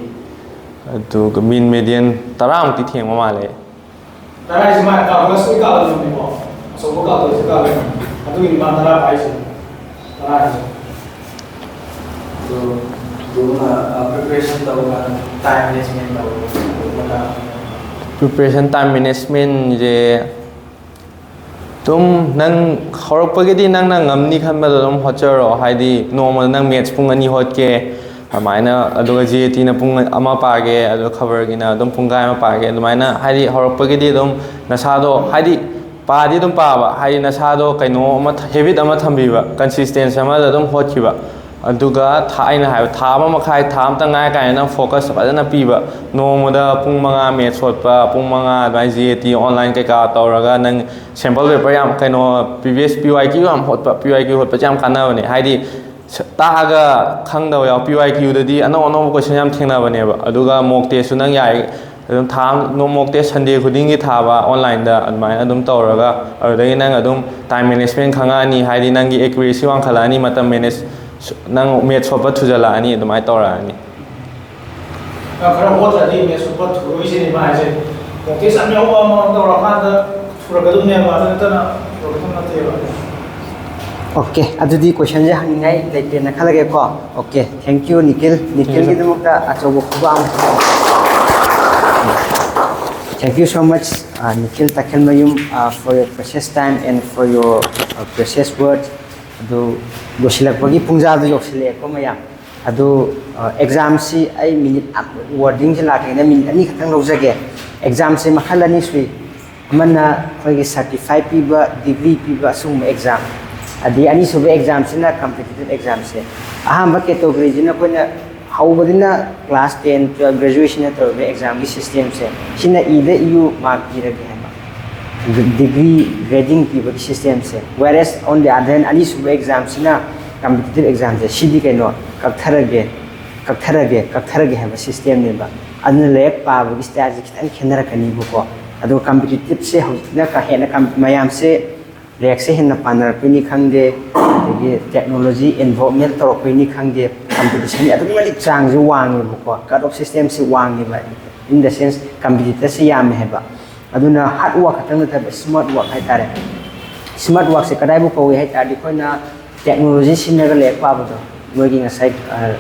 ꯑꯗꯨꯒ ꯃꯤꯟ ꯃꯦꯗꯤꯌꯟ ꯇꯔꯥꯃꯨꯛꯇꯤ ꯊꯦꯡꯕ ꯃꯥꯜꯂꯦ꯫ ꯇꯔꯥ ꯍꯥꯏꯁꯦ ꯃꯥ ꯀꯥꯜꯀꯨꯂꯁ ꯂꯣꯏ ꯀꯥꯜꯂꯝꯃꯕꯅꯤꯀꯣ꯫ ꯑꯆꯧꯕ ꯀꯥꯜꯀꯨꯂꯁ ꯀꯥꯜꯂꯦ꯫ ꯑꯗꯨꯒꯤꯅꯤ ꯃꯥ ꯇꯔꯥ ꯄꯥꯏꯁꯦ꯫ ꯇꯔꯥ ꯍꯥꯏꯁꯦ꯫ ꯑꯗꯨ ꯕ꯭ꯔꯣꯅ, ꯑ, ꯄ꯭ꯔꯤꯄꯦꯔꯦꯁꯟ ꯇꯧꯕ ꯀꯥꯟꯗ ꯇꯥꯏꯝ ꯃꯦꯅꯦꯖꯃꯦꯟ ꯇꯧꯕ ꯈꯣꯠꯄ ꯃꯇꯥꯡ꯫ ꯄ꯭ꯔꯤꯄꯦꯔꯦꯁꯟ ꯇꯥꯏꯝ ꯃꯦꯅꯦꯖꯃꯦꯟꯁꯦ ꯑꯗꯨꯝ ꯅꯪ ꯍꯧꯔꯛꯄꯒꯤꯗꯤ ꯅꯪꯅ ꯉꯝꯅꯤ ꯈꯟꯕꯗꯣ ꯑꯗꯨꯝ ꯍꯣꯠꯆꯔꯣ꯫ ꯍꯥꯏꯗꯤ ꯅꯣꯡꯃꯗ ꯅꯪ ꯃꯦꯠꯁ ꯄꯨꯡ ꯑꯅꯤ ꯍꯣꯠꯀꯦ, ꯑꯗꯨꯃꯥꯏꯅ, ꯑꯗꯨꯒ ꯖꯤ ꯑꯦ ꯇꯤꯅ ꯄꯨꯡ ꯑꯃ ꯄꯥꯒꯦ, ꯑꯗꯨꯒ ꯈꯕꯔꯒꯤꯅ ꯑꯗꯨꯝ ꯄꯨꯡꯈꯥꯏ ꯑꯃ ꯄꯥꯒꯦ, ꯑꯗꯨꯃꯥꯏꯅ ꯍꯥꯏꯗꯤ ꯍꯧꯔꯛꯄꯒꯤꯗꯤ ꯑꯗꯨꯝ ꯅꯁꯥꯗꯣ ꯍꯥꯏꯗꯤ ꯄꯥꯗꯤ ꯑꯗꯨꯝ ꯄꯥꯕ, ꯍꯥꯏꯗꯤ ꯅꯁꯥꯗꯣ ꯀꯩꯅꯣ ꯑꯃ, ꯍꯦꯕꯤꯠ ꯑꯃ ꯊꯝꯕꯤꯕ, ꯀꯟꯁꯤꯁꯇꯦꯟꯁꯤ ꯑꯃꯗ ꯑꯗꯨꯝ ꯍꯣꯠꯈꯤꯕ꯫ ꯑꯗꯨꯒ ꯊꯥ-, ꯑꯩꯅ ꯍꯥꯏꯕ ꯊꯥ ꯑꯃ ꯃꯈꯥꯏ, ꯊꯥ ꯑꯃꯇ ꯉꯥꯏ ꯀꯥꯏꯅ ꯅꯪ ꯐꯣꯀꯁ ꯐꯖꯅ ꯄꯤꯕ꯫ ꯅꯣꯡꯃꯗ ꯄꯨꯡ ꯃꯉꯥ ꯃꯦꯠꯁ ꯍꯣꯠꯄ, ꯄꯨꯡ ꯃꯉꯥ ꯑꯗꯨꯃꯥꯏꯅ ꯖꯤ ꯑꯦ ꯇꯤ ꯑꯣꯟꯂꯥꯏꯟ ꯀꯩꯀꯥ ꯇꯧꯔꯒ ꯅꯪ ꯁꯦꯝꯄꯜ ꯄꯦꯄꯔ ꯌꯥꯝ ꯀꯩꯅꯣ, ꯄ꯭ꯔꯤꯚꯤꯌꯁ ꯄꯤ ꯋꯥꯏ ꯀ꯭ꯌꯨ ꯌꯥꯝ ꯍꯣꯠꯄ, ꯄꯤ ꯋꯥꯏ ꯀ꯭ꯌꯨ ꯍꯣꯠꯄꯁꯦ ꯌꯥꯝ ꯀꯥꯟꯅꯕꯅꯦ꯫ ꯍꯥꯏꯗꯤ ꯁ-, ꯇꯥꯛꯑꯒ ꯈꯪꯗꯕ ꯌꯥꯎ꯫ ꯄꯤ ꯋꯥꯏ ꯀ꯭ꯌꯨꯗꯗꯤ ꯑꯅꯧ ꯑꯅꯧꯕ ꯀꯣꯏꯁꯟ ꯌꯥꯝ ꯊꯦꯡꯅꯕꯅꯦꯕ꯫ ꯑꯗꯨꯒ ꯃꯣꯛ ꯇꯦꯁꯁꯨ ꯅꯪ ꯌꯥꯏ ꯑꯗꯨꯝ ꯊꯥ ꯑꯃ, ꯅꯣ-, ꯃꯣꯛ ꯇꯦꯁ ꯁꯟꯗꯦ ꯈꯨꯗꯤꯡꯒꯤ ꯊꯥꯕ ꯑꯣꯟꯂꯥꯏꯟꯗ, ꯑꯗꯨꯃꯥꯏꯅ ꯑꯗꯨꯝ ꯇꯧꯔꯒ ꯑꯗꯨꯗꯒꯤ ꯅꯪ ꯑꯗꯨꯝ ꯇꯥꯏꯝ ꯃꯦꯅꯦꯖꯃꯦꯟ ꯈꯪꯉꯛꯑꯅꯤ꯫ ꯍꯥꯏꯗꯤ ꯅꯪꯒꯤ ꯑꯦꯀꯨꯔꯦꯁꯤ ꯋꯥꯡꯈꯠꯂꯛꯑꯅꯤ, ꯃꯇꯝ ꯃꯦꯅꯦꯖ, ꯅꯪ ꯃꯦꯠꯁ ꯍꯣꯠꯄ ꯊꯨꯖꯜꯂꯛꯑꯅꯤ, ꯑꯗꯨꯃꯥꯏꯅ ꯇꯧꯔꯛꯑꯅꯤ꯫ ꯅꯪ ꯈꯔ ꯍꯣꯠꯇ꯭ꯔꯗꯤ ꯃꯦꯠꯁ ꯍꯣꯠꯄ ꯊꯨꯔꯣꯏꯁꯤꯅꯦ ꯃꯥ ꯍꯥꯏꯁꯦ꯫ ꯃꯣꯛ ꯇꯦꯁ ꯌꯥꯝ ꯌꯥꯎꯕ ꯑꯃ ꯇꯧꯔꯀꯥꯟꯗ ꯊꯨꯔꯛꯀꯗꯕꯅꯦꯕ, ꯑꯗꯨ ꯅꯠꯇꯅ ꯊꯨꯔꯛꯀꯗꯕ ꯅꯠꯇꯦꯕ꯫ ꯑꯣꯀꯦ, ꯑꯗꯨꯗꯤ ꯀꯣꯏꯁꯟꯁꯦ ꯍꯪꯅꯤꯡꯉꯥꯏ ꯂꯩꯇꯦꯅ ꯈꯜꯂꯒꯦꯀꯣ꯫ Okay, thank you Nikhil. ꯅꯤꯈꯤꯜꯒꯤꯗꯃꯛꯇ ꯑꯆꯧꯕ ꯈꯨꯕꯥꯛ ꯑꯃ꯫ Thank you so much, uh, Nikhil ꯇꯈꯦꯜꯃꯌꯨꯝ, uh, for your precious time and for your, uh, precious words꯫ ꯑꯗꯨ ꯂꯣꯏꯁꯤꯜꯂꯛꯄꯒꯤ ꯄꯨꯡꯖꯥꯗꯨ ꯌꯧꯁꯤꯜꯂꯛꯑꯦꯀꯣ ꯃꯌꯥꯝ꯫ ꯑꯗꯨ, ꯑ, ꯑꯦꯛꯖꯥꯝꯁꯤ ꯑꯩ ꯃꯤꯅꯤꯠ, ꯋꯥꯔꯗꯤꯡꯁꯤ ꯂꯥꯛꯇ꯭ꯔꯤꯉꯩꯗ ꯃꯤꯅꯤꯠ ꯑꯅꯤ ꯈꯛꯇꯪ ꯂꯧꯖꯒꯦ꯫ ꯑꯦꯛꯖꯥꯝꯁꯤ ꯃꯈꯜ ꯑꯅꯤ ꯁꯨꯏ꯫ ꯑꯃꯅ ꯑꯩꯈꯣꯏꯒꯤ ꯁꯥꯔꯇꯤꯐꯥꯏ ꯄꯤꯕ, ꯗꯤꯒ꯭ꯔꯤ ꯄꯤꯕ ꯑꯁꯤꯒꯨꯝꯕ ꯑꯦꯛꯖꯥꯝ꯫ ꯑꯗꯩ ꯑꯅꯤꯁꯨꯕ ꯑꯦꯛꯖꯥꯝꯁꯤꯅ ꯀꯝꯄꯤꯇꯤꯇꯤꯞ ꯑꯦꯛꯖꯥꯝꯁꯦ꯫ ꯑꯍꯥꯟꯕ ꯀꯦꯇꯣꯒꯣꯔꯤꯁꯤꯅ ꯑꯩꯈꯣꯏꯅ ꯍꯧꯕꯗꯨꯅ ꯀ꯭ꯂꯥꯁ ꯇꯦꯟ, ꯇꯨꯌꯦꯜꯞ, ꯒ꯭ꯔꯦꯖꯨꯑꯦꯁꯟꯅ ꯇꯧꯔꯤꯕ ꯑꯦꯛꯖꯥꯝꯒꯤ ꯁꯤꯁꯇꯦꯝꯁꯦ꯫ ꯁꯤꯅ ꯏꯗ ꯏꯌꯨ ꯃꯥꯔꯛ ꯄꯤꯔꯒꯦ ꯍꯥꯏꯕ꯫ ꯗꯤꯒ꯭ꯔꯤ ꯒ꯭ꯔꯦꯗꯤꯡ ꯄꯤꯕꯒꯤ ꯁꯤꯁꯇꯦꯝꯁꯦ꯫ Whereas on the other hand, ꯑꯅꯤꯁꯨꯕ ꯑꯦꯛꯖꯥꯝꯁꯤꯅ ꯀꯝꯄꯤꯇꯤꯇꯤꯞ ꯑꯦꯛꯖꯥꯝꯁꯦ꯫ ꯁꯤꯗꯤ ꯀꯩꯅꯣ? ꯀꯛꯊꯔꯒꯦ꯫ ꯀꯛꯊꯔꯒꯦ ꯀꯛꯊꯔꯒꯦ ꯍꯥꯏꯕ ꯁꯤꯁꯇꯦꯝꯅꯦꯕ꯫ ꯑꯗꯨꯅ ꯂꯥꯏꯔꯤꯛ ꯄꯥꯕꯒꯤ ꯁ꯭ꯇꯥꯏꯜꯁꯦ ꯈꯤꯇꯪ ꯈꯦꯠꯅꯔꯛꯀꯅꯤꯕꯀꯣ꯫ ꯑꯗꯨꯒ ꯀꯝꯄꯤꯇꯤꯇꯤꯞꯁꯦ ꯍꯧꯖꯤꯛꯅ ꯀꯥ ꯍꯦꯟꯅ ꯀꯝ- ꯃꯌꯥꯝꯁꯦ ꯂꯥꯏꯔꯤꯛꯁꯦ ꯍꯦꯟꯅ ꯄꯥꯅꯔꯛꯄꯩꯅꯤ ꯈꯪꯗꯦ, ꯑꯗꯒꯤ ꯇꯦꯛꯅꯣꯂꯣꯖꯤ ꯏꯟꯚꯣꯜꯞꯃꯦꯟ ꯇꯧꯔꯛꯄꯩꯅꯤ ꯈꯪꯗꯦ, ꯀꯝꯄꯤꯇꯤꯁꯟ ꯑꯗꯨꯛꯀꯤ ꯃꯇꯤꯛ ꯆꯥꯡꯁꯦ ꯋꯥꯡꯉꯦꯕꯀꯣ, ꯀꯠ ꯑꯣꯐ ꯁꯤꯁꯇꯦꯝꯁꯦ ꯋꯥꯡꯉꯦꯕ꯫ In the sense, ꯀꯝꯄꯤꯇꯤꯇꯔꯁꯦ ꯌꯥꯝꯃꯦ ꯍꯥꯏꯕ꯫ ꯑꯗꯨꯅ ꯍꯥꯔꯗ ꯋꯥꯔꯛ ꯈꯛꯇꯪ ꯅꯠꯇꯕ ꯁ꯭ꯃꯥꯔꯠ ꯋꯥꯔꯛ ꯍꯥꯏꯇꯥꯔꯦ꯫ ꯁ꯭ꯃꯥꯔꯠ ꯋꯥꯔꯛꯁꯦ ꯀꯗꯥꯏꯕꯨ ꯀꯧꯏ ꯍꯥꯏ ꯇꯥꯔꯗꯤ, ꯑꯩꯈꯣꯏꯅ ꯇꯦꯛꯅꯣꯂꯣꯖꯤ ꯁꯤꯖꯤꯟꯅꯔꯒ ꯂꯥꯏꯔꯤꯛ ꯄꯥꯕꯗꯣ, ꯃꯣꯏꯒꯤ ꯉꯁꯥꯏ ꯑ,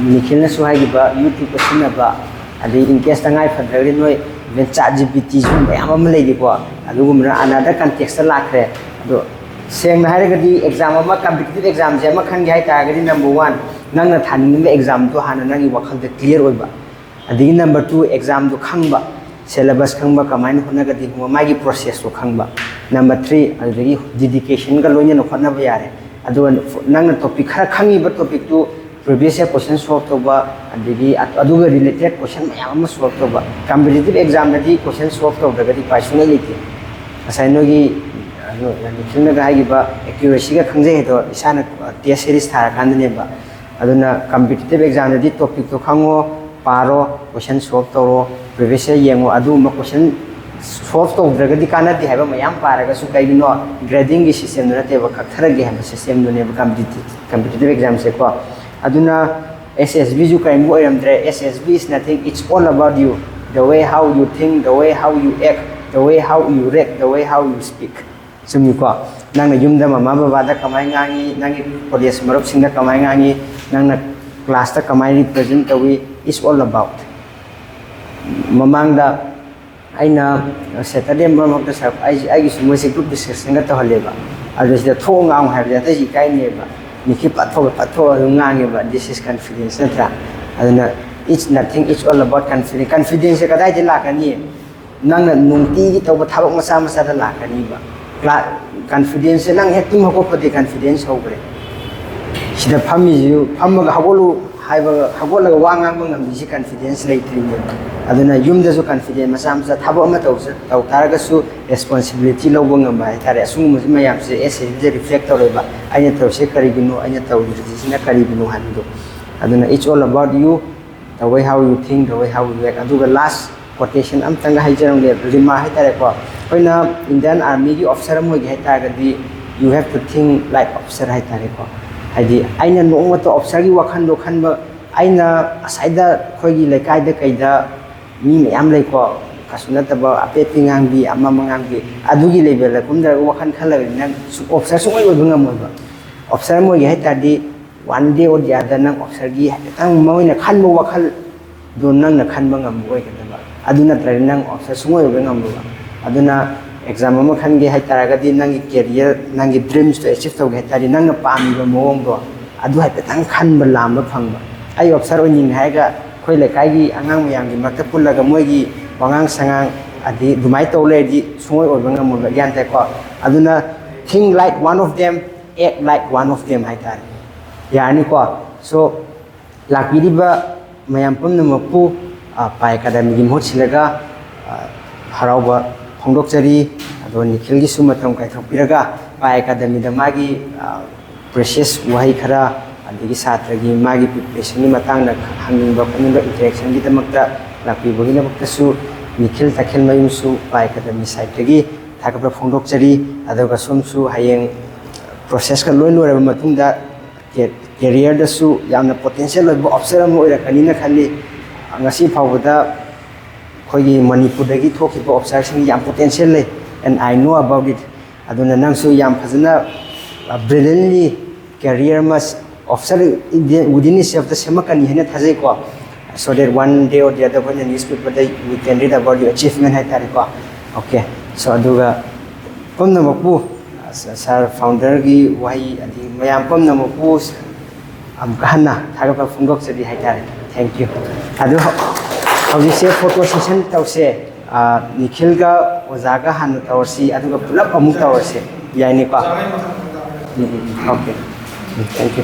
ꯅꯤꯈꯤꯜꯅꯁꯨ ꯍꯥꯏꯈꯤꯕ ꯌꯨꯇ꯭ꯌꯨꯕꯇ ꯁꯤꯖꯤꯟꯅꯕ, ꯑꯗꯩ ꯏꯟ ꯀꯦꯁ ꯇꯉꯥꯏ ꯐꯗ꯭ꯔꯒꯗꯤ ꯅꯣꯏ ꯏꯚꯦꯟ ꯆꯥꯠ ꯖꯤ ꯄꯤ ꯇꯤꯁꯨ ꯃꯌꯥꯝ ꯑꯃ ꯂꯩꯔꯤꯀꯣ꯫ ꯑꯗꯨꯒꯨꯝꯕꯅ ꯑꯅꯗꯔ ꯀꯟꯇꯦꯛꯁꯇ ꯂꯥꯛꯈ꯭ꯔꯦ꯫ ꯑꯗꯣ ꯁꯦꯡꯅ ꯍꯥꯏꯔꯒꯗꯤ ꯑꯦꯛꯖꯥꯝ ꯑꯃ, ꯀꯝꯄꯤꯇꯤꯇꯤꯞ ꯑꯦꯛꯖꯥꯝꯁꯦ ꯑꯃ ꯈꯟꯒꯦ ꯍꯥꯏ ꯇꯥꯔꯒꯗꯤ, ꯅꯝꯕꯔ ꯋꯥꯟ, ꯅꯪꯅ ꯊꯥꯅꯤꯡꯉꯤꯕ ꯑꯦꯛꯖꯥꯝꯗꯣ ꯍꯥꯟꯅ ꯅꯪꯒꯤ ꯋꯥꯈꯜꯗ ꯀ꯭ꯂꯤꯌꯥꯔ ꯑꯣꯏꯕ꯫ ꯑꯗꯒꯤ ꯅꯝꯕꯔ ꯇꯨ, ꯑꯦꯛꯖꯥꯝꯗꯣ ꯈꯪꯕ, ꯁꯦꯂꯦꯕꯁ ꯈꯪꯕ, ꯀꯃꯥꯏꯅ ꯍꯣꯠꯅꯒꯗꯒꯦ, ꯃꯥꯒꯤ ꯄ꯭ꯔꯣꯁꯦꯁꯇꯣ ꯈꯪꯕ꯫ ꯅꯝꯕꯔ ꯊ꯭ꯔꯤ, ꯑꯗꯨꯗꯒꯤ ꯗꯤꯗꯤꯀꯦꯁꯟꯒ ꯂꯣꯏꯅꯅ ꯍꯣꯠꯅꯕ ꯌꯥꯔꯦ꯫ ꯑꯗꯨꯒ ꯅꯪꯅ ꯇꯣꯄꯤꯛ ꯈꯔ ꯈꯪꯉꯤꯕ ꯇꯣꯄꯤꯛꯇꯨ ꯄ꯭ꯔꯤꯚꯤꯌꯁ ꯏꯌꯔ ꯀꯣꯏꯁꯟ ꯁꯣꯜꯕ ꯇꯧꯕ, ꯑꯗꯒꯤ ꯑꯗꯨꯒ ꯔꯤꯂꯦꯇꯦꯠ ꯀꯣꯏꯁꯟ ꯃꯌꯥꯝ ꯑꯃ ꯁꯣꯜꯕ ꯇꯧꯕ꯫ ꯀꯝꯄꯤꯇꯤꯇꯤꯞ ꯑꯦꯛꯖꯥꯝꯗꯗꯤ ꯀꯣꯏꯁꯟ ꯁꯣꯜꯕ ꯇꯧꯗ꯭ꯔꯒꯗꯤ ꯎꯄꯥꯏ ꯁꯨꯡꯂꯩ ꯂꯩꯇꯦ꯫ ꯉꯁꯥꯏ ꯅꯣꯏꯒꯤ, ꯑ, ꯅꯤꯈꯤꯜꯅꯒ ꯍꯥꯏꯈꯤꯕ ꯑꯦꯀ꯭ꯌꯨꯔꯦꯁꯤꯒ ꯈꯪꯖꯩ ꯍꯥꯏꯗꯣ ꯏꯁꯥꯅ ꯇꯦꯁ ꯁꯦꯔꯤꯁ ꯊꯥꯔꯀꯥꯟꯗꯅꯦꯕ꯫ ꯑꯗꯨꯅ ꯀꯝꯄꯤꯇꯤꯇꯤꯞ ꯑꯦꯛꯖꯥꯝꯗꯗꯤ ꯇꯣꯄꯤꯛꯇꯣ ꯈꯪꯉꯣ, ꯄꯥꯔꯣ, ꯀꯣꯏꯁꯟ ꯁꯣꯜꯕ ꯇꯧꯔꯣ, ꯄ꯭ꯔꯤꯚꯤꯌꯁ ꯏꯌꯔ ꯌꯦꯡꯉꯣ, ꯑꯗꯨꯒꯨꯝꯕ ꯀꯣꯏꯁꯟ ꯁꯣꯜꯕ ꯇꯧꯗ꯭ꯔꯒꯗꯤ ꯀꯥꯟꯅꯗꯦ ꯍꯥꯏꯕ ꯃꯌꯥꯝ ꯄꯥꯔꯒꯁꯨ꯫ ꯀꯩꯒꯤꯅꯣ? ꯒ꯭ꯔꯦꯗꯤꯡꯒꯤ ꯁꯤꯁꯇꯦꯝꯗꯣ ꯅꯠꯇꯦꯕ, ꯀꯛꯊꯔꯒꯦ ꯍꯥꯏꯕ ꯁꯤꯁꯇꯦꯝꯗꯨꯅꯦꯕ ꯀꯝꯄꯤꯇꯤꯇꯤꯞ, ꯀꯝꯄꯤꯇꯤꯇꯤꯞ ꯑꯦꯛꯖꯥꯝꯁꯦꯀꯣ꯫ ꯑꯗꯨꯅ ꯑꯦꯁ ꯑꯦꯁ ꯕꯤꯁꯨ ꯀꯔꯤꯝꯕ ꯑꯣꯏꯔꯝꯗ꯭ꯔꯦ꯫ S S B is nothing, it's all about you, the way how you think, the way how you act, the way how you react, the way how you speak꯫ ꯆꯨꯝꯃꯤꯀꯣ? ꯅꯪꯅ ꯌꯨꯝꯗ ꯃꯃꯥ ꯕꯕꯥꯗ ꯀꯃꯥꯏꯅ ꯉꯥꯡꯉꯤ, ꯅꯪꯒꯤ ꯀꯣꯂꯦꯖ ꯃꯔꯨꯞꯁꯤꯡꯗ ꯀꯃꯥꯏꯅ ꯉꯥꯡꯉꯤ, ꯅꯪꯅ ꯀ꯭ꯂꯥꯁꯇ ꯀꯃꯥꯏꯅ ꯔꯤꯄ꯭ꯔꯖꯦꯟ ꯇꯧꯏ, it's all about꯫ ꯃꯃꯥꯡꯗ ꯑꯩꯅ ꯁꯦꯇꯔꯗꯦ ꯃꯔꯛ ꯃꯔꯛꯇ ꯁꯔ, ꯑꯩ, ꯑꯩꯒꯤꯁꯨ ꯃꯣꯏꯁꯦ ꯒ꯭ꯔꯨꯞ ꯗꯤꯁꯀꯁꯟꯒ ꯇꯧꯍꯜꯂꯦꯕ꯫ ꯑꯗꯨ ꯁꯤꯗ ꯊꯣꯛꯑ ꯉꯥꯡꯉꯨ ꯍꯥꯏꯕꯁꯦ ꯑꯇꯩꯁꯨ ꯏꯀꯥꯏꯅꯦꯕ꯫ ꯅꯤꯈꯤꯜ ꯄꯠꯊꯣꯛꯑ ꯄꯠꯊꯣꯛꯑ ꯑꯗꯨꯝ ꯉꯥꯡꯉꯦꯕ, "This is confidence" ꯅꯠꯇ꯭ꯔꯥ? ꯑꯗꯨꯅ it's nothing, it's all about confidence꯫ ꯀꯟꯐꯤꯗꯦꯟꯁꯁꯦ ꯀꯗꯥꯏꯗꯒꯤ ꯂꯥꯛꯀꯅꯤ? ꯅꯪꯅ ꯅꯨꯡꯇꯤꯒꯤ ꯇꯧꯕ ꯊꯕꯛ ꯃꯆꯥ ꯃꯆꯥꯗ ꯂꯥꯛꯀꯅꯤꯕ꯫ ꯀ꯭ꯂꯥ-, ꯀꯟꯐꯤꯗꯦꯟꯁꯁꯦ ꯅꯪ ꯍꯦꯛ ꯇꯨꯝ ꯍꯧꯒꯠꯄꯗꯤ ꯀꯟꯐꯤꯗꯦꯟꯁ ꯍꯧꯈ꯭ꯔꯦ꯫ ꯁꯤꯗ ꯐꯝꯃꯤꯁꯤꯁꯨ, ꯐꯝꯃꯒ ꯍꯧꯒꯠꯂꯨ ꯍꯥꯏꯕ, ꯍꯧꯒꯠꯂꯒ ꯋꯥ ꯉꯥꯡꯕ ꯉꯝꯃꯤꯁꯤ ꯀꯟꯐꯤꯗꯦꯟꯁ ꯂꯩꯇ꯭ꯔꯤꯅꯦꯕ꯫ ꯑꯗꯨꯅ ꯌꯨꯝꯗꯁꯨ ꯀꯟꯐꯤꯗꯦꯟꯁ ꯃꯆꯥ ꯃꯆꯥ, ꯊꯕꯛ ꯑꯃ ꯇꯧ, ꯇꯧ ꯇꯥꯔꯒꯁꯨ ꯔꯦꯁꯄꯣꯟꯁꯤꯕꯤꯂꯤꯇꯤ ꯂꯧꯕ ꯉꯝꯕ ꯍꯥꯏꯇꯥꯔꯦ꯫ ꯑꯁꯤꯒꯨꯝꯕꯁꯤ ꯃꯌꯥꯝꯁꯦ ꯑꯦꯁ ꯑꯦꯁ ꯕꯤꯗ ꯔꯤꯐ꯭ꯂꯦꯛ ꯇꯧꯔꯦꯕ꯫ ꯑꯩꯅ ꯇꯧꯔꯤꯁꯦ ꯀꯔꯤꯒꯤꯅꯣ, ꯑꯩꯅ ꯇꯧꯔꯤꯕꯁꯤꯅ ꯀꯔꯤꯒꯤꯅꯣ ꯍꯥꯏꯕꯗꯣ꯫ ꯑꯗꯨꯅ it's all about you, the way how you think, the way how you act. ꯑꯗꯨꯒ last quotation ꯑꯝꯇꯪꯒ ꯍꯥꯏꯖꯔꯝꯒꯦ, ꯔꯤꯃꯥ ꯍꯥꯏꯇꯥꯔꯦꯀꯣ. ꯑꯩꯈꯣꯏꯅ Indian Armyꯒꯤ officer ꯑꯃ ꯑꯣꯏꯒꯦ ꯍꯥꯏꯇꯥꯔꯒꯗꯤ, you have to think like officer ꯍꯥꯏꯇꯥꯔꯦꯀꯣ. ꯍꯥꯏꯗꯤ ꯑꯩꯅ ꯅꯣꯡꯃꯇ officerꯒꯤ ꯋꯥꯈꯜꯗꯣ ꯈꯟꯕ, ꯑꯩꯅ ꯉꯁꯥꯏꯗ ꯑꯩꯈꯣꯏꯒꯤ ꯂꯩꯀꯥꯏꯗ ꯀꯩꯗ ꯃꯤ ꯃꯌꯥꯝ ꯂꯩꯀꯣ, ꯀꯩꯁꯨ ꯅꯠꯇꯕ ꯑꯄꯦꯠꯄꯤ ꯉꯥꯡꯕꯤ, ꯑꯃ ꯑꯃ ꯉꯥꯡꯕꯤ, ꯑꯗꯨꯒꯤ levelꯗ ꯀꯨꯝꯗꯔꯒ ꯋꯥꯈꯜ ꯈꯜꯂꯒꯗꯤ ꯅꯪ officer ꯁꯨꯡꯑꯣꯏ ꯑꯣꯏꯕ ꯉꯝꯃꯣꯏꯕ. Officer ꯑꯃ ꯑꯣꯏꯒꯦ ꯍꯥꯏ ꯇꯥꯔꯗꯤ, one day or the other ꯅꯪ officerꯒꯤ ꯍꯥꯏꯐꯦꯠꯇꯪ ꯃꯣꯏꯅ ꯈꯟꯕ ꯋꯥꯈꯜꯗꯣ ꯅꯪꯅ ꯈꯟꯕ ꯉꯝꯕ ꯑꯣꯏꯒꯗꯕ. ꯑꯗꯨ ꯅꯠꯇ꯭ꯔꯗꯤ ꯅꯪ officer ꯁꯨꯡꯑꯣꯏ ꯑꯣꯏꯕ ꯉꯝꯃꯣꯏꯕ. ꯑꯗꯨꯅ exam ꯑꯃ ꯈꯟꯒꯦ ꯍꯥꯏ ꯇꯥꯔꯒꯗꯤ, ꯅꯪꯒꯤ career, ꯅꯪꯒꯤ dreamsꯇꯣ achieve ꯇꯧꯒꯦ ꯍꯥꯏ ꯇꯥꯔꯗꯤ, ꯅꯪꯅ ꯄꯥꯝꯃꯤꯕ ꯃꯑꯣꯡꯗꯣ ꯑꯗꯨ ꯍꯥꯏꯐꯦꯠꯇꯪ ꯈꯟꯕ ꯂꯥꯝꯕ ꯐꯪꯕ. ꯑꯩ officer ꯑꯣꯏꯅꯤꯡꯉꯦ ꯍꯥꯏꯔꯒ ꯑꯩꯈꯣꯏ ꯂꯩꯀꯥꯏꯒꯤ ꯑꯉꯥꯡ ꯃꯌꯥꯝꯒꯤ ꯃꯔꯛꯇ ꯄꯨꯜꯂꯒ ꯃꯣꯏꯒꯤ ꯋꯥꯉꯥꯡ ꯁꯉꯥꯡ ꯑꯗꯤ ꯑꯗꯨꯃꯥꯏꯅ ꯇꯧ ꯂꯩꯔꯗꯤ ꯁꯨꯡꯑꯣꯏ ꯑꯣꯏꯕ ꯉꯝꯃꯣꯏꯕ, ꯒ꯭ꯌꯥꯟ ꯇꯥꯏꯀꯣ? ꯑꯗꯨꯅ think like one of them, act like one of them ꯍꯥꯏꯇꯥꯔꯦ꯫ ꯌꯥꯔꯅꯤꯀꯣ? So, ꯂꯥꯛꯄꯤꯔꯤꯕ ꯃꯌꯥꯝ ꯄꯨꯝꯅꯃꯛꯄꯨ, ꯑ, ꯄꯥꯏ ꯑꯦꯀꯥꯗꯃꯤꯒꯤ ꯃꯍꯨꯠ ꯁꯤꯜꯂꯒ, ꯑ, ꯍꯔꯥꯎꯕ ꯐꯣꯡꯗꯣꯛꯆꯔꯤ꯫ ꯑꯗꯣ ꯅꯤꯈꯤꯜꯒꯤꯁꯨ ꯃꯇꯝ ꯀꯥꯏꯊꯣꯛꯄꯤꯔꯒ ꯄꯥꯏ ꯑꯦꯀꯥꯗꯃꯤꯗ ꯃꯥꯒꯤ, ꯑ, precious ꯋꯥꯍꯩ ꯈꯔ, ꯑꯗꯒꯤ ꯁꯥꯇ꯭ꯔꯒꯤ ꯃꯥꯒꯤ preparationꯒꯤ ꯃꯇꯥꯡꯗ ꯍꯪꯅꯤꯡꯕ ꯈꯣꯠꯅꯤꯡꯕ interactionꯒꯤꯗꯃꯛꯇ ꯂꯥꯛꯄꯤꯕꯒꯤꯗꯃꯛꯇꯁꯨ ꯅꯤꯈꯤꯜ ꯇꯈꯦꯜꯃꯌꯨꯝꯁꯨ ꯄꯥꯏ ꯑꯦꯀꯥꯗꯃꯤ sideꯇꯒꯤ ꯊꯥꯒꯠꯄ ꯐꯣꯡꯗꯣꯛꯆꯔꯤ꯫ ꯑꯗꯨꯒ ꯁꯣꯝꯁꯨ ꯍꯌꯦꯡ processꯀ ꯂꯣꯏ ꯂꯣꯏꯔꯕ ꯃꯇꯨꯡꯗ ꯀꯦ-, careerꯗꯁꯨ ꯌꯥꯝꯅ potential ꯑꯣꯏꯕ officer ꯑꯃ ꯑꯣꯏꯔꯛꯀꯅꯤꯅ ꯈꯜꯂꯤ꯫ ꯉꯁꯤ ꯐꯥꯎꯕꯗ ꯑꯩꯈꯣꯏꯒꯤ ꯃꯅꯤꯄꯨꯔꯗꯒꯤ ꯊꯣꯛꯈꯤꯕ officerꯁꯤꯡ ꯌꯥꯝ potential ꯂꯩ, and I know about it꯫ ꯑꯗꯨꯅ ꯅꯪꯁꯨ ꯌꯥꯝ ꯐꯖꯅ, ꯑ, brilliantly career ꯑꯃ officer within itselfꯇ ꯁꯦꯝꯃꯛꯀꯅꯤ ꯍꯥꯏꯅ ꯊꯥꯖꯩꯀꯣ꯫ So that one day or the other ꯑꯩꯈꯣꯏꯅ newspaperꯗ we can read about your achievement ꯍꯥꯏꯇꯥꯔꯦꯀꯣ꯫ Okay, so ꯑꯗꯨꯒ ꯄꯨꯝꯅꯃꯛꯄꯨ, ꯑ, sir founderꯒꯤ ꯋꯥꯍꯩ ꯑꯗꯒꯤ ꯃꯌꯥꯝ ꯄꯨꯝꯅꯃꯛꯄꯨ ꯑꯃꯨꯛꯀ ꯍꯟꯅ ꯊꯥꯒꯠꯄ ꯐꯣꯡꯗꯣꯛꯆꯔꯤ ꯍꯥꯏꯇꯥꯔꯦ꯫ Thank you꯫ ꯑꯗꯨ ꯍꯧ-, ꯍꯧꯖꯤꯛꯁꯦ photo session ꯇꯧꯁꯦ꯫ ꯑ, ꯅꯤꯈꯤꯜꯒ ꯑꯣꯖꯥꯒ ꯍꯥꯟꯅ ꯇꯧꯔꯁꯤ, ꯑꯗꯨꯒ ꯄꯨꯂꯞ ꯑꯃꯨꯛ ꯇꯧꯔꯁꯦ꯫ ꯌꯥꯏꯅꯤꯀꯣ? ꯎꯝ, ꯎꯝ, ꯎꯝ꯫ Okay. Um, thank you꯫